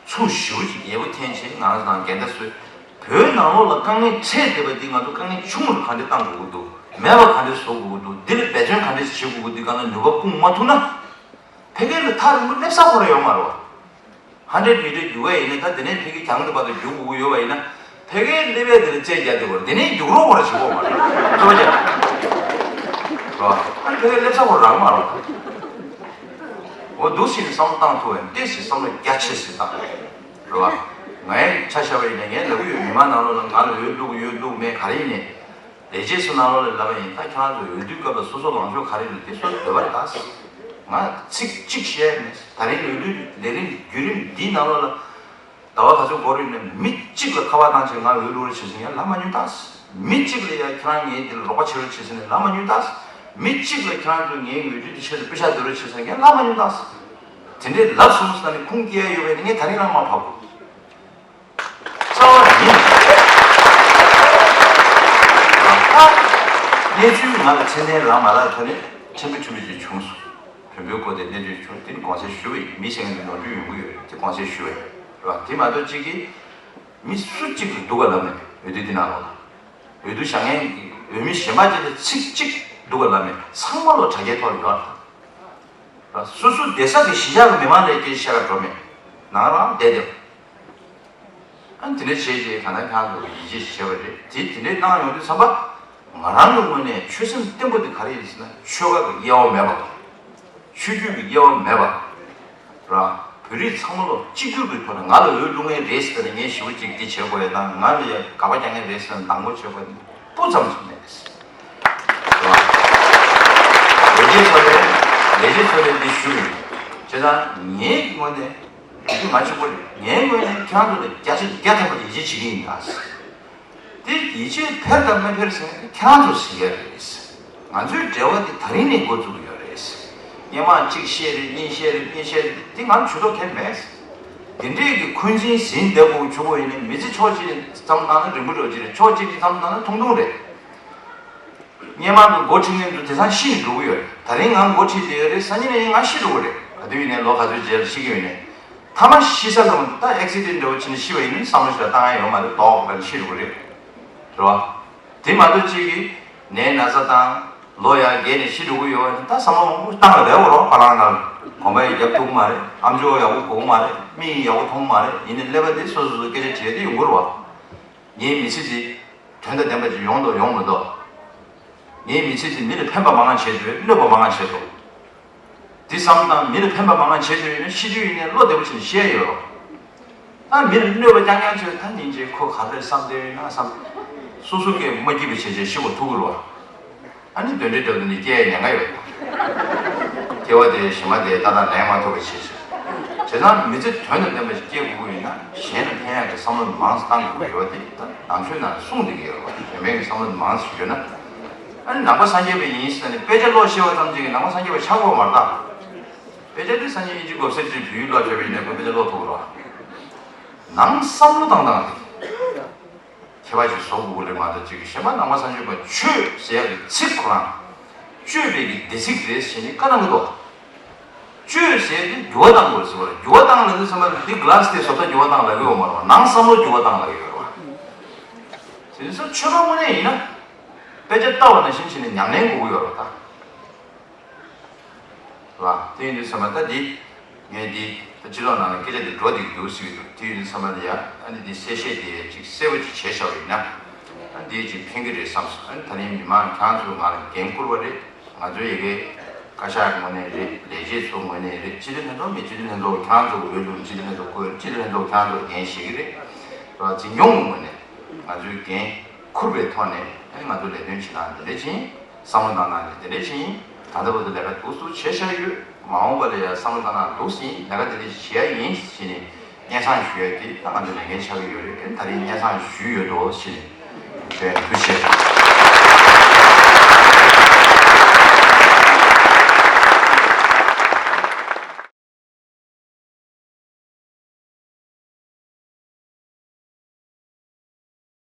ཚུར་ཞེ་པོ་ཅིག་ཡག་པོ་འཐེན་བྱས་ང་ཚོ་དང་འགལ་ཟླ་བཟོས། བོད་ནང་ལོགས་ལ་དཀའ་ངལ་འཕྲད་བསྡད་པ་འདི་ང་ཚོ་དཀའ་ངལ་ཆུང་རུ་ག་འདྲ་བཏང་དགོས་ཀྱི་འདུག་མེད་པ་ག་འདྲ་བཟོ་དགོས་ཀྱི་འདུག་འདི་ལ་འབད་བརྩོན་ག་འདྲ་བྱེད་དགོས་ཀྱི་འདུག་ག་ན་ནུས་པ་སྤུངས་མ་ཐུབ་ན། ཕ་གི་ལ་ཐག་རིང་པོ་སླེབས་ས་ཁོ་རང་ཡོད་མ་རེད་བ། ཧན་ཌེ་རེཌ་མི་ཊར་རྒྱུག་ག་ཡིན་ན་ད་དེ་ནས་ཕ་གི་གྱང་དེ་བར་དུ་རྒྱུག་དགོས་ཀྱི་ཡོད་པ་ཡིན་ན། ཕ་གིར་སླེབས་ཡས་དེ་ལ་རྩེད་རྒྱག་དེ་བར་དེ་ནས་རྒྱུག་རོགས་ཁོ་རང་བྱེད་དགོས་མ་རེད། ཐུབ་པ་བྱས། རེད་བ། ཨ་ནི་ཕ་གིར་སླེབས་ས་ཁོ་རང་མ་རེད་བ། འོ་འདུག་སེ་བསམ་བློ་བཏང་ཐུབ་པ་ཡིན་ཏེ་ཟེར། བསམ་བློ་རྒྱ་ཆེ་ཟེར་བཏང་། རེད་བ། ང་ཡང་ཆ་བཞག་པ་ཡིན་ན་ངས་ལབ་ཀྱི་ཡོད། མི་མང་ནང་ལོགས་ལ་ང་ལ་འོས་བླུག་འོས་བླུག་མེད་ག་རེ་ཡིན་ནའི། ལས་བྱེད་ཚོ་ནང་ལོགས་ལ་ལབ་པ་ཡིན། ད་ཁྱེད་རང་ཚོ་འོས་བསྡུའི་སྐབས་ལ་སོ་སོ་ལངས་ཕྱོགས་ག་རེ་རེད་དེ་སོ་སོ་འདོད་པ་རེད་ད། ང་ཚིག་གཅིག་བཤད་མེད། ད་རིང་འོས་བསྡུ་ལས་རིམ་བརྒྱུད་རིམ་འདིའི་ནང་ལོགས་ལ་ ཟླ་བ་ག་ཚོད་འགོར་ཡོད་ནས་མི་གཅིག་ལ་ཁ་པར་བཏང་བྱས་ང་འོས་བླུག་རོགས་བྱེད་ཟེར་ཡང་ལབ་མ་མྱོང་ད། མི་གཅིག་ལ་ཡང་ཁྱེད་རང་ངའི་འདི་ལ་རོགས་པ་བྱེད་རོགས་བྱེད་ཟེར་ནས་ལབ་མ་མྱོང་ད། མི་གཅིག་ལ་ཁྱེད་རང་ཚོས་ངའི་འོས་བསྡུ་འདི་ཆེད་དུ་པེ་ཤག་བསྡུ་རོགས་བྱེད་ཟེར་ཡང་ལབ་མ་མྱོང་ད། དེ་འདྲའི་ལབ་སོང་ཙང་ནི་ཁུངས་སྐྱེལ་ཡ་ཡོད་པས་ངས་ད་རིང་རང་མར་བབས་དགོས། རྩ་བ་ནས་ད་གནས་ཚུལ་ང་ལ་མཚན་ལྡན་རང་མ་ལག་ཐོག་ནས་ཕྲན་བུ་ཕྲན་བུ་ཅིག་བྱུང་སོང་། བོན་པོའི་སྐོར་དེ་གནས་ཚུལ་བྱུང་དེ་ནི་དགོངས་སེལ་ཞུ་བ་ཡིན། མི་གཞན་གྱི་ནོར་འཁྲུལ་ཡོང་གི་ཡོད་རེད། དེ་དགོངས་སེལ་ཞུ་བ་ཡིན་ར། དེ་མ་གཏོགས་གཅིག་གིས་མི་སུ་གཅིག་ལ་སྡུག་ག་ལབ་མེད། འོས་བསྡུ་འདི་ནང་ལོགས་ལ་འོས་བསྡུ་བཞག་མཁན་གྱི་འོས་མི་གཞན་པ་ཅིག་ལ་ཚིག་གཅིག་སྡུག་ག་ལབ་མེད། ཚང་མ་ལོ་དྲ་རྒྱའི་ཐོག་ལ་ཡོད་རེད། སོ་སོ་བསྡད་ས་གི་གཞིས་ཆགས་ཀྱི་མི་མང་ལ་སྐད་ཆ་བཤད་ག་འགྲོ་མེད། ནང་རང་བསྡད་བསྡད། ཨ་ནི་དེ་འདྲ་བྱས་རྗེས་གང་ལྟར་ཁྱེད་རང་ཚོ་ཡིད་ཆེས་བྱས་པ་རེད། དེ་དེ་འདྲའི་གནང་ཡོང་དུས་ཙམ་པ། ང་རང་གི་ངོས་ནས་ཆོད་སེམས་བརྟན་པོ་དེ་ག་རེ་ཡིན་ཟེར་ན་ཆོལ་ཁ་གི་དབྱེ་བ་མེད་པ་དང་། ཆོས་བརྒྱུད་ཀྱི་དབྱེ་བ་མེད་པ། ར། བོད་རིགས་ཚང་མ་ལོ་གཅིག་གྱུར་གྱི་ཐོག་ནས་ང་ལ་འོས་བླུག་མཁན་རེད་ཟེར་ནས་ངས་ཞེ་པོ་ཅིག་འདི་བྱེད་དགོས་ཡ་དང་ང་ལ་ཡ་དགག་པ་རྒྱག་མཁན་རེད་ཟེར་ནས་སྡང་པོ་བྱེད་དགོས་ཡ་སྤུ་ཙམ་ཞིག་མེད། རེད་བ། ལས་བྱེད་ཚོ་ལས་ལས་བྱེད་ཚོ་ལས་འདི་ཞུ་རེད། བྱས་ཙང་ངའི་ངོས་ནས་འདི་ང་གཅིག་པོ་རེད། ངའི་ངོས་ནས་ཁྱེད་རང་ཚོ་ལ་བརྒྱ་ཆ་བརྒྱ་ཐམ་པ་ཡིད་ཆེས་བྱེད་ཀྱི་ཡིན་ད། དེ་ཡིད་ཆེས་འཕེར་དང་མི་འཕེར་ཟེར་མཁན་དེ་ཁྱེད་རང་ཚོ་ཟིན་ཡ་རེད། ང་ཚོའི་འབྲེལ་བ་དེ་ད་རིང་ནས་འགོ་བཙུགས་ཀྱི་ཡོད་རེད། སྔོན་མ་གཅིག་བཤད་རེད། གཉིས་བཤད་རེད། གཉིས་བཤད་རེད། དེ་ང་ཚོ་ཇུས་གཏོགས་གལ་མེད། དེ་འདྲས་ཀྱི་འཁོན་འཛིན་ཟིན་བསྡད་དགོས་བྱུང་བ་ཡིན་ན་མི་ཚེ་ཕྱོགས་གཅིག་ནས་བསམ་བཏང་ན་རིང་པོ་འགྲོ་གི་རེད། ཕྱོགས་གཅིག་ནས་བསམ་བཏང་ན་ཐུང་ཐུང་རེད། སྔོན་མ་གི་འགོ་ཁྲིད་མཁན་ཚོ་དེང་སང་ཤི་ནས་འགྲོ་གི་ཡོད་རེད། ད་རིང་ང་འགོ་ཁྲིད་བསྡད་ཡོད་རེད། སང་ཉིན་ནས་ང་ཤི་འགྲོ་གི་རེད། ག་དུས་ཡིན་ནའི་ལོ་ག་ཚོད་རྗེས་ལ་ཤི་གི་ཡོད་ནའི། མཐའ་མ་ཤི་ས་ལ་ད་ཨེག་སི་ཌེན་འདྲ་བོ་ཕྱིན་ནས་ཤི་བ་ཡིན་ན་བསམ་བློ་ཞིག་ལ་བཏང་ཡ་ཡོད་མ་རེད། དོགས་པ་ཤི་འགྲོ་གི་རེད། རེད་བ། དེ་མ་གཏོགས་གཅིག་གིས་ནད་ན་ཚ་དང་ལོ་ཡར་རྒས་ནས་ཤི་འགྲོ་གི་ཡོད་པ་ནི་ད་བསམ་བློ་མང་པོ་བཏང་ཡོད་རེད་བ། རོགས་ཁ་ལང་ལ་གོམ་པ་ཡང་རྒྱབ་ཐུབ་ཀྱི་མ་རེད། ཨམ་ཅོག་ཡག་པོ་གོ་གི་མ་རེད། མིག་ཡག་པོ་མཐོང་གི་མ་རེད། ཡིན་ནའི་ཀླད་པ་དེ་སོ་སོ་སོ་སྐད་ཆ་དྲིས་ཏེ་ཡོང་གི་རེད་བ། ངའི་མི་ཚེ་འདི་དོན་དང་ལྡན་པ་ཅིག་ཡོང་འདུག་ཡོང་མི་འདུག་ངའི་མི་ཚེ་འདི་མི་ལ་ཕན་པ་མང་བ་བྱས་འདུག་གནོད་པ་མང་བ་བྱས་འདུག་འདི་བསམ་དང་མི་ལ་ཕན་པ་མང་བ་བྱས་འདུག་ཡིན་ན་ཤི་དུས་ཡིན་ནའི་བློ་བདེ་པོ་བྱས་ནས་ཤི་ཡ་ཡོད་རོགས། ད་མི་ལ་གནོད་པ་རྐྱང་རྐྱང་བྱས་ད་སྙིང་རྗེ་ཁོ་ག་རེ་བསམ་བསྡད་ཡོད་ན་བསམ། སོ་སོ་སྐད་མ་སྐྱིད་པ་བྱས་བྱས་ཤི་བ་ཐུག་གི་རེད་བ། ཨ་ནི་དོན་འབྲས་འདྲ་བོ་འདི་ནི་སྐྱེ་ཡ་ཉེན་ཁ་ཡོད། སྐྱེ་བ་དེ་གཞན་མ་དེ་ཏག་ཏག་ལེན་མ་ཐུབ་པ་བྱེད་ཅིག་བྱས་ཙང་མི་ཚེ་དོན་དང་ལྡན་པ་ཞིག་སྐྱེལ་དགོས་ཀྱི་ཡོད་ན་གཞན་ལ་ཕན་ཡག་གི་བསམ་བློ་མང་ཙམ་བཏང་དགོས་ཀྱི་ཡོད་པ་དེ་ད་ནང་ཆོས་ནང་ལ་གསུངས་བསྡད་ཀྱི་ཡོད་རེད་བ། བོད་སྨན་གྱི་བསམ་བློ་མང་ཙམ་ཞིག་ཡོད་ན། ཨ་ནི་ནང་པ་སངས་རྒྱས་པ་ཡིན་ཟེར་ནས་དཔེ་ཆ་ཀློག་ཤེས་པ་ཙམ་གྱིས་ནང་པ་སངས་རྒྱས་པ་ཆགས་དགོས་མ་རེད་ད། དཔེ་ཆ་དེ་སང་ཉིན་དབྱིན་ཇི་སྒོ་གསེར་གྱི་བོད་ཡིག་ཀློག་ཆོག་པ་ཡིན་ན་ཁོ་དཔེ་ཆ་ཀློག་ཐུབ་ཀྱི་རེད་བ། ནང་བསམ་བློ་བཏང་སྟངས་དེ། མཁས་པ་ཞིག་བཟོ་དགོས་ཀྱི་རེད་མ་གཏོགས་ཅིག་གཞན་པ་ནང་པ་སངས་རྒྱས་པ་ཆོས་ཟེར་ཡག་གི་ཚིག་ཁོ་རང་། སྤྱོད་པའི་གི་སྡེ་ཚིག་རེད་ཟེར་ནས་བཀའ་གནང་གི་འདུག་སྤྱོད་ཟེར་དེ་འགྱུར་བ་བཏང་དགོས་ཟེར་བ་རེད། འགྱུར་བ་བཏང་ལབ་དུས་ཙམ་པ་ལ་འདི་ག་ལ་སི་དེ་བཟོ་ལྟ་འགྱུར་བ་བཏང་ལབ་ཀྱི་ཡོད་མ་རེད་བ། ནང་བསམ་བློ་འགྱུར་བ་བཏང་ལབ་ཀྱི་ཡོད་རེད་བ། དེ་ཚོ་ཆོས་པ་དངོས་གནས་ཡིན་ན། དཔེ་ཆ་ལྟ་བ་ནང་བཞིན་བྱས་ནས་ཉམས་ལེན་དགོས་ཀྱི་ཡོད་རེད་ད། ལ། དེ་ཡིན་དུས་ཙམ་པ་ད་འདི། ངས་འདི་ད་སྤྱི་ཚོགས་ནང་ལ་སྐད་ཆ་འདི་འགྲོ་བསྡད་ཀྱི་འདུག་ཟེར་གྱི་འདུག་དེ་ཡིན་དུས་ཙམ་པ་ལ་ཡ་ཨ་ནི་འདི་གསལ་བཤད་དེ་ཅིག་གསལ་པོ་ཅིག་བྱས་བཞག་པ་ཡིན་ན། ཨ་འདི་ཅིག་ཕན་གྱི་རེད་བསམ་སོང་། ཨ་ནི་ད་རིང་མི་མང་ཁྱེད་རང་ཚོས་ང་ལ་འགན་བསྐུར་བ་རེད། ང་ཚོའི་ཡ་གི་བཀའ་ཤག་ངོས་ནས་རེད། ལས་བྱེད་ཚོ་ངོས་ནས་རེད། སྤྱི་འཐུས་ལྷན་ཚོགས་མི་སྤྱི་འཐུས་ལྷན་ཚོགས་ཁྱེད་རང་ཚོ་གི་འོས་བླུགས། སྤྱི་འཐུས་ལྷན་ཚོགས་བསྐོས། སྤྱི་འཐུས་ལྷན་ཚོགས་ཁྱེད་རང་ཚོར་འགན་བཞེས་ཀྱི་རེད། འཛིན་སྐྱོང་གི་ངོས་ནས་ང་ཚོའི་འགན་འཁུར་བའི་ཐོག་ནས་ཨ་ནི་ང་ཚོ་ལས་དོན་བྱེད་སྟངས་འདི་འདྲ་ཅིག་ཡིན། བསམ་བློ་བཏང་སྟངས་ཀྱི་དེ་འདྲ་ཞིག་ཡིན། ད་ལྟ་བར་དུ་ལས་ཀ་འདུག་སེ་བྱས་བཞག་ཡོད། མ་འོངས་པ་ལ་ཡང་བསམ་བློ་བཏང་སྟངས་འདུག་སེ་ཡིན། ལས་ཀ་དེ་འདྲ་ཞིག་བྱེད་ཡ་ཡིན་ཞེས་ནས་སྙན་སེང་ཞུ་ཡ་དེ་ད་ང་ཚོའི་ལས་འགན་ཆགས་ཀྱི་ཡོད་རེད། ད་རིང་སྙན་སེང་ཞུས་ཡོད་དོ་ཞེས་ནས་བྱས་ཐུགས་རྗེ་ཆེ།